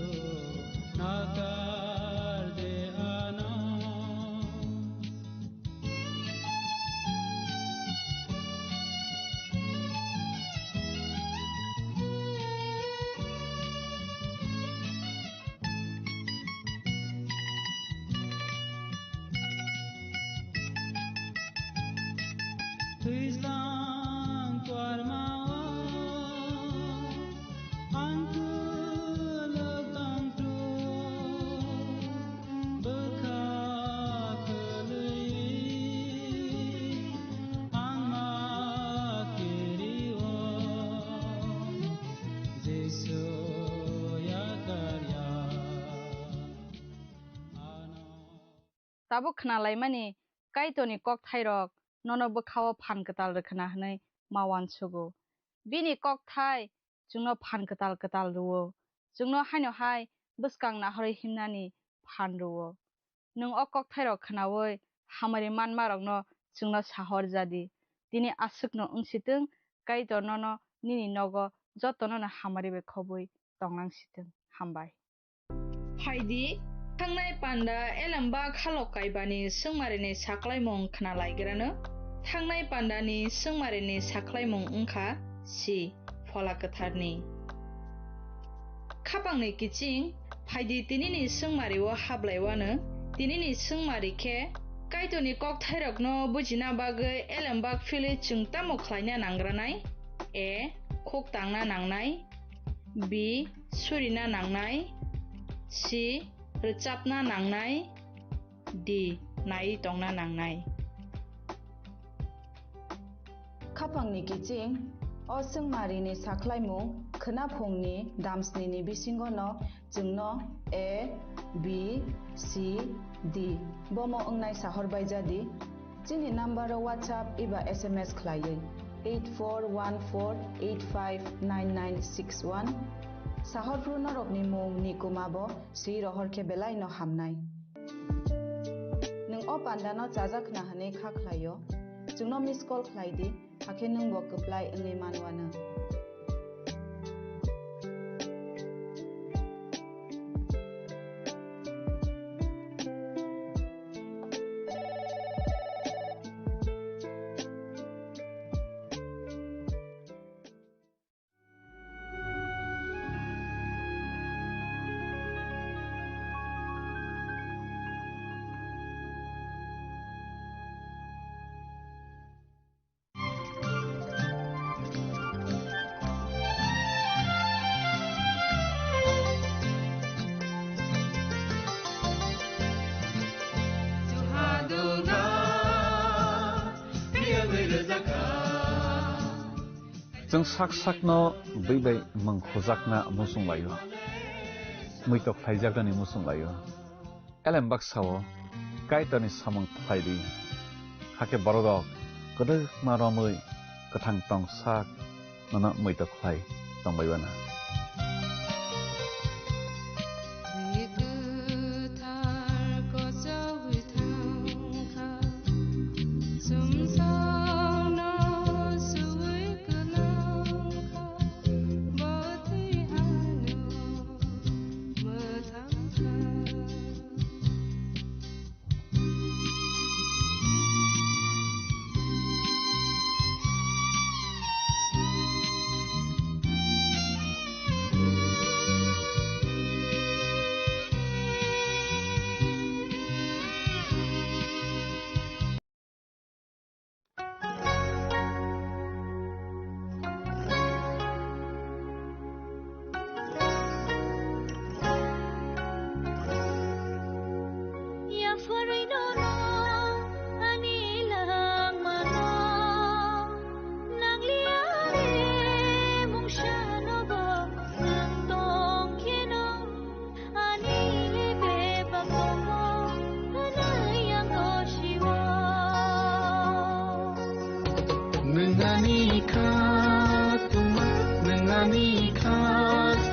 nakar de ano. Twislang tuarmao ang kuluk tongthu bwkha kwlwi ang ma kirio Jisu yakarya. Tabuk khnalaimani Kaitorni kokthairok nono bwkhao phan kwtal rwkhwna hwnwi ma uansugo. Bini kokthai chwngno phan kwtal kwtal rw-o, chwngno haino hai bwskang nahorwi himnani phan rw-o. Nwng o kokthairok khnaui hamari manmarokno chwngno sahor ja di. Tini aswkno wng si thung, Kaitor nono nini nogo jotonono hamari bai khobwi tonglang si thung. Hambai. Phaidi, thangnai panda elembak halok kaibani swngmarini saklaimung khna laigrano. Thangnai pandani swngmarini saklaimung wngkha si Phola Kwtharni. Khapangni kiching, phaidi tinini swngmario hablaiwano, tinini swngmari khe Kaitorni kokthairokno bujina bagwi elembak philwi chwng tamo khlaina nanggranai? A. Khuk tangna nangnai. B. Surina nangnai. C. Rwchapna nangnai. D. Naiwi tongna nangnai. Khapangni kiching, o swngmarini saklaimung khwnaphungni damsnini bisingono chwngno A, B, C, D bomo wngnai sahor bai ja di. Chini number o WhatsApp eba S M S khlaiwi eight four one four eight five nine nine six one. Sahorphru norokni mung ni kuma bo swi rohor khe belai no hamnai. Nwng o panda no chajak khna hwnwi kha khlai o, chwngno miss call khlai di, hakhe nwng bo kwplai wngwi man uanw. Chwng sak sakno bwi bai mwng khujakna muchung lai-o, muitok khlaijaknani muchung lai-o. Elem baksa-o Kaitorni samung khlai di. Hakhe borok rok kwdwkma romwi kwthang tong sak nono muitok khlai tongbai uana. Nwng ani kha tongma, nwng ani kha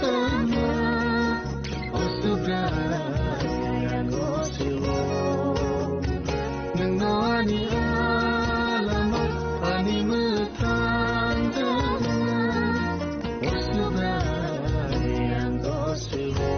tongma, o Subrai ang gosio. Nwng no ani alama, ani mwthang tongma, o Subrai ang gosio.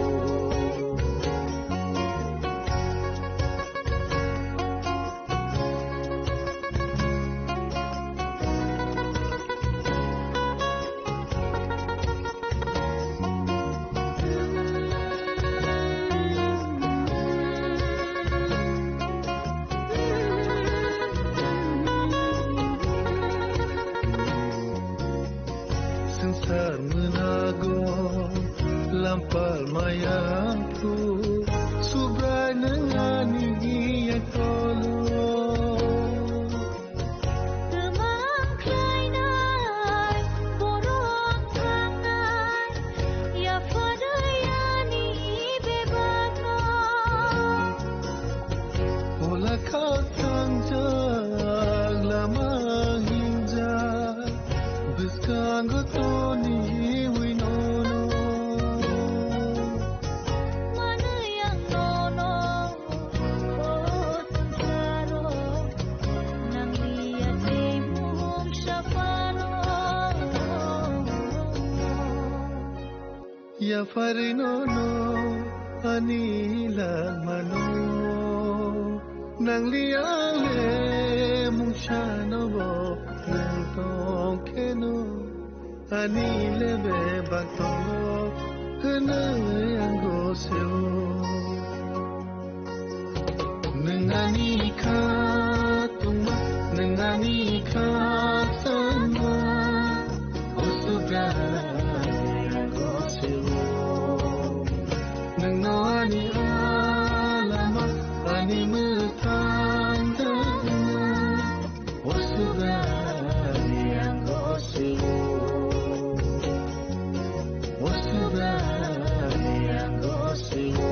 Swngchar mwnago lampal maya phu, Subrai nwng ani yakolo. Twmang khlainai borok thangnai, yapharwi ani bebakno. Ola kha thangjak lama hingjak, bwskango toniwi nono. Manwi ang nono, o swngcharo, nangliya tei mungsa phano. Yapharwi nono ani langmano, nangli ang le mungsano bo nwng tong kheno, ani le bebak tongo hwnwi ang gosio. Nwng ani kha tongma, nwng ani kha tongma, o Subrai ang gosio. Nwng no ani alama, ani mwthang tongma, o Subrai ang gosio. O Subrai ang gosio.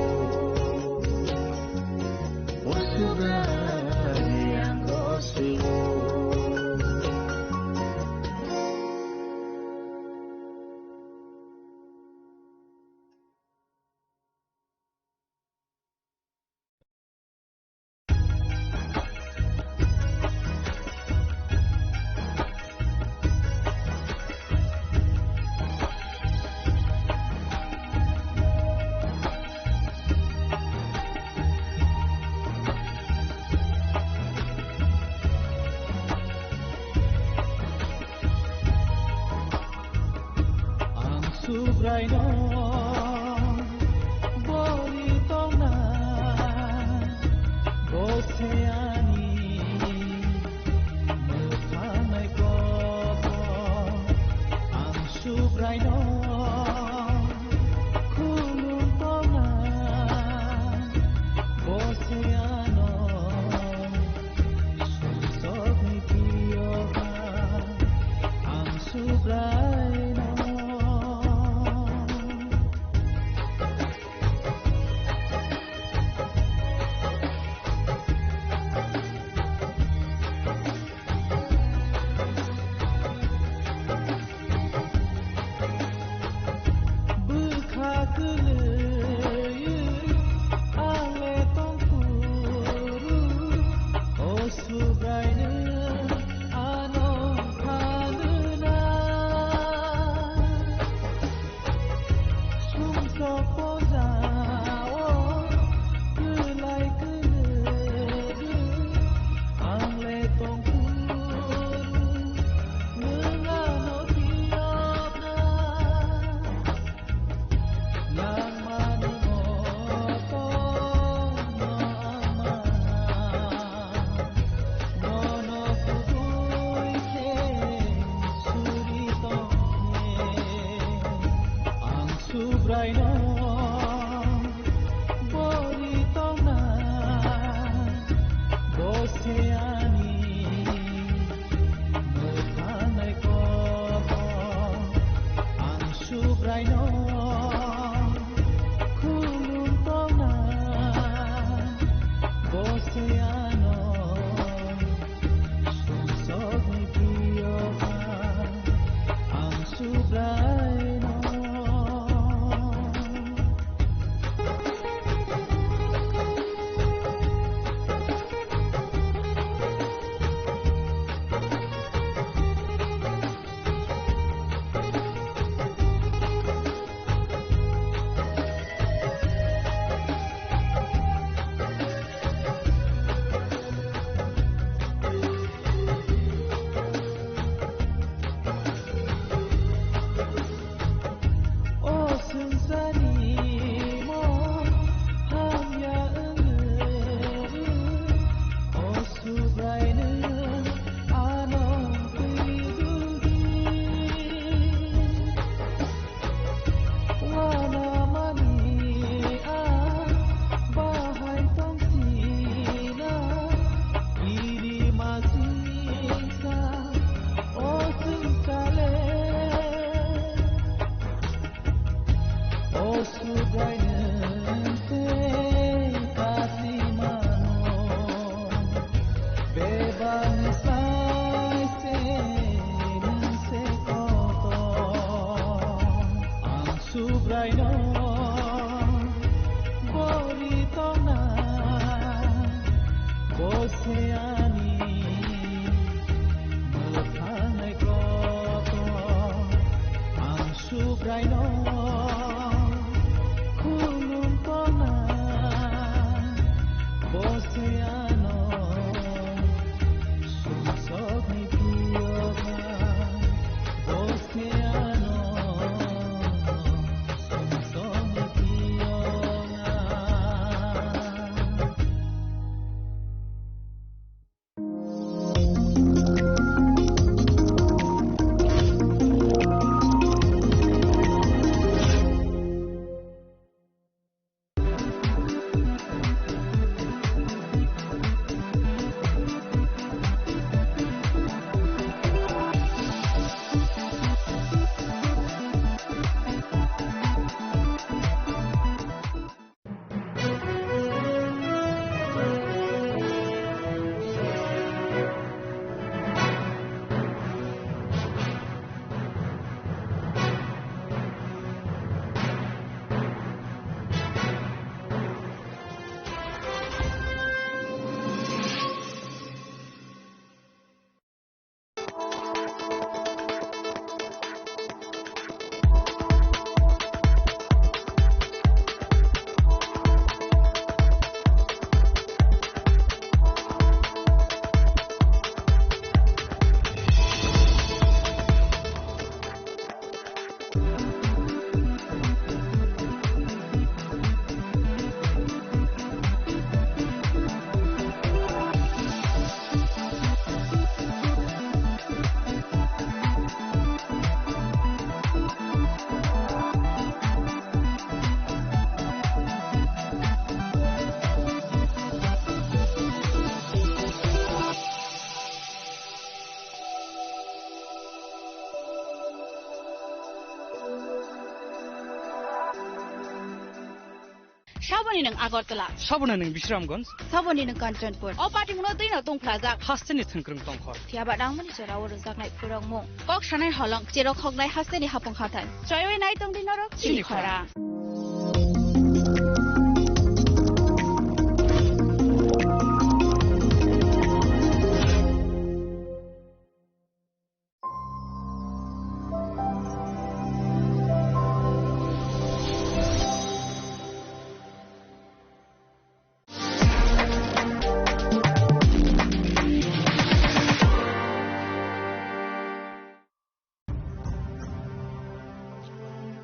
Saboni nwng Agartala. Saboni nwng Bisramganj. Saboni nwng Kanchanpur. O patimungno twino tongphlajak. Hasteni thwngkwrwng tongkhor. Phiya ba nangmani jorao rwjaknai phurokmung. Kok sanai holong, cherok hoknai hasteni hapung hathai. Choiwi nai tongdi norok chini chini khorang. Khorang.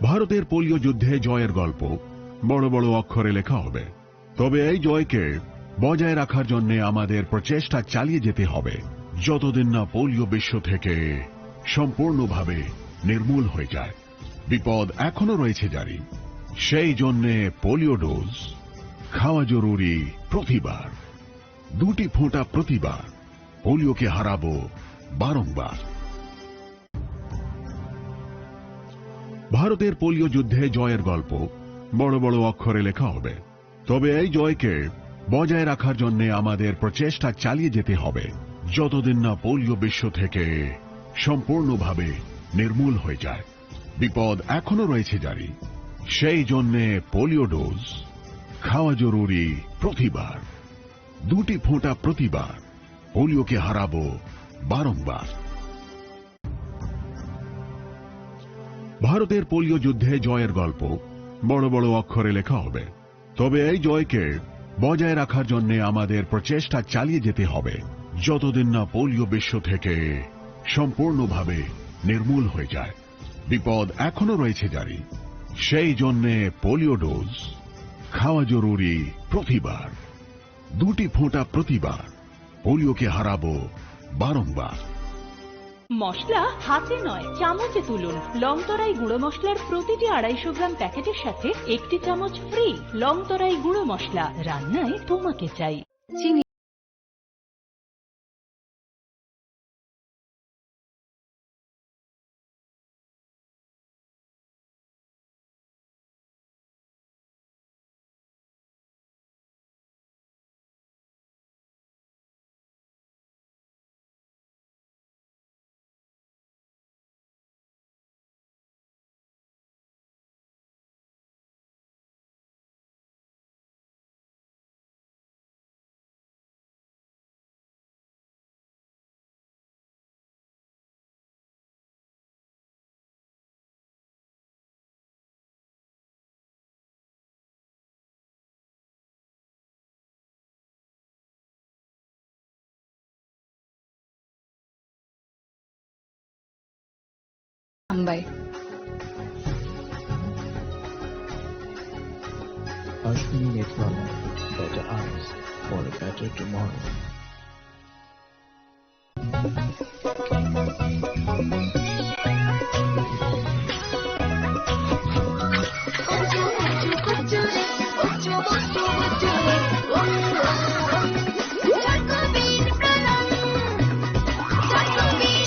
ভারতের পোলিও যুদ্ধে জয়ের গল্প বড় বড় অক্ষরে লেখা হবে। তবে এই জয়কে বজায় রাখার জন্য আমাদের প্রচেষ্টা চালিয়ে যেতে হবে, যতদিন না পোলিও বিশ্ব থেকে সম্পূর্ণভাবে নির্মূল হয়ে যায়। বিপদ এখনো রয়েছে জারি, সেই জন্যে পোলিও ডোজ খাওয়া জরুরি প্রতিবার, দুটি ফোঁটা প্রতিবার। পোলিওকে হারাবো বারংবার। ভারতের পোলিও যুদ্ধে জয়ের গল্প বড় বড় অক্ষরে লেখা হবে। তবে এই জয়কে বজায় রাখার জন্য আমাদের প্রচেষ্টা চালিয়ে যেতে হবে, যতদিন না পোলিও বিশ্ব থেকে সম্পূর্ণভাবে নির্মূল হয়ে যায়। বিপদ এখনো রয়েছে জারি, সেই জন্যে পোলিও ডোজ খাওয়া জরুরি প্রতিবার, দুটি ফোঁটা প্রতিবার। পোলিওকে হারাবো বারংবার। ভারতের পোলিও যুদ্ধে জয়ের গল্প বড় বড় অক্ষরে লেখা হবে। তবে এই জয়কে বজায় রাখার জন্য আমাদের প্রচেষ্টা চালিয়ে যেতে হবে, যতদিন না পোলিও বিশ্ব থেকে সম্পূর্ণভাবে নির্মূল হয়ে যায়। বিপদ এখনো রয়েছে জারি, সেই জন্যে পোলিও ডোজ খাওয়া জরুরি প্রতিবার, দুটি ফোঁটা প্রতিবার। পোলিওকে হারাবো বারংবার। মশলা হাতে নয়, চামচে তুলুন। লং তরাই গুঁড়ো মশলার প্রতিটি আড়াইশো গ্রাম প্যাকেটের সাথে একটি চামচ ফ্রি। লং তরাই গুঁড়ো মশলা, রান্নায় তোমাকে চাই। চিনি। Bye. Ashwini Network, better eyes for a better tomorrow.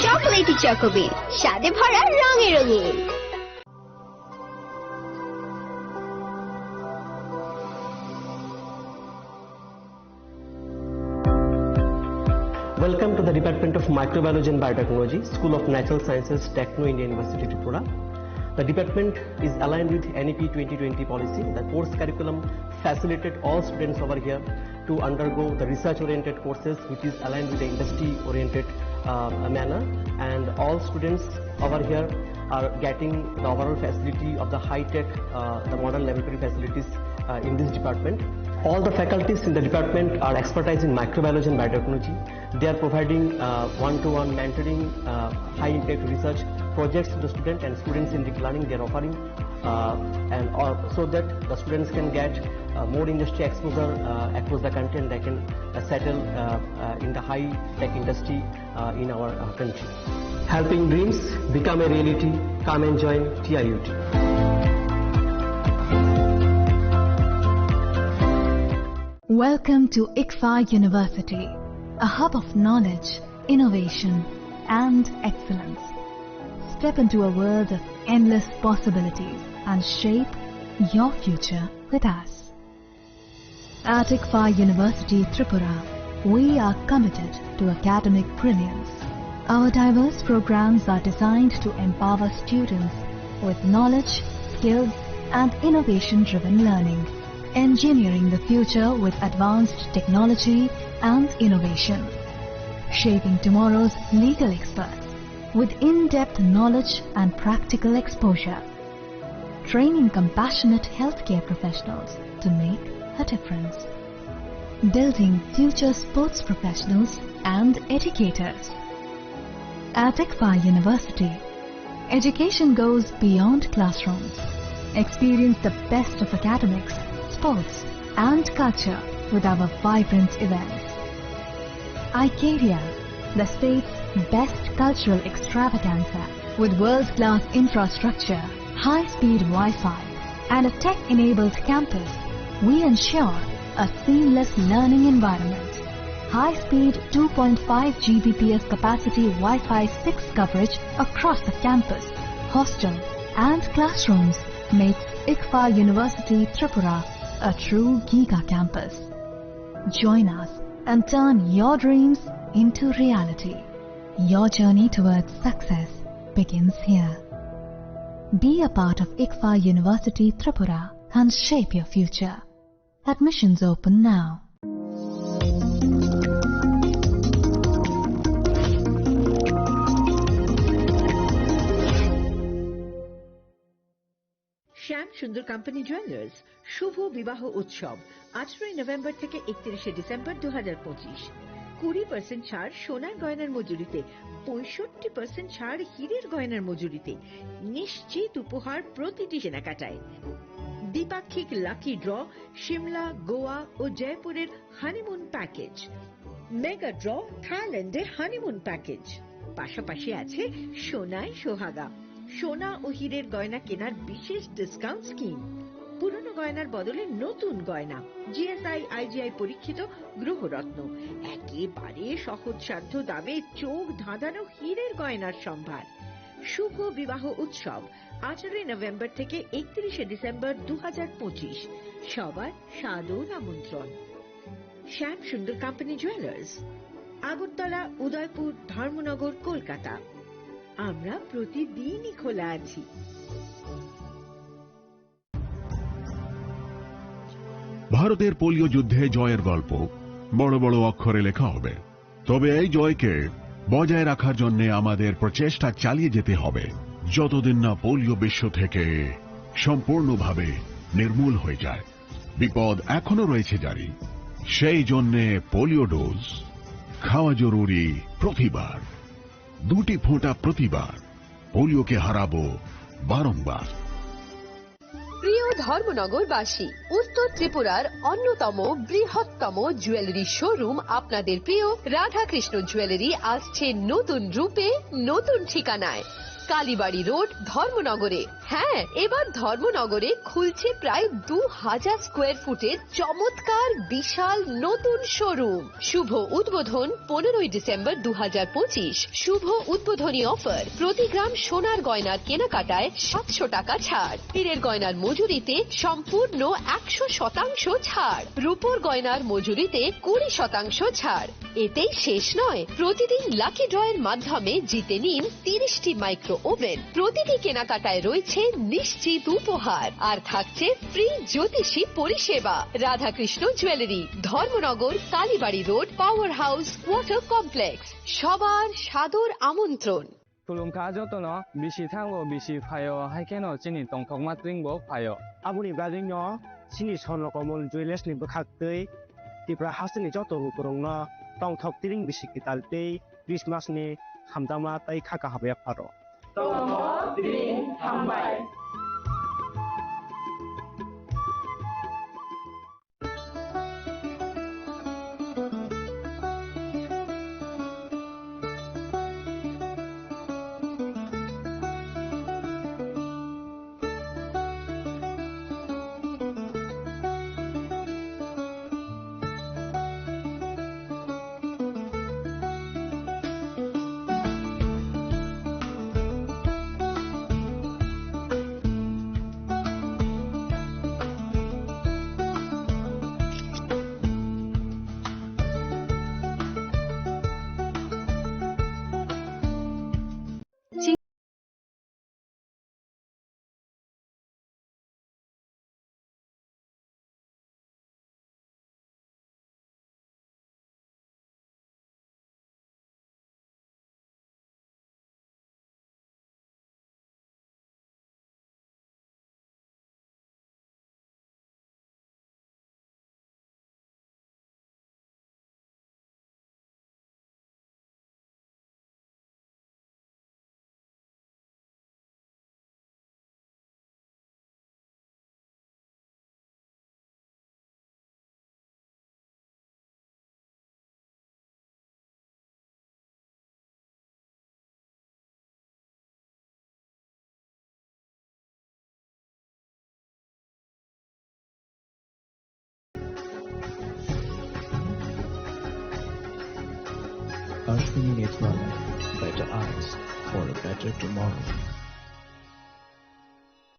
Chocolatey Choco Bean, স্বাদে ভরা, রঙে রঙিন। Welcome to the Department of Microbiology and Biotechnology, School of Natural Sciences, Techno India University, Tripura. The department is aligned with N E P twenty twenty policy. The course curriculum facilitate all students over here to undergo the research-oriented courses, which is aligned with the industry-oriented, uh, manner. And all students over here are getting the overall facility of the high-tech, uh, the modern laboratory facilities, uh, in this department. All the faculties in the department are expertise in microbiology and biotechnology. They are providing, uh, one-to-one mentoring, uh, high-impact research projects to the student and student-centric learning they are offering, uh, and all, so that the students can get, uh, more industry exposure, uh, across the country, and they can, uh, settle, uh, uh, in the high-tech industry, uh, in our, uh, country. Helping dreams become a reality. Come and join T I U T. Welcome to ICFAR University, a hub of knowledge, innovation, and excellence. Step into a world of endless possibilities and shape your future with us. At ICFAR University Tripura, we are committed to academic brilliance. Our diverse programs are designed to empower students with knowledge, skills, and innovation-driven learning, engineering the future with advanced technology and innovation, shaping tomorrow's legal experts with in-depth knowledge and practical exposure, training compassionate healthcare professionals to make a difference, building future sports professionals and educators. At ICFAR University, education goes beyond classrooms. Experience the best of academics, sports, and culture with our vibrant events. Icaria, the state's best cultural extravaganza, with world-class infrastructure, high-speed Wi-Fi, and a tech-enabled campus, we ensure a seamless learning environment. High-speed two point five G B P S capacity Wi-Fi six coverage across the campus, hostel, and classrooms makes ICFAR University Tripura a true giga campus. Join us and turn your dreams into reality. Your journey towards success begins here. Be a part of ICFAR University Tripura and shape your future. Admissions open now. শ্যাম সুন্দর company jewellers শুভ বিবাহ উৎসব, আঠারোই নভেম্বর থেকে একত্রিশে ডিসেম্বর দু হাজার পঁচিশ। কুড়ি পার্সেন্ট ছাড় সোনার গয়নার মজুরিতে, পঁয়ষট্টি পার্সেন্ট ছাড় হীরের গয়নার মজুরিতে, নিশ্চিত উপহার প্রতিটি কেনাকাটায়। দ্বিপাক্ষিক লাকি ড্র, সিমলা, গোয়া ও জয়পুরের হানিমুন প্যাকেজ। মেগা ড্র, থাইল্যান্ডের হানিমুন প্যাকেজ। পাশাপাশি আছে সোনায় সোহাগা, সোনা ও হীরের গয়না কেনার বিশেষ ডিসকাউন্ট স্কিম। পুরনো গয়নার বদলে নতুন গয়না, G S I, I G I পরীক্ষিত গ্রহরত্ন, একেবারে সহজসাধ্য দামে চোখ ধাঁধানো হীরের গয়নার সম্ভার। শুভ বিবাহ উৎসব, আঠারোই নভেম্বর থেকে একত্রিশে ডিসেম্বর দু হাজার পঁচিশ। সবার সাদর আমন্ত্রণ। শ্যাম সুন্দর কোম্পানি জুয়েলার্স, আগরতলা, উদয়পুর, ধর্মনগর, কলকাতা। আমরা প্রতিদিনই খোলা আছি। ভারতের পোলিও যুদ্ধে জয়ের গল্প বড় বড় অক্ষরে লেখা হবে, তবে এই জয়কে বজায় রাখার জন্য আমাদের প্রচেষ্টা চালিয়ে যেতে হবে, যতদিন না পোলিও বিশ্ব থেকে সম্পূর্ণভাবে নির্মূল হয়ে যায়। বিপদ এখনো রয়েছে জারি, সেই জন্যে পোলিও ডোজ খাওয়া জরুরি প্রতিবার, দুটি ফোঁটা প্রতিবার। পোলিওকে হারাবো বারংবার। প্রিয় ধর্মনগরবাসী, উত্তর ত্রিপুরার অন্যতম বৃহত্তম জুয়েলারি শোরুম আপনাদের প্রিয় রাধাকৃষ্ণ জুয়েলারি আসছে নতুন রূপে, নতুন ঠিকানায়, কালীবাড়ি রোড, ধর্মনগরে। হ্যাঁ, এবার ধর্মনগরে খুলছে প্রায় দু হাজার স্কোয়ার ফুটের চমৎকার বিশাল নতুন শোরুম। শুভ উদ্বোধন পনেরোই ডিসেম্বর দু হাজার পঁচিশ। শুভ উদ্বোধনী অফার, প্রতি গ্রাম সোনার গয়নার কেনাকাটায় সাতশো টাকা ছাড়, হীরের গয়নার মজুরিতে সম্পূর্ণ একশো শতাংশ ছাড়, রূপোর গয়নার মজুরিতে কুড়ি শতাংশ ছাড়। এতেই শেষ নয়, প্রতিদিন লাকি ড্রয়ের মাধ্যমে জিতে নিন তিরিশটি মাইক্রো ওভেন। প্রতিটি কেনাকাটায় রয়েছে নিশ্চিত উপহার, আর থাকছে ফ্রি জ্যোতিষী পরিষেবা। Radhakrishna jewellery, Dharmanagar, Kalibari road, power house quarter complex. সবার সাদর আমন্ত্রণ। Khulumkha jotono, bisi thango, bisi phaio, hai kheno chini tongthokma twingbo phaio. Aboni bagwino chini Swarnakamol Jewellers ni bwkhaktwi Tripura hasteni joto lukurokno tongthok twing bisi kwtal tei Christmas ni hamjakma tei kha kaham yapharo. Tongthok twing hambai. Ashwini Netralaya, better eyes for a better tomorrow.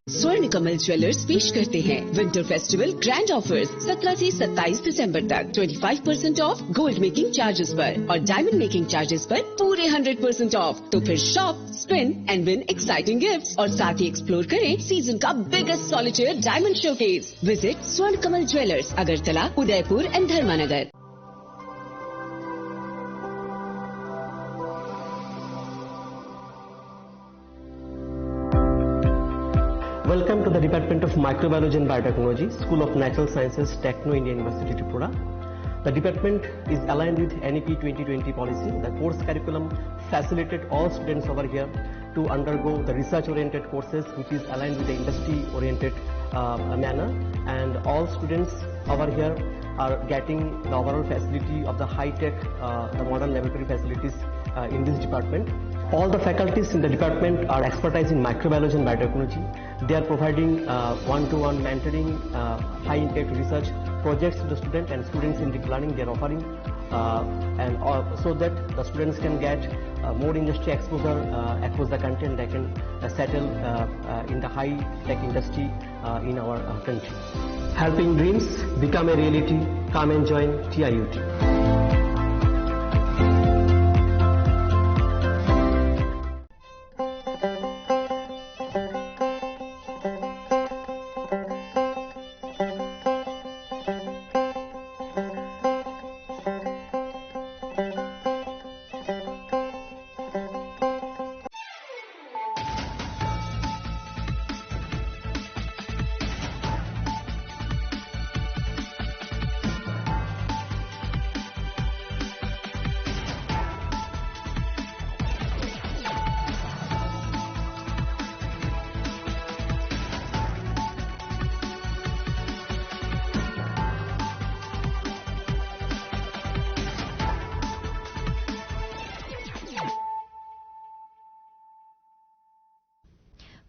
स्वर्ण कमल ज्वेलर्स पेश करते हैं winter festival grand offers. सत्रह से सत्ताईस दिसंबर तक twenty five percent of gold making charges पर और डायमंड मेकिंग चार्जेस पर पूरे हंड्रेड परसेंट ऑफ। तो फिर shop, spin and win exciting gifts और साथ ही एक्सप्लोर करें सीजन का biggest solitaire diamond showcase. Visit स्वर्ण कमल ज्वेलर्स, अगरतला, उदयपुर एंड धर्मानगर। Welcome to the Department of Microbiology and Biotechnology, School of Natural Sciences, Techno India University, Tripura. The department is aligned with N E P twenty twenty policy. The course curriculum facilitated all students over here to undergo the research-oriented courses, which is aligned with the industry-oriented, uh, manner, and all students over here are getting the overall facility of the high-tech, uh, the modern laboratory facilities, uh, in this department. All the faculties in the department are expertise in microbiology and biotechnology. They are providing, uh, one-to-one mentoring, uh, high-impact research projects to the student and students in deep learning. They are offering, uh, and, uh, so that the students can get, uh, more industry exposure, uh, across the country, and they can, uh, settle, uh, uh, in the high-tech industry, uh, in our, uh, country. Helping dreams become a reality. Come and join T I U T.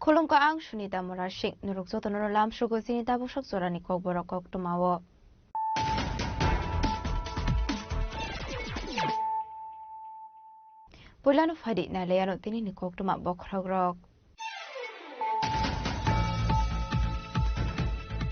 Khulumkha, ang Sunita Murasing. Norok jotono lamsugo chini tabuk sok jorani kokborok koktwmao. Puilano phaidi nailaiano tinini koktwma bokhorokrok.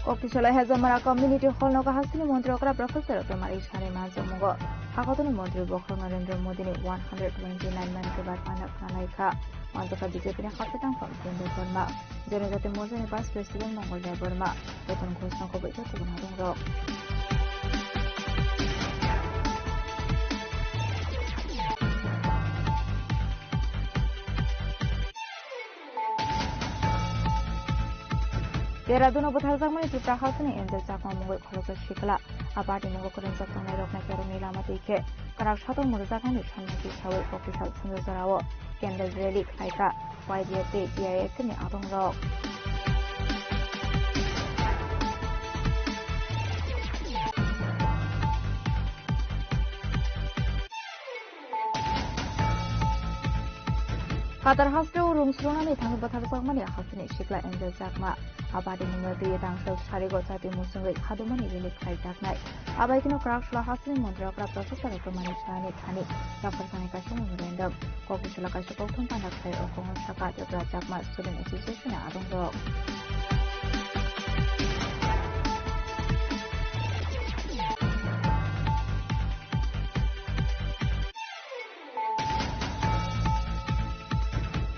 Koktisalai Hezamara Community Hall nogo hasteni montri okra Professor Dr. Mari Sani manjakmungo. Hakotoni montri bokhorok Narendra Modi ni one hundred twenty nine man ke bar panda khwna laikha. Manjakha B J P ni hasteni tangphang Prem Debbarma, Janajati Morcha ni Vice President Mongol Debbarma, Ratan Ghosh no koboi khe kubun adongrok. Dehradun o bwtharjakmani Tripura hasteni M J Chakma mungwi khoroksa sikla. A party mungo kwrwngjak tongnairokno kerongni lama twi khe kwrak satok mwrwkjaknani sanmati sawi Koktisal Sundor jorao candle rally khlaikha Y B A tei T I F ni adongrok. Katar hasteo rung srunani thangwi bwtharjakmani hasteni sikla Angel Chakma. A party ni mungwi twi tangsa sarigo chati musungwi khadumani rally khlaijaknai. Abai kheno kwrak salo hasteni montri okra Professor Dr. Mari Sani thani yapharjaknai kaisa memorandum. Koktisalai kaisa kokthum panda khlai o kongo saka Tripura Chakma Student Association ni adongrok.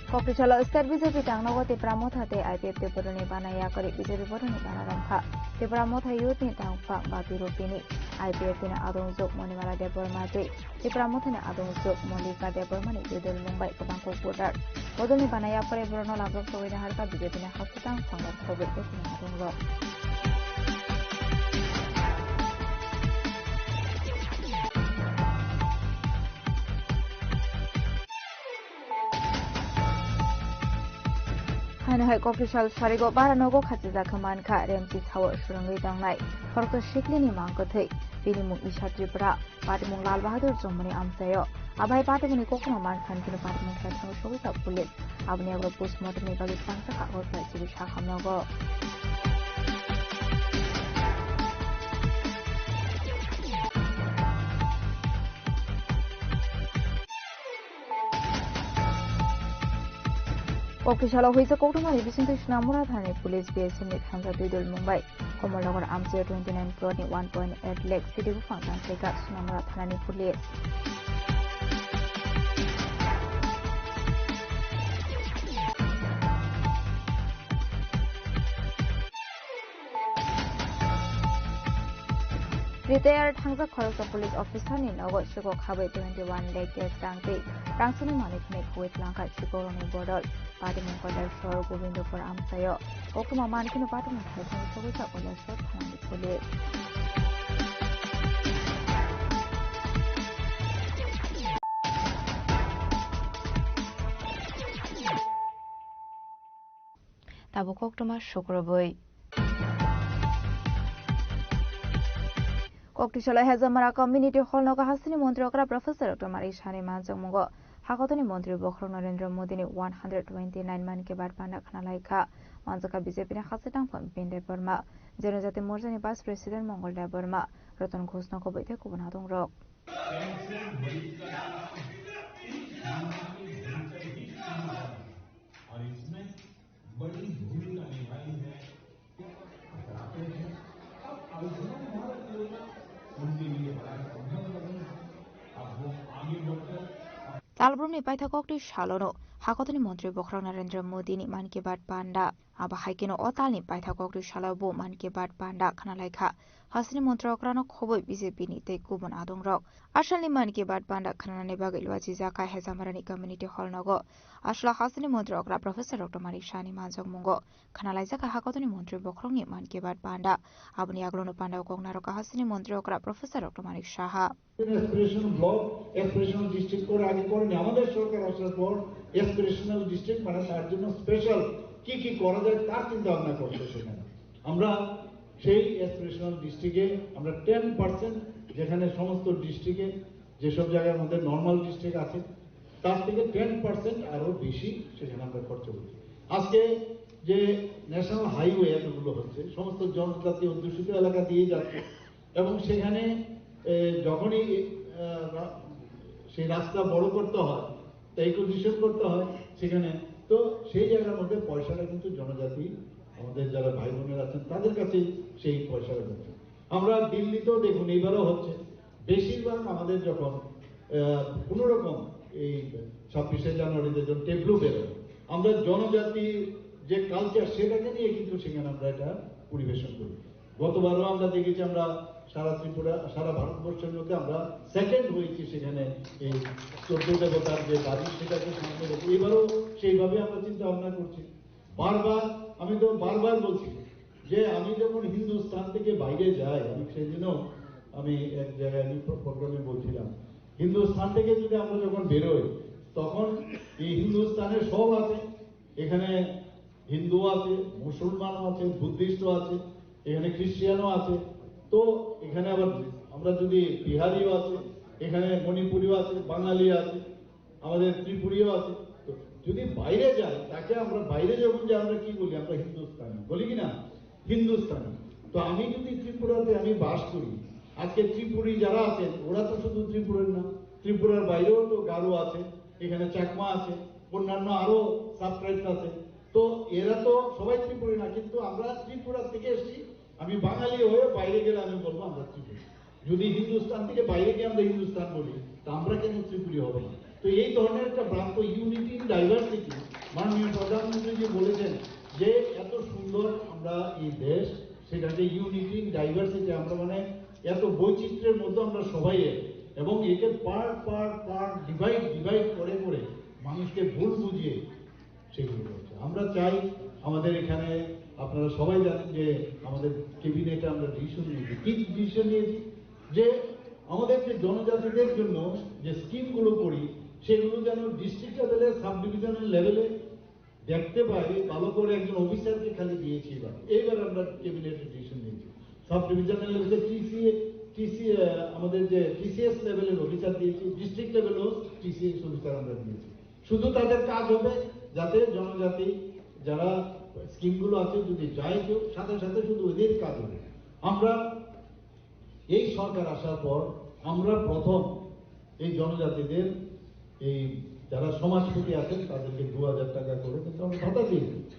Koktisalai State B J P tangnogo Tipra Motha tei I P F T boroni bana yakarwi B J P boroni bana romkha. Tipra Motha Youth ni tangphang Bapi Rupini, I P F T ni adongjwk Monimala Debbarma tei Tipra Mothani adongjwk Mallika Debbarmani judul mungbai kwbang kok voter. Bodolni bana yaphare borokno labrok togwi naharkha B J P ni hasteni tangphang rok khoboi tei tini adongrok. Haino hai Koktisal sarigo bara nogo khachijak khe mankha, remchi sao swrwngwi tongnai. Khoroksa siklini mang kwthwi, bini mung Isha Tripura, patimung Lal Bahadur Chomoni amchaio. Abai patimungni koktwma mankha hwnkheno patimung khe thangwi sogwi kha police. Aboni yago postmortem ni bagwi tangsa kha hor khlai chibwi sakhamnogo. Koktisalo huisa koktwmani bisingtwi Sonamura thanani police B S F ni thansa twi dol mungbai Komolnagar amchaio twenty nine crore ni one point eight lakh sidi buphang tangsaikha Sonamura thanani police. Retired thangjak khoroksa police officer ni nogo sukok habai twenty one lakh cash rang tei rangsani manwi khwnwi khogwi tlangkha sukok rokni bodol. Patimung Koilashahar Gobindopur amchaio koktwma mankheno patimung thaisani sogwi kha Koilashahar thanani police. Tabuk koktwma sukrubwi. Koktisalai Hezamara Community Hall nogo hasteni montri okra Professor Doctor Mari Sani manjakmungo hakotoni montri bokhorok Narendra Modi ni one hundred twenty nine man ki baat panda khwnalaikha. Manjakha B J P ni hasteni tangphang Bipin Debbarma, Janajati Morcha ni Vice President Mongol Debbarma, Ratan Ghosh no koboi tei kubun adongrok. Talbrumni paithak koktwi salono hakotoni montri bokhorok Narendra Modi ni Man Ki Baat panda. Abo hai kheno o talni paithak koktwi salo bo Man Ki Baat panda khwnalaikha. Hasteni montri okrano khoboi B J P ni tei kubun adongrok. Asalni Man Ki Baat panda khwnanani bagwi luachijakha Hezamarani Community Hall nogo. Aswla hasteni montri okra Professor Doctor Manik Sahani manjakmungo khwnalaijakha hakotoni montri bokhorokni Man Ki Baat panda. Aboni yagulono pandao kok narwkha hasteni montri okra Professor Doctor Manik Saha. Aspirational block, aspirational district করে আগে করেনি। আমাদের সরকার আসার পর aspirational district মানে তার জন্য স্পেশাল কি কি করা যায় তার চিন্তা ভাবনা করছে সেখানে। আমরা সেই aspirational ডিস্ট্রিক্টে আমরা টেন পার্সেন্ট, যেখানে সমস্ত ডিস্ট্রিক্টে যেসব জায়গার মধ্যে নর্মাল ডিস্ট্রিক্ট আছে তার থেকে টেন পার্সেন্ট আরও বেশি সেখানে আমরা খরচ করছি। আজকে যে ন্যাশনাল হাইওয়ে এতগুলো হচ্ছে, সমস্ত জনজাতি অধ্যুষিত এলাকা দিয়ে যাচ্ছে এবং সেখানে এ, যখনই এ, আহ, রা- সেই রাস্তা বড় করতে হয়, তা অ্যাকুইজিশন করতে হয় সেখানে, তো সেই জায়গার মধ্যে পয়সাটা কিন্তু জনজাতি, আমাদের যারা ভাই বোনেরা আছেন, তাদের কাছে সেই পয়সাটা যাচ্ছে। আমরা দিল্লিতেও দেখুন, এইবারও হচ্ছে, বেশিরভাগ আমাদের যখন আহ, কোনো রকম এই ছাব্বিশে জানুয়ারিতে যখন টেবলো বেরোয়, আমরা জনজাতির যে কালচার, সেটাকে নিয়ে কিন্তু সেখানে আমরা এটা পরিবেশন করি। গতবারও আমরা দেখেছি, আমরা সারা ত্রিপুরা, সারা ভারতবর্ষের মধ্যে আমরা সেকেন্ড হয়েছি সেখানে। এই চোদ্দ দেবতার যে বাড়ি, সেটাকে সামনে রেখে এবারও সেইভাবে আমরা চিন্তা ভাবনা করছি। বারবার, আমি তো বারবার বলছি যে আমি যখন হিন্দুস্তান থেকে বাইরে যাই, আমি সেদিনও আমি এক জায়গায় আমি প্রো- প্রোগ্রামে বলছিলাম, হিন্দুস্তান থেকে যদি আমরা যখন বেরোই, তখন এই হিন্দুস্তানের সব আছে, এখানে হিন্দু আছে, মুসলমানও আছে, বুদ্ধিস্টও আছে, এখানে খ্রিস্টিয়ানও আছে। তো এখানে আবার আমরা যদি বিহারিও আছে, এখানে মণিপুরিও আছে, বাঙালি আছে, আমাদের ত্রিপুরীও আছে। তো যদি বাইরে যায়, তাকে আমরা বাইরে যখন যে আমরা কি বলি, আমরা হিন্দুস্তানি বলি কি না? হিন্দুস্তানি। তো আমি যদি ত্রিপুরাতে আমি বাস করি, আজকে ত্রিপুরী যারা আছেন, ওরা তো শুধু ত্রিপুরার না, ত্রিপুরার বাইরেও তো গারো আছে, এখানে চাকমা আছে, অন্যান্য আরো সাবট্রাইবস আছে। তো এরা তো সবাই ত্রিপুরী না, কিন্তু আমরা ত্রিপুরা থেকে এসেছি। আমি বাঙালি হয়ে বাইরে গেলে আমি বলবো আমরা ত্রিপুরী। যদি হিন্দুস্তান থেকে বাইরে গিয়ে আমরা হিন্দুস্তান বলি, তা আমরা কেন ত্রিপুরী হব না? তো এই ধরনের একটা ভ্রান্ত ইউনিটি ইন ডাইভার্সিটি, মাননীয় প্রধানমন্ত্রী যে বলেছেন যে এত সুন্দর আমরা এই দেশ, সেটাকে ইউনিটি ইন ডাইভার্সিটি, আমরা মানে এত বৈচিত্র্যের মধ্যে আমরা সবাই এক, এবং একে part part part, divide divide করে করে মানুষকে ভুল বুঝিয়ে সেগুলো করছে। আমরা চাই, আমাদের এখানে আপনারা সবাই জানেন যে আমাদের ক্যাবিনেটে আমরা ডিসিশন নিয়েছি। কি ডিসিশন নিয়েছি? যে আমাদের যে জনজাতিদের জন্য যে স্কিমগুলো করি, সেগুলো যেন ডিস্ট্রিক্ট লেভেলে, সাব ডিভিশনাল লেভেলে দেখতে পাই, ভালো করে একজন অফিসারকে খালি দিয়েছি এবার। এইবার আমরা ক্যাবিনেটে ডিসিশন নিয়েছি, সাব ডিভিশনাল লেভেলে টিসিএ, টিসি, আমাদের যে টিসিএস লেভেলের অফিসার দিয়েছি, ডিস্ট্রিক্ট লেভেলেও টিসিএস অফিসার আমরা দিয়েছি। শুধু তাদের কাজ হবে যাতে জনজাতি যারা স্কিমগুলো আছে, যদি যায় কেউ, সাথে সাথে শুধু ওদের কাজ হবে। আমরা এই সরকার আসার পর আমরা প্রথম এই জনজাতিদের, এই যারা সমাজপতি আছেন, তাদেরকে দু হাজার টাকা করে কিন্তু আমরা ভাতা দিয়েছি।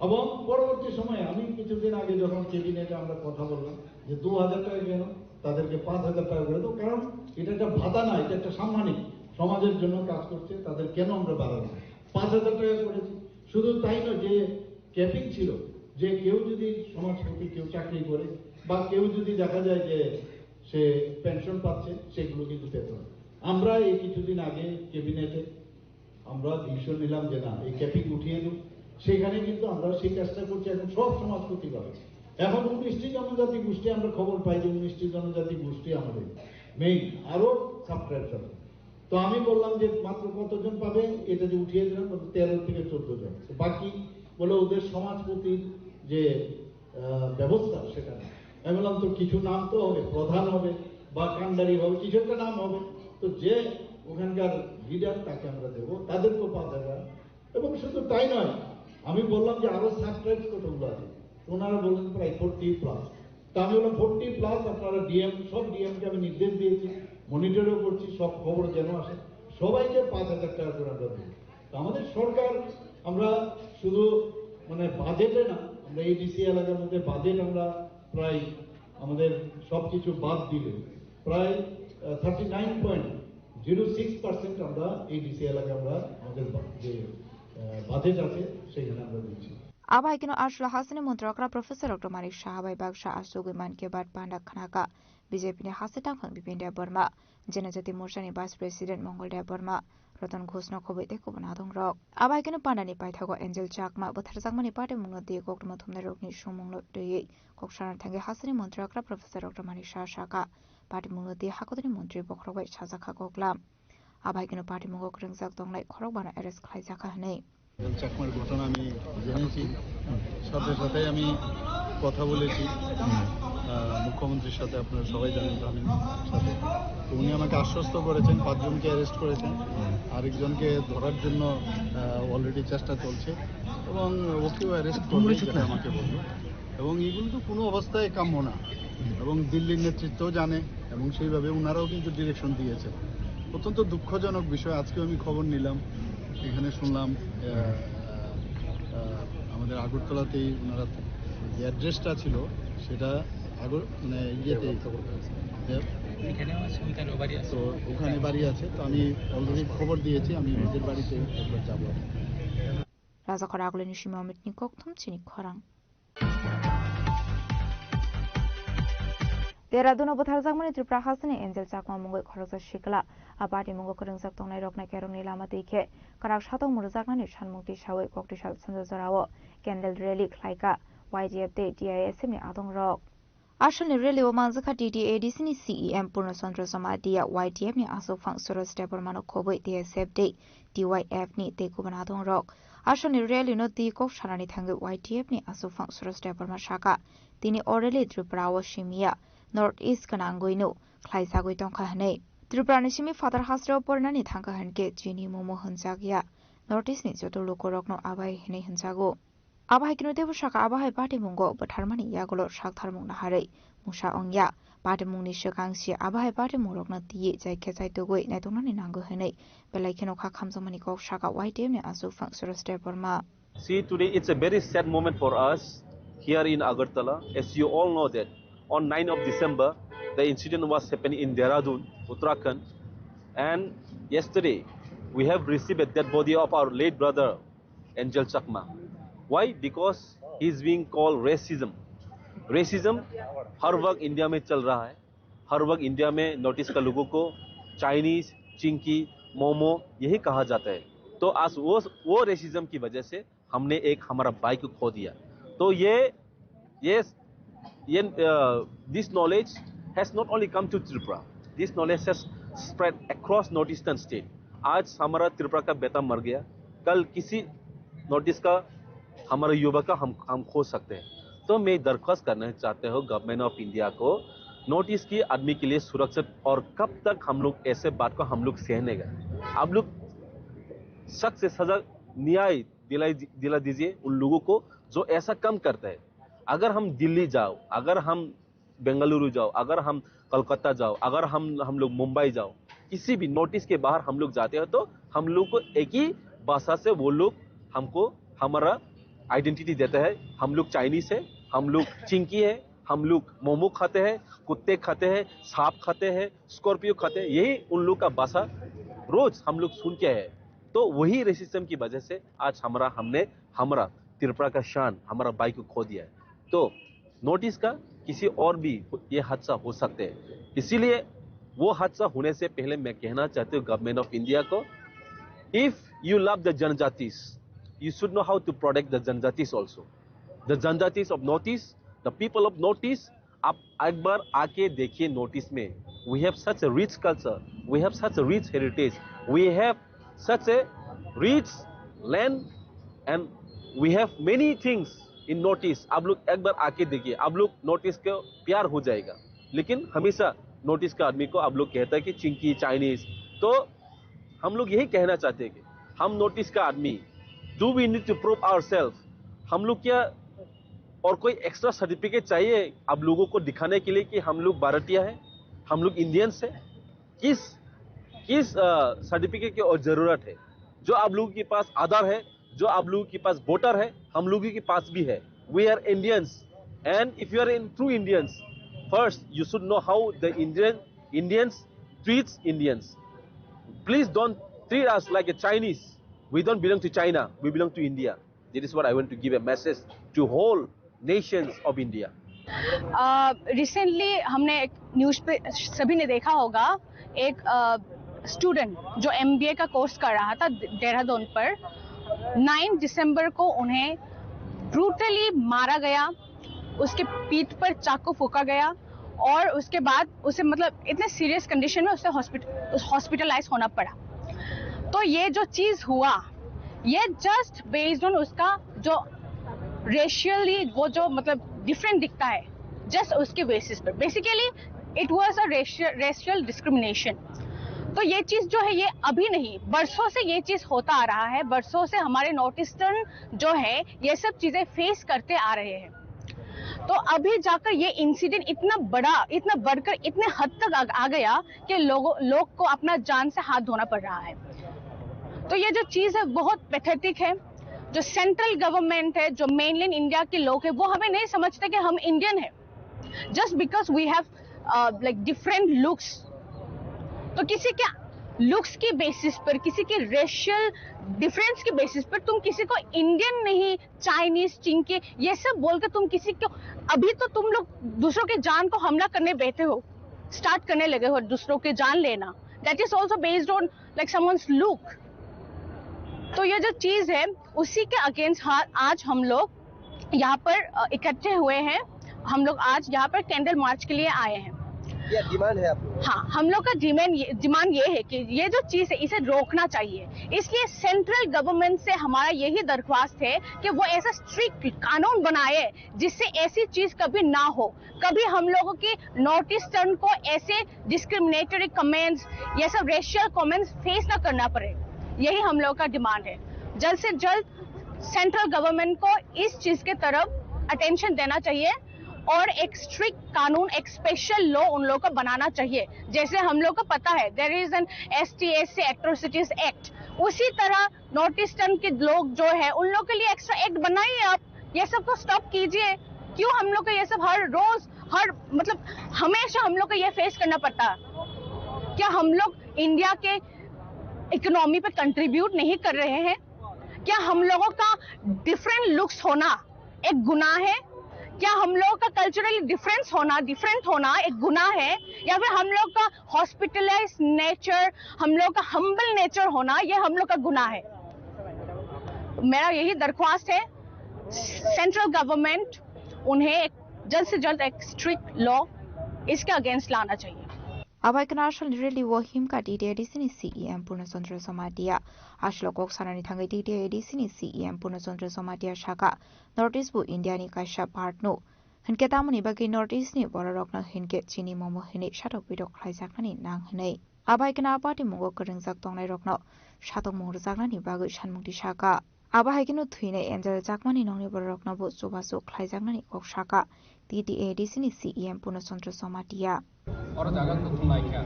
এবং পরবর্তী সময়ে আমি কিছুদিন আগে যখন ক্যাবিনেটে আমরা কথা বললাম যে দু হাজার টাকা কেন, তাদেরকে পাঁচ হাজার টাকা করে দাও, কারণ এটা একটা ভাতা না, এটা একটা সাম্মানিক, সমাজের জন্য কাজ করছে, তাদের কেন আমরা বাড়াবো না? পাঁচ হাজার টাকা করেছি। শুধু তাই নয়, যে ক্যাপিং ছিল, যে কেউ যদি সমাজপতি কেউ চাকরি করে বা কেউ যদি দেখা যায় যে সে পেনশন পাচ্ছে, সেগুলো কিন্তু পেত না। আমরা এই কিছুদিন আগে ক্যাবিনেটে আমরা ডিসিশন নিলাম যে না, এই ক্যাপিং উঠিয়ে দিন। সেখানে কিন্তু আমরা সেই কাজটা করছি এখন সব সমাজপতি ভাবে। এখন উনিশটি জনজাতি গোষ্ঠী, আমরা খবর পাই যে উনিশটি জনজাতি গোষ্ঠী আমাদের মেইন, আরো সাবট্রাইবস আছে। তো আমি বললাম যে মাত্র কতজন পাবে, এটা যে উঠিয়ে দিলাম, বলতে তেরো থেকে চোদ্দ জন। তো বাকি বলে ওদের সমাজপতির যে আহ, ব্যবস্থা সেটা নেই। আমি বললাম তো কিছু নাম তো হবে, প্রধান হবে বা কান্ডারি হবে, কিছু একটা নাম হবে। তো যে ওখানকার লিডার, তাকে আমরা দেবো, তাদের তো পাঁচ হাজার। এবং শুধু তাই নয়, আমি বললাম যে আরো সাবট্রাইবস কতগুলো আছে, ওনারা বললেন প্রায় ফোরটি প্লাস। তা আমি বললাম ফোরটি প্লাস, আপনারা ডিএম, সব ডিএমকে আমি নির্দেশ দিয়েছি, মনিটরও করছি, সব খবর যেন আসে, সবাইকে পাঁচ হাজার টাকা করে আমরা দেবো। তো আমাদের সরকার, আমরা শুধু মানে বাজেটে না, আমরা এডিসি এলাকার মধ্যে বাজেট আমরা প্রায় আমাদের সবকিছু বাদ দিলে প্রায় thirty nine point zero six percent আমরা এডিসি এলাকা আমরা আমাদের বা- যে আহ, বাজেট আছে সেখানে আমরা দিচ্ছি। Abo hai kheno aswk hasini montri okra Professor Doctor Manik Saha bai baksa aswk bai mankhe bat panda khnakha B J P ni hasteo tangkhung Bipin Debbarma, Janajati Morcha ni Vice President Mongol Debbarma, Ratan Ghosh no khobwi tei kubun adongrok. Abo hai kheno panda ni paithago Angel Chakma bwtharjakmani patimungno twi koktwma thumnairokni swngmungno twiwi kok sana thangwi hasteni montri okra Professor Doctor Manik Saha sakha, patimungno twi hakotorni montri bokhorok bai sajakha koklam. Abo hai kheno patimungo kwrwngjak tongnai khorokbano arrest khlaijakha hwnwi. চাকমার ঘটনা আমি জেনেছি, সাথে সাথে আমি কথা বলেছি। আহ, মুখ্যমন্ত্রীর সাথে, আপনারা সবাই জানেন, তামিম সাথে। তো উনি আমাকে আশ্বস্ত করেছেন, পাঁচজনকে অ্যারেস্ট করেছেন, আরেকজনকে ধরার জন্য অলরেডি চেষ্টা চলছে, এবং ওকেও অ্যারেস্ট করবে, যেটা আমাকে বললো। এবং এগুলো তো কোনো অবস্থায় কাম্য না, এবং দিল্লির নেতৃত্ব জানে, এবং সেইভাবে ওনারাও কিন্তু ডিরেকশন দিয়েছে। অত্যন্ত দুঃখজনক বিষয়। আজকেও আমি খবর নিলাম, এখানে শুনলাম, আহ, আহ, আমাদের আগরতলাতেই ওনারা যে অ্যাড্রেসটা ছিল, সেটা আগর মানে ইয়েতে দেব- এখানেও আছে, ওইখানে বাড়ি আছে। তো ওখানে বাড়ি আছে, তো আমি অলরেডি খবর দিয়েছি, আমি নিজের বাড়িতে একবার যাবো। Rajakhor Agulini Shima Mitni Kokthum Chini Khorang. Dehradun-o butharjakmani Tripura hasteni Angel Chakma mungwi khoroksa sikla. A patimungo kwrwngjak tongnairokno kerongni lama twi khe kwrak satok mwrwkjaknani sanmung tisawi koktwisa sanja jorao candle rally khlaikha Y T F tei T I S F ni adongrok. Aswkni rally-o manjakha T T A D C ni C E M Purno Chandra Jamatia, Y T F ni aswkphang Suresh Debbarmano khobwi T S F tei T Y F ni tei kubun adongrok. Aswkni rally-no twi kok sanani thangwi Y T F ni aswkphang Suresh Debbarma sakha, tini o rally Tripura-o simiya North East gwnangwino khlaisagwi tongkha hwnwi. Tripura ni simi phatar hasteo porinani thangkha hwnkhe chini momo hwnjakya North East ni joto lukurokno abai hwnwi hwnjago. Abo hai kheno teibo sakha, abo hai patimungo bwtharmani yagulo saktharmung naharwi mungsa wngya. Patimungni swkang se abo hai patimungrokno twiwi chai khe chaitugwi naituknani nango hwnwi belai kheno kha khamjakmani kok sakha Y T F ni aswkphang Suresh Debbarma. See, today it's a very sad moment for us here in Agartala. As you all know that on ninth of December, the incident was happening in Dehradun, Uttarakhand. And yesterday, we have received a dead body of our late brother, Angel Chakma. Why? Because he is being called racism. Racism हर वक्त India में चल रहा है। हर वक्त India में north east का लोगों को चाइनीज, चिंकी, मोमो यही कहा जाता है। तो आज वो वो रेसिज्म की वजह से हमने एक हमारा भाई को खो दिया। तो ये ये ये this knowledge has not only come to Tripura, this knowledge has spread across north eastern state. आज हमारा त्रिपुरा का बेटा मर गया, कल किसी नॉर्थ ईस्ट का हमारा युवा का हम हम खो सकते हैं। तो मैं दरख्वास्त करना चाहते हो गवर्नमेंट ऑफ इंडिया को, नॉर्थ ईस्ट की आदमी के लिए सुरक्षित, और कब तक हम लोग ऐसे बात को हम लोग सहने का? आप लोग सख्त से सजा न्याय दिलाई दिला दीजिए उन लोगों को जो ऐसा काम करता है। अगर हम दिल्ली जाओ, अगर हम बेंगलुरु जाओ, अगर हम कोलकाता जाओ, अगर हम हम लोग मुंबई जाओ, किसी भी नॉर्थ ईस्ट के बाहर हम लोग जाते हैं तो हम लोग को एक ही भाषा से वो लोग हमको हमारा आइडेंटिटी देता है। हम लोग चाइनीज है, हम लोग चिंकी है, हम लोग मोमो खाते हैं, कुत्ते खाते हैं, सांप खाते हैं, स्कॉर्पियो खाते हैं, यही उन लोग का भाषा रोज हम लोग सुन के है। तो वही रेसिज्म की वजह से आज हमारा हमने हमारा त्रिपुरा का शान, हमारा भाई को खो दिया है। तो नॉर्थ ईस्ट का किसी और भी ये हादसा हो सकते हैं, इसीलिए वो हादसा होने से पहले मैं कहना चाहती हूँ गवर्नमेंट ऑफ इंडिया को, if you love the जनजातिस, you should know how to protect the जनजातिस also। The जनजातिस of North East, the people of North East, आप एक बार आके देखिए नॉर्थ ईस्ट में, we have such a rich culture, we have such a rich heritage, we have such a rich land and we have many things in North East। आप लोग एक बार आके देखिए, आप लोग नॉर्थ ईस्ट को प्यार हो जाएगा। लेकिन हमेशा नॉर्थ ईस्ट का आदमी को आप लोग कहता है कि चिंकी, चाइनीज। तो हम लोग यही कहना चाहते हैं कि हम नॉर्थ ईस्ट का आदमी, do we need to prove ourselves? हम लोग क्या और कोई एक्स्ट्रा सर्टिफिकेट चाहिए आप लोगों को दिखाने के लिए कि हम लोग भारतीय हैं, हम लोग इंडियंस हैं? किस किस सर्टिफिकेट की और जरूरत है? जो आप लोगों के पास आधार है, जो आप लोगों के पास वोटर है, हम लोगों के पास भी है। We are Indians, and if you are in true Indians, first you should know how the Indian Indians treats Indians। Please don't treat us like a Chinese। We don't belong to China, we belong to India। That is what I want to give a message to whole nations of India। Recently हमने एक न्यूज़ पे सभी ने देखा होगा, एक स्टूडेंट जो एमबीए का कोर्स कर रहा था देहरादून पर, नाइन्थ दिसंबर को उन्हें ब्रूटली मारा गया, उसके पीठ पर चाकू फूंका गया और उसके बाद उसे, मतलब, इतने सीरियस कंडीशन में उसे हॉस्पिटलाइज होना पड़ा। तो ये जो चीज़ हुआ, ये जस्ट बेस्ड ऑन उसका जो रेशियली वो जो, मतलब, डिफरेंट दिखता है, जस्ट उसके बेसिस पर, basically it was a racial racial discrimination। तो ये चीज़ जो है, ये अभी नहीं, बरसों से ये चीज़ होता आ रहा है। बरसों से हमारे नॉर्थ ईस्टर्न जो है, ये सब चीज़ें फेस करते आ रहे हैं। तो अभी जाकर ये इंसिडेंट इतना बड़ा, इतना बढ़कर इतने हद तक आ, आ गया कि लोगों लोग को अपना जान से हाथ धोना पड़ रहा है। तो ये जो चीज़ है, बहुत पैथेटिक है। जो सेंट्रल गवर्नमेंट है, जो मेनलैंड इंडिया के लोग हैं, वो हमें नहीं समझते कि हम इंडियन हैं। Just because we have like different looks। तो किसी के लुक्स की बेसिस पर, किसी के रेशियल डिफरेंस की बेसिस पर तुम किसी को इंडियन नहीं, चाइनीज, चिंकी, ये सब बोल के तुम किसी को, अभी तो तुम लोग दूसरों के जान को हमला करने बैठे हो, स्टार्ट करने लगे हो दूसरों के जान लेना। That is also based on like someone's look। तो ये जो चीज़ है, उसी के अगेंस्ट आज हम लोग यहाँ पर अ, इकट्ठे हुए हैं। हम लोग आज यहाँ पर कैंडल मार्च के लिए आए हैं। क्या डिमांड है आप लोगों का? हाँ, हम लोग का डिमांड ये, डिमांड ये है कि ये जो चीज़ है, इसे रोकना चाहिए। इसलिए सेंट्रल गवर्नमेंट से हमारा यही दरख्वास्त है कि वो ऐसा स्ट्रिक्ट कानून बनाए, जिससे ऐसी चीज़ कभी ना हो, कभी हम लोगों के नॉर्थ ईस्टर्न को ऐसे डिस्क्रिमिनेटरी कमेंट्स, ये सब रेशियल कमेंट्स फेस ना करना पड़े। यही हम लोगों का डिमांड है। जल्द से जल्द सेंट्रल गवर्नमेंट को इस चीज़ के तरफ अटेंशन देना चाहिए और एक स्ट्रिक्ट कानून, एक स्पेशल लॉ उन लोगों को बनाना चाहिए। जैसे हम लोग को पता है, there is an S T S C Atrocities Act, उसी तरह नॉर्थ ईस्टर्न के लोग जो है, उन लोग के लिए एक्स्ट्रा एक्ट बनाइए आप। ये सब को स्टॉप कीजिए। क्यों हम लोग को ये सब हर रोज, हर, मतलब, हमेशा हम लोग को ये फेस करना पड़ता? क्या हम लोग इंडिया के इकोनॉमी पे कंट्रीब्यूट नहीं कर रहे हैं? क्या हम लोगों का डिफरेंट लुक्स होना एक गुनाह है? क्या हम लोगों का कल्चरली डिफरेंस होना, डिफरेंट होना एक गुनाह है? या फिर हम लोग का हॉस्पिटलाइज नेचर, हम लोग का हम्बल नेचर होना, ये हम लोग का गुनाह है? मेरा यही दरख्वास्त है, सेंट्रल गवर्नमेंट उन्हें एक, जल्द से जल्द एक स्ट्रिक्ट लॉ इसके अगेंस्ट लाना चाहिए। Abai kheno asol rally o himkha T T A D C ni C E M Purno Chandra Jamatia. Asolo kok sanani thangwi T T A D C ni C E M Purno Chandra Jamatia sakha, North East bo India ni kaisa part no. Hinkhe tamoni bagwi North East ni bororokno hinkhe chini momo hinwi satok pidok khlaijaknani nang hinwi. Abai kheno a party mungo kwrwngjak tongnairokno satokmung rwjaknani bagwi sanmungti sakha. Abo hai kheno thwinai Angel Chakmani nokni bororokno bo chubachu khlaijaknani kok sakha T T A D C ni C E M Purno Chandra Jamatia. Oro jaga kuthum laikha.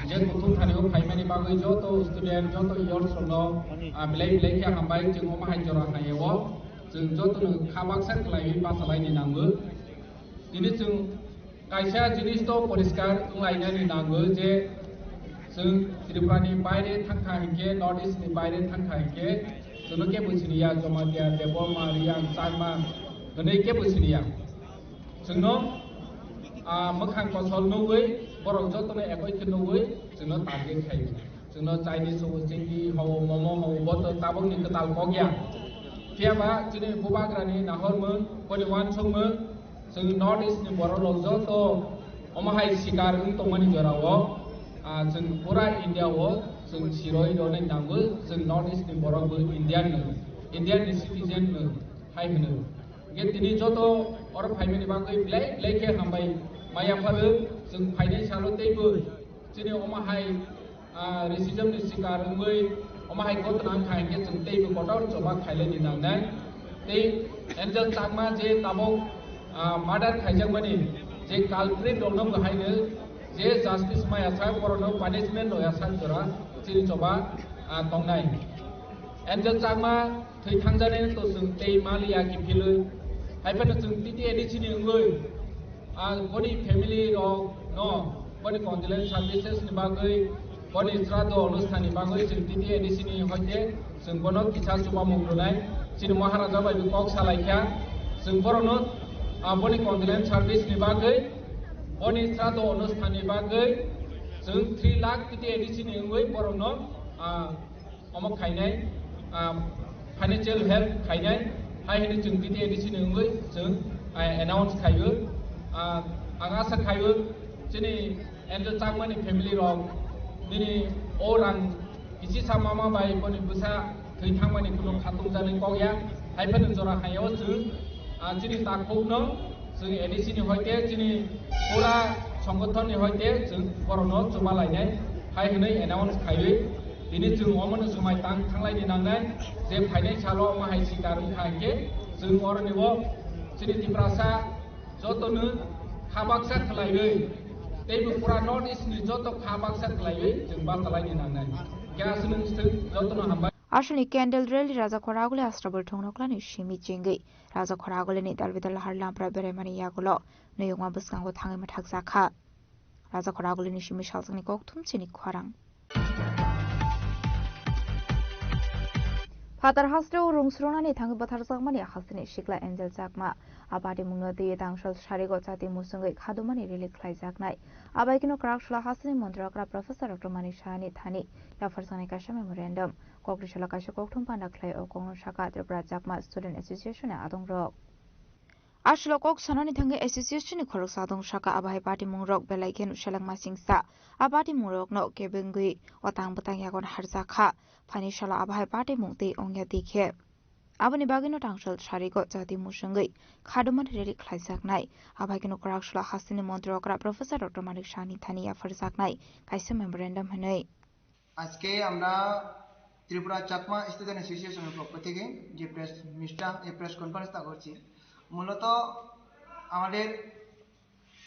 Je kuthum thani o phaimani bagwi joto student, joto youths rokno, ah, belai belai khe hambai, chwng omo hai jora hai o. Chwng jotono kha baksa kwlaiwi bachalaini nango. Tini chwng kaisa jinis to poriskar wnglainani nango je chwng Tripura ni baire thangkha hinkhe, North East ni baire thangkha hinkhe, chwngno kebo siniya, Jamatia, Debbarma, Reang, Chakma hwnwi kebo siniya. Chwngno, ah, mwkhang kosol nugwi, borok jotono ekoi khe nugwi chwngno target khaio. Chwngno Chinese hao, Chingi hao, momo hao, bo to tabukni kwtal kok ya. Phiya ba chini bubagrani nahormung, boni uansukmung, chwng North East ni borok rok joto omo hai sikar wng tongmani jora o, ah, chwng pura India o chwng siroi rwnai nango, chwng North East ni borok bo Indian no, Indian ni citizen no hai hwno. Hwnkhe tini joto oro phaimani bagwi belai belai khe hambai maya pharo, chwng phainai salo teibo chini omo hai ah, racism ni sikar wngwi omo hai ghotona wngkha hinkhe chwng teibo kotor choba khailaini nangnai. Tei Angel Chakma je tabuk, ah, murder khaijakmani je culprit rokno bo haino je justice maya sa, borokno punishment roya sa jora chini choba, ah, tongnai. Angel Chakma thwi thangjanai to chwng tei maliya kiphilwi. Hai phano chwng T T A D C ni wngwi, ah, boni family rok no, boni condolence services ni bagwi, boni sraddho onusthan ni bagwi chwng T T A D C ni hoite chwng bono kisa chubamung rwnai. Chini Maharaja bai bo kok salaikha, chwng borokno, ah, boni condolence service ni bagwi, boni sraddho onusthan ni bagwi chwng three lakh T T A D C ni wngwi borokno, ah, omo khainai, ah, financial help khainai, hai hwnwi chwng T T A D C ni wngwi chwng, ah, announce khaio. Ah, ang asa khaio, chini Angel Chakmani family rok nini o rang kisi sa mama bai boni bwsa thwi thangmani kuno khatung jani kok ya, hai phano jora hai o chwng, ah, chini takhukno Chwng A D C ni hoite chini pura songothon ni hoite chwng borokno chuma lainai hai hwnwi announce khaiwi tini chwng omono swmai tang thanglai ni nangnai je phainai salo omo hai sikar wngkha hinkhe chwng oroni o chini Tiprasa jotono kha baksa khlaiwi teibo pura North East ni joto kha baksa khlaiwi chwng bachalai ni nangnai. Khe aswk nwng jotono hambai. Aswkni candle rally Rajakhor Aguli Asrabal thongnoklani simi chengwi Rajakhor Agulini dalbidal lahar lampra beraimani yagulo nuyungma bwskango thangwi mwthakjakha. Rajakhor Agulini simi salsakni kokthum chini khorang. Phatar hasteo rung srwngnani thangwi bwtharjakmani hasteni sikla Angel Chakma. A patimungno twiwi tangsal sarigo chati musungwi khadumani rally khlaijaknai. Abaikeno kwrak sula hasteni montri okra Professor Doctor Manik Sahani thani yapharjaknai kaisa memorandum. Kokri salo kaisa kokthum panda khlai o kokno saka Tripura Chakma Student Association ni adongrok. Aswk kok sanani thangwi association ni khoroksa adong saka, abo hai patimung rok belai kheno selengma singsa. A patimung rokno kebengwi otang bwtang yagon harjakha. Phaini salo abo hai patimung tei ongya di khe. Aboni bagwino tangsal sarigo chati musungwi khadumani rally khlaijaknai. Abo hai kheno kwrak sula hasteni montri okra Professor Doctor Manik Sahani thani yapharjaknai kaisa memorandum hwnwi. আজকে আমরা ত্রিপুরা চাকমা স্টুডেন্ট অ্যাসোসিয়েশনের পক্ষ থেকে যে প্রেস মিটটা, এই প্রেস কনফারেন্সটা করছি, মূলত আমাদের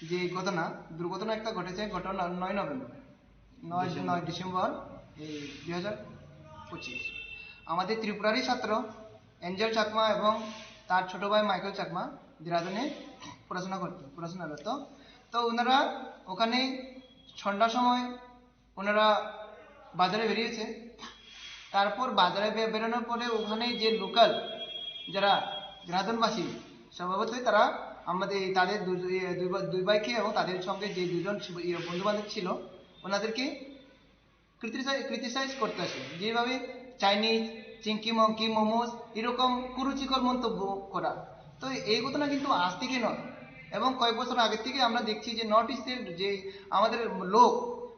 যে ঘটনা, দুর্ঘটনা একটা ঘটেছে গত ন-, নয় নভেম্বর, নয়, নয় ডিসেম্বর, এই দুই হাজার পঁচিশ। আমাদের ত্রিপুরারই ছাত্র অ্যাঞ্জেল চাকমা এবং তার ছোট ভাই মাইকেল চাকমা দেরাদুনে পড়াশোনা করতো, পড়াশোনা করতো। তো ওনারা ওখানে সন্ধ্যার সময় ওনারা বাজারে বেরিয়েছে। তারপর বাজারে বে-, বেরোনোর পরে ওখানে যে লোকাল যারা দেরাদুনবাসী, স্বভাবতই তারা আমাদের এই তাদের দু-, ইয়ে, দুই বা-, দুই ভাইকে এবং তাদের সঙ্গে যে দুজন শু-, ইয়ে, বন্ধু-বান্ধব ছিল, ওনাদেরকে ক্রিটিসাই-, ক্রিটিসাইজ করতে আসে। যেভাবে চাইনিজ, চিংকি মংকি, মোমোস, এরকম কুরুচিকর মন্তব্য করা। তো এই ঘটনা কিন্তু আজ থেকে নয়, এবং কয়েক বছর আগে থেকে আমরা দেখছি যে নর্থ ইস্টের যে আমাদের লোক,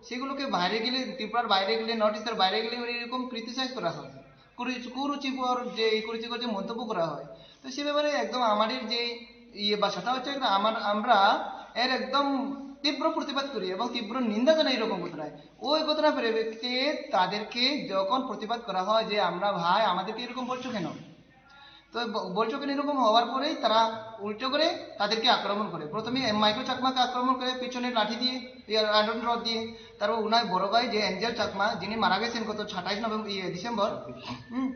সেগুলোকে বাইরে গেলে, ত্রিপুরার বাইরে গেলে, নর্থ ইস্টের বাইরে গেলে এরকম ক্রিটিসাইজ করা হয়, কুরু-, কুরুচিকর যে, এই কুরুচিকর যে মন্তব্য করা হয়। তো সে ব্যাপারে একদম আমাদের যে ইয়ে বা সেটা হচ্ছে একটা আমার, আমরা এর একদম তীব্র প্রতিবাদ করি এবং তীব্র নিন্দা জানাই এরকম ঘটনায়। ওই ঘটনার পরিপ্রেক্ষিতে তাদেরকে যখন প্রতিবাদ করা হয় যে আমরা ভাই, আমাদেরকে এরকম বলছো কেন? তো ব-, বলছো কেন এরকম হওয়ার পরেই তারা উল্টো করে তাদেরকে আক্রমণ করে। প্রথমে এম মাইকেল চাকমাকে আক্রমণ করে পিছনে লাঠি দিয়ে, ইয়ার আয়রন রড দিয়ে, তারপর উনার বড় ভাই যে অ্যাঞ্জেল চাকমা, যিনি মারা গেছেন গত সাতাইশ নভেম্বর, ইয়ে, ডিসেম্বর, হুম,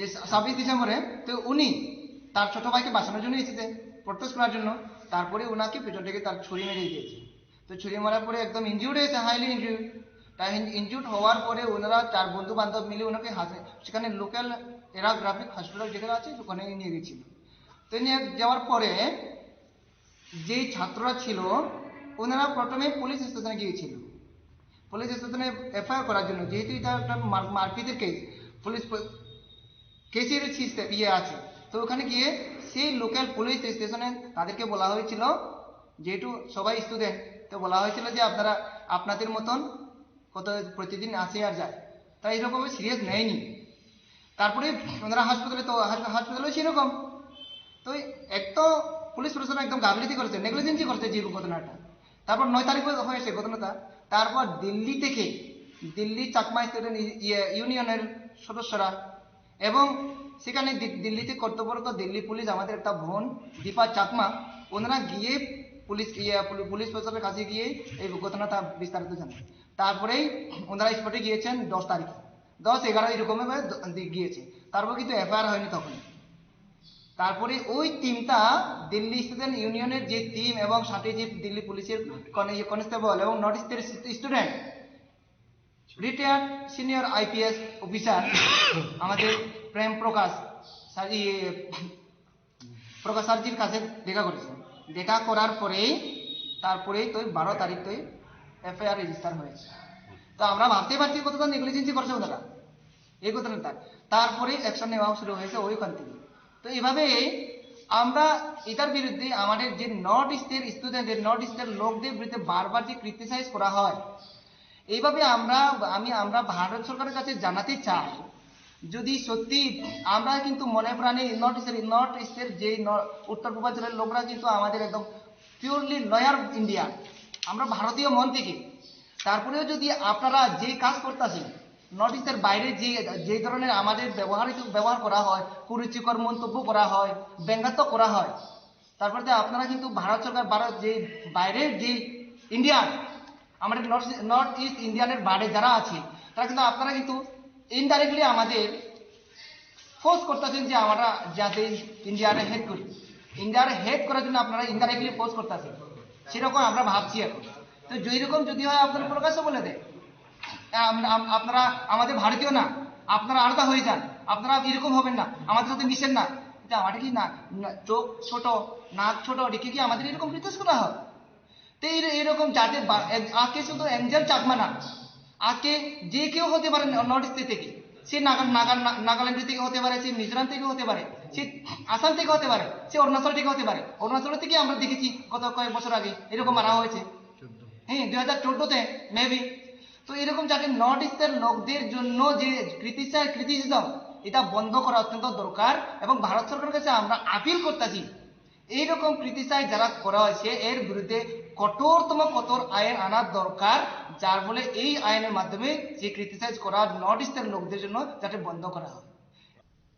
এই ছা-, ছাব্বিশ ডিসেম্বরে, তো উনি তার ছোট ভাইকে বাঁচানোর জন্য এসেছে, প্রোটেস্ট করার জন্য। তারপরে ওনাকে পিছন থেকে তার ছুরি মেরে দিয়েছে। তো ছুরি মারার পরে একদম ইনজিউর্ড হয়েছে, হাইলি ইনজিউর্ড। তাই ইন-, ইনজিউর্ড হওয়ার পরে ওনারা চার বন্ধু বান্ধব মিলে ওনাকে হাসে, সেখানে লোকাল এরা গ্রাফিক হসপিটাল যেখানে আছে, ওখানে নিয়ে গেছিল। তো নিয়ে যাওয়ার পরে যেই ছাত্ররা ছিল, ওনারা প্রথমে পুলিশ স্টেশনে গিয়েছিল। পুলিশ স্টেশনে এফআইআর করার জন্য, যেহেতু এটা একটা মার-, মারপিটের কেস, পুলিশ প-, কেসের সিস্টেম ইয়ে আছে। তো ওখানে গিয়ে সেই লোকাল পুলিশ স্টেশনে তাদেরকে বলা হয়েছিল, যেহেতু সবাই স্টুডেন্ট, তো বলা হয়েছিল যে আপনারা আপনাদের মতন কত প্রতিদিন আসে আর যায়, তাই এরকম সিরিয়াস নেয়নি। তারপরে ওনারা হাসপাতালে, তো হাস-, হাসপাতালেও সেরকম। তো এই এক তো পুলিশ প্রশাসন একদম গাফিলতি করেছে, নেগলিজেন্সি করেছে যে ঘটনাটা। তারপর নয় তারিখ হয়েছে ঘটনাটা। তারপর দিল্লি থেকে, দিল্লি চাকমা স্টুডেন্ট ই-, ইয়ে, ইউনিয়নের সদস্যরা এবং সেখানে দি-, দিল্লিতে কর্তব্যরত দিল্লি পুলিশ, আমাদের একটা বোন দীপা চাকমা, ওনারা গিয়ে পুলিশ, ইয়ে, পুলি-, পুলিশ প্রশাসনের কাছে গিয়ে এই ঘটনাটা বিস্তারিত জানান। তারপরেই ওনারা স্পটে গিয়েছেন দশ তারিখে, দশ এগারো এরকম ভাবে দ-, দি-, গিয়েছে। তারপর কিন্তু এফআইআর হয়নি তখন। তারপরে ওই টিমটা, দিল্লি স্টুডেন্ট ইউনিয়নের যে টিম এবং সাথে যে দিল্লি পুলিশের কনে-, কনস্টেবল এবং নর্থ ইস্টের stew-, student, retired senior IPS officer আমাদের প্রেম প্রকাশ স্যার, ইয়ে, প্রকাশ স্যারজির কাছে দেখা করেছেন। দেখা করার পরেই, তারপরেই তো বারো তারিখ তো এফআইআর রেজিস্টার হয়েছে। তো আমরা ভাবতেই পারছি কতটা নেগলিজেন্সি করছে ওনারা, এই কথাটা। তারপরে অ্যাকশন নেওয়া শুরু হয়েছে ওইখান থেকে। তো এইভাবে আমরা এটার বিরুদ্ধে আমাদের যে নর্থ ইস্টের স্টুডেন্টদের, নর্থ ইস্টের লোকদের বিরুদ্ধে বারবার যে ক্রিটিসাইজ করা হয়, এইভাবে আমরা, আমি, আমরা ভারত সরকারের কাছে জানাতে চাই যদি সত্যি আমরা কিন্তু মনে প্রাণে নর্থ ইস্টের নর্থ ইস্টের যে ন- উত্তর পূর্বাঞ্চলের লোকরা কিন্তু আমাদের একদম পিওরলি লয়াল ইন্ডিয়া, আমরা ভারতীয় মন থেকে। তারপরেও যদি আপনারা যে কাজ করতেছেন, নর্থ ইস্টের বাইরে যে যে ধরনের আমাদের ব্যবহারিত ব্যবহার করা হয়, কুরুচিকর মন্তব্য করা হয়, ব্যঙ্গাত্মক করা হয়, তারপরে তো আপনারা কিন্তু ভারত সরকার, ভারত যে বাইরের যে ইন্ডিয়ান, আমাদের নর্থ নর্থ ইস্ট ইন্ডিয়ানের বাইরে যারা আছে, তারা কিন্তু আপনারা কিন্তু ইনডাইরেক্টলি আমাদের ফোর্স করতেছেন যে আমরা যাতে ইন্ডিয়ারে হেট করি। ইন্ডিয়ারে হেট করার জন্য আপনারা ইনডাইরেক্টলি ফোর্স করতেছেন, সেরকম আমরা ভাবছি এখন। তো যেই রকম যদি হয়, আপনারা প্রকাশ্যে বলে দেন, আম- আম- আপনারা আমাদের ভারতীয় না, আপনারা আলাদা হয়ে যান, আপনারা এরকম হবেন না, আমাদের সাথে মিশেন না। এটা আমাদের কি না, না, চোখ ছোট, নাক ছোট রেখে কি আমাদের এরকম রিকোয়েস্ট করা হয়? তো এই- এইরকম যাতে বা- এক- আজকে শুধু অ্যাঞ্জেল চাকমা না, আজকে যে কেউ হতে পারে নর্থ ইস্ট থেকে। সে নাগা নাগা না- নাগাল্যান্ড থেকে হতে পারে, সে মিজোরাম থেকে হতে পারে, সে আসাম থেকে হতে পারে, সে অরুণাচল থেকে হতে পারে। অরুণাচল থেকে আমরা দেখেছি গত কয়েক বছর আগে এরকম মারা হয়েছে। হ্যাঁ, দুই হাজার চোদ্দতে মেবি। তো এরকম যাতে নর্থ ইস্টের লোকদের জন্য যে ক্রিটিসাইজ ক্রিটিসিজম, এটা বন্ধ করা অত্যন্ত দরকার। এবং ভারত সরকারের কাছে আমরা আপিল করতেছি, এইরকম ক্রিটিসাইজ যারা করা হয়েছে এর বিরুদ্ধে কঠোরতম কঠোর আইন আনার দরকার, যার ফলে এই আইনের মাধ্যমে যে ক্রিটিসাইজ করা নর্থ ইস্টের লোকদের জন্য যাতে বন্ধ করা হয়।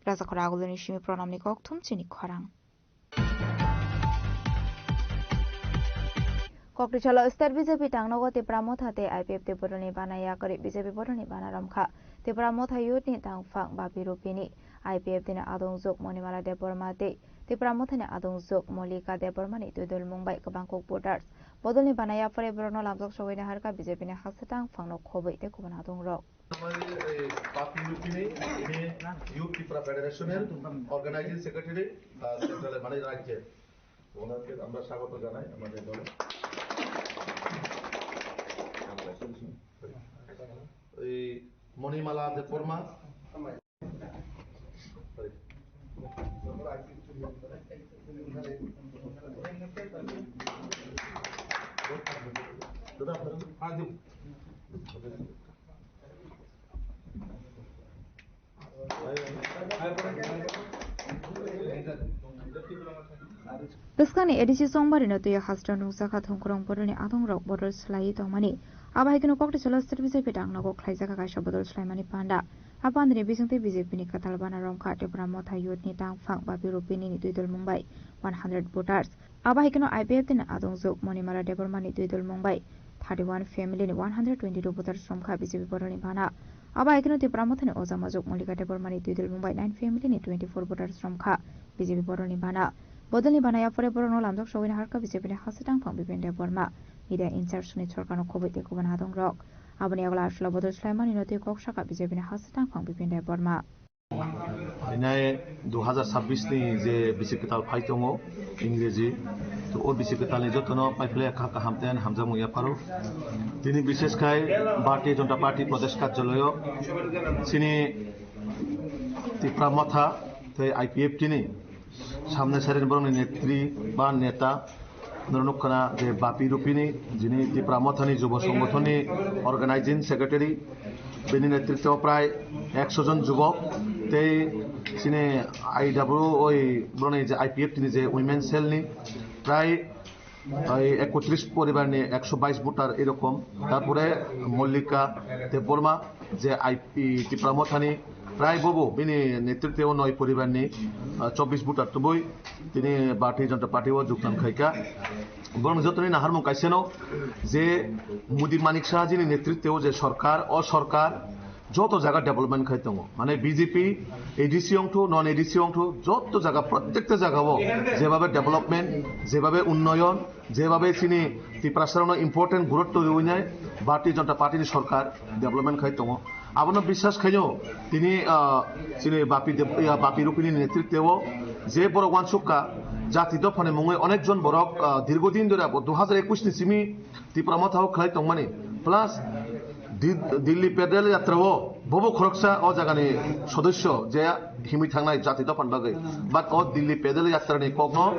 Rajakhor aguluni simi pranamni kokthum chini khorang. Kokri cholo state B J P tangnogo Tipra Motha tei I P F T boroni bana yakari B J P boroni bana romkha. Tipra Motha youth ni tangphang Bapi Rupini, I P F T ni adongjwk Monimala Debbarma tei Tipra Motha ni adongjwk Mollika Debbarma ni twidulmung bai kwbang kok voters bodolni bana yaphare borokno lamjak sogwi naharkha B J P ni haksa tangphangno khobwi tei kubun adongrok. এই বাপি রুপিনি, ইনি ইউথ ত্রিপুরা ফেডারেশনের organising secretary, আহ, সেন্ট্রালে, মানে রাজ্যের। ওনাকে আমরা স্বাগত জানাই আমাদের দলে। এই মণিমালা Debbarma. Bwskangni A D C chongbarino twiwi hasteo nukjakha thongkwrwng bodolni adongrok bodol swlaiwi tongmani. Abo hai kheno Kokri cholo state B J P tangnogo khlaijakha kaisa bodol swlaimani panda. A pandani bisingtwi B J P ni kwtal bana romkha Tipra Motha youth ni tangphang Bapi Rupini ni twidulmung bai one hundred voters. Abo hai kheno I P F T ni adongjwk Monimala Debbarma ni twidulmung bai thirty one family ni one hundred twenty two voters romkha B J P boroni bana. Abo hai kheno Tipra Motha ni ojamajwk Mollika Debbarma ni twidulmung bai nine family ni twenty four voters romkha B J P boroni bana. Bodolni bana yaphare borokno lamjak sogwi naharkha B J P ni haksa tangphang Bipin Debbarma. Media in charge Sunil Sarkarno khobwi tei kubun adongrok. Aboni yagulo aswla bodol swlaimanino tei kok sakha B J P ni haksa tangphang Bipin Debbarma. Inai dui hazar sabbish ni je bisi kwtal phai tongo Ingreji, to o bisi kwtal ni jotono paiphlai kha kaham tei hamjakmung yapharo. Tini bishesh khai Bharatiya Janata Party Pradesh Karjalayo chini Tipra Motha tei I P F T ni samne saren borokni netri ba neta Norok nukha na je Bapi Rupini, jini Tipra Mothani Jubo Songgothonni Organizing Secretary, bini netritwo prai ekso jon jubok, tei chini I W oi boroni je I P F T ni je Women Cell ni prai, ai, ekotris poribar ni ekso bais voter erokom. Tarpore Mollika Debbarma, je I P Tipra Mothani prai bobo bini netritwo noi poribar ni, ah, chobbish voter tubui tini Bharatiya Janata Party o jogdan khaikha. Borok jotoni naharmung kaisano je Modi Manik Saha jini netritwo je sorkar, o sorkar joto jaga development khai tongo. Mane B J P, A D C ongthu, non A D C ongthu, joto jaga, prottekta jaga o jebabe development, jebabe unnoyon, jebabe chini Tiprasarokno important gurutto riwinai Bharatiya Janata Party ni sorkar development khai tongo. Abono biswas khaino tini, ah, chini Bapi Deb-, ya, Bapi Rupini netritwo je borok wansukha jati dophani mungwi onek jon borok, ah, dirgo din dhori abo dui hazar ekush ni simi Tipra Motha o khlai tongmani. Plus Di-, Dilli Pedal Yatra o bobo khoroksa o jagani sodosyo je himwi thangnai jati dophani bagwi. But o Dilli Pedal Yatra ni kokno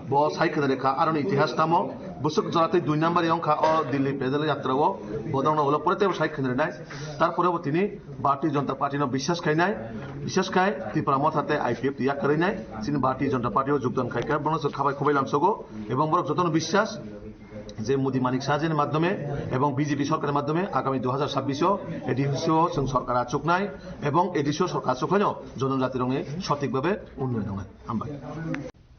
bo sai khna rekha, aroni itihas tamo, Bwswk jora tei dui number wngkha o Delhi pedal yatra o, bodongno ulo pore teibo sai khwnrwnai. Tarpore bo tini Bharatiya Janata Party no biswas khainai, biswas khai Tipra Motha tei I P F T yak kwrwinai, chini Bharatiya Janata Party o jogdan khaikha, bono chwng khabai khubai lamsogo, ebong borok jotono biswas je Modi Manik Shah jini madhyome ebong B J P sorkarni madhyome agami dui hajar chabbish o A D C o chwng sorkar achuknai, ebong A D C o sorkar achukhaino jonojatirokni sothik bhabe unnoyon wngnai. Hambai.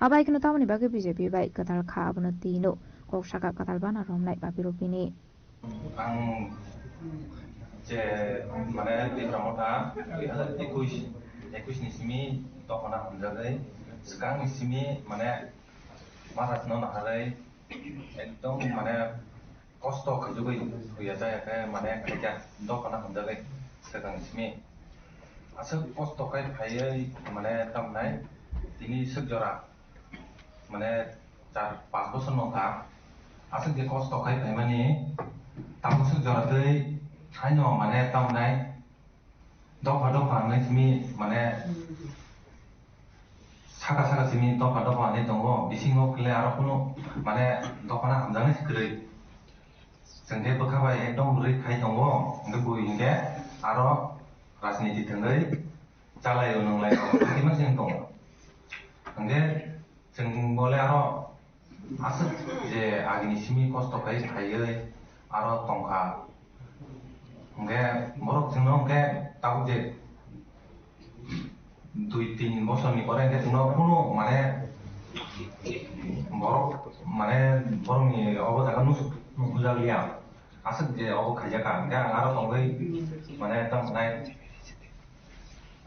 Abai kheno tamoni bagwi B J P bai kwtal kha abono tino kok saka kwtal bana romnai Papi Rupini. Ang je, mane, Tipra Motha dui hajar ekush, ekush ni simi dophano hamjagwi, swkang ni simi, mane, Maharaj no naharwi ekdom, mane, kosto khaijagwi huya jaya khe, mane, khaikha dophano hamjagwi swkang ni simi. Aswk kosto khai phaiwi, mane, tamnai tini swk jora, mane, char panch bosor no wngkha, aswk je kosto khai phaimani, tabuk swk jora twi haino, mane, tamnai dopha dopha wngnai simi, mane, saka saka simi dopha dopha wngnai tongo, bisingo kle aro kunu, mane, dophano hamjaknai se kwrwi. Chwng khe bwkha bai ekdom rwi khai tongo, hwnkhe bui hinkhe aro rajniti thwngwi chalaio nwnglai tongo, tei ma chwng tongo. Hwnkhe chwng bole aro aswk je agini simi kosto khai phaiwi aro tongkha. Hwnkhe borok chwngno hwnkhe tabuk je dui tin bosorni pore hwnkhe chwngno kunu, mane, borok, mane, borokni obo jaga nus-, nukhujakliya. Aswk je obo khaijakha, hwnkhe ang aro tongwi, mane, tamo nai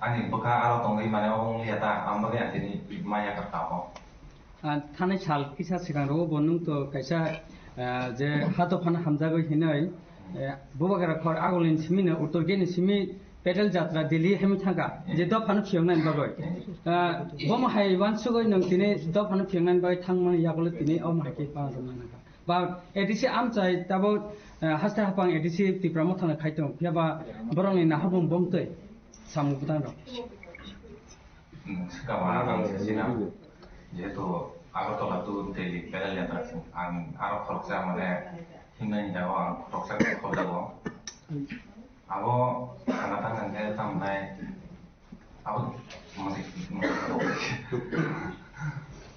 ani bwkha aro tongwi, mane, obo wngya ta, ang bagwi ang tini maya kha ta obo. Ah, thanai sal kisa swkang rogo bo nwng to kaisa, ah, je ha dophano hamjagwi hinwi, eh, Bubagra khor agulini simi no Uttor Gate ni simi pedal jatra Delhi hemi thangkha, je dophano phiyoknani bagwi. Ah, bomo hai uansugwi nwng tini dophano phiyoknani bagwi thangmani yagulo tini omo hai khe panajak nangkha. Ba A D C amchai tabuk, eh, haste haphang A D C Tipra Mothano khai tongo, phiya ba borokni naharmung bomtwi samung bwtang rok. Hmm, swkang ang sasina. Jehetu Agartala to Delhi pedal yatra se, ang aro khoroksa, mane, himnani jaga ang khoroksa khobjago. Abo thangna thangna khe tamnai, abo mani, mani to hawai se,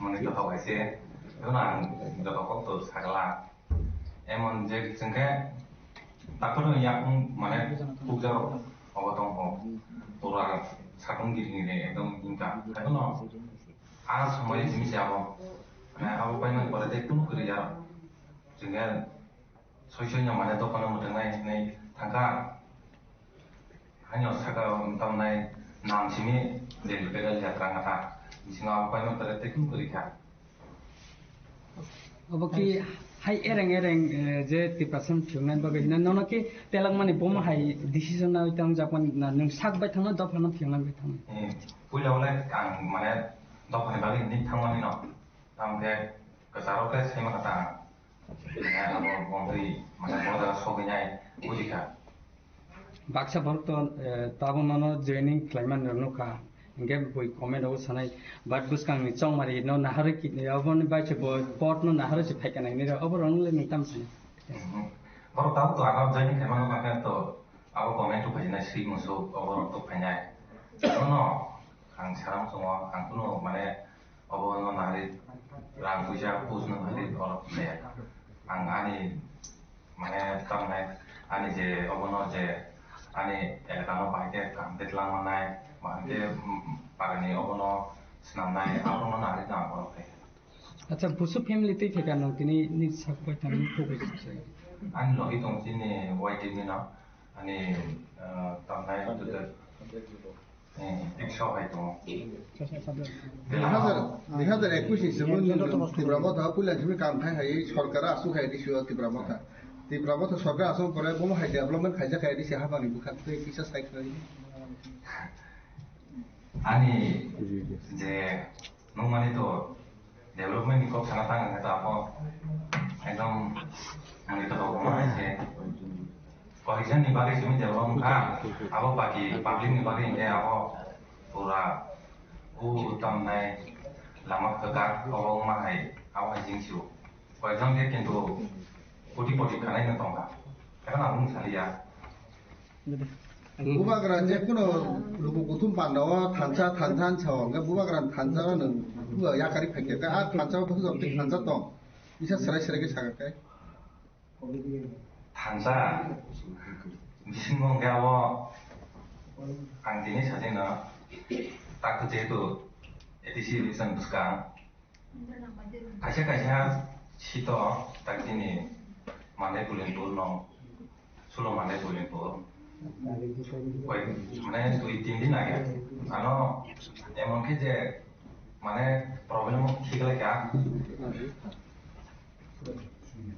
mani to hawai se. Ebono ang joto kok to sagala. Emon je chwng khe doctor ni yakung, mane, pukjak rok obo tong kho. Pura sakung giri giri ekdom himka. Haikhe no a somoi simi se abo. Mane abo paimani pore tei kunu kwrwi ya. Chwng khe soi soi no, mane, dophano mwthang nai hinwi thangkha. Haino saka tamnai nam simi Delhi pedal yatra wngkha. Bisingo abo paimani pore tei kunu kwrwi kha. Obo ki hai ereng ereng, eh, je Tiprasa phiyoknani bagwi hino, nono ki telangmani bomo hai decision nawi tang jakmani na nwng sak bai thangno dophano phiyoknani bai thangno? Eh, puila wle ang, mane, dophani bagwi hinwi thangmani no. Tamo khe kwcharo khe saima kha ta. Mane abo bongtwi, mane, bo jaga sogwi nai buji kha. Baksa borok to, eh, tabuk nono joining khlaimani rok nukha. Hinkhe bui comment rogo sanai, but bwskangni chongmari no naharwi ki-, oboni bai se bo board no naharwi se phaikha nai hinwi rw, oborok no le nwng tamo sanai? Mhm. Borok tabuk to ano joining khaima nukha khe to abo comment to phainai swi musuk, oborok to phainai. Ano no ang saram chongo, ang kunu, mane, obo no nari rang puisa pus no nari oro khlaiya. Ang ani, mane, tamnai ani je obo no je ani elaka no bahai khe kaham khe twlang mannai, bahai khe, mm, parani obo no swnamnai, abo no nari no ang oro khlaiya. Acha, busu family twi phaikha nwng tini ni sak bai thang ni khobor se. Ani logi tong chini Y T ni no, ani, ah, tamnai Abdul. Eh, ekso hai tongo. Dui hajar, dui hajar ekush ni simi Tipra Motha puila simi kam khai hai sorkar asuk hai disi o Tipra Motha. Tipra Motha sorkar asuk pore bomo hai development khaijak hai disi habani bwkhak tei kisa sai khlai. Ani je nukmani to development ni kok sana tang hwnkhe to abo ekdom mani to rok ma hai se. Kohesion ni bagwi simi develop wngkha, abo baki public ni bagwi hwnkhe abo pura o tamnai lama kwkak obo wngma hai, abo hai jing sio. Koyekjon khe kintu koti poti khanai no tongkha. Ekhon ang bung saliya. Bubagra je kuno luku kuthum panda o thansa, thansa han sao, hwnkhe bubagra thansa no bubagra yakari phaikha, a thansa o bwswk tei thansa tong. Isa serai serai khe sakha khe. Thansa bisingo hwnkhe abo ang tini sajeno tak jehetu A D C election bwskang kaisa kaisa sito tak tini Mandai Bulinpur no sulo Mandai Bulinpur koi mane dui tin din age ano emon khe je mane problem thik lai kha.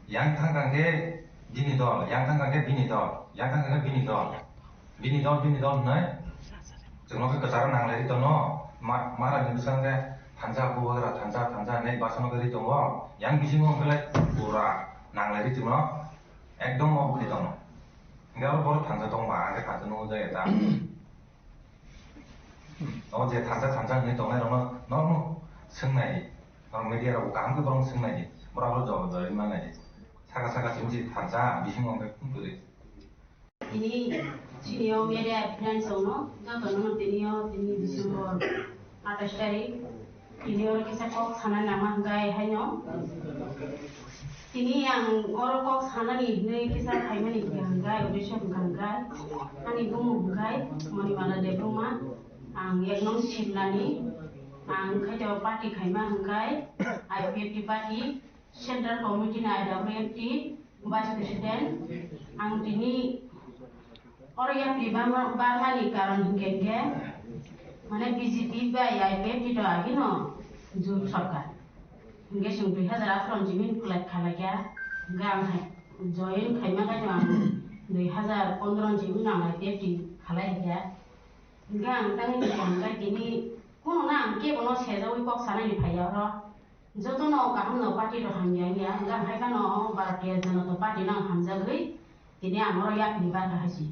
Yang thang thang khe bini dol, yang thang thang khe bini dol, yang thang thang khe bini dol. Bini dol, bini dol hwnwi chwngno khe kwcharo nang lai ri tongo. Ma-, mara ni bwskango khe thansa, bubagra thansa, thansa hinwi bwskango khe ri tongo. Yang bisingo hwnkhe lai pura nang lai ri chwngno ekdom obo khe tongo. Hwnkhe abo borok thansa tongma, ang khe thansa nukjak ya ta. O je thansa thansa hinwi tongnai rokno norok swngnai di. Norok media rok kaham khe borok swngnai di. Borok abo jawab jawab manai di. Saka saka simi si thansa bisingo hwnkhe phung kwrwi. Tini chini o media friends rokno jotono tini o tini December atais tarik. Tini oro kisa kok sana nama hwnkhe haino. Tini ang oro kok sanani hinwi kisa phaimani hwnkhe hwnkhe, audition hwnkhe hwnkhe, ani bumu hwnkhe Monimala Debbarma, ang ek nong Simlani, ang khaito party khaima hwnkhe I P F T party, Central Committee ni I W F T, Vice President, ang tini oro yapri barma, barmani karon hwnkhe hwnkhe, mane B J P bai I P F T to agino jut sarkar. Hwnkhe chwng dui hazar atharo ni simi collect khalai kha, hwnkhe ang hai join khaima khe ang dui hazar pondro ni simi ang I P F T khalai kha. Hwnkhe ang tangni hwnkhe tini kuno na ang kebono sejaui kok sanani phai ya oro. Jotono kaham no party rok hamya wngya, hwnkhe hai phano Bharatiya Janata Party no ang hamjagwi tini ang oro yapri barkha hai se.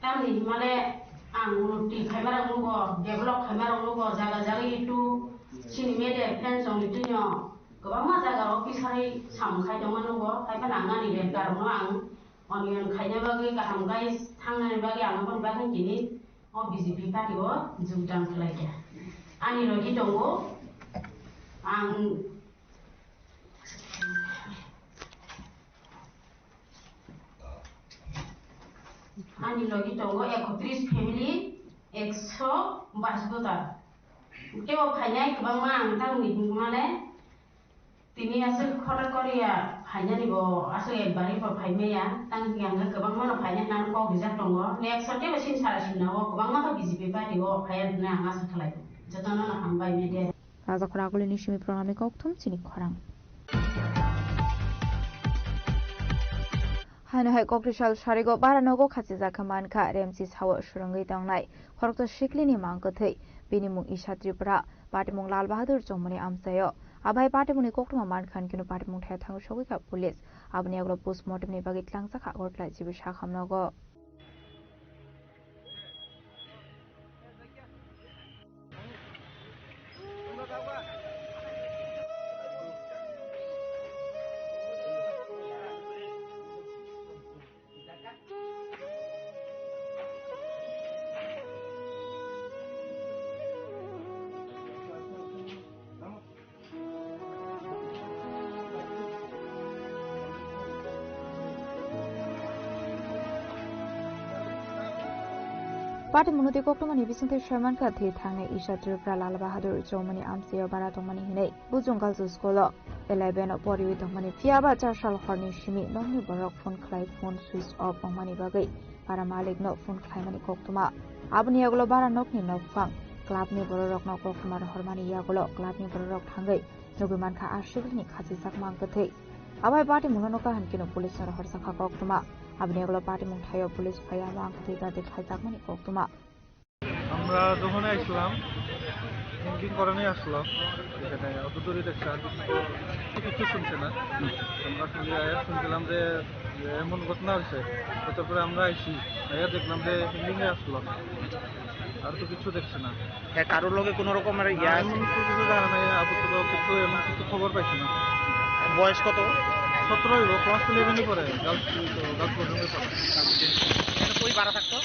Tamni himale ang unnoti khaima rok nugo, develop khaima rok nugo, jaga jaga itu chini media friends rok ni twino kwbangma jaga rok pisari samung khai tongma nugo, hai phano ang ani red card rok no ang onion khaina bagwi kaham gai thangnani bagwi ang aboni bagwi tini o B J P party o jogdan khlai kha. Ani logi tongo, ang, ani logi tongo ekotris family, ekso bais voter. Tei o phainai kwbangma ang tamni hwnmale, tini aswk khotor koriya phainani bo aswk ekbari bo phaimaya, tang hwnkhe ang kwbangma no phaina hinwi kok rijak tongo. Next o teibo sini sara sini o kwbangma khe B J P party o phaiya hinwi ang asa khlai. Jotono no hambai media. Raja Khorang Agulini simi program ni kokthum chini khorang. Haino hai kokri sal sarigo bara nogo khachijak khe mankha Remchi sao swrwngwi tongnai khoroksa siklini mang kwthwi. Bini mung Isha Tripura, patimung Lal Bahadur Chowmani amchaio. Abai patimungni koktwma mankha hwnkhe patimung thaya thangwi sogwi kha police. Aboni yagulo postmortem ni bagwi tlangjak kha Agartala G B Sakham nogo. Patimungno tei koktwmani bisingtwi soi mankha thwi thangnai Isha Tripura Lal Bahadur Chowmani amchaio bara tongmani hinwi. Bo Jungal School o eleven o poriwi tongmani, phiyaba char sal horni simi nokni borok phone khlai phone switch off wngmani bagwi bara malikno phone khlaimani koktwma. Aboni yagulo bara nokni nokphang clubni bororokno koktwma rohormani yagulo clubni bororok thangwi nugwi mankha a sibilni khachijak mang kwthwi. Abai patimungno nokha hwnkhe police no rohorjakha koktwma. Aboni yagulo patimung thaio police phaiya mang kwthwi gari khaijakmani koktwma. আমরা যখন আইছিলাম, হ্যাঙ্গিং করানোই আসলো এখানে, অত দূরে দেখছে, আর কিছু, কিছু শুনছে না। আমরা খালি আয়া শুনছিলাম যে, যে এমন ঘটনা হয়েছে, তারপরে আমরা আইছি, আয়া দেখলাম যে হ্যাঙ্গিং এ আসলো, আর তো কিছু দেখছে না। হ্যাঁ, কারোর লগে কোনো রকমের ইয়া না, আছে? এমন তো কিছু জানা নাই, আপাতত কিছু, এমন কিছু খবর পাইছি না। বয়স কত? সতেরো হইব, ক্লাস ইলেভেনে পড়ে, গার্লস স্কুল তো, গার্লস বোর্ডিংয়ে পড়ে। এটা কই ভাড়া থাকতো?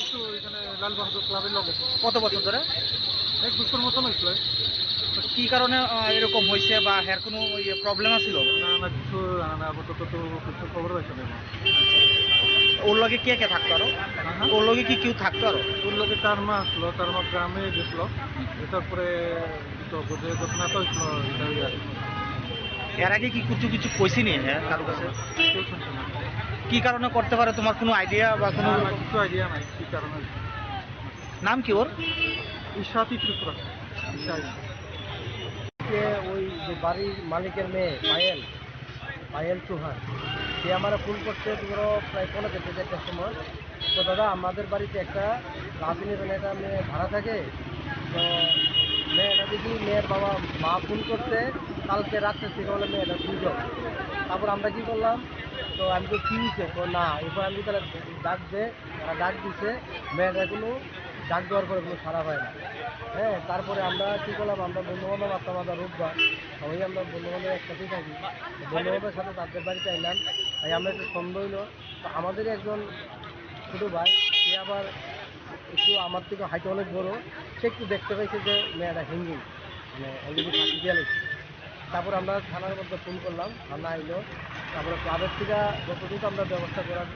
একটু এখানে লাল বাহাদুর ক্লাবের লগে। কত বছর ধরে? এক বছর মতন হয়েছিল। তো কি কারণে, আহ, এরকম হয়েছে বা হের কোনো ইয়ে প্রবলেম আছিল? না, না, কিছু জানা না, আপাতত তো কিছু খবর পাইছে না। ওর লগে কে কে থাকতো আরো? হ্যাঁ, হ্যাঁ। ওর লগে কি কেউ থাকতো আরো? ওর লগে তার মা আসলো, তার মা গ্রামে গেছিল, এটার পরে তো বুঝে ঘটনা তো হয়েছিল, এটাই আর কি। এর আগে কি কিছু কিছু কইছিনি, হ্যাঁ, কারো কাছে? কেউ শুনছে না। কি কারণে করতে পারে, তোমার কোনো আইডিয়া বা কোনো না, না, রকম? কিছু আইডিয়া নাই কি কারণে। নাম কি ওর? ঈশাতি ত্রিপুরা। ঈশা, ঈশা। কে ওই যে বাড়ির মালিকের মেয়ে পায়েল, পায়েল চৌহান, সে আমার ফোন করছে ধরো প্রায় পৌনে চারটে, চারটার সময়। তো দাদা, আমাদের বাড়িতে একটা লাভ ইলেভেন একটা মেয়ে ভাড়া থাকে। তো মেয়েটা দেখি, মেয়ের বাবা মা ফোন করছে, কালকে রাত্রে থেকে বলে মেয়েটা সুইচ অফ। তারপর আমরা কি করলাম, তো আমি তো কি হয়েছে, তো না, এরপর আমি তাহলে ডাক দে, তারা ডাক দিছে, মেয়েটা কোনো ডাক দেওয়ার পরে কোনো সাড়া পায় না। হ্যাঁ, তারপরে আমরা কি করলাম, আমরা বন্ধু বান্ধব আড্ডা মাথা রোববার, সবাই আমরা বন্ধু বান্ধব একসাথেই থাকি। বন্ধু বান্ধবের সাথে তাদের বাড়িতে আইলাম, তাই আমরা একটু সন্দেহ হইলো। তো আমাদের একজন ছোটো ভাই, সে আবার একটু আমার থেকে হাইটে অনেক বড়, সে একটু দেখতে পাইছে যে মেয়েটা হ্যাঙ্গিং, মানে অলরেডি ফাঁসি দিয়ে লেগেছে। তারপর আমরা থানার মধ্যে ফোন করলাম, থানা আইলো। তারপরে ক্লাবের থেকে যতটুকু আমরা ব্যবস্থা করার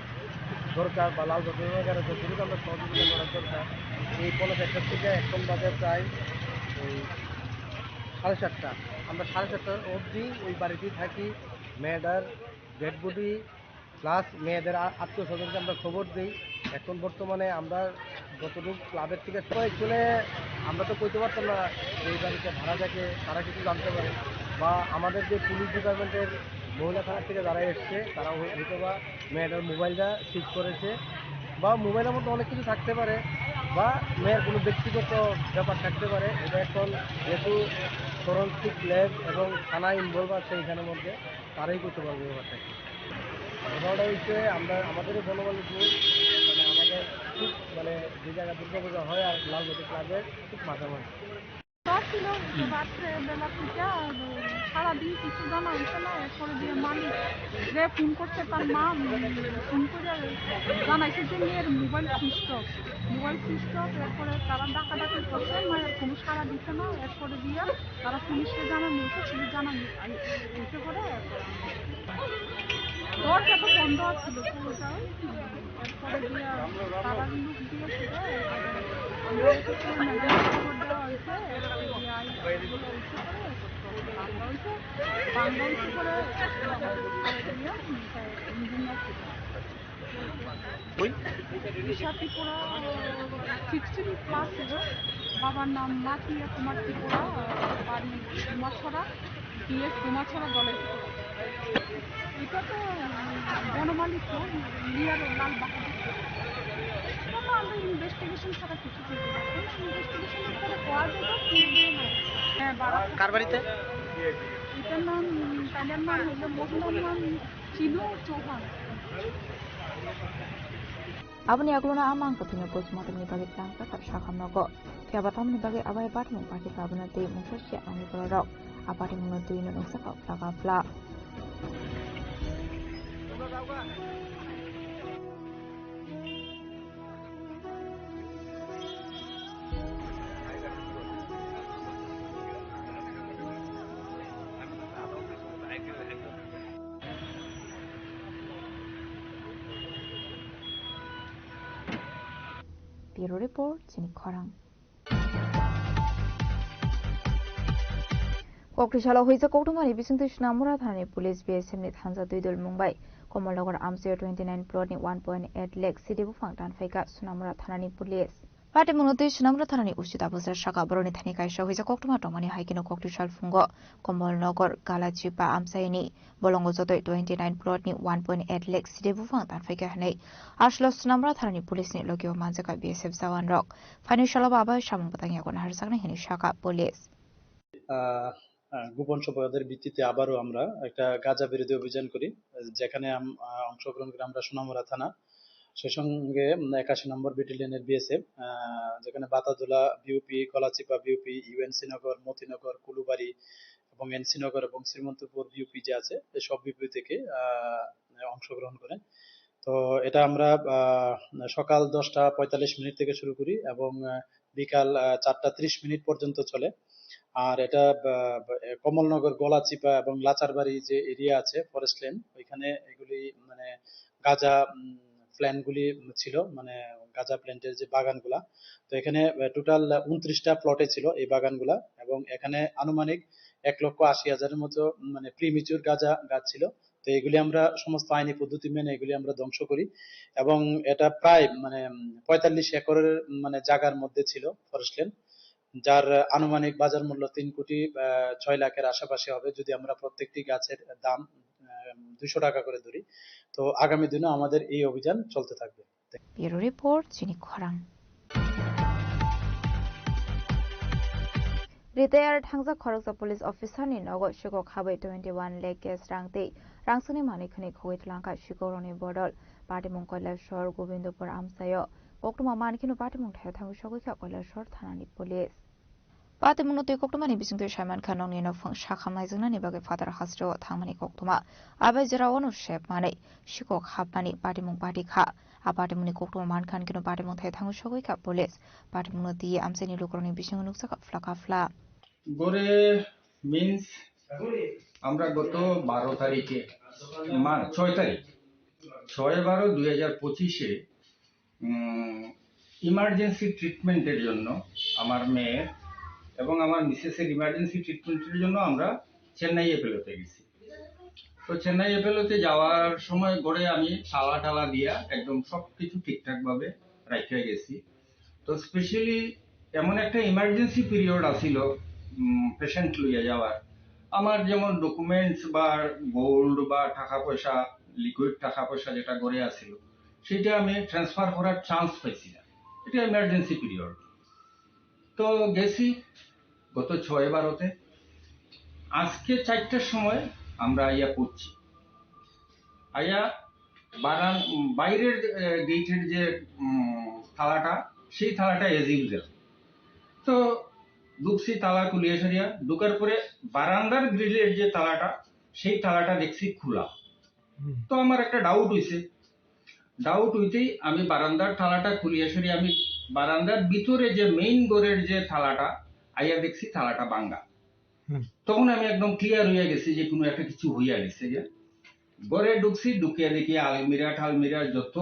দরকার বা লাল যতটুকু যতটুকু আমরা সহযোগিতা করার দরকার, এই পৌনে চারটার থেকে এখন বাজে প্রায় এই সাড়ে সাতটা। আমরা সাড়ে সাতটা অবধি ওই বাড়িতেই থাকি। মেয়েটার ডেড বডি প্লাস মেয়েদের আ-, আত্মীয় স্বজনকে আমরা খবর দিই। এখন বর্তমানে আমরা যতটুকু ক্লাবের থেকে তো অ্যাকচুয়ালি আমরা তো কইতে পারতাম না, এই বাড়িতে ভাড়া থাকে, তারা কিছু জানতে পারে, বা আমাদের যে পুলিশ ডিপার্টমেন্টের মহিলা থানার থেকে যারা এসছে, তারা হয়তো বা মেয়েটার মোবাইলটা সিজ করেছে, বা মোবাইলের মধ্যে অনেক কিছু থাকতে পারে, বা মেয়ের কোনো ব্যক্তিগত ব্যাপার থাকতে পারে। এটা এখন যেহেতু ফরেন্সিক ল্যাব এবং থানা ইনভলভ আছে এখানের মধ্যে, তারাই করতে পারবে ব্যাপারটা কি। ঘটনাটা হচ্ছে আমরা, আমাদেরও বনমালীপুর, মানে আমাদের খুব, মানে যে জায়গায় দুর্গাপূজা হয় আর লালবাতি ক্লাবের খুব মাঝামাঝি। জ্বর ছিল, তো রাত্রে বেলা থেকে আর সারাদিন কিছু জানা হচ্ছে না। এরপরে দিয়ে মালিক যে ফোন করছে, তার মা, উম, ফোন করে জানাইছে যে মেয়ের mobile switch off, mobile switch off. এরপরে তারা ডাকাডাকি করছে, মায়ের কোনো সাড়া দিচ্ছে না। এরপরে দিয়ে তারা পুলিশকে জানানো হয়েছে, পুলিশ জানানো এসে করে দরজা তো বন্ধ ছিল, পুরোটাই। এরপরে গিয়া তারার লোক দিয়ে ছিল, আমরা এসে পুরো ম্যাডামকে খবর দেওয়া হয়েছে, এরপরে গিয়া এই এগুলো এসে করে ভাঙা হয়েছে, ভাঙা হয়েছে করে গিয়া ইঞ্জিনিয়ার ছিল। ওই? ঈশা ত্রিপুরা সিক্সটিন প্লাস ছিল। বাবার নাম মাতিয়া কুমার ত্রিপুরা, বাড়ি কুমারছড়া, পিএস কুমারছড়া, দলাই ত্রিপুরা। এটা তো বনমালী তো, নিয়ার লাল বাহাদুর। এটা তো আমরা ইনভেস্টিগেশন ছাড়া কিছু বলতে পারবো না। ইনভেস্টিগেশনের পরে পাওয়া যাবে কি না। হ্যাঁ, বারো। কার বাড়িতে? এটার নাম, তাইনার নাম হলো, মহিলার নাম চিনু Chauhan. Aboni aguluna amang kathwino postmortem ni bagwi tlang kha sakha nogo. Phiya ba tamoni bagwi abai bathmung pakhe tabuna tei mungsa se ani bororok. A bathmungno twi no nungsa kha phlak phlak. Bureau Report, chini khorang. Koktwsalo huijak koktwmani bisingtwi Sonamura thanani police B S F ni thansa twi dol mung bai Komolnagar amchaio twenty nine plot ni one point eight lakh sidi buphang tanphaikha Sonamura thanani police. Patimungno twi Sonamura thanani usi tabukjak saka borokni thani kaisa huijak koktwma tongmani hai kheno koktwsal phungo Komolnagar Galachipa amchaini bolongo jotoi twenty nine plot ni one point eight lakh sidi buphang tanphaikha hinwi aswk Sonamura thanani police ni logio manjakha B S F jawan rok. Phaini salo bo abai samung bwtang yago naharjaknai hinwi sakha police. আহ, আহ, গোপন সংবাদের ভিত্তিতে আবারও আমরা একটা গাঁজা বিরোধী অভিযান করি, যেখানে আম-, আহ, অংশগ্রহণ করি আমরা সোনামুড়া থানা, সেই সঙ্গে, উম, একাশি নম্বর ব্যাটালিয়নের বিএসএফ, আহ, যেখানে বাতাদুলা বিওপি, কলাচিপা বিওপি, ইউএনসি নগর, মতিনগর, কুলুবাড়ি, এবং এনসি নগর এবং শ্রীমন্তপুর বিউপি যে আছে, এই সব বিউপি থেকে আহ, অংশগ্রহণ করেন। তো এটা আমরা আহ, সকাল দশটা পঁয়তাল্লিশ মিনিট থেকে শুরু করি এবং আহ, বিকাল আহ, চারটা ত্রিশ মিনিট পর্যন্ত চলে। আর এটা আহ, কমলনগর, গলাচিপা এবং লাচারবাড়ি যে এরিয়া আছে, ফরেস্ট ল্যান্ড, ওইখানে এগুলি মানে গাঁজা প্ল্যান্টগুলি ছিল, মানে গাঁজা প্ল্যান্টের যে বাগানগুলা। তো এখানে টোটাল উনত্রিশটা প্লটে ছিল এই বাগানগুলা, এবং এখানে আনুমানিক এক লক্ষ আশি হাজারের মতো মানে প্রিমিচিউর গাঁজা গাছ ছিল। তো এগুলি আমরা সমস্ত আইনি পদ্ধতি মেনে এগুলি আমরা ধ্বংস করি, এবং এটা প্রায় মানে পঁয়তাল্লিশ একরের মানে জায়গার মধ্যে ছিল ফরেস্ট ল্যান্ড, যার আনুমানিক বাজার মূল্য তিন কোটি ছয় লাখের আশেপাশে হবে যদি আমরা প্রত্যেকটি গাছের দাম দুইশো টাকা করে ধরি। তো আগামী দিনও আমাদের এই অভিযান চলতে থাকবে। Bureau Report, Chini Khorang. Retired thangjak khoroksa police officer ni nogo sikok habai twenty one lakh cash rang tei rangsani manwi khwnwi khogwi twlangkha sikokrokni bodol. Patimung Kailashor Gobindopur amchaio koktwma mankheno patimung thaio thangwi sogwi kha Kailashor thanani police. Patimungno twi koktwmani bisingtwi saimankha nokni nokphang sakham naijaknani bagwi phatar hasteo thangmani koktwma. Abai jora wano sep manwi sikok hapmani patimung pati kha. A patimungni koktwma mankha hinkhe patimung thai thangwi sogwi kha police. Patimungno twi amchaini lukurokni bisingo nukjakha phlaka phla. Gore means আমরা গত বারো তারিখে, মা-, ছয় তারিখ, ছয় বারো দুই হাজার পঁচিশে ইমার্জেন্সি ট্রিটমেন্টের জন্য আমার মেয়ের এবং আমার মিসেসের ইমার্জেন্সি ট্রিটমেন্টের জন্য আমরা চেন্নাই অ্যাপোলোতে গেছি। তো চেন্নাই অ্যাপোলোতে যাওয়ার সময় ঘরে আমি তালা টালা দিয়া একদম সব কিছু ঠিকঠাকভাবে রাখিয়া গেছি। তো স্পেশালি এমন একটা ইমার্জেন্সি পিরিয়ড আছিল পেশেন্ট লইয়া যাওয়ার, আমার যেমন ডকুমেন্টস বা গোল্ড বা টাকা পয়সা, লিকুইড টাকা পয়সা যেটা ঘরে আছিল, সেটা আমি ট্রান্সফার করার চান্স পাইছি না। এটা ইমার্জেন্সি পিরিয়ড। তো গেছি গত ছয় বারোতে। আজকে চারটার সময় আমরা আইয়া পড়ছি। আইয়া বারান-, বাইরের, এ, গেটের যে, উম, তালাটা, সেই তালাটা এজ ইউজুয়াল। তো ঢুকছি তালা খুলিয়া সরিয়া, ঢুকার পরে বারান্দার গ্রিলের যে তালাটা, সেই তালাটা দেখছি খোলা। হুম। তো আমার একটা ডাউট হইছে, ডাউট হইতেই আমি বারান্দার তালাটা খুলিয়া সরিয়া আমি বারান্দার ভিতরে যে মেইন ঘরের যে তালাটা, আইয়া দেখছি তালাটা ভাঙ্গা। হুম। তখন আমি একদম ক্লিয়ার হইয়া গেছি যে কোনো একটা কিছু হইয়া গেছে গিয়া। ঘরে ঢুকছি, ঢুকিয়া দেখি আলমিরা টালমিরা যত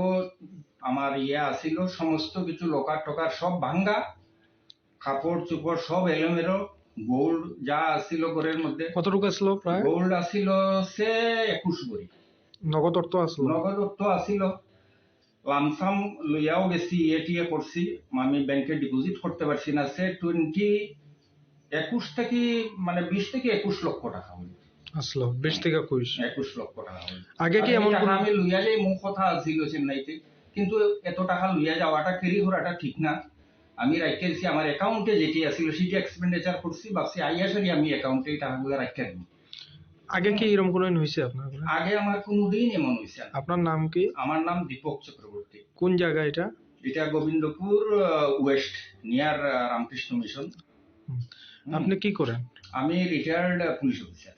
আমার ইয়ে আছিল, সমস্ত কিছু লকার টকার সব ভাঙ্গা, কাপড় চোপড় সব এলোমেলো, গোল্ড যা আছিল ঘরের মধ্যে। কতটুকু আছিল প্রায়? গোল্ড আছিল সে একুশ ভরি। নগদ অর্থ আছিল? নগদ অর্থ আছিল। লামসাম লইয়াও গেছি, ইয়ে টিয়ে করছি, আমি ব্যাংকে ডিপোজিট করতে পারছি না। সে টোয়েন্টি, একুশ থেকে, মানে, বিশ থেকে একুশ লক্ষ টাকা হইল। আসলো, বিশ থেকে একুশ। একুশ লক্ষ টাকা হইল। আগে কি আর এই এমন টাকা কোনো আমি লইয়া যাই, মুখ কথা আছিল চেন্নাইতে, কিন্তু এত টাকা লইয়া যাওয়াটা, ক্যারি করাটা ঠিক না। আমি রাখিয়া দিছি, আমার অ্যাকাউন্টে যেটি আছিল, সেটি এক্সপেন্ডিচার করছি, ভাবছি আইয়া সরি আমি অ্যাকাউন্টে এই টাকাগুলো রাখিয়া দিব। আগে কি এরকম কোনো দিন হয়েছে আপনার ঘরে? আগে আমার কোনোদিন এমন হয়েছে না। আপনার নাম কি? আমার নাম দীপক চক্রবর্তী। কোন জায়গা এটা? এটা গোবিন্দপুর, আহ, ওয়েস্ট, নিয়ার, আহ, রামকৃষ্ণ মিশন। হুম। হুম। আপনি কি করেন? আমি রিটায়ার্ড, আহ, পুলিশ অফিসার।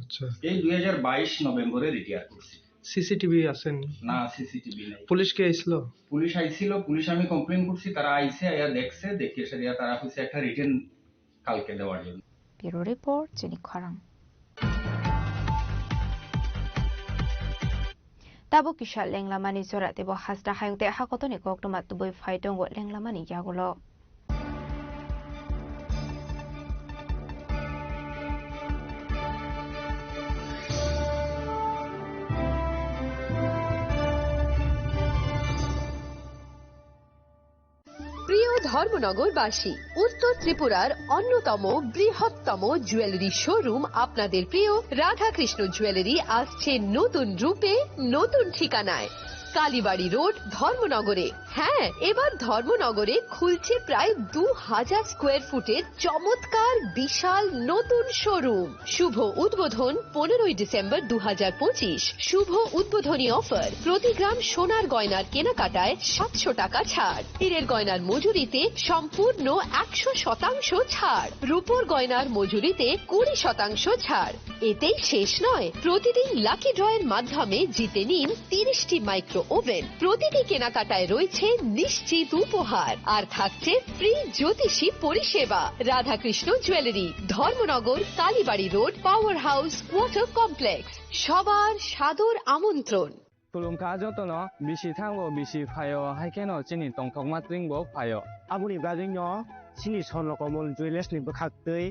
আচ্ছা। এই দুই হাজার বাইশ নভেম্বরে রিটায়ার করছি। সিসিটিভি আছেন? না, সিসিটিভি নাই। পুলিশ কে আইছিল? পুলিশ আইছিল, পুলিশ আমি কমপ্লেন করছি, তারা আইছে, আইয়া দেখছে, দেখে এসে দিয়া তারা কইছে একটা রিটেন কালকে দেওয়ার জন্য। Bureau Report, Chini Khorang. Tabuk kisa lenglamani jora teibo hasta hayung tei hakotoni koktwma tubui phai tongo lenglamani yagulo. প্রিয় ধর্মনগরবাসী, উত্তর ত্রিপুরার অন্যতম বৃহত্তম জুয়েলারি শোরুম আপনাদের প্রিয় রাধাকৃষ্ণ জুয়েলারি আসছে নতুন রূপে, নতুন ঠিকানায়। কালীবাড়ি রোড, ধর্মনগরে। হ্যাঁ, এবার ধর্মনগরে খুলছে প্রায় দু হাজার স্কোয়ার ফুটের চমৎকার বিশাল নতুন শোরুম। শুভ উদ্বোধন পনেরোই ডিসেম্বর দু হাজার পঁচিশ। শুভ উদ্বোধনী অফার, প্রতি গ্রাম সোনার গয়নার কেনাকাটায় সাতশো টাকা ছাড়, হীরের গয়নার মজুরিতে সম্পূর্ণ একশো শতাংশ ছাড়, রূপোর গয়নার মজুরিতে কুড়ি শতাংশ ছাড়। এতেই শেষ নয়, প্রতিদিন লাকি ড্রয়ের মাধ্যমে জিতে নিন তিরিশটি মাইক্রো ওভেন। প্রতিটি কেনাকাটায় রয়েছে নিশ্চিত উপহার, আর থাকছে ফ্রি জ্যোতিষী পরিষেবা। Radhakrishna jewellery, Dharmanagar, Kalibari road, power house, water complex. সবার সাদর আমন্ত্রণ। Khulumkha jotono, bisi thango, bisi phaio, hai kheno chini tongthokma tringbo phaio. Aboni bagwino chini Swarnakamol Jewellers ni bwkhak twi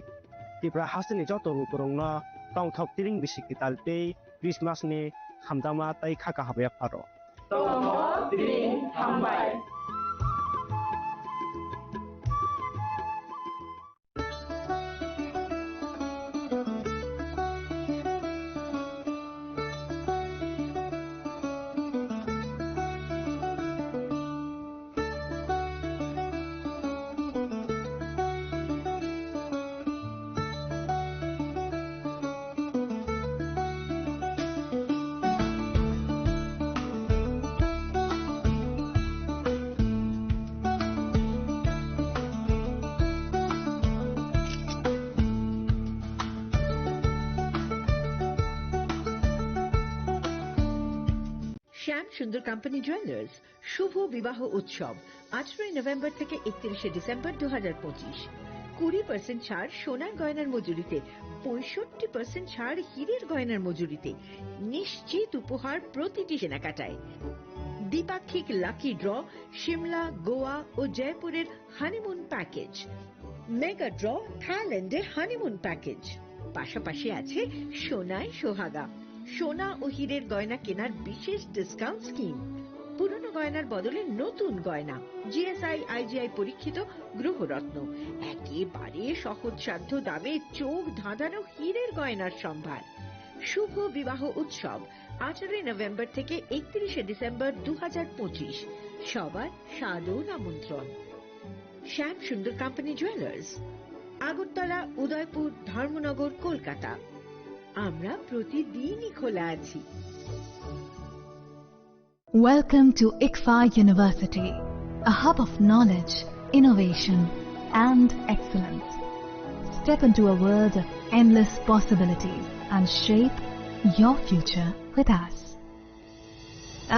Tripura hasteni joto lukurokno tongthok tring bisi kwtal tei Christmas ni hamjakma tei kha kaham yapharo. Tongthok tring hambai. শ্যাম সুন্দর company jewellers, শুভ বিবাহ উৎসব, আঠারোই নভেম্বর থেকে একত্রিশে ডিসেম্বর দু হাজার পঁচিশ। কুড়ি পার্সেন্ট ছাড় সোনার গয়নার মজুরিতে, পঁয়ষট্টি পার্সেন্ট ছাড় হীরের গয়নার মজুরিতে, নিশ্চিত উপহার প্রতিটি কেনাকাটায়। দ্বিপাক্ষিক লাকি ড্র, সিমলা, গোয়া ও জয়পুরের হানিমুন প্যাকেজ। মেগা ড্র, থাইল্যান্ডে হানিমুন প্যাকেজ। পাশাপাশি আছে সোনায় সোহাগা, সোনা ও হীরের গয়না কেনার বিশেষ ডিসকাউন্ট স্কিম। পুরনো গয়নার বদলে নতুন গয়না, জিএসআই, আইজিআই পরীক্ষিত গ্রহরত্ন, একেবারে সহজসাধ্য দামে চোখ ধাঁধানো হীরের গয়নার সম্ভার। শুভ বিবাহ উৎসব, আঠারোই নভেম্বর থেকে একত্রিশে ডিসেম্বর দু হাজার পঁচিশ। সবার সাদর আমন্ত্রণ। শ্যাম সুন্দর কোম্পানি জুয়েলার্স, আগরতলা, উদয়পুর, ধর্মনগর, কলকাতা। আমরা প্রতিদিনই খোলা আছি। Welcome to ICFAI University, a hub of knowledge, innovation, and excellence. Step into a world of endless possibilities and shape your future with us.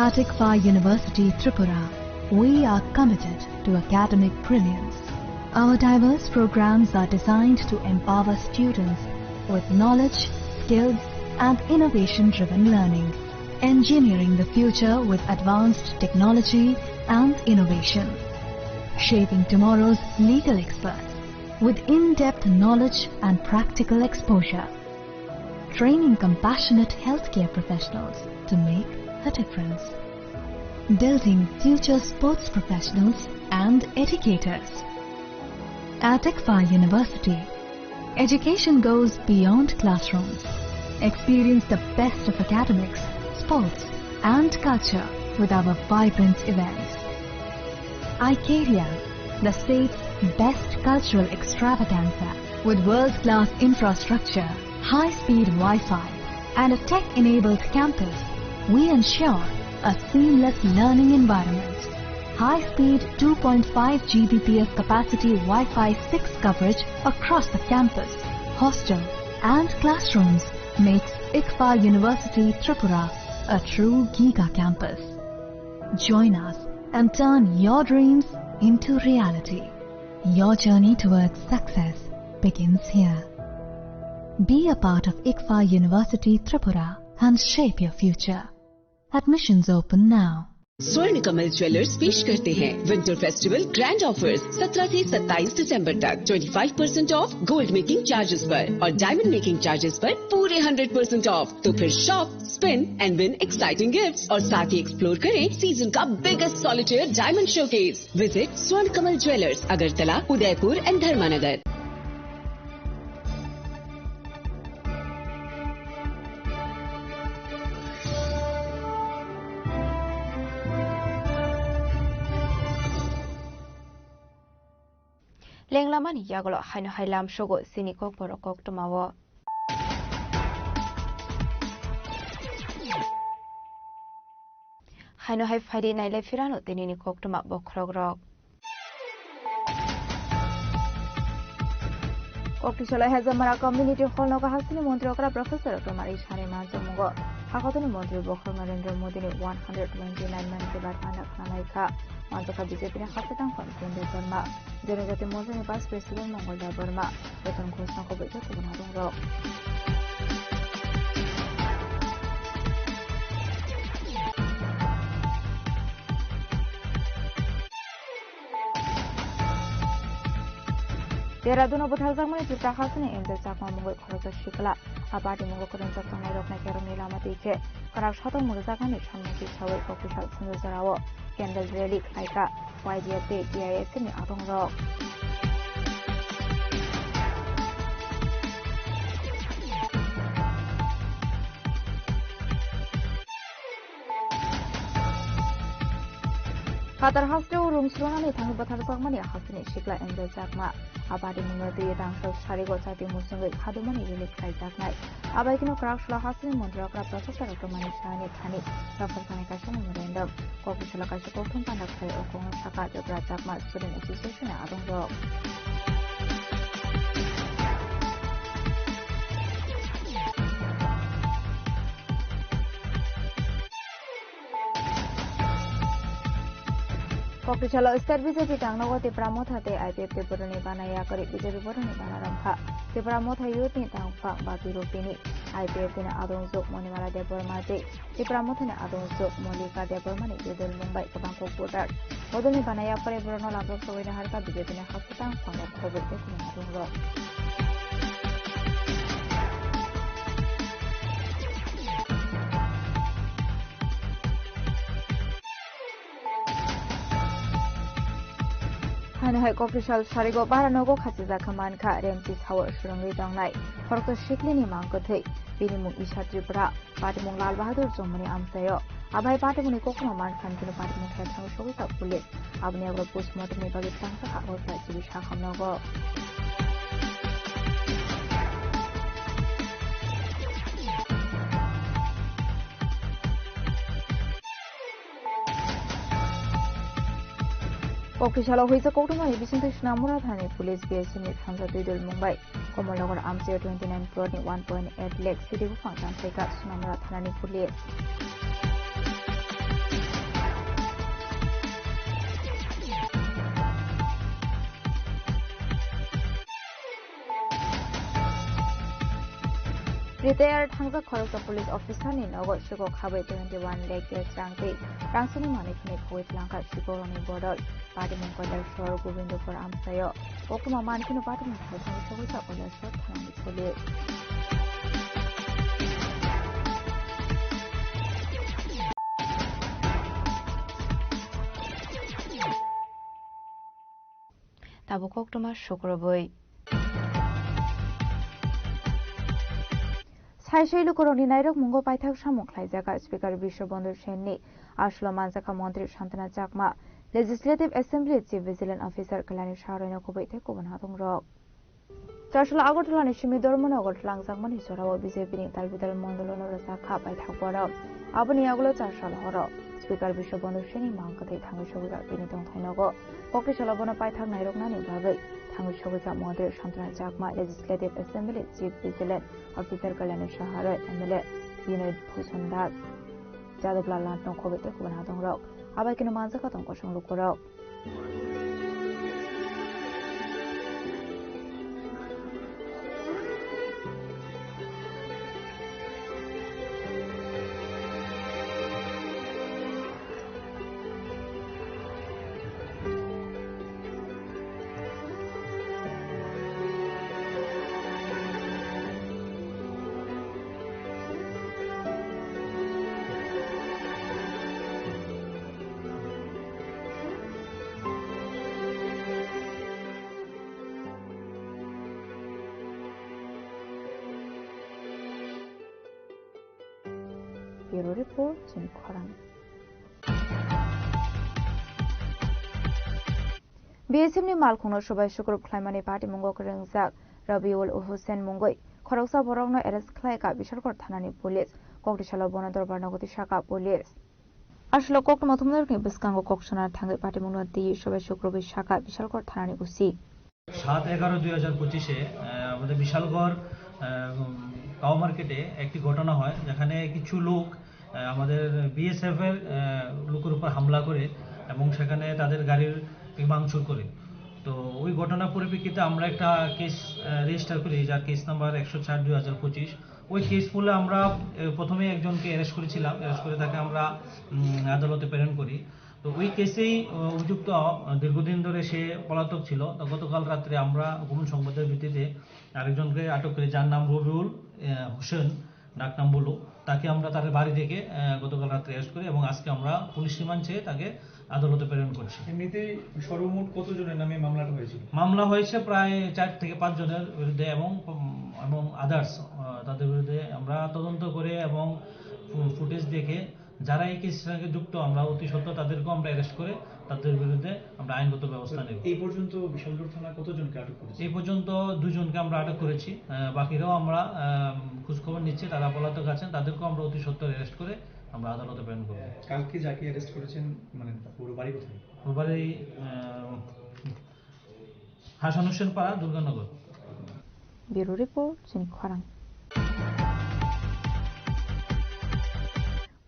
At ICFAI University Tripura, we are committed to academic brilliance. Our diverse programs are designed to empower students with knowledge, skills, and innovation-driven learning, engineering the future with advanced technology and innovation, shaping tomorrow's legal experts with in-depth knowledge and practical exposure, training compassionate healthcare professionals to make a difference, building future sports professionals and educators. At ICFAI University, education goes beyond classrooms. Experience the best of academics, sports, and culture with our vibrant events. Icaria, the state's best cultural extravaganza, with world-class infrastructure, high-speed Wi-Fi, and a tech-enabled campus, we ensure a seamless learning environment. High-speed two point five G B P S capacity Wi-Fi six coverage across the campus, hostel, and classrooms makes ICFAI University Tripura a true giga campus. Join us and turn your dreams into reality. Your journey towards success begins here. Be a part of ICFAI University Tripura and shape your future. Admissions open now. स्वर्ण कमल ज्वेलर्स पेश करते हैं winter festival grand offers. सत्रह से सत्ताईस दिसंबर तक twenty five percent of gold making charges पर और डायमंड मेकिंग चार्जेस पर पूरे हंड्रेड परसेंट ऑफ। तो फिर shop, spin and win exciting gifts और साथ ही एक्सप्लोर करें सीजन का biggest solitaire diamond showcase. Visit स्वर्ण कमल ज्वेलर्स, अगरतला, उदयपुर एंड धर्मानगर। Lenglamani yagulo haino hai lamsogo chini kokborok koktwmao. Haino hai phaidi nailai phirano tinini koktwma bokhorokrok. Koktisalai Hezamara Community Hall nogo hasteni montri okra Professor Dr. Mari Sani manjamungo. Hakotoni montri bokhorok Narendra Modi ni one hundred twenty nine man kibar panda khwna laikha. Manjakha B J P ni hasteni tangphang Prem Debbarma. Janajati Morcha ni Vice President Mongol Debbarma. Beton ghosna koboi khe kubun hatung rok. Dehradun o bwtharjakmani Tripura hasteni Angel Chakma mungwi khoroksa sikla. A party mungo kwrwngjak tongnairokno kerongni lama twi khe kwrak sotok mwrwjakmani samno tisaui kokisal Sundajarao candle rally khlaikha Y D F tei T I F ni adongrok. Phatar hasteo rung srwnani thangwi bwtharjakmani hasteni sikla Angel Chakma. A party mungno twi tangsa sarigo chati musungwi khadumani release khlaijaknai. Abai kheno kwrak salo hasteni montri okra Professor Dr. Mani Sahani thani rwphar sanai kaisa memorandum. Kokisalo kaisa kokthum panda khlai o kongno sakha Tripura Chakma Student Association ni adongrok. Koktichalo State B J P tangnogo Tipra Motha tei I P F T boroni bana yakarwi B J P boroni bana romkha. Tipra Motha Youth ni tangphang Baki Rupini, I P F T ni adongjwk Monimala Debbarma tei Tipra Motha ni adongjwk Mallika Debbarma ni jodol mungbai kwbang kok voter. Bodolni bana yakarwi borokno lamjak sogwi naharkha B J P ni hasteni tangphang khoboi tei khumui adongrok. Haino hai kokisal sarigo bara nogo khachijak kha mankha, remchi sao swrwngwi tongnai khoroksa siklini mang kwthwi, bini mung Isha Tripura, patimung Lal Bahadur Chomani amchaio. Abai patimungni kokrok mankha hwnkheno patimung khe thangwi sogwi kha police. Aboni yagulo postmortem ni bagwi tangsa kha Agartala G B Sakham nogo. Kokisalo huijak koktwmani bisingtwi Sonamura thani police B S F ni thansa twi dol mungbai Komolnagar amchaio twenty nine crore ni one point eight lakh sidi buphang tansaikha Sonamura thanani police. Retired thangjak khoroksa police officer ni nogo siko khabai twenty one lakh rang tei rangsani manwi phunwi khogwi twlangkha siko rokni bodol. Patimung Kailashahar Gobindapur amchaio koktwma mankheno patimung thaithangwi sogwi kha Kailashahar thanani police. Tabuk koktwma sukrubwi. Saisai lukurokni nairok mungo paithak samung khlaijak Speaker Biswabandhu Sen ni aswlo manjakha Montri Santana Chakma, Legislative Assembly Chief Vigilant Officer Kalyani Saha rokno kubui tei kubun hatung rok. Chasla Agartala ni simi Dharmanagar langjakmani jorao B J P ni talbidal mondolo no rwchapkha paithak borok. Aboni yagulo Chasla horo Speaker Biswabandhu Sen ni mang kwthwi thangwi sogwi kha bini tongthai nogo. Kokisalo bono paithak nairoknani bagwi thangwi sogwi kha Montri Santana Chakma, Legislative Assembly Chief Vigilant Officer Kalyani Saha rok, M L A Binoy Bhushan Das, Jadab Lal Lantong khoboi tei kubun hatung rok. Abai kheno manjakha tong kosong lukurok. Bureau Report, chini khorang. B S F ni malkhungno subai sukrub khlaimani patimungo kwrwngjak Rabiul Hussein mungwi khoroksa borokno arrest khlai ka Bishalgarh thanani police. Koktisalo bono dorbar nogo tisaka police. Aswlo koktwma thumnarokni bwskango kok sana thangwi patimungno twi subai sukrubwi saka Bishalgarh thanani O C. সাত এগারো দুই হাজার পঁচিশে, আহ, আমাদের বিশালগড়, আহ, উম, কাউ মার্কেটে একটি ঘটনা হয়, যেখানে কিছু লোক, আহ, আমাদের বিএসএফ এর, আহ, লোকের উপর হামলা করে এবং সেখানে তাদের গাড়ির ভাঙচুর করে। তো ওই ঘটনার পরিপ্রেক্ষিতে আমরা একটা কেস, আহ, রেজিস্টার করি, যার কেস নাম্বার একশো চার দুই হাজার পঁচিশ। ওই কেস ফুলে আমরা, আহ, প্রথমে একজনকে অ্যারেস্ট করেছিলাম, অ্যারেস্ট করে তাকে আমরা, উম, আদালতে প্রেরণ করি। তো ওই কেসেই, আহ, অভিযুক্ত, আহ, দীর্ঘদিন ধরে সে পলাতক ছিল। তো গতকাল রাত্রে আমরা গোপন সংবাদের ভিত্তিতে আরেকজনকে আটক করি, যার নাম রবিউল, আহ, হোসেন, ডাকনাম বুলু। তাকে আমরা তার বাড়ি থেকে, আহ, গতকাল রাত্রে অ্যারেস্ট করি এবং আজকে আমরা পুলিশ রিমান্ড চেয়ে তাকে আদালতে প্রেরণ করছি। এমনিতেই সর্বমোট কতজনের নামে মামলাটা হয়েছিল? মামলা হয়েছে প্রায় চার থেকে পাঁচ জনের বিরুদ্ধে এবং, উম, এবং আদার্স, আহ, তাদের বিরুদ্ধে আমরা তদন্ত করে এবং ফু-, ফুটেজ দেখে যারা এই কেসের সঙ্গে যুক্ত, আমরা অতি সত্বর তাদেরকেও আমরা অ্যারেস্ট করে তাদের বিরুদ্ধে আমরা আইনগত ব্যবস্থা নেব। এই পর্যন্ত বিশালগড় থানা কতজনকে আটক করেছে? এই পর্যন্ত দুজনকে আমরা আটক করেছি, আহ, বাকিরাও আমরা, আহ, খোঁজখবর নিচ্ছি, তারা পলাতক আছেন, তাদেরকেও আমরা অতি সত্বর অ্যারেস্ট করে আমরা আদালতে প্রেরণ করব। কালকে যাকে অ্যারেস্ট করেছেন, মানে, পুরো বাড়ি কোথায়? ওর বাড়ি, আহ, হাসান হোসেন পাড়া, Durganagar. Bureau report, chini khorang.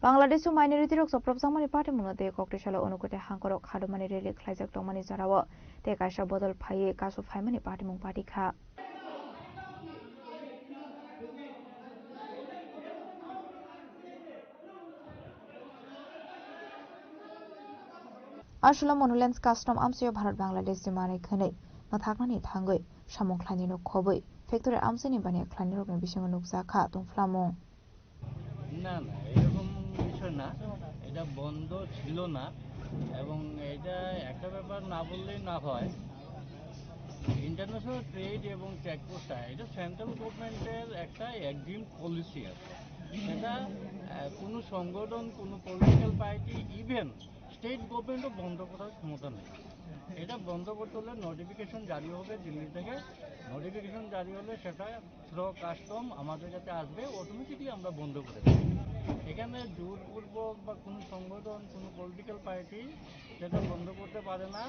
Bangladesh o minority rok chopropjakmani patimungno tei koktisalo onukuti hangkorok khadomani rally khlaijak tongmani jorao tei kaisa bodol phaiwi kasu phaimani patimung pati kha. Aswlamo Monolens custom amchaio Bharat Bangladesh ni manwi khwnwi mwthaknani thangwi samung khlainino khobwi factory amchaini baniya khlainirokni bisingo nukjakha tongphlamung. না, না, এরকম বিষয় না। এটা বন্ধ ছিল না এবং এটা একটা ব্যাপার না বললেই না হয়। ইন্টারন্যাশনাল ট্রেড এবং চেকপোস্টটা, এটা সেন্ট্রাল গভর্নমেন্টের একটা এগ্রিম পলিসি আছে। সেটা, আহ, কোনো সংগঠন, কোনো পলিটিক্যাল পার্টি, ইভেন স্টেট গভর্নমেন্টও বন্ধ করার ক্ষমতা নেই। এটা বন্ধ করতে হলে নোটিফিকেশন জারি হবে দিল্লি থেকে। নোটিফিকেশন জারি হলে সেটা থ্রো কাস্টম আমাদের কাছে আসবে, অটোমেটিকলি আমরা বন্ধ করে দেব। এখানে জোরপূর্বক বা কোনো সংগঠন, কোনো পলিটিক্যাল পার্টি সেটা বন্ধ করতে পারে না,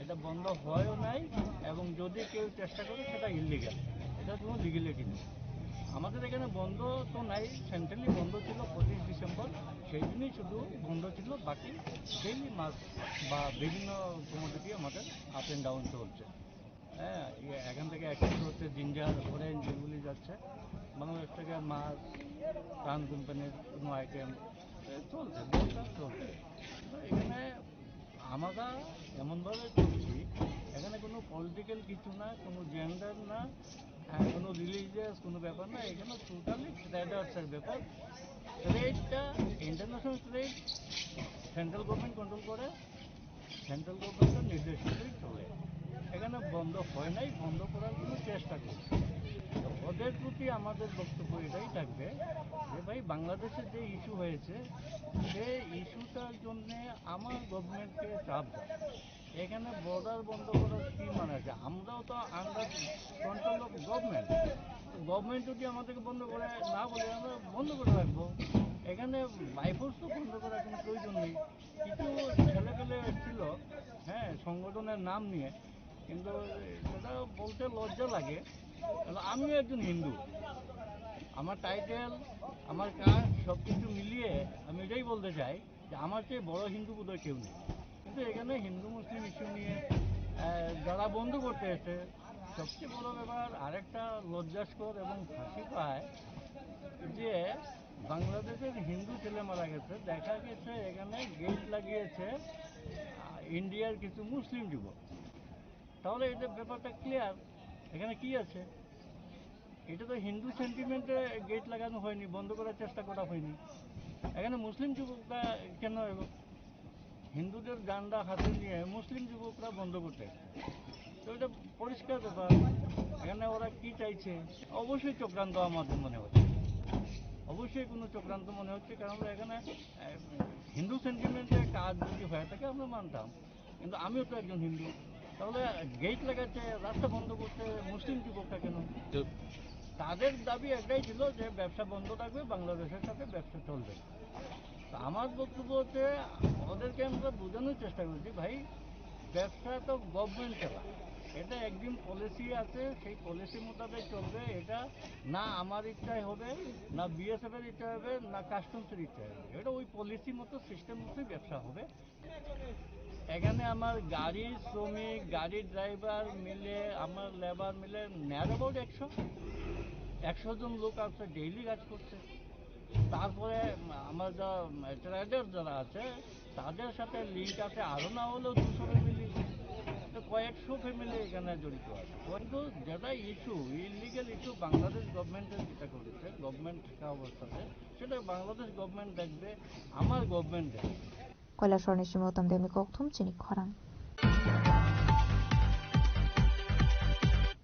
এটা বন্ধ হয়ও নাই, এবং যদি কেউ চেষ্টা করে সেটা ইলিগাল, এটা কোনো লিগ্যালিটি নেই। আমাদের এখানে বন্ধ তো নাই, সেন্ট্রালি বন্ধ ছিল পঁচিশ ডিসেম্বর, সেই দিনই শুধু বন্ধ ছিল, বাকি ডেইলি মাছ বা বিভিন্ন কমোডিটি আমাদের আপ অ্যান্ড ডাউন চলছে। হ্যাঁ, ইয়ে, এখান থেকে এক্সপোর্ট হচ্ছে জিঞ্জার, অরেঞ্জ, এগুলি যাচ্ছে। বাংলাদেশ থেকে মাছ, প্রাণ কোম্পানির কোনো আইটেম, এ, চলছে, ব্যবসা চলছে। তো এখানে আমরা এমনভাবে চলছি, এখানে কোনো পলিটিক্যাল কিছু না, কোনো জেন্ডার না, হ্যাঁ, কোনো রিলিজিয়াস কোনো ব্যাপার না, এখানে টোটালি ট্রেডার্সের ব্যাপার। ট্রেডটা, international trade central government control করে, সেন্ট্রাল গভর্নমেন্টের নির্দেশ মতোই চলে। এখানে বন্ধ হয় নাই, বন্ধ করার কোনো চেষ্টা করছে। তো ওদের প্রতি আমাদের বক্তব্য এটাই থাকবে যে ভাই, বাংলাদেশের যে ইস্যু হয়েছে, সেই ইস্যুটার জন্যে আমার গভর্নমেন্টকে চাপ দেয়। এখানে বর্ডার বন্ধ করার কি মানে আছে? আমরাও তো under control of government. Government যদি আমাদেরকে বন্ধ করে না বলে, আমরা বন্ধ করে রাখবো। এখানে বাই ফোর্স তো বন্ধ করার কোনো প্রয়োজন নেই। কিছু ছেলেপেলে এসেছিল, হ্যাঁ, সংগঠনের নাম নিয়ে, কিন্তু সেটা বলতে লজ্জা লাগে। কারণ আমিও একজন হিন্দু, আমার টাইটেল, আমার কাজ, সব কিছু মিলিয়ে আমি এটাই বলতে চাই যে আমার চেয়ে বড় হিন্দু বোধহয় কেউ নেই। কিন্তু এখানে হিন্দু মুসলিম ইস্যু নিয়ে, আহ, যারা বন্ধ করতে এসে, সবচেয়ে বড় ব্যাপার, আরেকটা লজ্জাস্কর এবং হাসি পায় যে বাংলাদেশের হিন্দু ছেলে মারা গেছে, দেখা গেছে এখানে গেট লাগিয়েছে, আহ, ইন্ডিয়ার কিছু মুসলিম যুবক। তাহলে এটা ব্যাপারটা ক্লিয়ার, এখানে কি আছে? এটা তো হিন্দু সেন্টিমেন্টে গেট লাগানো হয়নি, বন্ধ করার চেষ্টা করা হয়নি। এখানে মুসলিম যুবকরা কেন এলো? হিন্দুদের ঝান্ডা হাতে নিয়ে মুসলিম যুবকরা বন্ধ করতে এসছে। তো এটা পরিষ্কার ব্যাপার। এখানে ওরা কি চাইছে? অবশ্যই চক্রান্ত আমাদের মনে হচ্ছে, অবশ্যই কোনো চক্রান্ত মনে হচ্ছে, কারণ এখানে, আহ, হিন্দু সেন্টিমেন্টে কাজ যদি হয়ে থাকে আমরা মানতাম, কিন্তু আমিও তো একজন হিন্দু। তাহলে গেট লাগাচ্ছে, রাস্তা বন্ধ করছে, মুসলিম যুবকরা কেন? তো তাদের দাবি একটাই ছিল যে ব্যবসা বন্ধ থাকবে, বাংলাদেশের সাথে ব্যবসা চলবে। তো আমার বক্তব্য হচ্ছে, ওদেরকে আমরা বোঝানোর চেষ্টা করছি, ভাই, ব্যবসা তো গভর্নমেন্ট চালায়, এটা একদিন পলিসি আছে, সেই পলিসি মোতাবেক চলবে। এটা না আমার ইচ্ছায় হবে, না বিএসএফ এর ইচ্ছা হবে, না কাস্টমসের ইচ্ছা হবে, এটা ওই পলিসি মতো, সিস্টেম মতোই ব্যবসা হবে। এখানে আমার গাড়ি শ্রমিক, গাড়ি ড্রাইভার মিলে, আমার লেবার মিলে নিয়ার অ্যাবাউট একশো, একশো জন লোক আছে, ডেইলি কাজ করছে। তারপরে আমার যা ট্রেডার যারা আছে, তাদের সাথে লিঙ্ক আছে আরও না হলেও দুশো ফ্যামিলি, তো কয়েকশো ফ্যামিলি এখানে জড়িত আছে। কিন্তু যেটা ইস্যু, ইলিগাল ইস্যু, বাংলাদেশ গভর্নমেন্টের যেটা করেছে, গভর্নমেন্ট থাকা অবস্থাতে, সেটা বাংলাদেশ গভর্নমেন্ট দেখবে, আমার গভর্নমেন্ট দেখবে। Koilasorni simi utom demi kokthum chini khorang.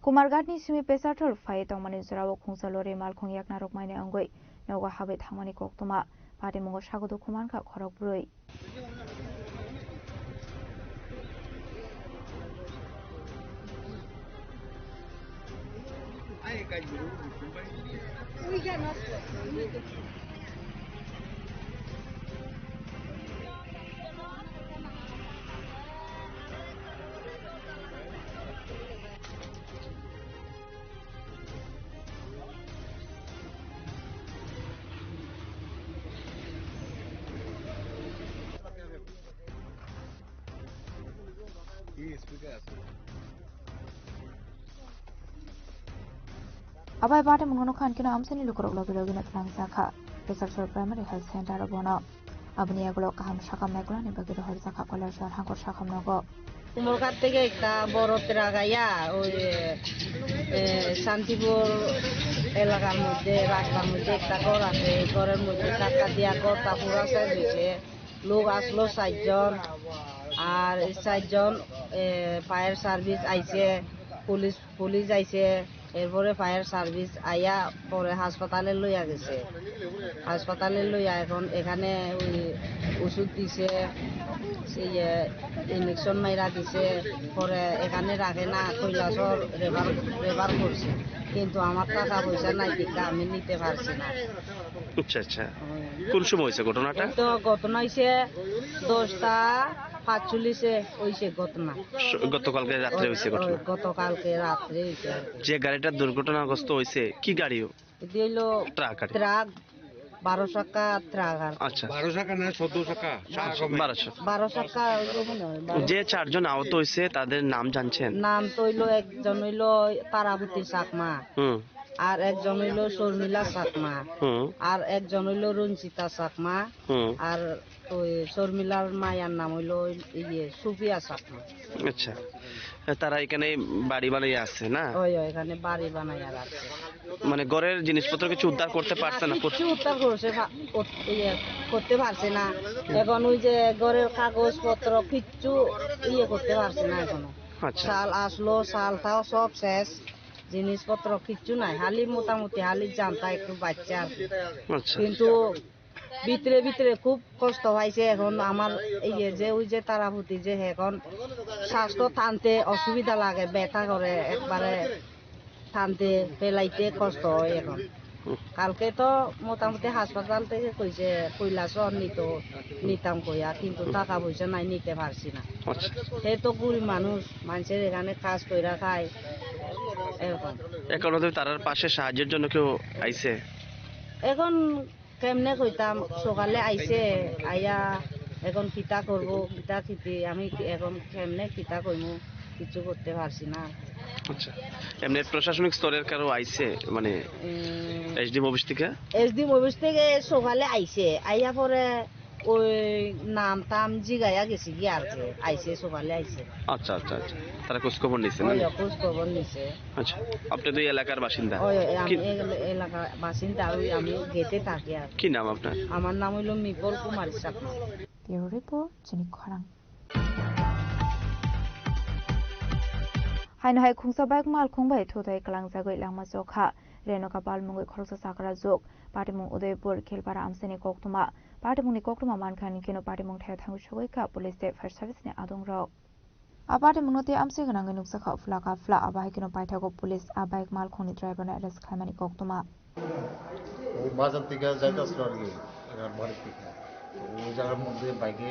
Kumarghatni simi Pesarthor phai tongmani jorao khungsa lori malkhung yakna rwkmani wngwi nogo habwi thangmani koktwma. Patimungo sago dukhu mankha khorokbrwi. Abai bate mungno khan kino amsani lukurok logi logi na tlang jakha. Pesarthor Primary Health Center o bono. Aboni yagulo kaham sakam naikolani bagwi rohorjakha Koilasor hangkor sakam nogo. কুমোরঘাট থেকে একটা বড় ট্রাক আইয়া ওই, এ, এ, শান্তিপুর এলাকার মধ্যে, রাস্তার মধ্যে একটা ঘর আছে, এই ঘরের মধ্যে ধাক্কা দিয়া ঘরটা পুরা শেষ হয়েছে। লোক আসলো চারজন, আর এই চারজন, এ, ফায়ার সার্ভিস আইছে, পুলিশ, পুলিশ আইছে, এরপরে ফায়ার সার্ভিস আইয়া পরে হাসপাতালে লইয়া গেছে। হাসপাতালে লইয়া এখন এখানে ওই ওষুধ দিছে, ইয়ে, ইঞ্জেকশন মাইরা দিছে, পরে এখানে রাখে না, কৈলাসহর রেফার, রেফার করছে, কিন্তু আমার টাকা পয়সা নাই, টিকা আমি নিতে পারছি না। আচ্ছা, আচ্ছা। হুম। কোন সময় হয়েছে ঘটনাটা? এই তো ঘটনা হয়েছে দশটা পাঁচচল্লিশে হয়েছে ঘটনা। স-, গতকালকে রাত্রে হয়েছে ঘটনা? ওই গতকালকে রাত্রে হয়েছে আর কি। যে গাড়িটা দুর্ঘটনাগ্রস্ত হয়েছে, কি গাড়ি? এটি হইলো ট্রাক আর কি। ট্রাক, বারো চাকা ট্রাক আর কি। আচ্ছা। বারো চাকা না, চোদ্দ চাকা? আচ্ছা, বারো চাকা। বারো চাকা হইলো মনে হয়, বারো। যে চারজন আহত হয়েছে, তাদের নাম জানছেন? নাম তো হইলো, একজন হইলো তারাবতী চাকমা। হুম। আর একজন হইলো শর্মিলা চাকমা। হুম। আর একজন হইলো রঞ্জিতা চাকমা। হুম। আর ওই শর্মিলার মায়ার নাম হইলো ইয়ে সুফিয়া চাকমা। আচ্ছা, তারা এখানে বাড়ি বানাই আছে না? ওই, ওই, এখানে বাড়ি বানাই আর আছে। মানে ঘরের জিনিসপত্র কিছু উদ্ধার করতে পারছে না? না, কিচ্ছু উদ্ধার করছে পা-, কর-, ইয়ে, করতে পারছে না। এখন ওই যে ঘরের কাগজপত্র কিচ্ছু ইয়ে করতে পারছে না এখনো। আচ্ছা। চাল আসলো, চালটাও সব শেষ, জিনিসপত্র কিচ্ছু নাই, খালি মোটামুটি খালি জানটা একটু বাচ্চা আর কি। আচ্ছা। কিন্তু ভিতরে ভিতরে খুব কষ্ট পাইছে এখন আমার, এই যে, যে ওই যে তারাপতি যে, এখন শ্বাস তো টানতে অসুবিধা লাগে, ব্যথা করে, একবারে টানতে ফেলাইতে কষ্ট হয় এখন। কালকে তো মোটামুটি হাসপাতাল থেকে কইছে কৈলাসহর নিত, নিতাম কইয়া, কিন্তু টাকা পয়সা নাই, নিতে পারছি না। আচ্ছা। সে তো গরিব মানুষ, মানুষের এখানে কাজ কইরা খায়, এরকম। এখন ওদের তারার পাশে সাহায্যের জন্য কেউ আইছে? এখন কেমনে কইতাম, সকালে আইছে, আইয়া এখন কিতা করব, কিতা কিতি, আমি কি-, এখন কেমনে কিতা কইমু, কিছু করতে পারছি না। আচ্ছা, এমনি প্রশাসনিক স্তরের কারো আইছে, মানে, এ, এসডিএম অফিস থেকে? এসডিএম অফিস থেকে সকালে আইছে, আইয়া পরে ওই নাম টাম জিগাইয়া গেছে কি আর কি, আইছে, সকালে আইছে। আচ্ছা, আচ্ছা, আচ্ছা। তারা খোঁজ খবর নিছে না? ওই, খোঁজ খবর নিছে। আচ্ছা, আপনি তো এই এলাকার বাসিন্দা? ওই, ওই, আমি কি এই এলাকার বাসিন্দা, ওই আমি গেটে থাকি আর কি। কি নাম আপনার? আমার নাম হইলো মিপল কুমারী Chakma. Bureau report, Chini Khorang. Haino hai khungsa bike malkhung bai thutai kalangjagwi langma chokha. Reno Kapal mungwi khoroksa chakra juk. Patimung Udaipur, Khelpara amchaini koktwma. Patimungni koktwma mankha hinkhe no patimung thaya thangwi sogwi kha police tei fire service ni adongrok. Abarimungno tei amchoi gwnangwi nukjakha phla kha phla, abo hai kheno paithago police a bike malkhungni driverno arrest khlaimani koktwma. ও বাজার থেকে যাইতেছিল আর কি, এনার বাড়ির থেকে। তো ওই জায়গার মধ্যে বাইকে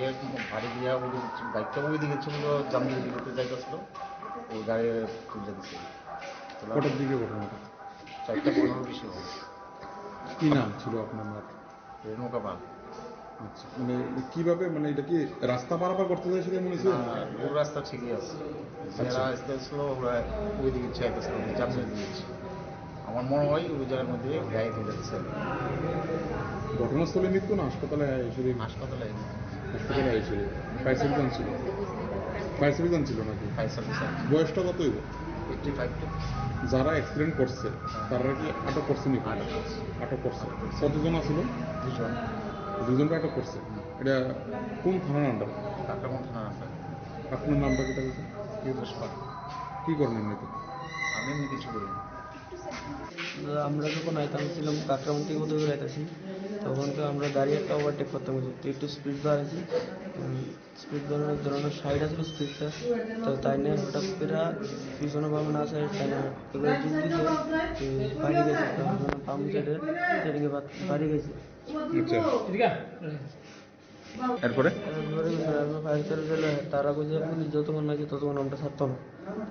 বাড়ি দিয়া ওই দিকে, বাইকটা ওই দিকে ছিল, জামদিঘির দিকে যাইতেছিল, ওই গাড়ি তুলে দিছে। তোলা কটার দিকে ঘটনাটা? চারটা পনেরো বিশ হবে। কি নাম ছিল আপনার মার? রেণুকা পাল। আচ্ছা, মানে কিভাবে, মানে এটা কি রাস্তা পারাপার করতে চাইছিলেন মনে হচ্ছে? না, ওর রাস্তা ঠিকই আছে। আচ্ছা। যারা আসতেছিল ওরা ওইদিকে চাইতেছিল, জামশেদ দিয়েছে। আমার মনে হয় ওই জায়গার মধ্যে গাড়ি তুলে দিচ্ছে। ঘটনাস্থলে মৃত্যু না হাসপাতালে এসে? হাসপাতালে। হাসপাতালে এসে। ফায়ার সার্ভিস আনছিল? ফায়ার সার্ভিস আনছিল নাকি? ফায়ার সার্ভিস আছে। বয়সটা কত হইব? Eighty five two. যারা অ্যাক্সিডেন্ট করছে, হ্যাঁ। তারা কি আটক করছে নাকি? আটক করছে। আটক করছে। কতজন আছিল? দুজন। দুজনকে আটক করছে। এটা কোন থানার আন্ডার? কাকরাবন থানার আন্ডার। আপনার নামটা কিতা বলছেন? পীযুষ পাল। কি করেন এমনিতে? আমি এমনি কিছু করি না। আমরা যখন আইতাম ছিলাম কাকরাবন থেকে উদয়পুর আইতাছি, তখন তো আমরা গাড়ি একটা ওভারটেক করতাম, তো একটু স্পিড বাড়াইছি। উম, স্পিড বাড়ানোর ধরনের সাইড আসলে স্পিডটা, তো তাই নিয়ে হঠাৎ করে পিছনে বামে না চাই, তাই নিয়ে এবার জুম দিছে, তো বাইরে গেছে, তো আমরা পাম্প সেটে সেটিংয়ে বাড়ি গেছে। আচ্ছা। এরপরে? এরপরে স্যার, আমরা ফায়ার সার্ভিস এলে তারা কইছে পুলিশ যতক্ষণ নাকি ততক্ষণ আমরা ছাড়তাম না।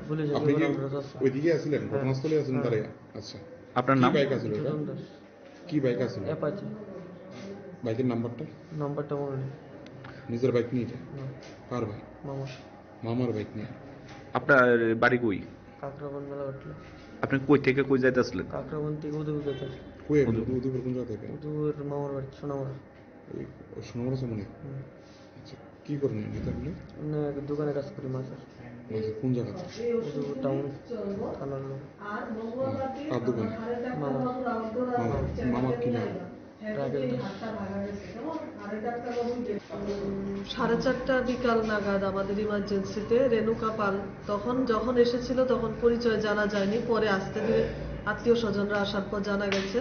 পুলিশ আপনি কি আমরা ছাড়তাম। ওইদিকে আছিলেন? হ্যাঁ। ঘটনাস্থলে আছেন হ্যাঁ। তারা? আচ্ছা। আপনার কি নাম? বাইক আছিল এটা? সুজন দাস। কি বাইক আছিল? অ্যাপাচি। বাইকের নাম্বারটা? নাম্বারটা মনে নেই। নিজের বাইক নিয়ে এটা? না। কার বাইক? মামা। মামার বাইক নিয়ে? আপনার বাড়ি কই? কাকরাবন মেলা উঠলো। আপনি কই থেকে কই যাইতেছিলেন? কাকরাবন থেকে উদয়পুর যাইতেছি। কই আপনি? উদয়পুর। উদয়পুর কোন জায়গা থেকে? উদয়পুর মামার বাড়ি, সোনামুড়া। এই সোনামুড়া সামনে? হুম। আচ্ছা, কি করেন এমনিতে আপনি? না, এক দোকানে কাজ করি মাছের। মাছের কোন জায়গাতে? উদয়পুর টাউন থানার লোক। হুম, কার দোকানে? মামা। মামা, মামার কি নাম? রাগেশ দাস। সাড়ে চারটা বিকাল নাগাদ আমাদের ইমার্জেন্সিতে রেণুকা পাল, তখন যখন এসেছিল তখন পরিচয় জানা যায়নি, পরে আস্তে ধীরে আত্মীয় স্বজনরা আসার পর জানা গেছে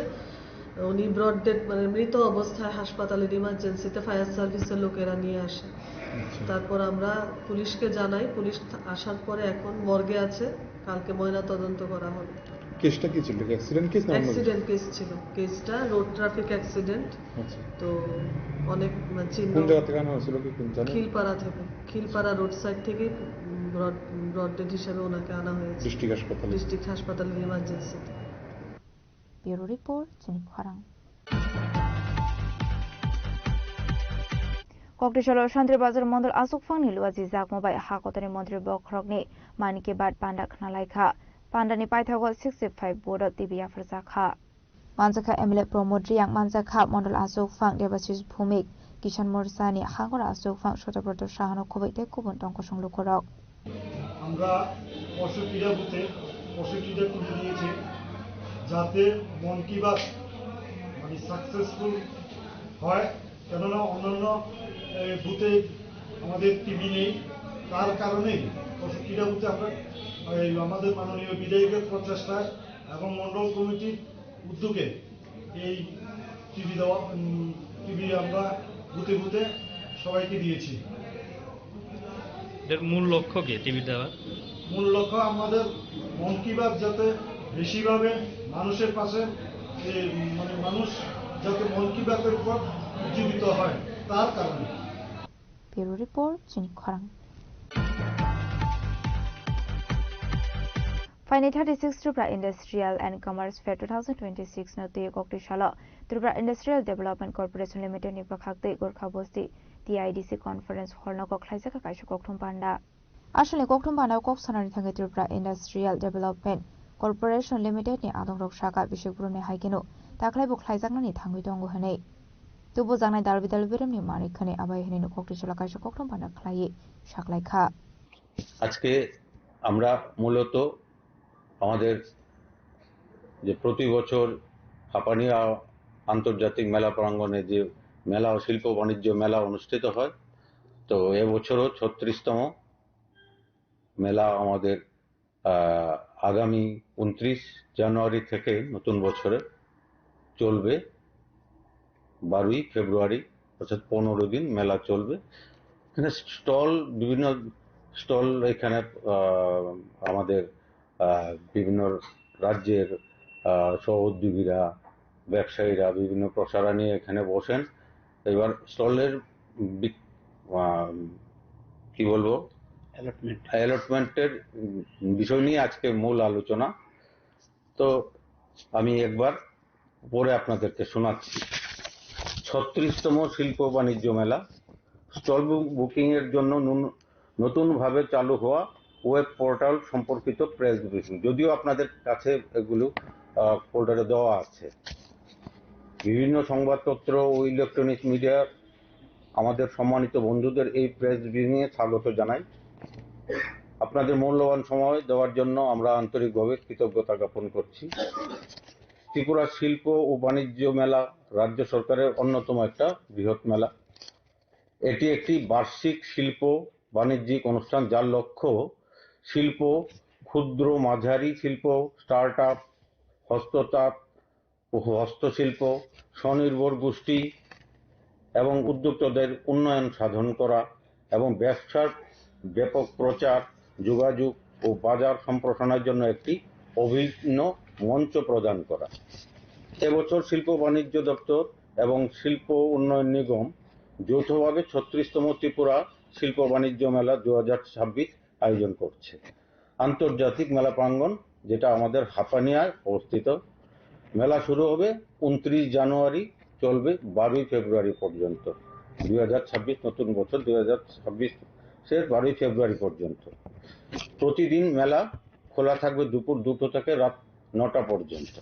উনি ব্রড ডেড, মানে মৃত অবস্থায় হাসপাতালের ইমার্জেন্সিতে ফায়ার সার্ভিসের লোকেরা নিয়ে আসে। আচ্ছা। তারপর আমরা পুলিশকে জানাই, পুলিশ থা-, আসার পরে এখন মর্গে আছে, কালকে ময়না তদন্ত করা হবে। কেসটা কি ছিল? অ্যাক্সিডেন্ট কেস না অন্য কিছু? অ্যাক্সিডেন্ট কেস ছিল। কেসটা রোড ট্রাফিক অ্যাক্সিডেন্ট। আচ্ছা। তো অনেক, মানে, চিহ্ন কোন জায়গা থেকে আনা হয়েছিল কি জানেন? খিলপাড়া থেকে, খিলপাড়া রোড সাইড থেকে, উম, ব্রড, ব্রড ডেড হিসাবে ওনাকে আনা হয়েছে। ডিস্ট্রিক্ট হাসপাতালে? ডিস্ট্রিক্ট হাসপাতালের ইমার্জেন্সিতে। Bureau Report, Chini Khorang. Koktisalo Santri Bazar Mondol Asukphangni luaji jakma bai ha kotorni montri bokhorokni Mann Ki Baat panda khnalaikha. Pandani paithago sixty five vote-o T V yapharjakha. Manjakha M L A Pramod Reang, manjakha Mondol Asukphang, Debashish Bhumik, Kisan Morchani Hangora Asukphang, Sotobroto Sahano khoboi tei kubun tongkosong lukurok. আমরা পঁয়ষট্টিটা বুথে পঁয়ষট্টিটা টিভি দিয়েছি, যাতে মন কি বাত মানে সাকসেসফুল হয়, কেননা অন্যান্য, এ, বুথে আমাদের টিভি নেই। তার কারণেই পঁয়ষট্টিটা বুথে আমরা এই আমাদের মাননীয় বিধায়কের প্রচেষ্টায় এবং মণ্ডল কমিটির উদ্যোগে এই টিভি দেওয়া, উম, টিভি আমরা বুথে বুথে সবাইকে দিয়েছি। এর মূল লক্ষ্য কি টিভি দেওয়ার? মূল লক্ষ্য আমাদের মন কি বাত যাতে বেশিভাবে মানুষের পাশে, এ, মানে মানুষ যাতে মন কি বাতের উপর উজ্জীবিত হয়, তার কারণে। Bureau Report, Chini Khorang. Phaini thirty six Tripura Industrial and Commerce Fair two thousand twenty six no twi kokti salo Tripura Industrial Development Corporation Limited ni bwkhak twi Gorkha Bosti T I D C Conference Hall no kok khlaijak kaisa kokthum panda. Aswkni kokthum panda kok sanani thangwi Tripura Industrial Development Corporation Limited ni adongrok saka bisik brumni hai kheno taklai bo khlaijaknani thangwi tongo hwnwi. Tubujaknai dalbi dalbi rwmni manwi khwnwi abai hwnwi no kokti salo kaisa kokthum panda khlaiwi saklaikha. আজকে আমরা মূলত আমাদের যে প্রতি বছর হাপানিয়া আন্তর্জাতিক মেলা প্রাঙ্গণে যে মেলা ও শিল্প বাণিজ্য মেলা অনুষ্ঠিত হয়, তো এবছরও ছত্রিশতম মেলা আমাদের, আহ, আগামী ঊনত্রিশ জানুয়ারি থেকে নতুন বছরে চলবে, বারোই ফেব্রুয়ারি, অর্থাৎ পনেরো দিন মেলা চলবে। এখানে স্টল, বিভিন্ন স্টল এখানে, আহ, আমাদের, আহ, বিভিন্ন রাজ্যের, আহ, সহ উদ্যোগীরা, ব্যবসায়ীরা বিভিন্ন প্রচারানি এখানে বসেন। এবার স্টলের বি-, আহ, কি বলবো, অ্যালটমেন্ট। অ্যালটমেন্টের বিষয় নিয়ে আজকে মূল আলোচনা। তো আমি একবার পরে আপনাদেরকে শোনাচ্ছি। ছত্রিশতম শিল্প বাণিজ্য মেলা, স্টল বু-, বুকিং এর জন্য নুন-, নতুনভাবে চালু হওয়া ওয়েব পোর্টাল সম্পর্কিত প্রেস ব্রিফিং। যদিও আপনাদের কাছে এগুলো, আহ, ফোল্ডারে দেওয়া আছে। বিভিন্ন সংবাদপত্র ও ইলেকট্রনিক মিডিয়া আমাদের সম্মানিত বন্ধুদের এই প্রেস ব্রিফিংয়ে স্বাগত জানাই। আপনাদের মূল্যবান সময় দেওয়ার জন্য আমরা আন্তরিকভাবে কৃতজ্ঞতা জ্ঞাপন করছি। ত্রিপুরা শিল্প ও বাণিজ্য মেলা রাজ্য সরকারের অন্যতম একটা বৃহৎ মেলা। এটি একটি বার্ষিক শিল্প বাণিজ্যিক অনুষ্ঠান, যার লক্ষ্য শিল্প, ক্ষুদ্র মাঝারি শিল্প, স্টার্ট আপ, হস্ততাঁত ও হস্তশিল্প, স্বনির্ভর গোষ্ঠী এবং উদ্যোক্তাদের উন্নয়ন সাধন করা এবং ব্যবসার ব্যাপক প্রচার, যোগাযোগ ও বাজার সম্প্রসারণের জন্য একটি অভিন্ন মঞ্চ প্রদান করা। এবছর শিল্প বাণিজ্য দপ্তর এবং শিল্প উন্নয়ন নিগম যৌথভাবে ছত্রিশতম ত্রিপুরা শিল্প বাণিজ্য মেলা দু হাজার ছাব্বিশ আয়োজন করছে। আন্তর্জাতিক মেলা প্রাঙ্গণ, যেটা আমাদের হাপানিয়ায় অবস্থিত। মেলা শুরু হবে ঊনত্রিশ জানুয়ারি, চলবে বারোই ফেব্রুয়ারি পর্যন্ত। দুই হাজার ছাব্বিশ, নতুন বছর দুই হাজার ছাব্বিশের বারোই ফেব্রুয়ারি পর্যন্ত। প্রতিদিন মেলা খোলা থাকবে দুপুর দুটো থেকে রাত নটা পর্যন্ত।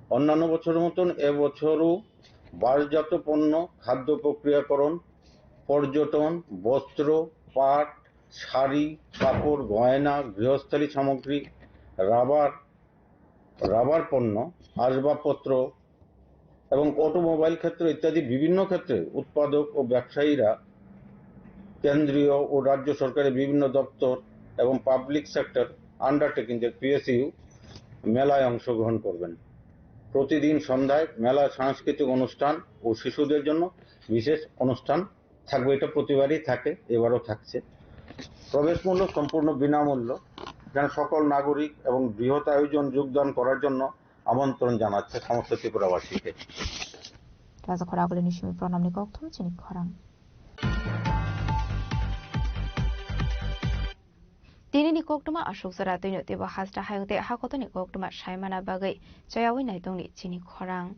অন্যান্য বছরের মতন এবছরও বাঁশজাত পণ্য, খাদ্য প্রক্রিয়াকরণ, পর্যটন, বস্ত্র, পাট, শাড়ি, কাপড়, গয়না, গৃহস্থালী সামগ্রী, রাবার, রাবার পণ্য, আসবাবপত্র এবং অটোমোবাইল ক্ষেত্র ইত্যাদি বিভিন্ন ক্ষেত্রে উৎপাদক ও ব্যবসায়ীরা কেন্দ্রীয় ও রাজ্য সরকারের বিভিন্ন দপ্তর এবং পাবলিক সেক্টর আন্ডারটেকিং, যে পিএসইউ, মেলায় অংশগ্রহণ করবেন। প্রতিদিন সন্ধ্যায় মেলায় সাংস্কৃতিক অনুষ্ঠান ও শিশুদের জন্য বিশেষ অনুষ্ঠান থাকবে। এটা প্রতিবারই থাকে, এবারও থাকছে। প্রবেশ মূল্য সম্পূর্ণ বিনামূল্য। এখানে সকল নাগরিক এবং বৃহৎ আয়োজন যোগদান করার জন্য আমন্ত্রণ জানাচ্ছে সমস্ত ত্রিপুরাবাসীকে। Raja Khorang ni simi pranamni kokthum chini khorang. Tini ni koktwma aswk jora twino teibo hasta hayung tei hakotoni koktwma saimana bagwi chayawi naitongni chini khorang.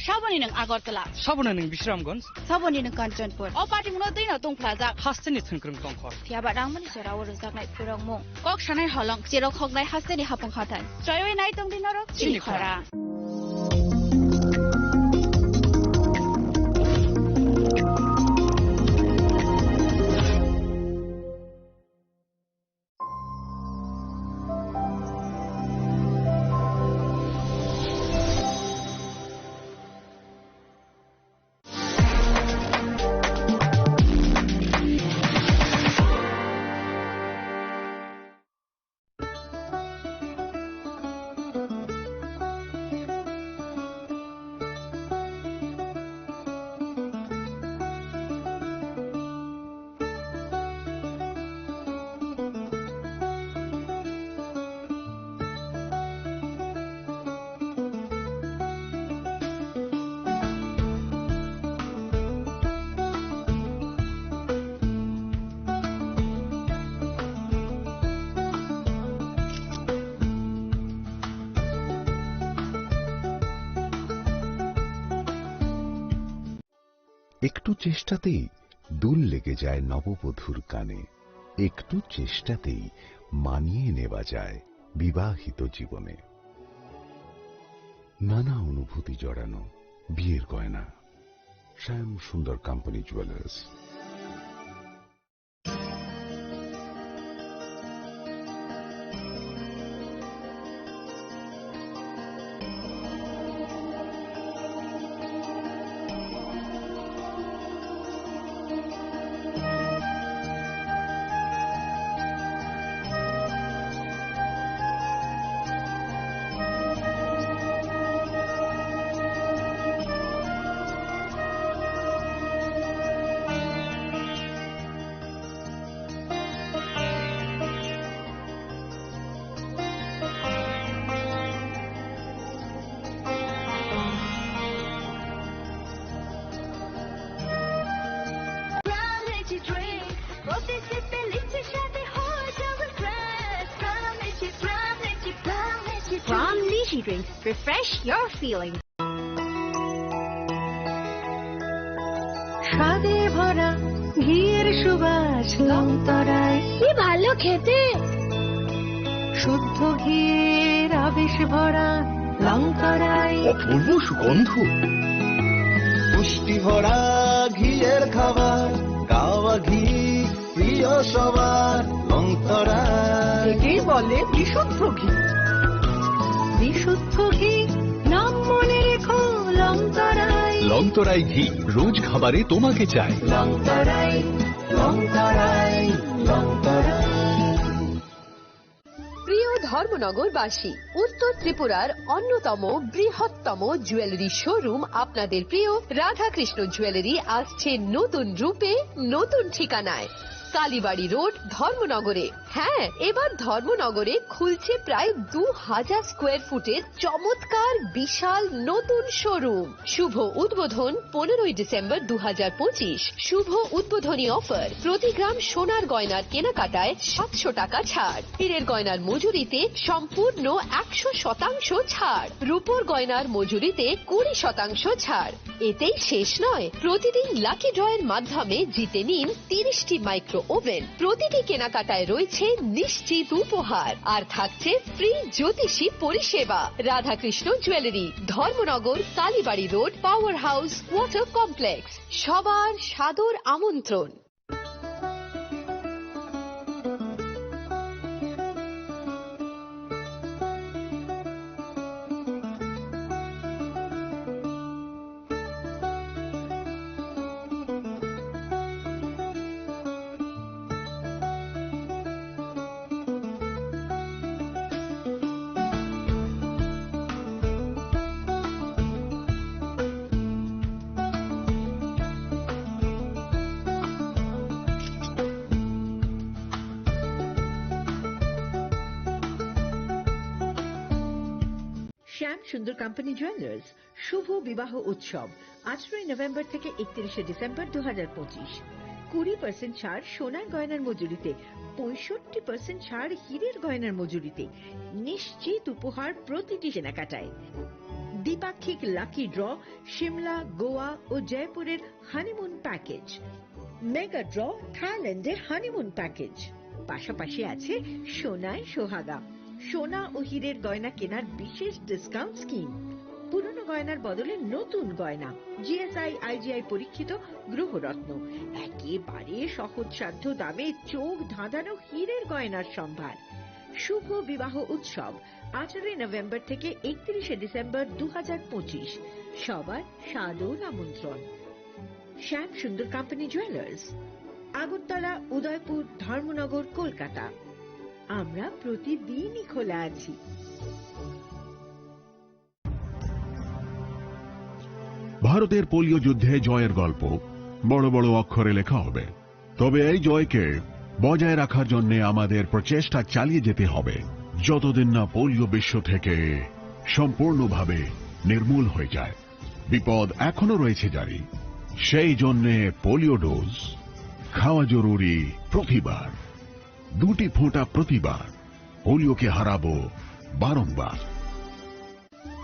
Saboni nwng Agartala. Saboni nwng Bisramganj. Saboni nwng Kanchanpur. O patimungno twino tungphlajak. Hasteni thwngkwrwng tongkhor. Phiyaba rangmani jorao rwjaknai phwrwngmung. Kok sanai holong, cherok hoknai hasteni hapung hathai. Choiwi nai tongdi norok chini khorang. একটু চেষ্টাতেই দুল লেগে যায় নববধূর কানে। একটু চেষ্টাতেই মানিয়ে নেওয়া যায় বিবাহিত জীবনে। নানা অনুভূতি জড়ানো বিয়ের গয়না। শ্যাম সুন্দর company jewellers. From Lychee Drinks, refresh your feelings. স্বাদে ভরা ঘিয়ের সুবাস লংতরায়। কি ভালো খেতে। শুদ্ধ ঘিয়ের আবেশ ভরা লংতরায়। অপূর্ব সুগন্ধ। পুষ্টি ভরা ঘিয়ের খাবার, গাওয়া ঘি প্রিয় সবার, লংতরায়। একেই বলে বিশুদ্ধ ঘি। বিশুদ্ধ ঘি, নাম মনে রেখো, লংতরায়। লংতরায় ঘি, রোজ খাবারে তোমাকে চাই। লংতরায়, লংতরায়, লংতরায়। প্রিয় ধর্মনগরবাসী, উত্তর ত্রিপুরার অন্যতম বৃহত্তম জুয়েলারি শোরুম আপনাদের প্রিয় রাধাকৃষ্ণ জুয়েলারি আসছে নতুন রূপে, নতুন ঠিকানায়। কালীবাড়ি রোড, ধর্মনগরে। হ্যাঁ, এবার ধর্মনগরে খুলছে প্রায় দু হাজার স্কোয়ার ফুটের চমৎকার বিশাল নতুন শোরুম। শুভ উদ্বোধন পনেরোই ডিসেম্বর দু হাজার পঁচিশ। শুভ উদ্বোধনী অফার, প্রতি গ্রাম সোনার গয়নার কেনাকাটায় সাতশো টাকা ছাড়, হীরের গয়নার মজুরিতে সম্পূর্ণ একশো শতাংশ ছাড়, রূপোর গয়নার মজুরিতে কুড়ি শতাংশ ছাড়। এতেই শেষ নয়, প্রতিদিন লাকি ড্রয়ের মাধ্যমে জিতে নিন তিরিশটি মাইক্রো ওভেন। প্রতিটি কেনাকাটায় রয়েছে নিশ্চিত উপহার, আর থাকছে ফ্রি জ্যোতিষী পরিষেবা। Radhakrishna jewellery, Dharmanagar, Kalibari road, power house, water complex. সবার সাদর আমন্ত্রণ। শ্যাম সুন্দর কোম্পানি জুয়েলার্স শুভ বিবাহ উৎসব আঠারোই নভেম্বর থেকে একত্রিশে ডিসেম্বর দু হাজার পঁচিশ। কুড়ি পার্সেন্ট ছাড় সোনার গয়নার মজুরিতে, পঁয়ষট্টি পার্সেন্ট ছাড় হীরের গয়নার মজুরিতে, নিশ্চিত উপহার প্রতিটি কেনাকাটায়। দ্বিপাক্ষিক লাকি ড্র, সিমলা, গোয়া ও জয়পুরের হানিমুন প্যাকেজ। মেগা ড্র, থাইল্যান্ডের হানিমুন প্যাকেজ। পাশাপাশি আছে সোনায় সোহাগা, সোনা ও হীরের গয়না কেনার বিশেষ ডিসকাউন্ট স্কিম। পুরনো গয়নার বদলে নতুন গয়না, জিএসআই, আইজিআই পরীক্ষিত গ্রহরত্ন। একেবারে সহজসাধ্য দামে চোখ ধাঁধানো হীরের গয়নার সম্ভার। শুভ বিবাহ উৎসব আঠারোই নভেম্বর থেকে একত্রিশে ডিসেম্বর দু হাজার পঁচিশ। সবার সাদর আমন্ত্রণ। শ্যাম সুন্দর কোম্পানি জুয়েলার্স, আগরতলা, উদয়পুর, ধর্মনগর, কলকাতা। আমরা প্রতিদিনই খোলা আছি। ভারতের পোলিও যুদ্ধে জয়ের গল্প বড় বড় অক্ষরে লেখা হবে, তবে এই জয়কে বজায় রাখার জন্য আমাদের প্রচেষ্টা চালিয়ে যেতে হবে, যতদিন না পোলিও বিশ্ব থেকে সম্পূর্ণভাবে নির্মূল হয়ে যায়। বিপদ এখনো রয়েছে জারি, সেই জন্যে পোলিও ডোজ খাওয়া জরুরি প্রতিবার, দুটি ফোঁটা প্রতিবার। পোলিওকে হারাবো বারংবার।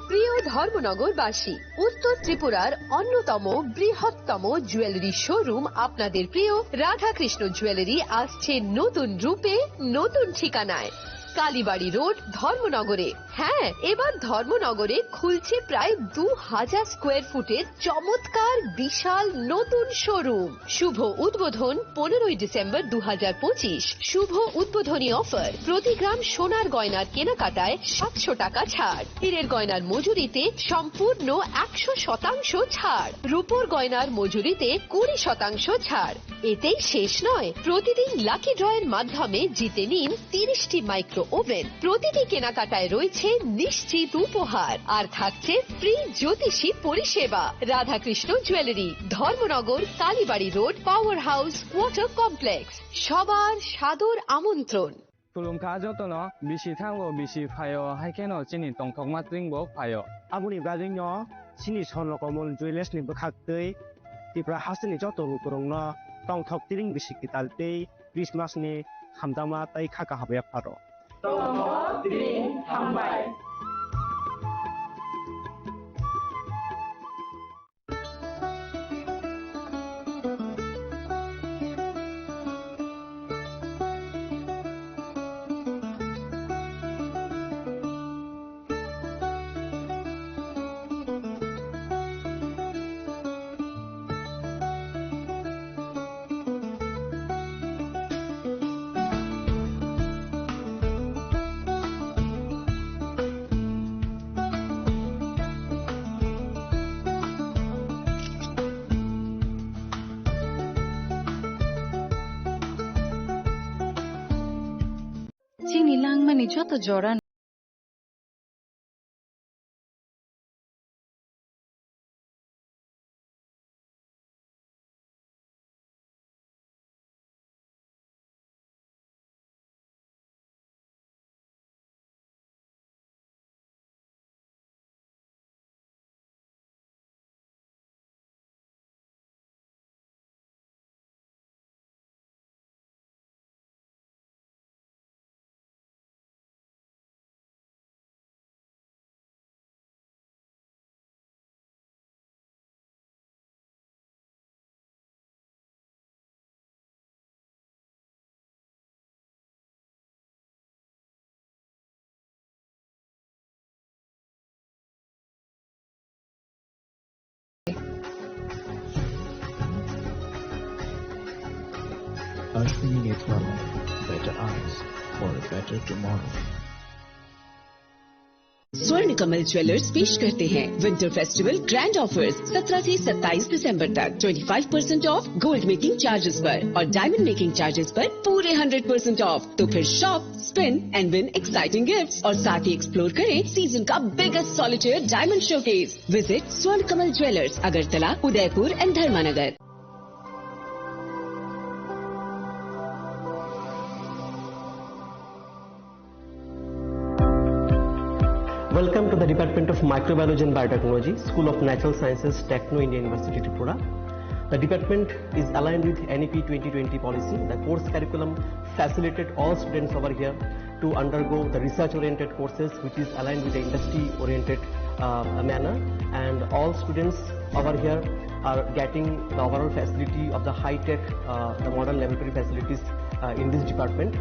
প্রিয় ধর্মনগরবাসী, উত্তর ত্রিপুরার অন্যতম বৃহত্তম জুয়েলারি শোরুম আপনাদের প্রিয় রাধাকৃষ্ণ জুয়েলারি আসছে নতুন রূপে, নতুন ঠিকানায়। কালীবাড়ি রোড, ধর্মনগরে। হ্যাঁ, এবার ধর্মনগরে খুলছে প্রায় দু হাজার স্কোয়ার ফুটের চমৎকার বিশাল নতুন শোরুম। শুভ উদ্বোধন পনেরোই ডিসেম্বর দু হাজার পঁচিশ। শুভ উদ্বোধনী অফার, প্রতি গ্রাম সোনার গয়নার কেনাকাটায় সাতশো টাকা ছাড়, হীরের গয়নার মজুরিতে সম্পূর্ণ একশো শতাংশ ছাড়, রূপোর গয়নার মজুরিতে কুড়ি শতাংশ ছাড়। এতেই শেষ নয়, প্রতিদিন লাকি ড্রয়ের মাধ্যমে জিতে নিন তিরিশটি মাইক্রো ওভেন। প্রতিটি কেনাকাটায় রয়েছে নিশ্চিত উপহার, আর থাকছে ফ্রি জ্যোতিষী পরিষেবা। Radhakrishna jewellery, Dharmanagar, Kalibari road, power house, water complex. সবার সাদর আমন্ত্রণ। Khulumkha jotono, bisi thango, bisi phaio, hai kheno chini tongthokma tringbo phaio. Aboni bagwino chini Swarno Kamal Jewellers ni bwkhaktwi Tripura hasteni joto lukurokno tongthok tring bisi kwtal tei Christmas ni hamjakma tei kha kaham yapharo. Tongthok tring hambai. Chini langmani joto jora. Ashwini Netralaya, better eyes for a better tomorrow. स्वर्ण कमल ज्वेलर्स पेश करते हैं winter festival grand offers. सत्रह से सत्ताईस दिसंबर तक twenty five percent of gold making charges पर और डायमंड मेकिंग चार्जेस पर पूरे हंड्रेड परसेंट ऑफ। तो फिर shop, spin and win exciting gifts और साथ ही एक्सप्लोर करें सीजन का biggest solitaire diamond showcase. Visit स्वर्ण कमल ज्वेलर्स, अगरतला, उदयपुर एंड धर्मानगर। Welcome to the Department of Microbiology and Biotechnology, School of Natural Sciences, Techno India University, Tripura. The department is aligned with N E P twenty twenty policy. The course curriculum facilitate all students over here to undergo the research-oriented courses, which is aligned with the industry-oriented, uh, manner. And all students over here are getting the overall facility of the high-tech, uh, the modern laboratory facilities, uh, in this department.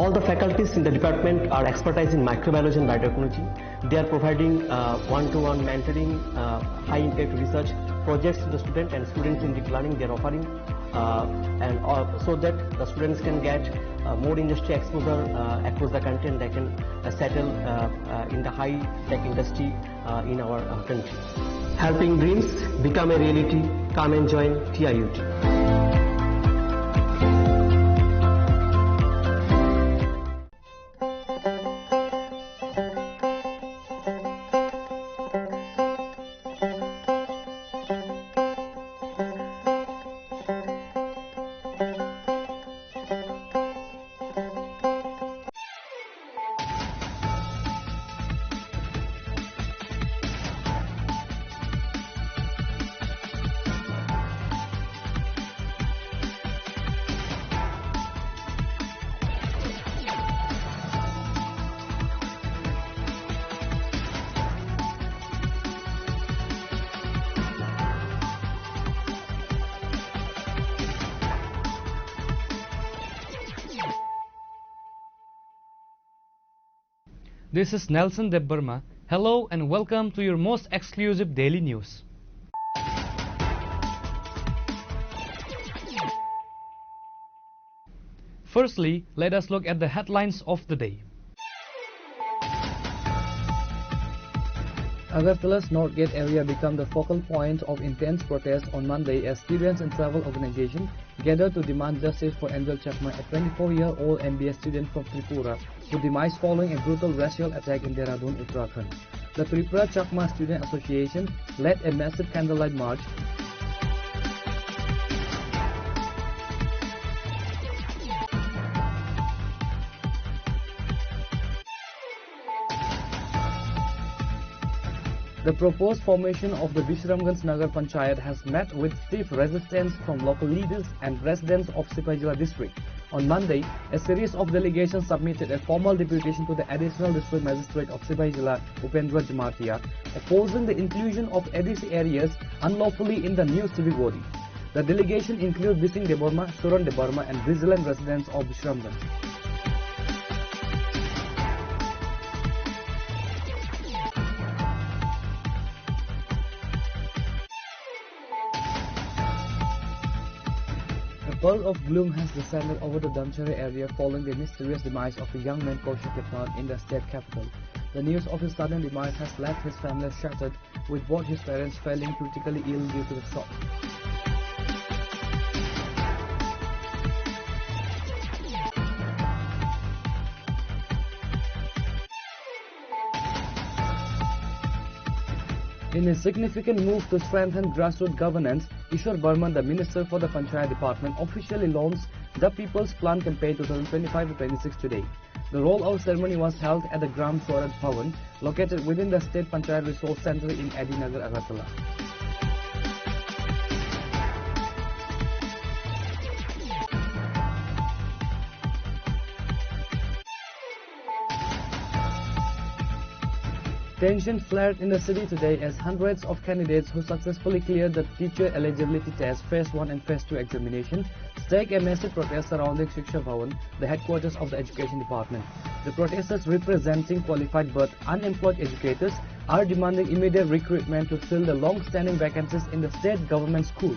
All the faculties in the department are expertise in microbiology and biotechnology. They are providing, uh, one-to-one mentoring, uh, high-impact research projects to the student and students-centric learning they are offering, uh, and, uh, so that the students can get, uh, more industry exposure, uh, across the country, and they can, uh, settle, uh, uh, in the high-tech industry, uh, in our, uh, country. Helping dreams become a reality. Come and join T I U T. This is Nelson Debbarma. Hello and welcome to your most exclusive daily news. Firstly, let us look at the headlines of the day. Agartala's North Gate area become the focal point of intense protest on Monday as students and tribal organization gathered to demand justice for Angel Chakma, a twenty-four-year-old M B S student from Tripura, who demised following a brutal racial attack in Dehradun, Uttarakhand. The Tripura Chakma Student Association led a massive candlelight march. The proposed formation of the Bishramganj Nagar Panchayat has met with stiff resistance from local leaders and residents of Sipaijala district. On Monday, a series of delegations submitted a formal deputation to the Additional District Magistrate of Sipaijala, Upendra Jamatia, opposing the inclusion of A D C areas unlawfully in the new civic body. The delegation includes Bising Debbarma, Suran Debbarma, and vigilant residents of Bishramganj. A pall of gloom has descended over the Damcherra area following the mysterious demise of a young man, Kaushik Keptan, in the state capital. The news of his sudden demise has left his family shattered, with both his parents falling critically ill due to the shock. In a significant move to strengthen grassroots governance, Ishwar Barman, the Minister for the Panchayat Department, officially launched the People's Plan Campaign twenty twenty-five to twenty-six today. The rollout ceremony was held at the Gram Swaraj Bhavan, located within the State Panchayat Resource Centre in A D Nagar, Agartala. Tension flared in the city today as hundreds of candidates who successfully cleared the teacher eligibility test phase one and phase two examination staked a massive protest surrounding Shiksha Bhavan, the headquarters of the education department. The protesters, representing qualified but unemployed educators, are demanding immediate recruitment to fill the long-standing vacancies in the state government schools.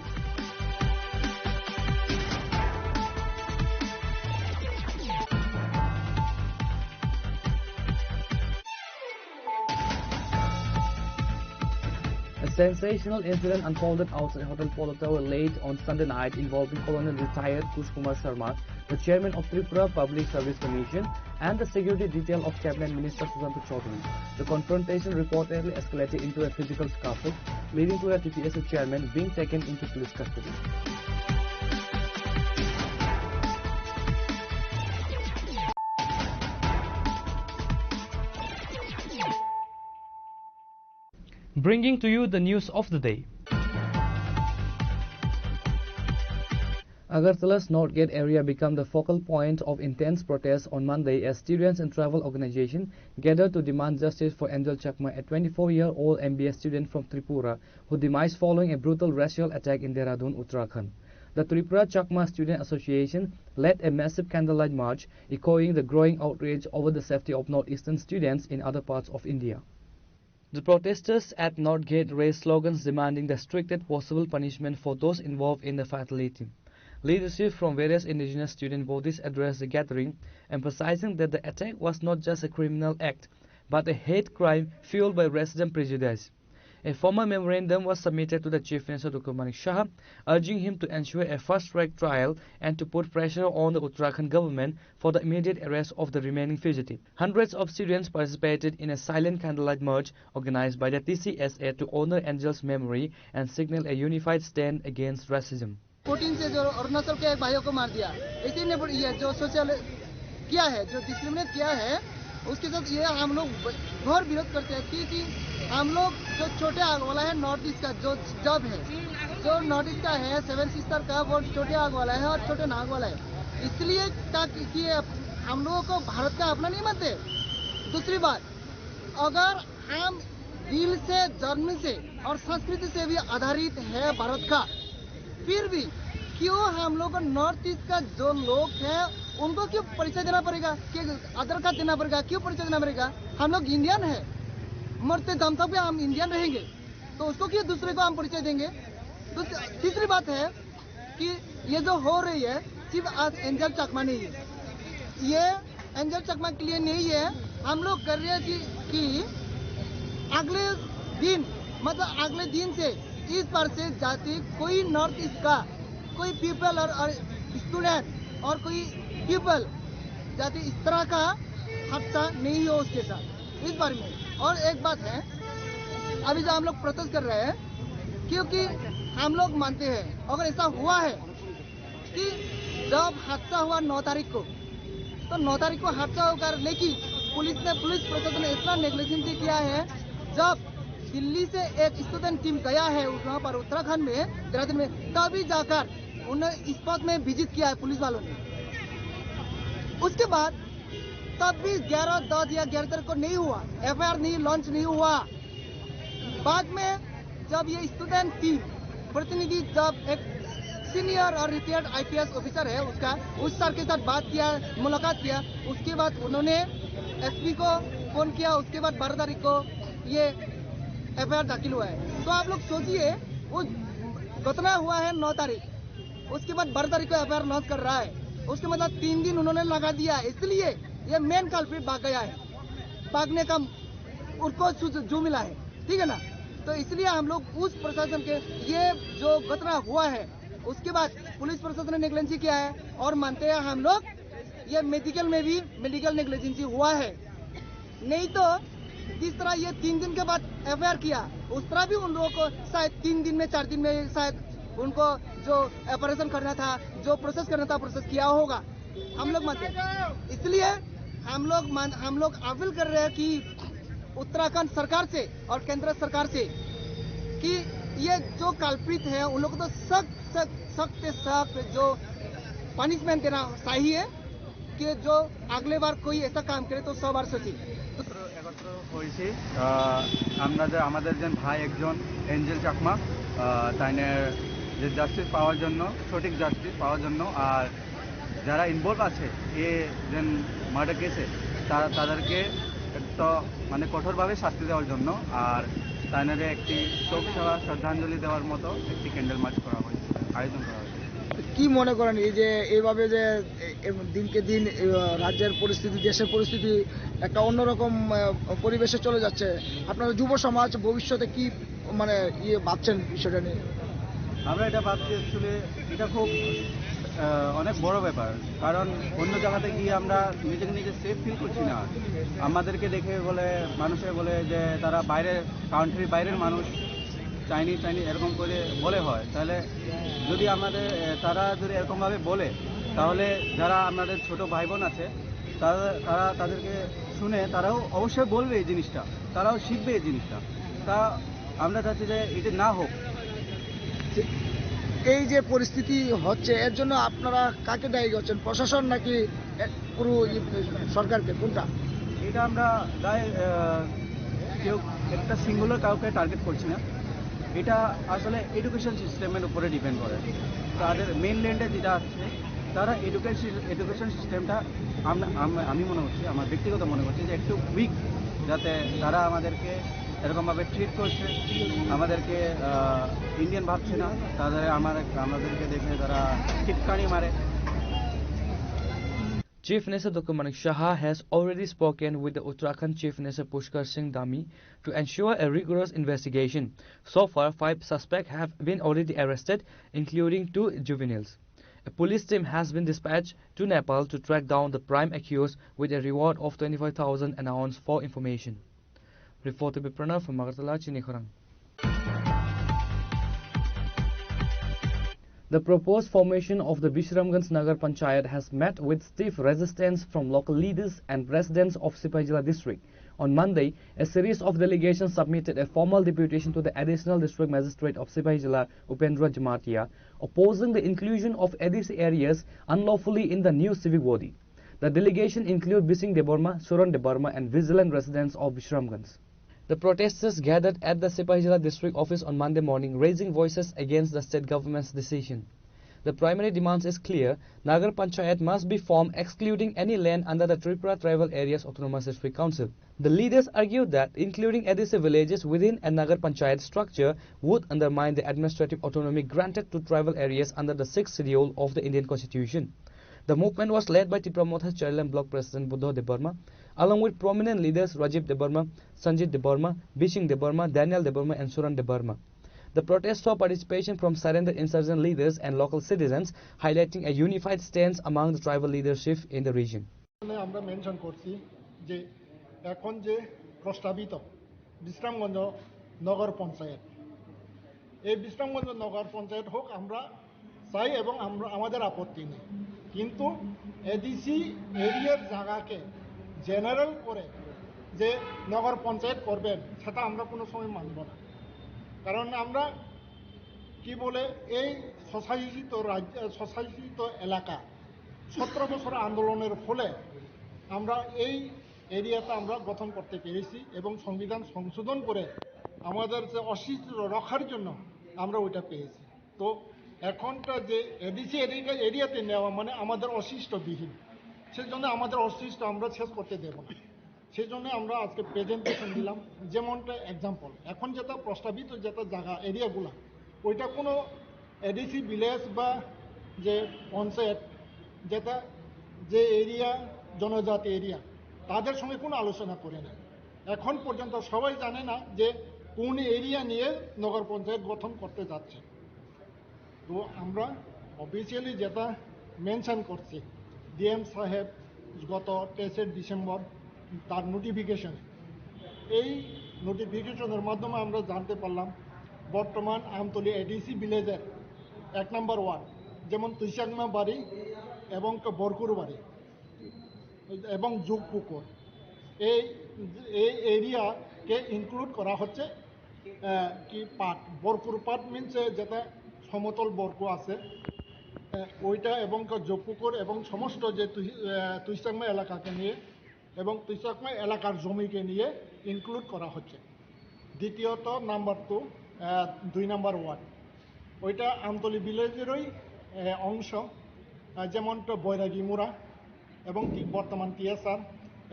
A sensational incident unfolded outside Hotel Polo Tower late on Sunday night involving Colonel retired Kush Kumar Sharma, the chairman of Tripura Public Service Commission, and the security detail of Cabinet Minister Sushanta Chowdhury. The confrontation reportedly escalated into a physical scuffle, leading to a T P S A chairman being taken into police custody. Bringing to you the news of the day. Agartala's North Gate area became the focal point of intense protests on Monday as students and tribal organization gathered to demand justice for Angel Chakma, a twenty-four-year-old M B S student from Tripura who demised following a brutal racial attack in Dehradun, Uttarakhand. The Tripura Chakma Student Association led a massive candlelight march, echoing the growing outrage over the safety of Northeastern students in other parts of India. The protesters at North Gate raised slogans demanding the strictest possible punishment for those involved in the fatality. Leadership from various indigenous student bodies addressed the gathering, emphasizing that the attack was not just a criminal act, but a hate crime fueled by racism prejudice. A formal memorandum was submitted to the Chief Minister Doctor Manik Saha, urging him to ensure a fast-track trial and to put pressure on the Uttarakhand government for the immediate arrest of the remaining fugitive. Hundreds of students participated in a silent candlelight march organized by the T C S A to honor Angel's memory and signal a unified stand against racism. Fourteen से जो अरुणाचल के एक भाइयों को मार दिया, इसी ने ये जो सोशल किया है, जो डिस्क्रिमिनेट किया है, उसके साथ ये हम लोग ब-, घोर विरोध करते हैं, क्योंकि हम लोग जो छोटे आग वाला है, नॉर्थ ईस्ट का जो जब है, जो नॉर्थ ईस्ट का है, सेवन सिस्टर का, वो छोटे आग वाला है और छोटे नाग वाला है। इसलिए ताकि कि हम लोगों को भारत का अपना नहीं मानते। दूसरी बात, अगर हम दिल से, जन्म से और संस्कृति से भी आधारित है भारत का, फिर भी क्यों हम लोग नॉर्थ ईस्ट का जो लोग हैं, उनको क्यों परिचय देना पड़ेगा? कि आधार कार्ड देना पड़ेगा? क्यों परिचय देना पड़ेगा? हम लोग इंडियन है, मरते दम तक भी हम इंडियन रहेंगे, तो उसको क्यों दूसरे को हम परिचय देंगे? तो तीसरी बात है कि ये जो हो रही है, सिर्फ आज एंजल चकमा नहीं है, ये एंजल चकमा के लिए नहीं है। हम लोग कर रहे हैं कि, कि अगले दिन, मतलब अगले दिन से इस बार से जाति कोई नॉर्थ ईस्ट का कोई पीपल और, और स्टूडेंट और कोई पीपल जाति इस तरह का हादसा नहीं हो उसके साथ, इस बारे में। और एक बात है, अभी जो हम लोग प्रोटेस्ट कर रहे हैं, क्योंकि हम लोग मानते हैं, अगर ऐसा हुआ है कि जब हादसा हुआ नौ तारीख को, तो नौ तारीख को हादसा होकर, लेकिन पुलिस ने, पुलिस प्रशासन ने इतना नेग्लिजेंसी किया है। जब दिल्ली से एक स्टूडेंट टीम गया है वहाँ पर उत्तराखंड में, देहरादून में, तभी जाकर उन्होंने स्पॉट में विजिट किया है पुलिस वालों ने। उसके बाद तब भी ग्यारह दस या ग्यारह तारीख को नहीं हुआ, एफआईआर नहीं, लॉन्च नहीं हुआ। बाद में जब ये स्टूडेंट टीम प्रतिनिधि, जब एक सीनियर और रिटायर्ड आईपीएस ऑफिसर है उसका, उस सर के साथ बात किया, मुलाकात किया, उसके बाद उन्होंने एसपी को फोन किया, उसके बाद बारह तारीख को ये एफआईआर दाखिल हुआ है। तो आप लोग सोचिए, वो घटना हुआ है नौ तारीख, उसके बाद बारह तारीख को एफआईआर लॉन्च कर रहा है, उसके मतलब तीन दिन उन्होंने लगा दिया, इसलिए ये मेन कल्प्रिट भाग गया है। भागने का उनको सु- जो मिला है, ठीक है ना? तो इसलिए हम लोग उस प्रशासन के, ये जो घटना हुआ है, उसके बाद पुलिस प्रशासन ने नेग्लिजेंसी किया है और मानते हैं हम लोग, ये मेडिकल में भी मेडिकल नेग्लिजेंसी हुआ है। नहीं तो जिस तरह ये तीन दिन के बाद एफआईआर किया, उस तरह भी उन लोगों को शायद तीन दिन में, चार दिन में शायद उनको जो ऑपरेशन करना था, जो प्रोसेस करना था, प्रोसेस किया होगा, हम लोग मानते हैं। इसलिए हम लोग मान, हम लोग अपील कर रहे हैं कि उत्तराखंड सरकार से और केंद्र सरकार से कि ये जो कल्प्रिट है उन लोगों को तो सख्त, सख्त, सख्त से सख्त जो पनिशमेंट देना चाहिए। कि जो अगले बार कोई ऐसा काम करे तो सौ बार सोचे। একত্র হয়েছি। আহ, আমরা যে, আমাদের যে ভাই একজন এঞ্জেল চাকমা, আহ, তাইনের যে জাস্টিস পাওয়ার জন্য, সঠিক জাস্টিস পাওয়ার জন্য, আর যারা ইনভলভ আছে এ যে মার্ডার কেসে, তারা, তাদেরকে একটা মানে কঠোরভাবে শাস্তি দেওয়ার জন্য, আর তাইনারে একটি শোক সভা শ্রদ্ধাঞ্জলি দেওয়ার মতো একটি ক্যান্ডেল মার্চ করা হয়েছে, আয়োজন করা হয়েছে। কি মনে করেন এই যে এইভাবে যে এ-, এ-, দিনকে দিন, এ, রাজ্যের পরিস্থিতি, দেশের পরিস্থিতি একটা অন্যরকম, আহ, পরিবেশে চলে যাচ্ছে, আপনারা যুব সমাজ ভবিষ্যতে কি মানে ইয়ে ভাবছেন বিষয়টা নিয়ে? আমরা এটা ভাবছি অ্যাকচুয়ালি এটা খুব, আহ, অনেক বড় ব্যাপার, কারণ অন্য জায়গাতে গিয়ে আমরা নিজেকে নিজে সেফ ফিল করছি না। আমাদেরকে দেখে বলে, মানুষে বলে যে তারা বাইরে, কান্ট্রির বাইরের মানুষ, চাইনিজ, চাইনিজ এরকম করে বলে হয়, তাহলে যদি আমাদের, এ, তারা যদি এরকমভাবে বলে, তাহলে যারা আমাদের ছোট ভাই বোন আছে, তারা, তারা তাদেরকে শুনে তারাও অবশ্যই বলবে এই জিনিসটা, তারাও শিখবে এই জিনিসটা। তা আমরা চাচ্ছি যে এটা না হোক। এই যে পরিস্থিতি হচ্ছে, এর জন্য আপনারা কাকে দায়ী করছেন, প্রশাসন নাকি এ, পুরো ই, সরকারকে, কোনটা? এটা আমরা দায়, আহ, কেউ একটা সিঙ্গুলার কাউকে টার্গেট করছি না। এটা আসলে এডুকেশন সিস্টেমের উপরে ডিপেন্ড করে। তাদের মেইনল্যান্ডে যেটা আছে, তারা এডুকেশন, এডুকেশন সিস্টেমটা আমরা, আম-, আমি মনে করছি, আমার ব্যক্তিগত মনে করছি যে একটু উইক, যাতে তারা আমাদেরকে এরকমভাবে ট্রিট করছে, আমাদেরকে, আহ, ইন্ডিয়ান ভাবছে না, তাদের আমার, আমাদেরকে দেখে তারা টিটকারি মারে। Chief Minister Doctor Manik Saha has already spoken with the Uttarakhand Chief Minister Pushkar Singh Dhami to ensure a rigorous investigation. So far, five suspects have been already arrested, including two juveniles. A police team has been dispatched to Nepal to track down the prime accused with a reward of twenty-five thousand announced for information. Reporter Biprana from Agartala, Chini Khorang. The proposed formation of the Bishramganj Nagar Panchayat has met with stiff resistance from local leaders and residents of Sipaijala district. On Monday, a series of delegations submitted a formal deputation to the Additional District Magistrate of Sipaijala, Upendra Jamatia, opposing the inclusion of A D C areas unlawfully in the new civic body. The delegation include Bising Debbarma, Suran Debbarma, and vigilant residents of Bishramganj. The protesters gathered at the Sipaijala district office on Monday morning, raising voices against the state government's decision. The primary demands is clear: Nagar Panchayat must be formed excluding any land under the Tripura Tribal Areas Autonomous District Council. The leaders argued that including A D C villages within a Nagar Panchayat structure would undermine the administrative autonomy granted to tribal areas under the sixth Schedule of the Indian Constitution. The movement was led by Tipra Motha Chairland Block President Buddha Debbarma, along with prominent leaders Rajiv Debbarma, Sanjit Debbarma, Bishing Debbarma, Daniel Debbarma, and Suran Debbarma. The protest saw participation from surrendered insurgent leaders and local citizens, highlighting a unified stance among the tribal leadership in the region. মানে আমরা মেনশন করছি যে এখন যে প্রস্তাবিত বিশ্রামগঞ্জ নগর পঞ্চায়েত, এই বিশ্রামগঞ্জ নগর পঞ্চায়েত হোক, আমরা চাই এবং আমরা, আমাদের আপত্তি নেই, কিন্তু এডিসি এরিয়ার জায়গাকে জেনারেল করে যে নগর পঞ্চায়েত করবেন, সেটা আমরা কোনো সময় মানব না। কারণ আমরা কি বলে, এই স্বশাসিত রাজ্য, স্বশাসিত এলাকা, সতেরো বছর আন্দোলনের ফলে আমরা এই এরিয়াটা আমরা গঠন করতে পেরেছি এবং সংবিধান সংশোধন করে আমাদের যে অস্তিত্ব রক্ষার জন্য আমরা ওইটা পেয়েছি। তো এখনটা যে এডিসি এরিয়া, এরিয়াতে নেওয়া মানে আমাদের অস্তিত্ববিহীন, সেজন্য আমাদের অস্তিত্ব আমরা শেষ করতে দেব না। সেই জন্য আমরা আজকে প্রেজেন্টেশন দিলাম। যেমনটা এক্সাম্পল, এখন যেটা প্রস্তাবিত যেটা জায়গা, এরিয়াগুলা, ওইটা কোনো এডিসি ভিলেজ বা যে পঞ্চায়েত, যেটা যে এরিয়া, জনজাতি এরিয়া, তাদের সঙ্গে কোনো আলোচনা করে না। এখন পর্যন্ত সবাই জানে না যে কোন এরিয়া নিয়ে নগর পঞ্চায়েত গঠন করতে যাচ্ছে। তো আমরা অফিসিয়ালি যেটা মেনশন করছি, ডিএম সাহেব গত তেইশে ডিসেম্বর তার নোটিফিকেশন, এই নোটিফিকেশনের মাধ্যমে আমরা জানতে পারলাম বর্তমান আমতলী এডিসি ভিলেজের এক নম্বর ওয়ার্ড, যেমন তুইচাকমা বাড়ি এবং বরকুর বাড়ি এবং যোগপুকুর, এই, এই এরিয়াকে ইনক্লুড করা হচ্ছে। আহ, কি পাট, বরকুর পাট মিনস যেটা সমতল বরকু আছে, আহ, ওইটা এবং যোগপুকুর এবং সমস্ত যে তুই-, আহ, তুইচাকমা এলাকাকে নিয়ে এবং তুইচাকমা এলাকার জমিকে নিয়ে ইনক্লুড করা হচ্ছে। দ্বিতীয়ত নাম্বার টু, আহ, দুই নাম্বার ওয়ার্ড, ওইটা আমতলী ভিলেজেরই, আহ, অংশ, আহ, যেমন তো বৈরাগী মুড়া এবং তি-, বর্তমান টিএসআর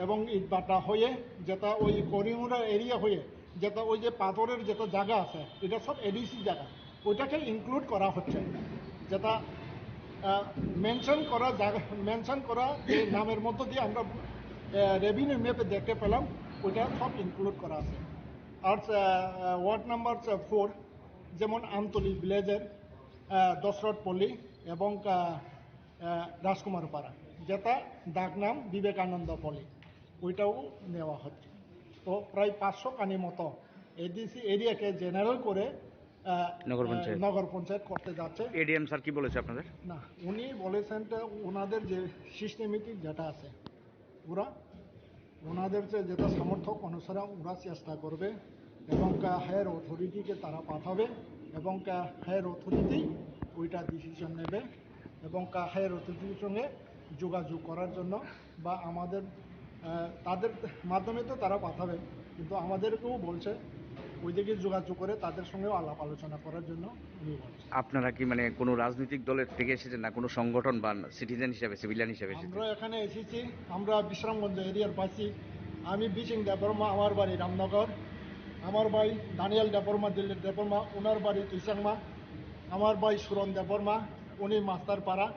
এবং ইটবাটা হয়ে যেটা ওই করিমুড়া এরিয়া হয়ে যেটা ওই যে পাথরের যেটা জায়গা আছে, এটা সব এডিসি জায়গা, ওইটাকে ইনক্লুড করা হচ্ছে। যেটা, আহ, মেনশন করা জায়গা, মেনশন করা যে নামের মধ্য দিয়ে আমরা, আহ, রেভিনিউ ম্যাপে দেখতে পেলাম, ওইটা সব ইনক্লুড করা আছে। আর, আহ, ওয়ার্ড নাম্বার ফোর, যেমন আমতলী ভিলেজের, আহ, দশরথপল্লী এবং, আহ, আহ, রাজকুমারপাড়া, যেটা ডাক নাম বিবেকানন্দ পল্লী, ওইটাও নেওয়া হচ্ছে। তো প্রায় পাঁচশো খানি মতো এডিসি এরিয়াকে জেনারেল করে, আহ, নগর আহ, পঞ্চায়েত। নগর পঞ্চায়েত করতে যাচ্ছে। এডিএম স্যার কি বলেছে আপনাদের? না, উনি বলেছেন তো ওনাদের যে সিস্টেমেটিক যেটা আছে, ওরা ওনাদের যে যেটা সামর্থ্য অনুসারে ওরা চেষ্টা করবে এবং হায়ার অথরিটিকে তারা পাঠাবে এবং হায়ার অথরিটি ওইটা ডিসিশন নেবে এবং হায়ার অথরিটির সঙ্গে যোগাযোগ করার জন্য বা আমাদের, আহ, তাদের মাধ্যমে তো তারা পাঠাবে, কিন্তু আমাদেরকেও বলছে ওইদিকে যোগাযোগ করে তাদের সঙ্গেও আলাপ আলোচনা করার জন্য উনি বলছেন। আপনারা কি মানে কোনো রাজনৈতিক দলের থেকে এসেছেন না কোনো সংগঠন বা সিটিজেন হিসাবে, সিভিলিয়ান হিসাবে এসেছেন? আমরা এখানে এসেছি, আমরা বিশ্রামগঞ্জ এরিয়ার বাসী। আমি বিচিং দেববর্মা, আমার বাড়ি রামনগর। আমার ভাই দানিয়েল দেববর্মা, দিলীপ দেববর্মা, ওনার বাড়ি তুইচাকমা। আমার ভাই সুরন দেববর্মা, উনি মাস্টারপাড়া।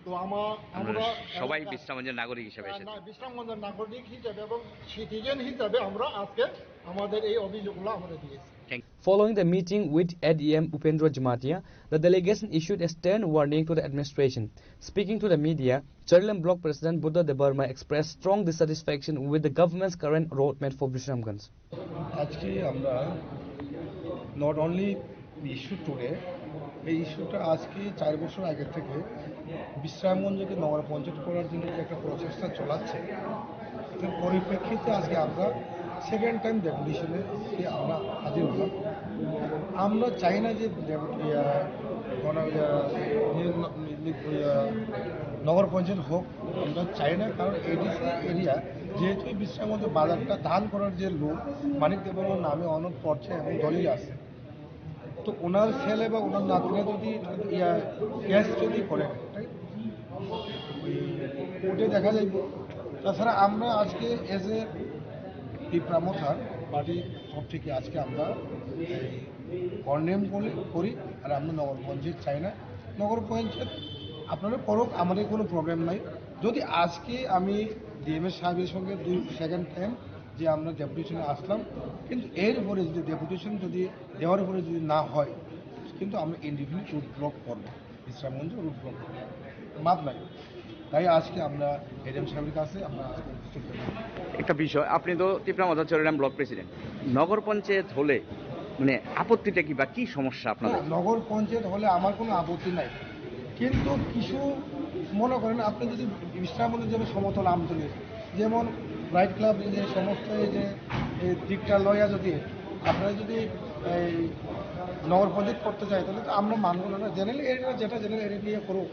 তো আমা-, আপনারা আমরা সবাই এলাকা-, বিশ্রামগঞ্জের নাগরিক হিসাবে আহ, এসেছেন? না, বিশ্রামগঞ্জের নাগরিক হিসাবে এবং সিটিজেন হিসাবে আমরা আজকে আমাদের এই অভিযোগগুলো আমরা দিয়েছি। Thank you. Following the meeting with A D M Upendra Jamatia, the delegation issued a stern warning to the administration. Speaking to the media, Charilam Block President Buddha Debbarma expressed strong dissatisfaction with the government's current roadmap for Bishramganj. আজকে আমরা not only issue today, এই ইস্যুটা আজকে চার বছর আগে থেকে বিশ্রামগঞ্জকে নগর পঞ্চায়েত করার জন্য যে একটা প্রচেষ্টা চালাচ্ছে, এর পরিপ্রেক্ষিতে আজকে আমরা সেকেন্ড টাইম ডেপুটেশনে আমরা হাজির হলাম। আমরা চাই না যে ডেপুটি, আহ, গণ-, আহ, নি-, নি-, নি-, আহ, নগর পঞ্চায়েত হোক, আমরা চাই না, কারণ এডিসি এরিয়া যেহেতু এই বিশ্রামগঞ্জ বাজারটা দান করার যে লোক মানিক দেববর্মার নামে অনেক পর্চা এবং দলিল আছে, তো ওনার ছেলে বা ওনার নাতিরা যদি ইয়া কেস যদি করে, তাই ওই কোর্টে দেখা যাইব। তাছাড়া আমরা আজকে এজ এ পিপরা মথার পার্টি তরফ থেকে আজকে আমরা কন্ডেম করি করি। আর আমরা নগর পঞ্চায়েত চাই না। নগর পঞ্চায়েত আপনারা করুক, আমাদের কোনো প্রবলেম নাই। যদি আজকে আমি ডিএমএ সাহেবের সঙ্গে দুই সেকেন্ড টাইম যে আমরা ডেপুটেশনে আসলাম, কিন্তু এর পরে যদি ডেপুটেশন যদি দেওয়ার পরে যদি না হয়, কিন্তু আমরা ইনডিফিনিট রুট ব্লক করবো, বিশ্রামগঞ্জ রুট ব্লক করবো, মাপ নাই। তাই আজকে আমরা এডিএম সাহেবের কাছে আমরা আজকে উপস্থিত হয়েছি। একটা বিষয়, আপনি তো তিপ্রা মথা চৌরাগ্রাম ব্লক প্রেসিডেন্ট, নগর পঞ্চায়েত হলে মানে আপত্তিটা কি বা কি সমস্যা আপনাদের? না, নগর পঞ্চায়েত হলে আমার কোনো আপত্তি নাই, কিন্তু কিছু মনে করেন আপনি যদি বিশ্রামগঞ্জ যাবে সমতল আমতলী, যেমন রাইট ক্লাব, এই যে সমস্ত এই যে এই দিকটা লয়া যদি আপনারা যদি এই নগর পঞ্চায়েত করতে চাই, তাহলে তো আমরা মানবো না, না জেনারেল এরিয়া, যেটা জেনারেল এরিয়া নিয়ে করুক।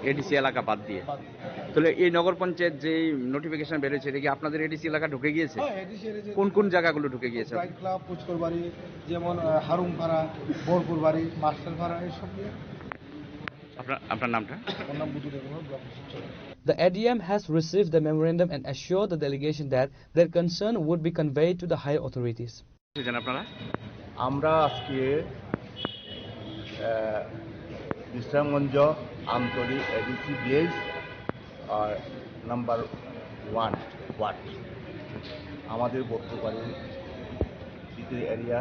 এডিসি এলাকা বাদ দিয়ে। বাদ দিয়ে। তাহলে এই নগর পঞ্চায়েত যে নোটিফিকেশন বেরোচ্ছে, এটা কি আপনাদের এডিসি এলাকা ঢুকে গিয়েছে? হ্যাঁ, এডিসি এরিয়া যে কোন কোন জায়গাগুলো ঢুকে গিয়েছে? রাইট ক্লাব, পুচকরবাড়ি, যেমন আহ, হারুমপাড়া, বরকুরবাড়ি, মাস্টারপাড়া, এইসব নিয়ে। আপনার আপনার নামটা? আমার নাম বুধু দেববর্মা, ব্লক সচিব। The A D M has received the memorandum and assured the delegation that their concern would be conveyed to the higher authorities. জানেন আপনারা? আমরা আজকে আহ, বিশ্রামগঞ্জ, আমতলী, এডিসি ভিলেজ আর নাম্বার ওয়ান ওয়ার্ড, আমাদের বর্তমানে ভিতরে এরিয়া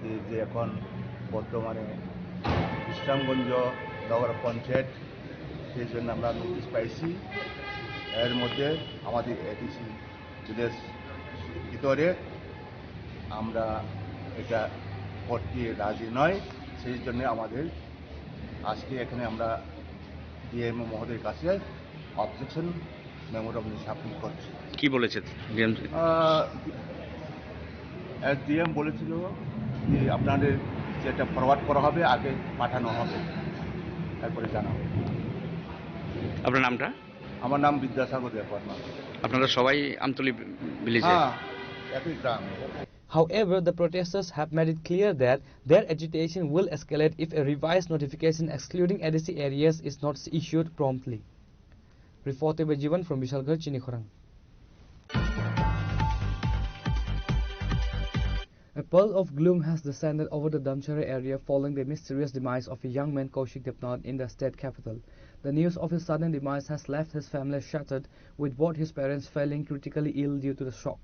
যে, যে এখন বর্তমানে বিশ্রামগঞ্জ নগর পঞ্চায়েত, সেই জন্য আমরা নোটিশ পাইছি। এর মধ্যে আমাদের এডিসি ভিলেজ ভিতরে আমরা এটা করতে রাজি নয়, সেই জন্য আমাদের আজকে এখানে আমরা ডিএমও মহোদয়ের কাছে অবজেকশন মেমোরাম সাবমিট করছি। কি বলেছে ডিএম? আহ, ডিএম বলেছিল যে আপনাদের যেটা ফরওয়ার্ড করা হবে, আগে পাঠানো হবে, তারপরে জানাবো। আপনার নামটা? আমার নাম বিদ্যাসাগর দেববর্মা। আপনারা সবাই আমতলী ভিলেজে? হ্যাঁ, একই গ্রাম। However, the protesters have made it clear that their agitation will escalate if a revised notification excluding A D C areas is not issued promptly. Reported by Jivan from Bishalgarh, Chinikhorang. A pall of gloom has descended over the Damcherra area following the mysterious demise of a young man, Kaushik Debnath, in the state capital. The news of his sudden demise has left his family shattered, with both his parents falling critically ill due to the shock.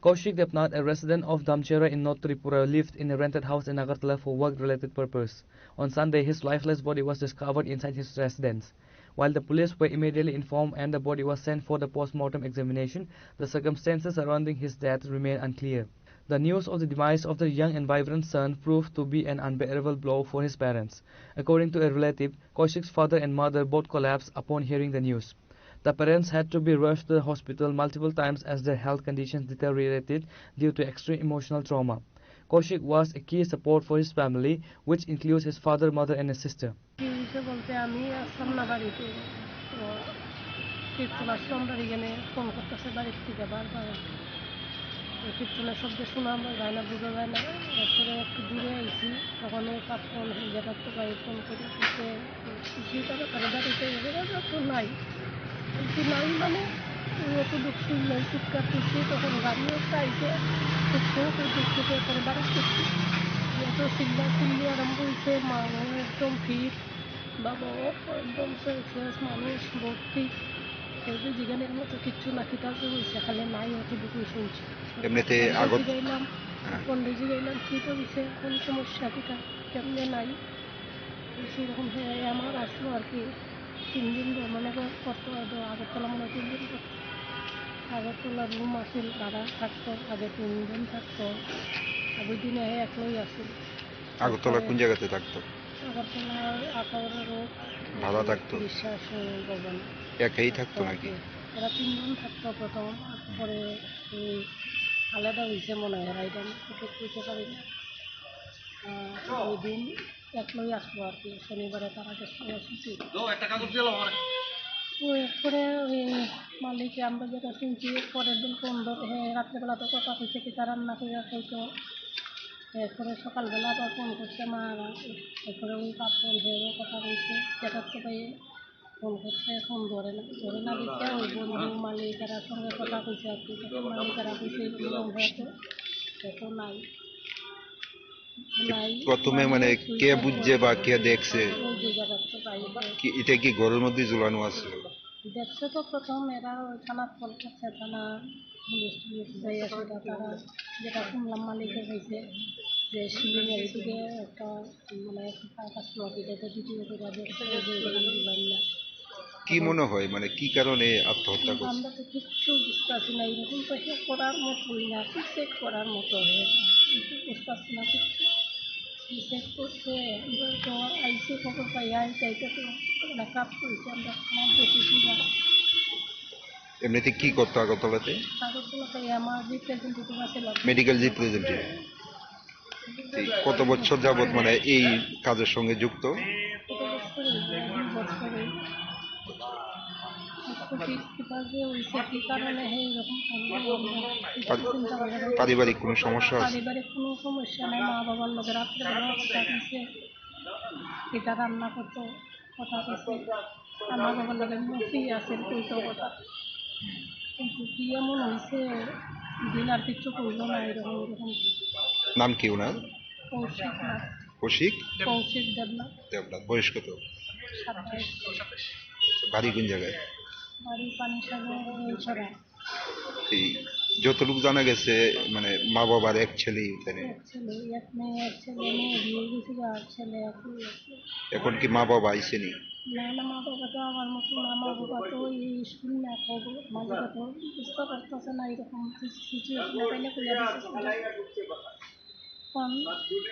Kaushik Debnath, a resident of Damcherra in North Tripura, lived in a rented house in Agartala for work-related purpose. On Sunday, his lifeless body was discovered inside his residence. While the police were immediately informed and the body was sent for the post-mortem examination, the circumstances surrounding his death remain unclear. The news of the demise of their young and vibrant son proved to be an unbearable blow for his parents. According to a relative, Kaushik's father and mother both collapsed upon hearing the news. The parents had to be rushed to the hospital multiple times as their health conditions deteriorated due to extreme emotional trauma. Kaushik was a key support for his family, which includes his father, mother, and a sister. কি হয়েছে বলতে, আমি আসলাম না বাড়িতে, তো পিস্তলার সম্রাট এখানে ফোন করতেছে বাড়ির থেকে বারবার। তো পিস্তলের শব্দ শোনা যায় না, বোঝা যায় না। এরপরে একটু দূরে আইছি, তখন ওই পাঁচ ফোন হয়ে যেটা তো ভাই ফোন করে দিতে, কিছুটা ব্যাপারে বাড়িতে গেলে তো নাই। বলছি নাই মানে, ওই অত দুঃখ শুনলাম, চিৎকার করছি, তখন গাড়িও একটা আইসে, খুব জোরে করে দেখতে পেয়ে পরে বাড়ি করছি। এত চিল্লা চিল্লি আরম্ভ হয়েছে, মা একদম ফিট, বাবাও একদম শেষ মানুষ ভর্তি। কেউ তো জিজ্ঞানের মতো কিচ্ছু না, কিতা যে হয়েছে, খালি নাই অতটুকুই শুনছি। এমনিতে পন্ডিত আগত-, জিগাইলাম, হ্যাঁ। পন্ডিত জিগাইলাম, কি তো হয়েছে, কোন সমস্যা, কিতা, কেমনে নাই, সেরকম হয়ে আমার আসলো আর কি। তিন দিন ধরে, মনে কর, কত আগে আগরতলা মনে হয় তিন দিন করতো। আগরতলা রুম আছিল, ভাড়া থাকতো, আগে তিন দিন থাকতো, ওই দিনে একলাই আছিল। আগরতলা তারপরে কোন জায়গাতে থাকতো? আগরতলা আখাউড়া রোড, ভাড়া থাকতো? বিশ্বাস ভবন। একাই থাকতো নাকি? এরা তিনজন থাকতো প্রথম, পরে এই আলাদা হয়েছে মনে হয়, এরা এটা আমি ঠিক বুঝতে পারি না। আহ, ওই দিন একলাই আসলো আর কি, শনিবারে তারা গেছিল ছুটি। তো এরপরে ওই মালিকে আমরা যেটা শুনছি, পরের দিন ফোন ধরে, হ্যাঁ, রাত্রেবেলা তো কথা হয়েছে, কিতা রান্না করে খাইতো। এরপরে সকালবেলা আবার ফোন করছে মা, এরপরে ওই পাঁচ বোন হয়ে কথা বলছে, দেখা তো ভাই ফোন করছে, ফোন ধরে না, ধরে না দিচ্ছে, ওই বন্ধু মালিক এরা সঙ্গে কথা কইছে আর কি, তখন মালিক এরা কইছে এরকম হয়তো, হয়তো নাই, নাই, প্রথমে মানে মানে কে বুঝছে বা কে দেখছে? ওই যে যারা তো বাইরে। কি এটা কি ঘরের মধ্যে ঝুলানো আছে? দেখছে তো প্রথম এরা ওই থানা ফোন করছে, থানা পুলিশ টুলিশ যাইয়া সেটা তারা যেটা শুনলাম মালিকে কইছে যে শিলিং এর দিকে একটা মানে একটা কাজ করে এটা তো ভিডিও করে দেখছে যে এরকম দিলাম না। কি মনে হয় মানে কি কারণে আত্মহত্যা করছে? আমরা তো কিচ্ছু বুঝতেছি না, এরকম তো হে করার মতোই না, সুইসাইড করার মতো হয়ে কিন্তু বুঝতেছি না কিচ্ছু। সুইসাইড করছে, আমরা তো আইসি খবর পাই, আইসি আইসি তো মানে কাজ করেছে, আমরা খারাপ দেখেছি না। এমনিতে কি করতো আগরতলাতে? আগরতলাতে আমার রিপ্রেজেন্টেটিভ আছে, মেডিকেল রিপ্রেজেন্টেটিভ। এই কত বছর যাবত মানে এই কাজের সঙ্গে যুক্ত? কত বছর হইল? দুই বছর হইল। আজকে কিভাবে হইছে, কি কারণে হয় এরকম, আমরা পারি-, চিন্তা ভাবনা করি। পারিবারিক কোনো সমস্যা আছে? পারিবারিক কোনো সমস্যা নাই, মা বাবার লগে রাত্রে বেলা কথা হইছে, এটা রান্না করতো, কথা হইছে। আমার বাবার লগে মুখেই আছে, কইতো কথা। কিন্তু কি এমন হইছে, দিন আর কিচ্ছু কইলো না, এরকম, এরকম। নাম কি ওনার? কৌশিক নাথ। কৌশিক? কৌশিক দেবনাথ। দেবনাথ। বয়স কত? সাতাইশ। বাড়ি কোন জায়গায়? বাড়ি পানিসাগর, রেলছড়া। এই যতটুকু জানা গেছে, মানে, মা বাবার এক ছেলে এখানে। এক ছেলে, এক মেয়ে, এক ছেলে, মেয়ে বিয়ে গেছে, আর ছেলে এখন আছে। এখন কি মা বাবা আইসেনি? না, না, মা বাবা তো আমার মতো না, মা বাবা তো এই স্কুল না, খবর, মা বাবা তো বুঝতে পারতেছে না, এরকম সিচুয়েশন এখানে করে দিচ্ছে। এখন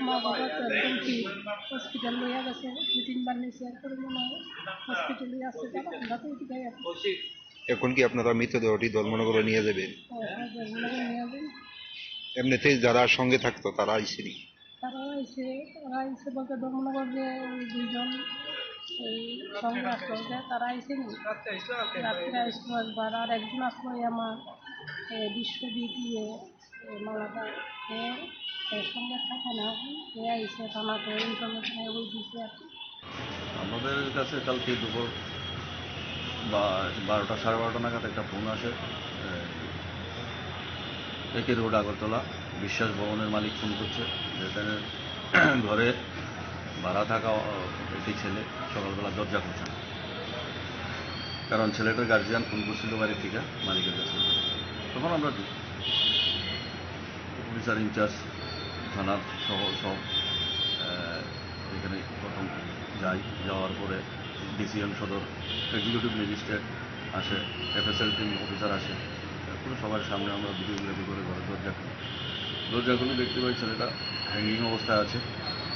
মা বাবা তো একদম ঠিক, হসপিটাল লইয়া গেছে, দুই তিনবার নিয়েছে, এরপরে মনে হয় হসপিটালে আছে, তারা আমরা তো এদিকে এখন কি আপনারা মৃতদেহটি ধর্মনগরে নিয়ে যাবেন? হ্যাঁ, হ্যাঁ, ধর্মনগরে নিয়ে যাবেন। এমনিতে যারা সঙ্গে থাকতো তারা আইসেনি? তারা আইসে, তারা আইসে বলতে ধর্মনগর যে ওই দুইজন এই সঙ্গে আসলো, যে তারা আইসেনি। রাত্রে আইসলো একবার, আর একজন আসলো ওই আমার, এ, বিশ্বজিৎ ইয়ে, এ, মালাটা, এ, এর সঙ্গে থাকে না, এ আইসে থানাতে ইনফরমেশন ওই দিছে আর কি। আমাদের কাছে কালকে দুপুর বা বারোটা, সাড়ে বারোটা নাগাদ একটা ফোন আসে, এ, একে রোড আগরতলা, বিশ্বাস ভবনের মালিক ফোন করছে যে তাদের ঘরে ভাড়া থাকা, অ, একটি ছেলে সকালবেলা দরজা খুলছে না, কারণ ছেলেটার গার্জিয়ান ফোন করছিল বাড়ি থেকে মালিকের কাছে। তখন আমরা অফিসার ইনচার্জ থানার সহ সব, আহ, এখানে প্রথম যাই, যাওয়ার পরে ডিসিএম সদর, এক্সিকিউটিভ ম্যাজিস্ট্রেট আসে, এফএসএল টিম অফিসার আসে, পুরো সবার সামনে আমরা ভিডিওগ্রাফি করে ঘরের দরজা খুলি। দরজা খুলে দেখতে পাই ছেলেটা হ্যাঙ্গিং অবস্থায় আছে,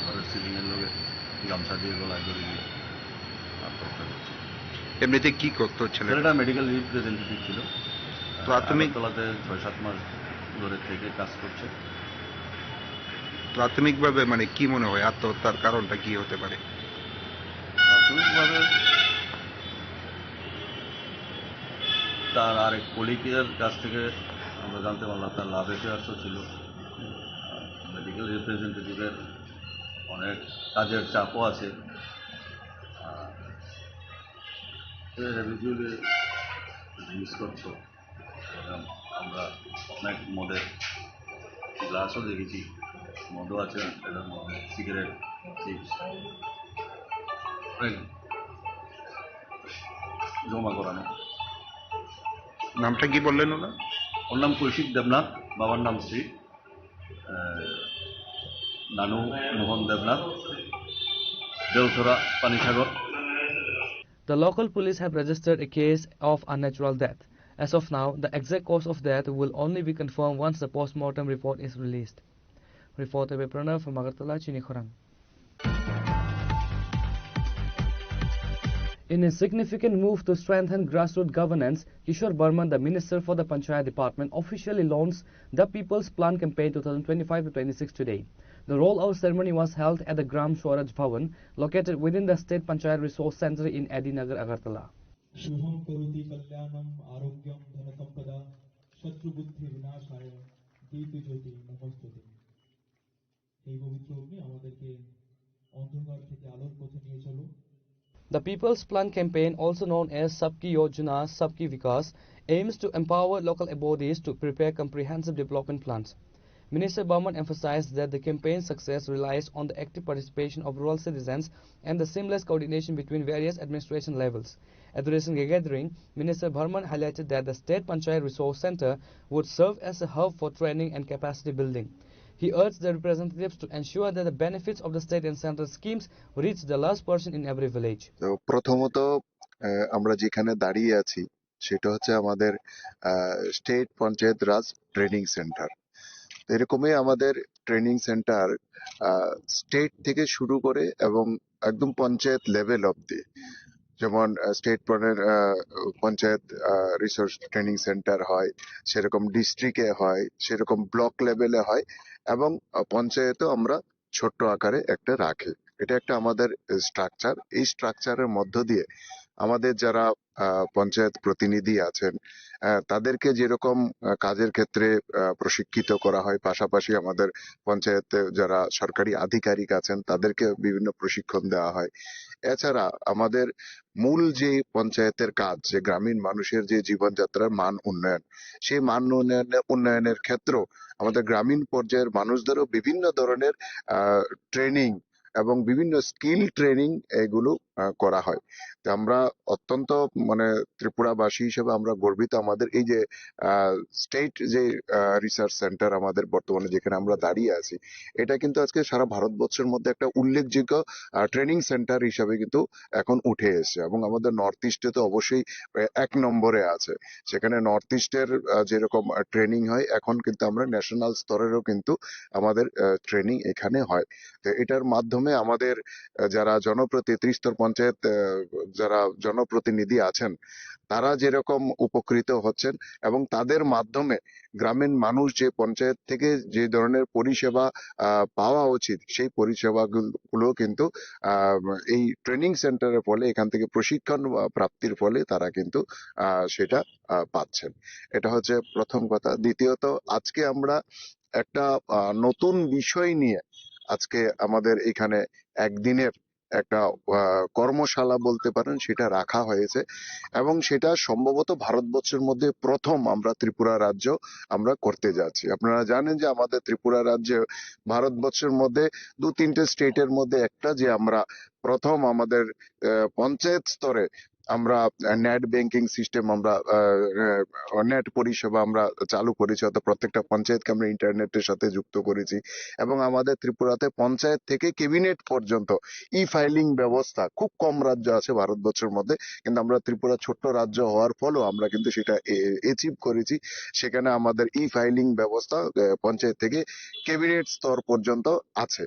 ঘরের সিলিংয়ের লগে গামছা দিয়ে গলায় দড়ি দিয়ে আত্মহত্যা করছে। এমনিতে কি করতো ছেলেটা? ছেলেটা মেডিকেল রিপ্রেজেন্টেটিভ ছিল। প্রাথমিক আগরতলাতে ছয় সাত মাস ধরে থেকে কাজ করছে। প্রাথমিকভাবে মানে কি মনে হয় আত্মহত্যার কারণটা কি হতে পারে? প্রাথমিকভাবে তার আরেক কলিগের কাছ থেকে আমরা জানতে পারলাম তার লাভ অ্যাফেয়ার্সও ছিল। মেডিকেল রিপ্রেজেন্টেটিভের অনেক কাজের চাপও আছে। আহ, এরা ভিজুয়ালি রিলিজ করছে। এবং আমরা অনেক মদের গ্লাসও দেখেছি, মদও আছে এবং সিগারেট, চিপস, অনেক জমা করানো। নামটা কি বললেন ওনার? ওর নাম কৌশিক দেবনাথ, বাবার নাম শ্রী, আহ, নানু মোহন দেবনাথ, দেওছড়া, Panisagar. The local police have registered a case of unnatural death. As of now, the exact cause of death will only be confirmed once the post-mortem report is released. Reporter by Pranav from Agartala, Chini Khorang. In a significant move to strengthen grassroots governance, Kishore Burman, the Minister for the Panchayat Department, officially launched the People's Plan Campaign twenty twenty-five to twenty-six today. The rollout ceremony was held at the Gram Swaraj Bhavan, located within the State Panchayat Resource Centre in A D Nagar, Agartala. शुभं करोति कल्याणं आरोग्यं धनसम्पदा शत्रुबुद्धिविनाशाय दीप्तज्योति नमोस्तुते। এই পবিত্র অগ্নি আমাদেরকে অন্ধকার থেকে আলোর পথে নিয়ে চলো। The People's Plan campaign, also known as Sabki Yojana, Sabki Vikas, aims to empower local bodies to prepare comprehensive development plans. Minister Barman emphasized that the campaign's success relies on the active participation of rural citizens and the seamless coordination between various administration levels. Addressing the gathering, Minister Barman highlighted that the State Panchayat Resource Center would serve as a hub for training and capacity building. He urged the representatives to ensure that the benefits of the state and central schemes reach the last person in every village. তো প্রথমত, আহ, আমরা যেখানে দাঁড়িয়ে আছি, সেটা হচ্ছে আমাদের, আহ, স্টেট পঞ্চায়েত রাজ training centre. এরকমই আমাদের ট্রেনিং সেন্টার, আহ, স্টেট থেকে শুরু করে এবং একদম পঞ্চায়েত লেভেল অবধি, যেমন, আহ, স্টেট পনের-, আহ, পঞ্চায়েত, আহ, রিসোর্স ট্রেনিং সেন্টার হয়, সেরকম ডিস্ট্রিক্টে হয়, সেরকম ব্লক লেভেলে হয়, এবং, আহ, পঞ্চায়েতও আমরা ছোট্ট আকারে একটা রাখি। এটা একটা আমাদের স্ট্রাকচার। এই স্ট্রাকচারের মধ্য দিয়ে আমাদের যারা, আহ, পঞ্চায়েত প্রতিনিধি আছেন, আহ, তাদেরকে যেরকম, আহ, কাজের ক্ষেত্রে, আহ, প্রশিক্ষিত করা হয়, পাশাপাশি আমাদের পঞ্চায়েতে যারা সরকারি আধিকারিক আছেন, তাদেরকে বিভিন্ন প্রশিক্ষণ দেওয়া হয়। এছাড়া আমাদের মূল যে পঞ্চায়েতের কাজ, যে গ্রামীণ মানুষের যে জীবনযাত্রার মান উন্নয়ন, সেই মান উন্নয়নে-, উন্নয়নের ক্ষেত্রেও আমাদের গ্রামীণ পর্যায়ের মানুষদেরও বিভিন্ন ধরনের, আহ, ট্রেনিং এবং বিভিন্ন স্কিল ট্রেনিং এগুলো, আহ, করা হয়। তো আমরা অত্যন্ত, মানে, ত্রিপুরাবাসী হিসেবে আমরা গর্বিত। আমাদের এই যে, আহ, স্টেট যে, আহ, রিসার্চ সেন্টার আমাদের বর্তমানে যেখানে আমরা দাঁড়িয়ে আছি, এটা কিন্তু আজকে সারা ভারতবর্ষের মধ্যে একটা উল্লেখযোগ্য, আহ, ট্রেনিং সেন্টার হিসাবে কিন্তু এখন উঠে এসেছে এবং আমাদের নর্থ ইস্টে তো অবশ্যই, আহ, এক নম্বরে আছে। সেখানে নর্থ ইস্টের, আহ, যেরকম, আহ, ট্রেনিং হয়, এখন কিন্তু আমরা ন্যাশনাল স্তরেরও কিন্তু আমাদের, আহ, ট্রেনিং এখানে হয়। তো এটার মাধ্যমে আমাদের, আহ, যারা জনপ্রতি-, ত্রিস্তর পঞ্চায়েত, আহ, যারা জনপ্রতিনিধি আছেন, তারা যেরকম উপকৃত হচ্ছেন এবং তাদের মাধ্যমে গ্রামীণ মানুষ যে পঞ্চায়েত থেকে যে ধরনের পরিষেবা, আহ, পাওয়া উচিত, সেই পরিষেবাগুলো কিন্তু, আহ, এই ট্রেনিং সেন্টারের ফলে, এখান থেকে প্রশিক্ষণ, আহ, প্রাপ্তির ফলে তারা কিন্তু, আহ, সেটা, আহ, পাচ্ছেন। এটা হচ্ছে প্রথম কথা। দ্বিতীয়ত, আজকে আমরা একটা, আহ, নতুন বিষয় নিয়ে আজকে আমাদের এখানে একদিনের একটা, আহ, কর্মশালা বলতে পারেন, সেটা রাখা হয়েছে এবং সেটা সম্ভবত ভারতবর্ষের মধ্যে প্রথম আমরা ত্রিপুরা রাজ্য আমরা করতে যাচ্ছি। আপনারা জানেন যে আমাদের ত্রিপুরা রাজ্যে ভারতবর্ষের মধ্যে দু তিনটে স্টেটের মধ্যে একটা যে আমরা প্রথম আমাদের, আহ, পঞ্চায়েত স্তরে আমরা, আহ, নেট ব্যাংকিং সিস্টেম আমরা, আহ, আহ, নেট পরিষেবা আমরা চালু করেছি, অর্থাৎ প্রত্যেকটা পঞ্চায়েতকে আমরা ইন্টারনেটের সাথে যুক্ত করেছি এবং আমাদের ত্রিপুরাতে পঞ্চায়েত থেকে ক্যাবিনেট পর্যন্ত ই ফাইলিং ব্যবস্থা, খুব কম রাজ্য আছে ভারতবর্ষের মধ্যে, কিন্তু আমরা ত্রিপুরা ছোট্ট রাজ্য হওয়ার ফলেও আমরা কিন্তু সেটা এ-, অ্যাচিভ করেছি। সেখানে আমাদের ই ফাইলিং ব্যবস্থা, আহ, পঞ্চায়েত থেকে ক্যাবিনেট স্তর পর্যন্ত আছে।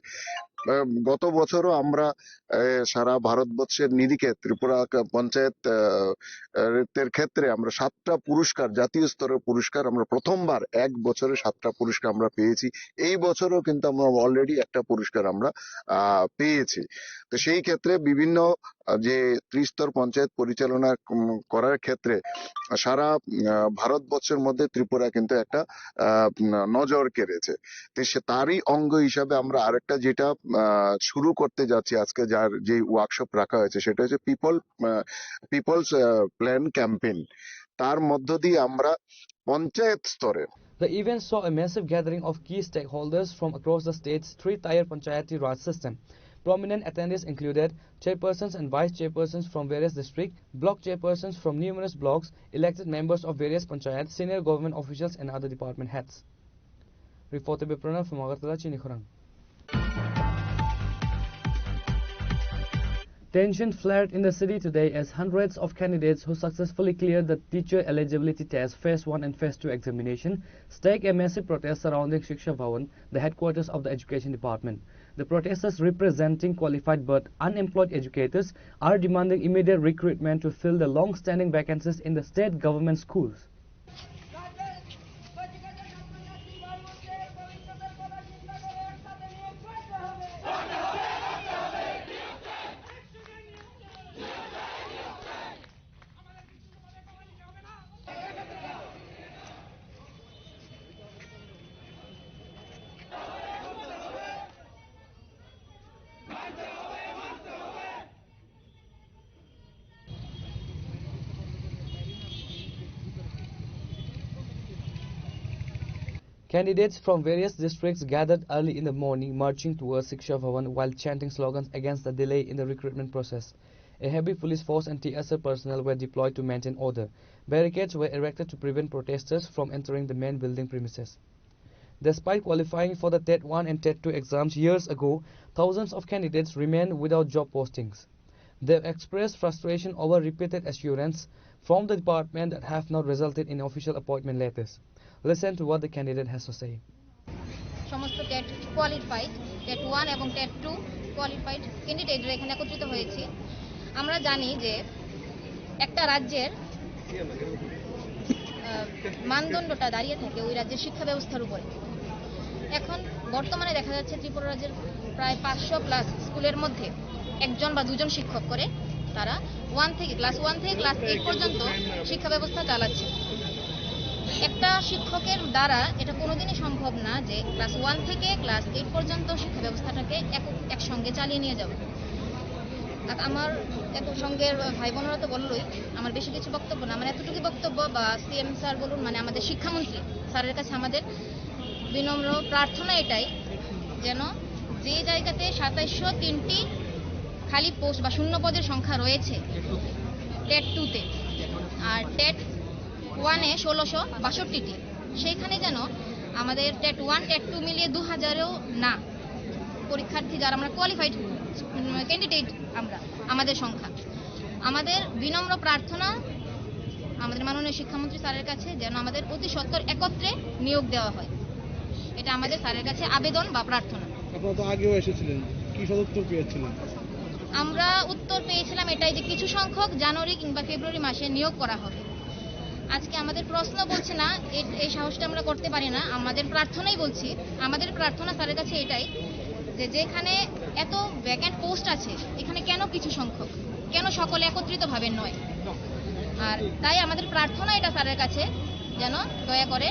আহ, গত বছরও আমরা, আহ, সারা ভারতবর্ষের নিরিখে ত্রিপুরা ক-, পঞ্চায়েত, আহ, আহ, এর ক্ষেত্রে আমরা সাতটা পুরস্কার, জাতীয় স্তরের পুরস্কার আমরা প্রথমবার এক বছরে সাতটা পুরস্কার আমরা পেয়েছি। এই বছরও কিন্তু আমরা অলরেডি একটা পুরস্কার আমরা, আহ, পেয়েছি। তো সেই ক্ষেত্রে বিভিন্ন, আহ, যে ত্রিস্তর পঞ্চায়েত পরিচালনা, উম, করার ক্ষেত্রে সারা, আহ, ভারতবর্ষের মধ্যে ত্রিপুরা কিন্তু একটা, আহ, ন-, নজর কেড়েছে। তো সে তারই অঙ্গ হিসাবে আমরা আরেকটা যেটা, আহ, শুরু করতে যাচ্ছি আজকে, যার যে ওয়ার্কশপ রাখা হয়েছে, সেটা হচ্ছে পিপল, আহ, পিপলস, আহ, প্ল্যান ক্যাম্পেইন। তার মধ্য দিয়ে আমরা পঞ্চায়েত স্তরে The event saw a massive gathering of key stakeholders from across the state's three-tier Panchayati Raj system. Prominent attendees included chairpersons and vice chairpersons from various districts, block chairpersons from numerous blocks, elected members of various panchayats, senior government officials, and other department heads. Reporter Bipranav from Agartala, Chini Khorang. Tension flared in the city today as hundreds of candidates who successfully cleared the teacher eligibility test phase one and phase two examination staged a massive protest surrounding Shiksha Bhawan, the headquarters of the education department. The protesters, representing qualified but unemployed educators, are demanding immediate recruitment to fill the long-standing vacancies in the state government schools. Candidates from various districts gathered early in the morning, marching towards Shiksha Bhavan while chanting slogans against the delay in the recruitment process. A heavy police force and T S F personnel were deployed to maintain order. Barricades were erected to prevent protesters from entering the main building premises. Despite qualifying for the TET one and TET two exams years ago, thousands of candidates remain without job postings. They expressed frustration over repeated assurance from the department that have not resulted in official appointment letters. Listen to what the candidate has to say. সমস্ত TET qualified, TET one এবং TET two qualified ক্যান্ডিডেটরা এখানে একত্রিত হয়েছি। আমরা জানি যে একটা রাজ্যের আহ, মানদণ্ডটা দাঁড়িয়ে থাকে ওই রাজ্যের শিক্ষা ব্যবস্থার উপরে। এখন বর্তমানে দেখা যাচ্ছে ত্রিপুরা রাজ্যের প্রায় পাঁচশো প্লাস স্কুলের মধ্যে একজন বা দুজন শিক্ষক করে তারা ওয়ান থেকে, ক্লাস ওয়ান থেকে ক্লাস এইট পর্যন্ত শিক্ষা ব্যবস্থা চালাচ্ছে। একটা শিক্ষকের দ্বারা এটা কোনোদিনই সম্ভব না যে ক্লাস ওয়ান থেকে ক্লাস এইট পর্যন্ত শিক্ষা ব্যবস্থাটাকে এক, একসঙ্গে চালিয়ে নিয়ে যাবে। আর আমার এত সঙ্গের ভাই বোনেরা তো বললোই, আমার বেশি কিছু বক্তব্য না, আমার এতটুকুই বক্তব্য, বা সিএম স্যার বলুন, মানে আমাদের শিক্ষামন্ত্রী স্যারের কাছে আমাদের বিনম্র প্রার্থনা এটাই, যেন যে জায়গাতে সাতাইশশো তিনটি খালি পোস্ট বা শূন্য পদের সংখ্যা রয়েছে টেট টুতে, আর টেট ওয়ানে ষোলোশো বাষট্টিটি, সেইখানে যেন আমাদের টেট ওয়ান টেট টু মিলিয়ে দু হাজারেও না পরীক্ষার্থী, যারা আমরা কোয়ালিফাইড ক্যান্ডিডেট, আমরা, আমাদের সংখ্যা, আমাদের বিনম্র প্রার্থনা আমাদের মাননীয় শিক্ষামন্ত্রী স্যারের কাছে, যেন আমাদের অতি সত্বর একত্রে নিয়োগ দেওয়া হয়। এটা আমাদের স্যারের কাছে আবেদন বা প্রার্থনা। আপনারা তো আগেও এসেছিলেন, কি সদুত্তর পেয়েছিলেন? আমরা উত্তর পেয়েছিলাম এটাই, যে কিছু সংখ্যক জানুয়ারি কিংবা ফেব্রুয়ারি মাসে নিয়োগ করা হবে। আজকে আমাদের প্রশ্ন বলছে না, এ-, এই সাহসটা আমরা করতে পারি না। আমাদের প্রার্থনাই বলছি, আমাদের প্রার্থনা স্যারের কাছে এটাই, যে যেখানে এত ভ্যাকেন্ট পোস্ট আছে, এখানে কেন কিছু সংখ্যক, কেন সকলে একত্রিতভাবে নয়? আর তাই আমাদের প্রার্থনা এটা স্যারের কাছে, যেন দয়া করে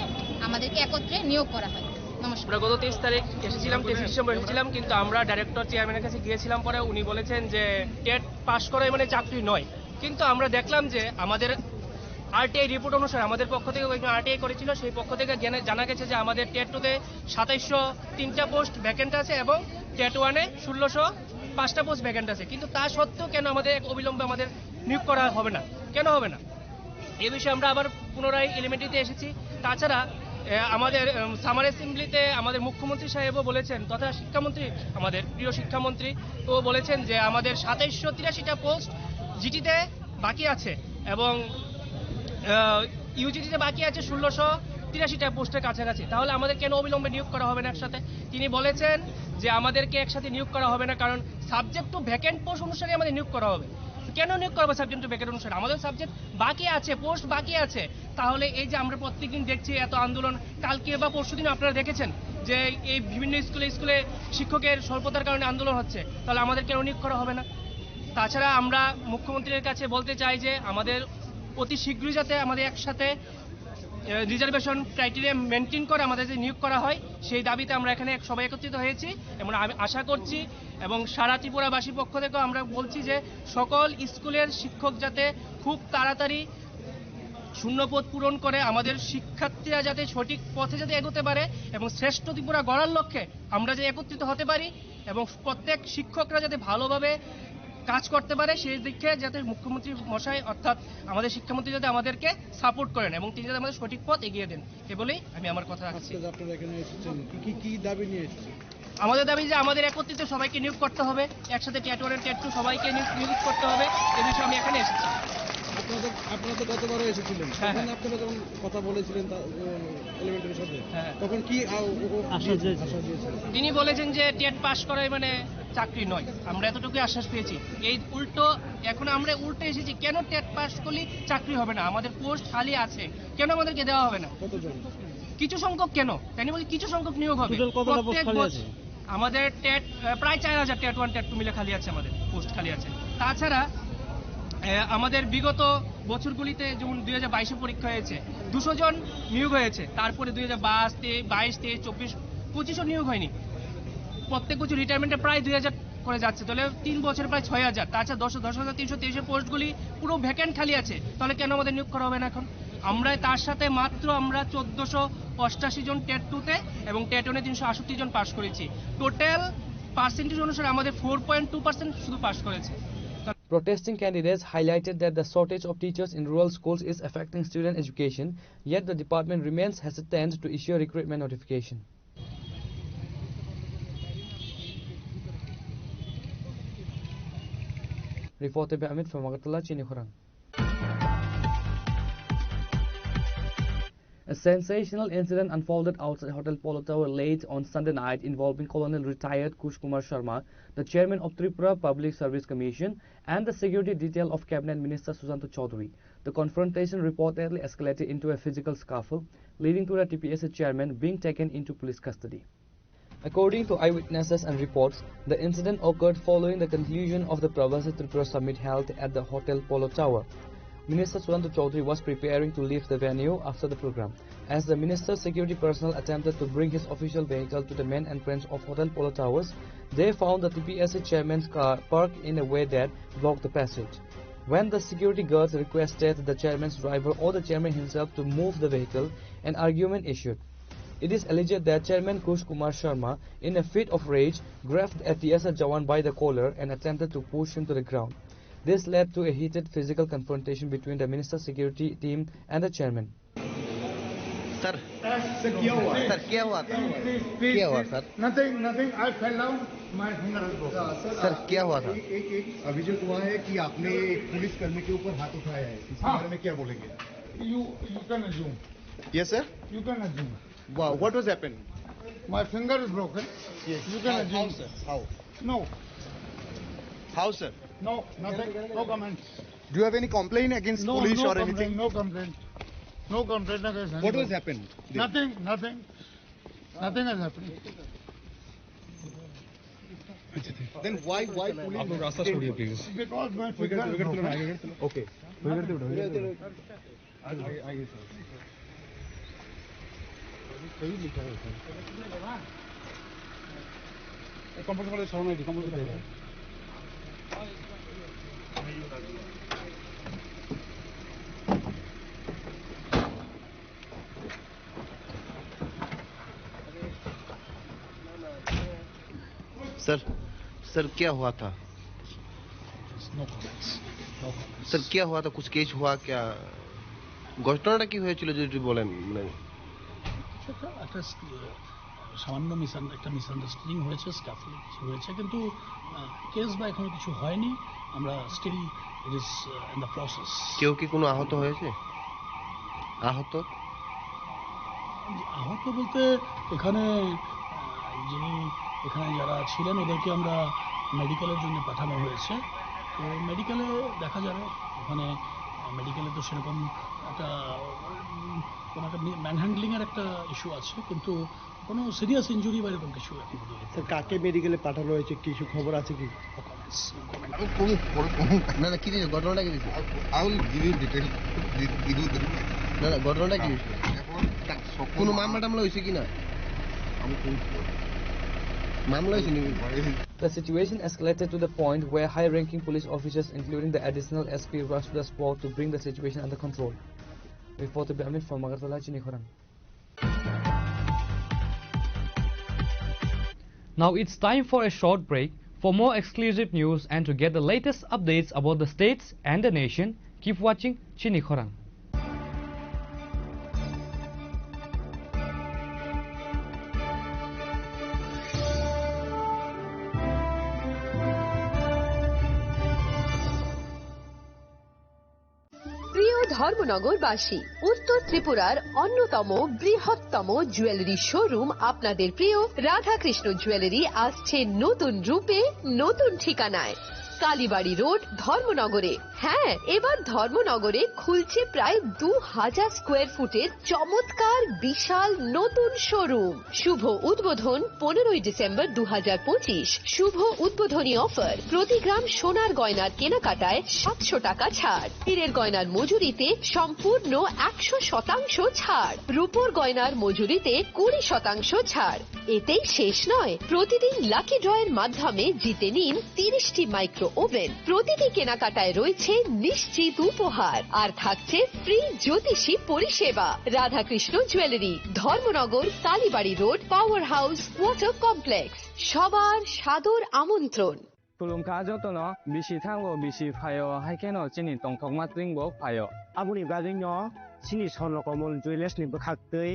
আমাদেরকে একত্রে নিয়োগ করা হয়। নমস্কার। আমরা গত তেইশ তারিখ এসেছিলাম, তেইশে ডিসেম্বর এসেছিলাম, কিন্তু আমরা ডাইরেক্টর চেয়ারম্যানের কাছে গিয়েছিলাম, পরে উনি বলেছেন যে টেট পাস করাই মানে চাকরি নয়। কিন্তু আমরা দেখলাম যে আমাদের আরটিআই রিপোর্ট অনুসারে, আমাদের পক্ষ থেকে কয়েকজন আরটিআই করেছিল, সেই পক্ষ থেকে জেনে, জানা গেছে যে আমাদের টেট টুতে সাতাইশশো তিনটা পোস্ট ভ্যাকেন্ট আছে এবং টেট ওয়ানে ষোলোশো পাঁচটা পোস্ট ভ্যাকেন্ট আছে। কিন্তু তা সত্ত্বেও কেন আমাদের এক অবিলম্বে আমাদের নিয়োগ করা হবে না, কেন হবে না? এ বিষয়ে আমরা আবার পুনরায় এলিমেন্টারিতে এসেছি। তাছাড়া, এ, আমাদের, উম, সামার অ্যাসেম্বলিতে আমাদের মুখ্যমন্ত্রী সাহেবও বলেছেন, তথা শিক্ষামন্ত্রী, আমাদের প্রিয় শিক্ষামন্ত্রী, ও বলেছেন যে আমাদের সাতাইশশো তিরাশিটা পোস্ট জিটিতে বাকি আছে এবং, আহ, ইউজিটিতে বাকি আছে ষোলোশো তিরাশিটা পোস্টের কাছাকাছি। তাহলে আমাদের কেন অবিলম্বে নিয়োগ করা হবে না একসাথে? তিনি বলেছেন যে আমাদেরকে একসাথে নিয়োগ করা হবে না, কারণ সাবজেক্ট টু ভ্যাকেন্ট পোস্ট অনুসারে আমাদের নিয়োগ করা হবে। কেন নিয়োগ করা হবে সাবজেক্ট টু ভ্যাকেন্ট অনুসারে? আমাদের সাবজেক্ট বাকি আছে, পোস্ট বাকি আছে। তাহলে এই যে আমরা প্রত্যেকদিন দেখছি এত আন্দোলন, কালকে বা পরশুদিন আপনারা দেখেছেন যে এই বিভিন্ন স্কুলে স্কুলে শিক্ষকের স্বল্পতার কারণে আন্দোলন হচ্ছে, তাহলে আমাদের কেন নিয়োগ করা হবে না? তাছাড়া আমরা মুখ্যমন্ত্রীর কাছে বলতে চাই যে আমাদের অতি শীঘ্রই যাতে আমাদের একসাথে, এ, রিজার্ভেশন ক্রাইটেরিয়া মেনটেন করে আমাদের যে নিয়োগ করা হয়, সেই দাবিতে আমরা এখানে এক-, সবাই একত্রিত হয়েছি এবং আমি আশা করছি এবং সারা ত্রিপুরাবাসীর পক্ষ থেকেও আমরা বলছি যে সকল স্কুলের শিক্ষক যাতে খুব তাড়াতাড়ি শূন্যপদ পূরণ করে আমাদের শিক্ষার্থীরা যাতে সঠিক পথে যাতে এগোতে পারে এবং শ্রেষ্ঠ ত্রিপুরা গড়ার লক্ষ্যে আমরা যে একত্রিত হতে পারি এবং প্রত্যেক শিক্ষকরা যাতে ভালোভাবে কাজ করতে পারে, সেই দিকে যাতে মুখ্যমন্ত্রী মশাই অর্থাৎ আমাদের শিক্ষামন্ত্রী যাতে আমাদেরকে সাপোর্ট করেন এবং তিনি যাতে আমাদের সঠিক পথ এগিয়ে দেন, এ বলেই আমি আমার কথা রাখছি। আজকে যে আপনারা এখানে এসেছেন, কি, কি, কি দাবি নিয়ে এসেছেন? আমাদের দাবি যে আমাদের একত্রিত সবাইকে নিয়োগ করতে হবে, একসাথে টেট ওয়ান টেট টু সবাইকে নিয়োগ, নিয়োগ করতে হবে, এ বিষয়ে আমি এখানে এসেছি। আপনারা তো, আপনারা তো গতবারও এসেছিলেন, হ্যাঁ, তখন হ্যাঁ। আপনারা যখন কথা বলেছিলেন তা, উম, এলিমেন্টারির সাথে, হ্যাঁ। তখন কি, আ, ও, ও, কি আশ্বাস দিয়েছিলেন? আশ্বাস দিয়েছিলেন? তিনি বলেছেন যে টেট পাস করাই মানে চাকরি নয়, আমরা এতটুকুই আশ্বাস পেয়েছি। এই উল্টো, এখন আমরা উল্টো এসেছি, কেন টেট পাস করলে চাকরি হবে না? আমাদের পোস্ট খালি আছে, কেন আমাদেরকে দেওয়া হবে না? কতজন? কিছু সংখ্যক কেন? তাই না বলে কিছু সংখ্যক নিয়োগ হবে। টোটাল কতটা পোস্ট প্রত্যেক খালি বছ-, আছে? আমাদের টেট, আহ, প্রায় চার হাজার টেট ওয়ান, টেট টু মিলে খালি আছে, আমাদের পোস্ট খালি আছে। তাছাড়া, আহ, আমাদের বিগত বছরগুলিতে যেমন দুই হাজার বাইশে পরীক্ষা হয়েছে, দুশো জন নিয়োগ হয়েছে, তারপরে দুই হাজার বাইশ, তেইশ, বাইশ, তেইশ, চব্বিশ, পঁচিশও নিয়োগ হয়নি। প্রত্যেক বছর রিটায়ারমেন্টে প্রায় দুই হাজার করে যাচ্ছে, তাহলে তিন বছরে প্রায় ছয় হাজার, তাছাড়া দশ, দশ হাজার তিনশো তেইশে পোস্টগুলি পুরো ভ্যাকেন্ট খালি আছে, তাহলে কেন আমাদের নিয়োগ করা হবে না এখন? আমরা তার সাথে মাত্র আমরা চোদ্দশো অষ্টাশি জন টেট টুতে এবং টেট ওয়ানে তিনশো আটষট্টি জন পাস করেছি। টোটাল পার্সেন্টেজ অনুসারে আমাদের ফোর পয়েন্ট টু পার্সেন্ট শুধু পাস করেছে। Protesting candidates highlighted that the shortage of teachers in rural schools is affecting student education, yet the department remains hesitant to issue a recruitment notification. Reported by Amit from Agartala, Chini Khorang. A sensational incident unfolded outside Hotel Polo Tower late on Sunday night involving Colonel retired Kush Kumar Sharma, the chairman of Tripura Public Service Commission, and the security detail of Cabinet Minister Sushanta Chaudhary. The confrontation reportedly escalated into a physical scuffle, leading to the T P S A chairman being taken into police custody. According to eyewitnesses and reports, the incident occurred following the conclusion of the Pravasi Tripura Summit held at the Hotel Polo Tower. Minister Sushanta Chaudhary was preparing to leave the venue after the program. As the minister's security personnel attempted to bring his official vehicle to the main entrance of Hotel Polo Towers, they found the T P S A chairman's car parked in a way that blocked the passage. When the security guards requested the chairman's driver or the chairman himself to move the vehicle, an argument ensued. It is alleged that Chairman Kush Kumar Sharma, in a fit of rage, grabbed a T S R Jawan by the collar and attempted to push him to the ground. This led to a heated physical confrontation between the minister's security team and the chairman. Sir, sir, क्या हुआ? सर, क्या हुआ था? Please, please, क्या हुआ, please. Sir? Nothing, nothing. I fell down. My finger is broken. Sir, क्या हुआ था? एक, एक, एक अभियोग हुआ है कि आपने एक पुलिसकर्मी के ऊपर हाथ उठाया है। इसके हाँ. बारे में क्या बोलेंगे? You, you can assume. Yes, sir. You can assume. Wow, what was happened? My finger is broken. Yes. You can assume. How, sir? How? No. How, sir? No, nothing. No comments. Do you have any complaint against police or anything? No, no complaint. No complaint. No complaint against anyone. What was happened? Nothing, nothing. Nothing has happened. Then why, why police? आप लोग रास्ता छोड़िए, please. Because my finger is broken. Okay. आगे, आगे, आगे, सर। এই কম্পিউটার করে সরানো হয়েছে, কম্পিউটার করে। सर, सर, क्या हुआ था? No comments. No comments. Sir, क्या हुआ था? कुछ केस हुआ क्या? ঘটনাটা কি হয়েছিল যদি একটু বলেন, মানে। সেটা একটা স-, সামান্য মিস-, একটা মিসআন্ডারস্ট্যান্ডিং হয়েছে, স্ক্যাফোল্ড কিছু হয়েছে, কিন্তু, আহ, কেস বা এখনো কিছু হয়নি। আমরা still it is, uh, in the process. কেউ কি কোনো আহত হয়েছে? আহত? আহত বলতে এখানে, আহ, যিনি এখানে যারা ছিলেন ওদেরকে আমরা মেডিকেলের জন্য পাঠানো হয়েছে। তো মেডিকেলে দেখা যাবে, ওখানে, আহ, মেডিকেলে তো সেরকম একটা, উম, কোনো একটা মি-, ম্যানহ্যান্ডলিংয়ের একটা ইস্যু আছে, কিন্তু কোনো সিরিয়াস ইনজুরি বা এরকম কিছু এখন পর্যন্ত। স্যার, কাকে মেডিকেলে পাঠানো হয়েছে, কিছু খবর আছে কি? আমি কোন, কোন, কোন, না, না, কি হয়েছে? ঘটনাটা কি হয়েছে? I will give you detail, di-, di-, di-, না, না, ঘটনাটা কি হয়েছে? এখন কোনো মামলা টামলা হয়েছে কি না? আমি কোন মামলা হয়েছে নি? The situation escalated to the point where high-ranking police officers, including the additional S P, rushed to the spot to bring the situation under control. Reported by Amit from Agartala, Chini Khorang. Now it's time for a short break. For more exclusive news and to get the latest updates about the states and the nation, keep watching Chini Khorang. প্রিয় ধর্মনগরবাসী, উত্তর ত্রিপুরার অন্যতম বৃহত্তম jewellery showroom আপনাদের প্রিয় রাধাকৃষ্ণ জুয়েলারি আসছে নতুন রূপে, নতুন ঠিকানায়। কালীবাড়ি রোড, ধর্মনগরে। হ্যাঁ, এবার ধর্মনগরে খুলছে প্রায় দু হাজার স্কোয়ার ফুটের চমৎকার বিশাল নতুন শোরুম। শুভ উদ্বোধন পনেরোই ডিসেম্বর দু হাজার পঁচিশ। শুভ উদ্বোধনী অফার, প্রতি গ্রাম সোনার গয়নার কেনাকাটায় সাতশো টাকা ছাড়, হীরের গয়নার মজুরিতে সম্পূর্ণ একশো শতাংশ ছাড়, রূপোর গয়নার মজুরিতে কুড়ি শতাংশ ছাড়। এতেই শেষ নয়, প্রতিদিন লাকি ড্রয়ের মাধ্যমে জিতে নিন তিরিশটি মাইক্রো ওভেন। প্রতিটি কেনাকাটায় রয়েছে নিশ্চিত উপহার, আর থাকছে ফ্রি জ্যোতিষী পরিষেবা। Radhakrishna jewellery, Dharmanagar, Kalibari road, power house water complex. সবার সাদর আমন্ত্রণ। Khulumkha jotono, bisi thango bisi phaio, hai kheno chini tongthokma twingbo phaio. Aboni bagwino chini Swarno Komol Jewellers ni bwkhak twi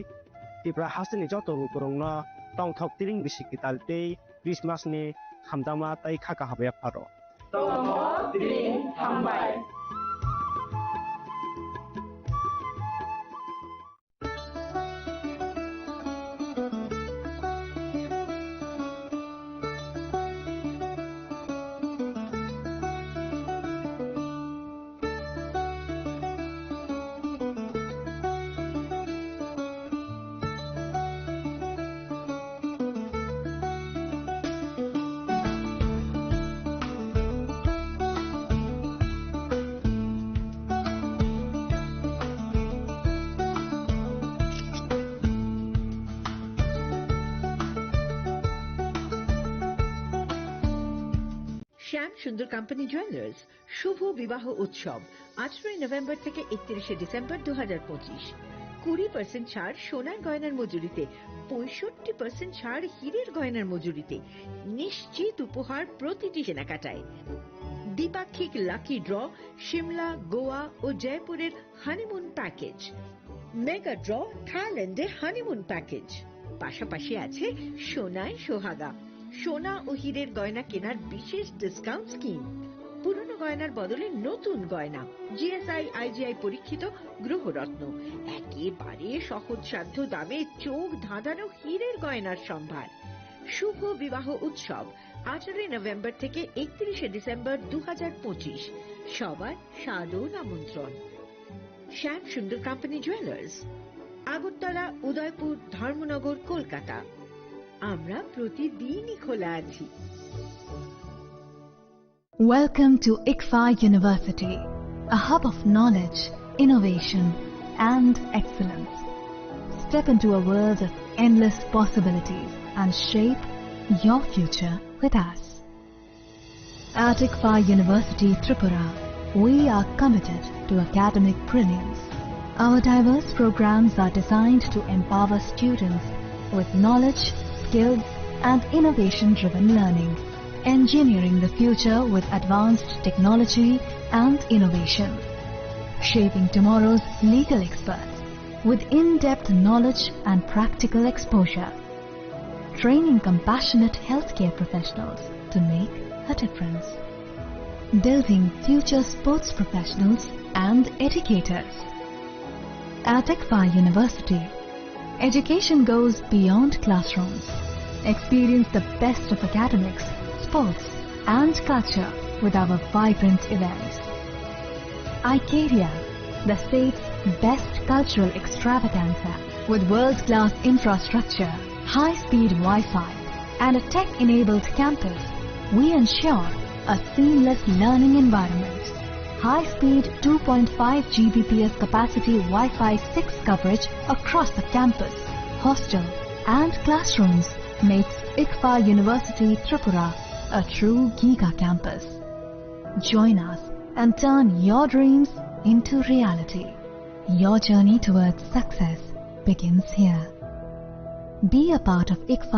Tripura hasteni joto lukurokno tongthok tring bisi kwtal tei Christmas ni hamjakma tei kha kaham yapharo. Tongthok tring hambai. শ্যাম সুন্দর company jewellers শুভ বিবাহ উৎসব আঠারোই নভেম্বর থেকে একত্রিশে ডিসেম্বর দু হাজার পঁচিশ। কুড়ি পার্সেন্ট ছাড় সোনার গয়নার মজুরিতে, পঁয়ষট্টি পার্সেন্ট ছাড় হীরের গয়নার মজুরিতে, নিশ্চিত উপহার প্রতিটি কেনাকাটায়। দ্বিপাক্ষিক লাকি ড্র, সিমলা, গোয়া ও জয়পুরের হানিমুন প্যাকেজ, মেগা ড্র, থাইল্যান্ডে হানিমুন প্যাকেজ, পাশাপাশি আছে সোনায় সোহাগা, সোনা ও হীরের গয়না কেনার বিশেষ ডিসকাউন্ট স্কিম, পুরনো গয়নার বদলে নতুন গয়না, জিএসআই আইজিআই পরীক্ষিত গ্রহরত্ন, একেবারে সহজসাধ্য দামে চোখ ধাঁধানো হীরের গয়নার সম্ভার। শুভ বিবাহ উৎসব আঠারোই নভেম্বর থেকে একত্রিশে ডিসেম্বর দু হাজার পঁচিশ। সবার সাদর আমন্ত্রণ। শ্যাম সুন্দর কোম্পানি জুয়েলার্স, আগরতলা, উদয়পুর, ধর্মনগর, কলকাতা। আমরা প্রতিদিনই খোলা আছি। Welcome to ICFAI University, a hub of knowledge, innovation, and excellence. Step into a world of endless possibilities and shape your future with us. At ICFAI University Tripura, we are committed to academic brilliance. Our diverse programs are designed to empower students with knowledge, skills, and innovation-driven learning, engineering the future with advanced technology and innovation, shaping tomorrow's legal experts with in-depth knowledge and practical exposure, training compassionate healthcare professionals to make a difference, building future sports professionals and educators. At ICFAI University, education goes beyond classrooms. Experience the best of academics, sports, and culture with our vibrant events. Icaria, the state's best cultural extravaganza. With world-class infrastructure, high-speed Wi-Fi, and a tech-enabled campus, we ensure a seamless learning environment. High-speed two point five G B P S capacity Wi-Fi six coverage across the campus, hostel, and classrooms makes ICFAI University Tripura a true giga campus. Join us and turn your dreams into reality. Your journey towards success begins here. Be a part of ICFAI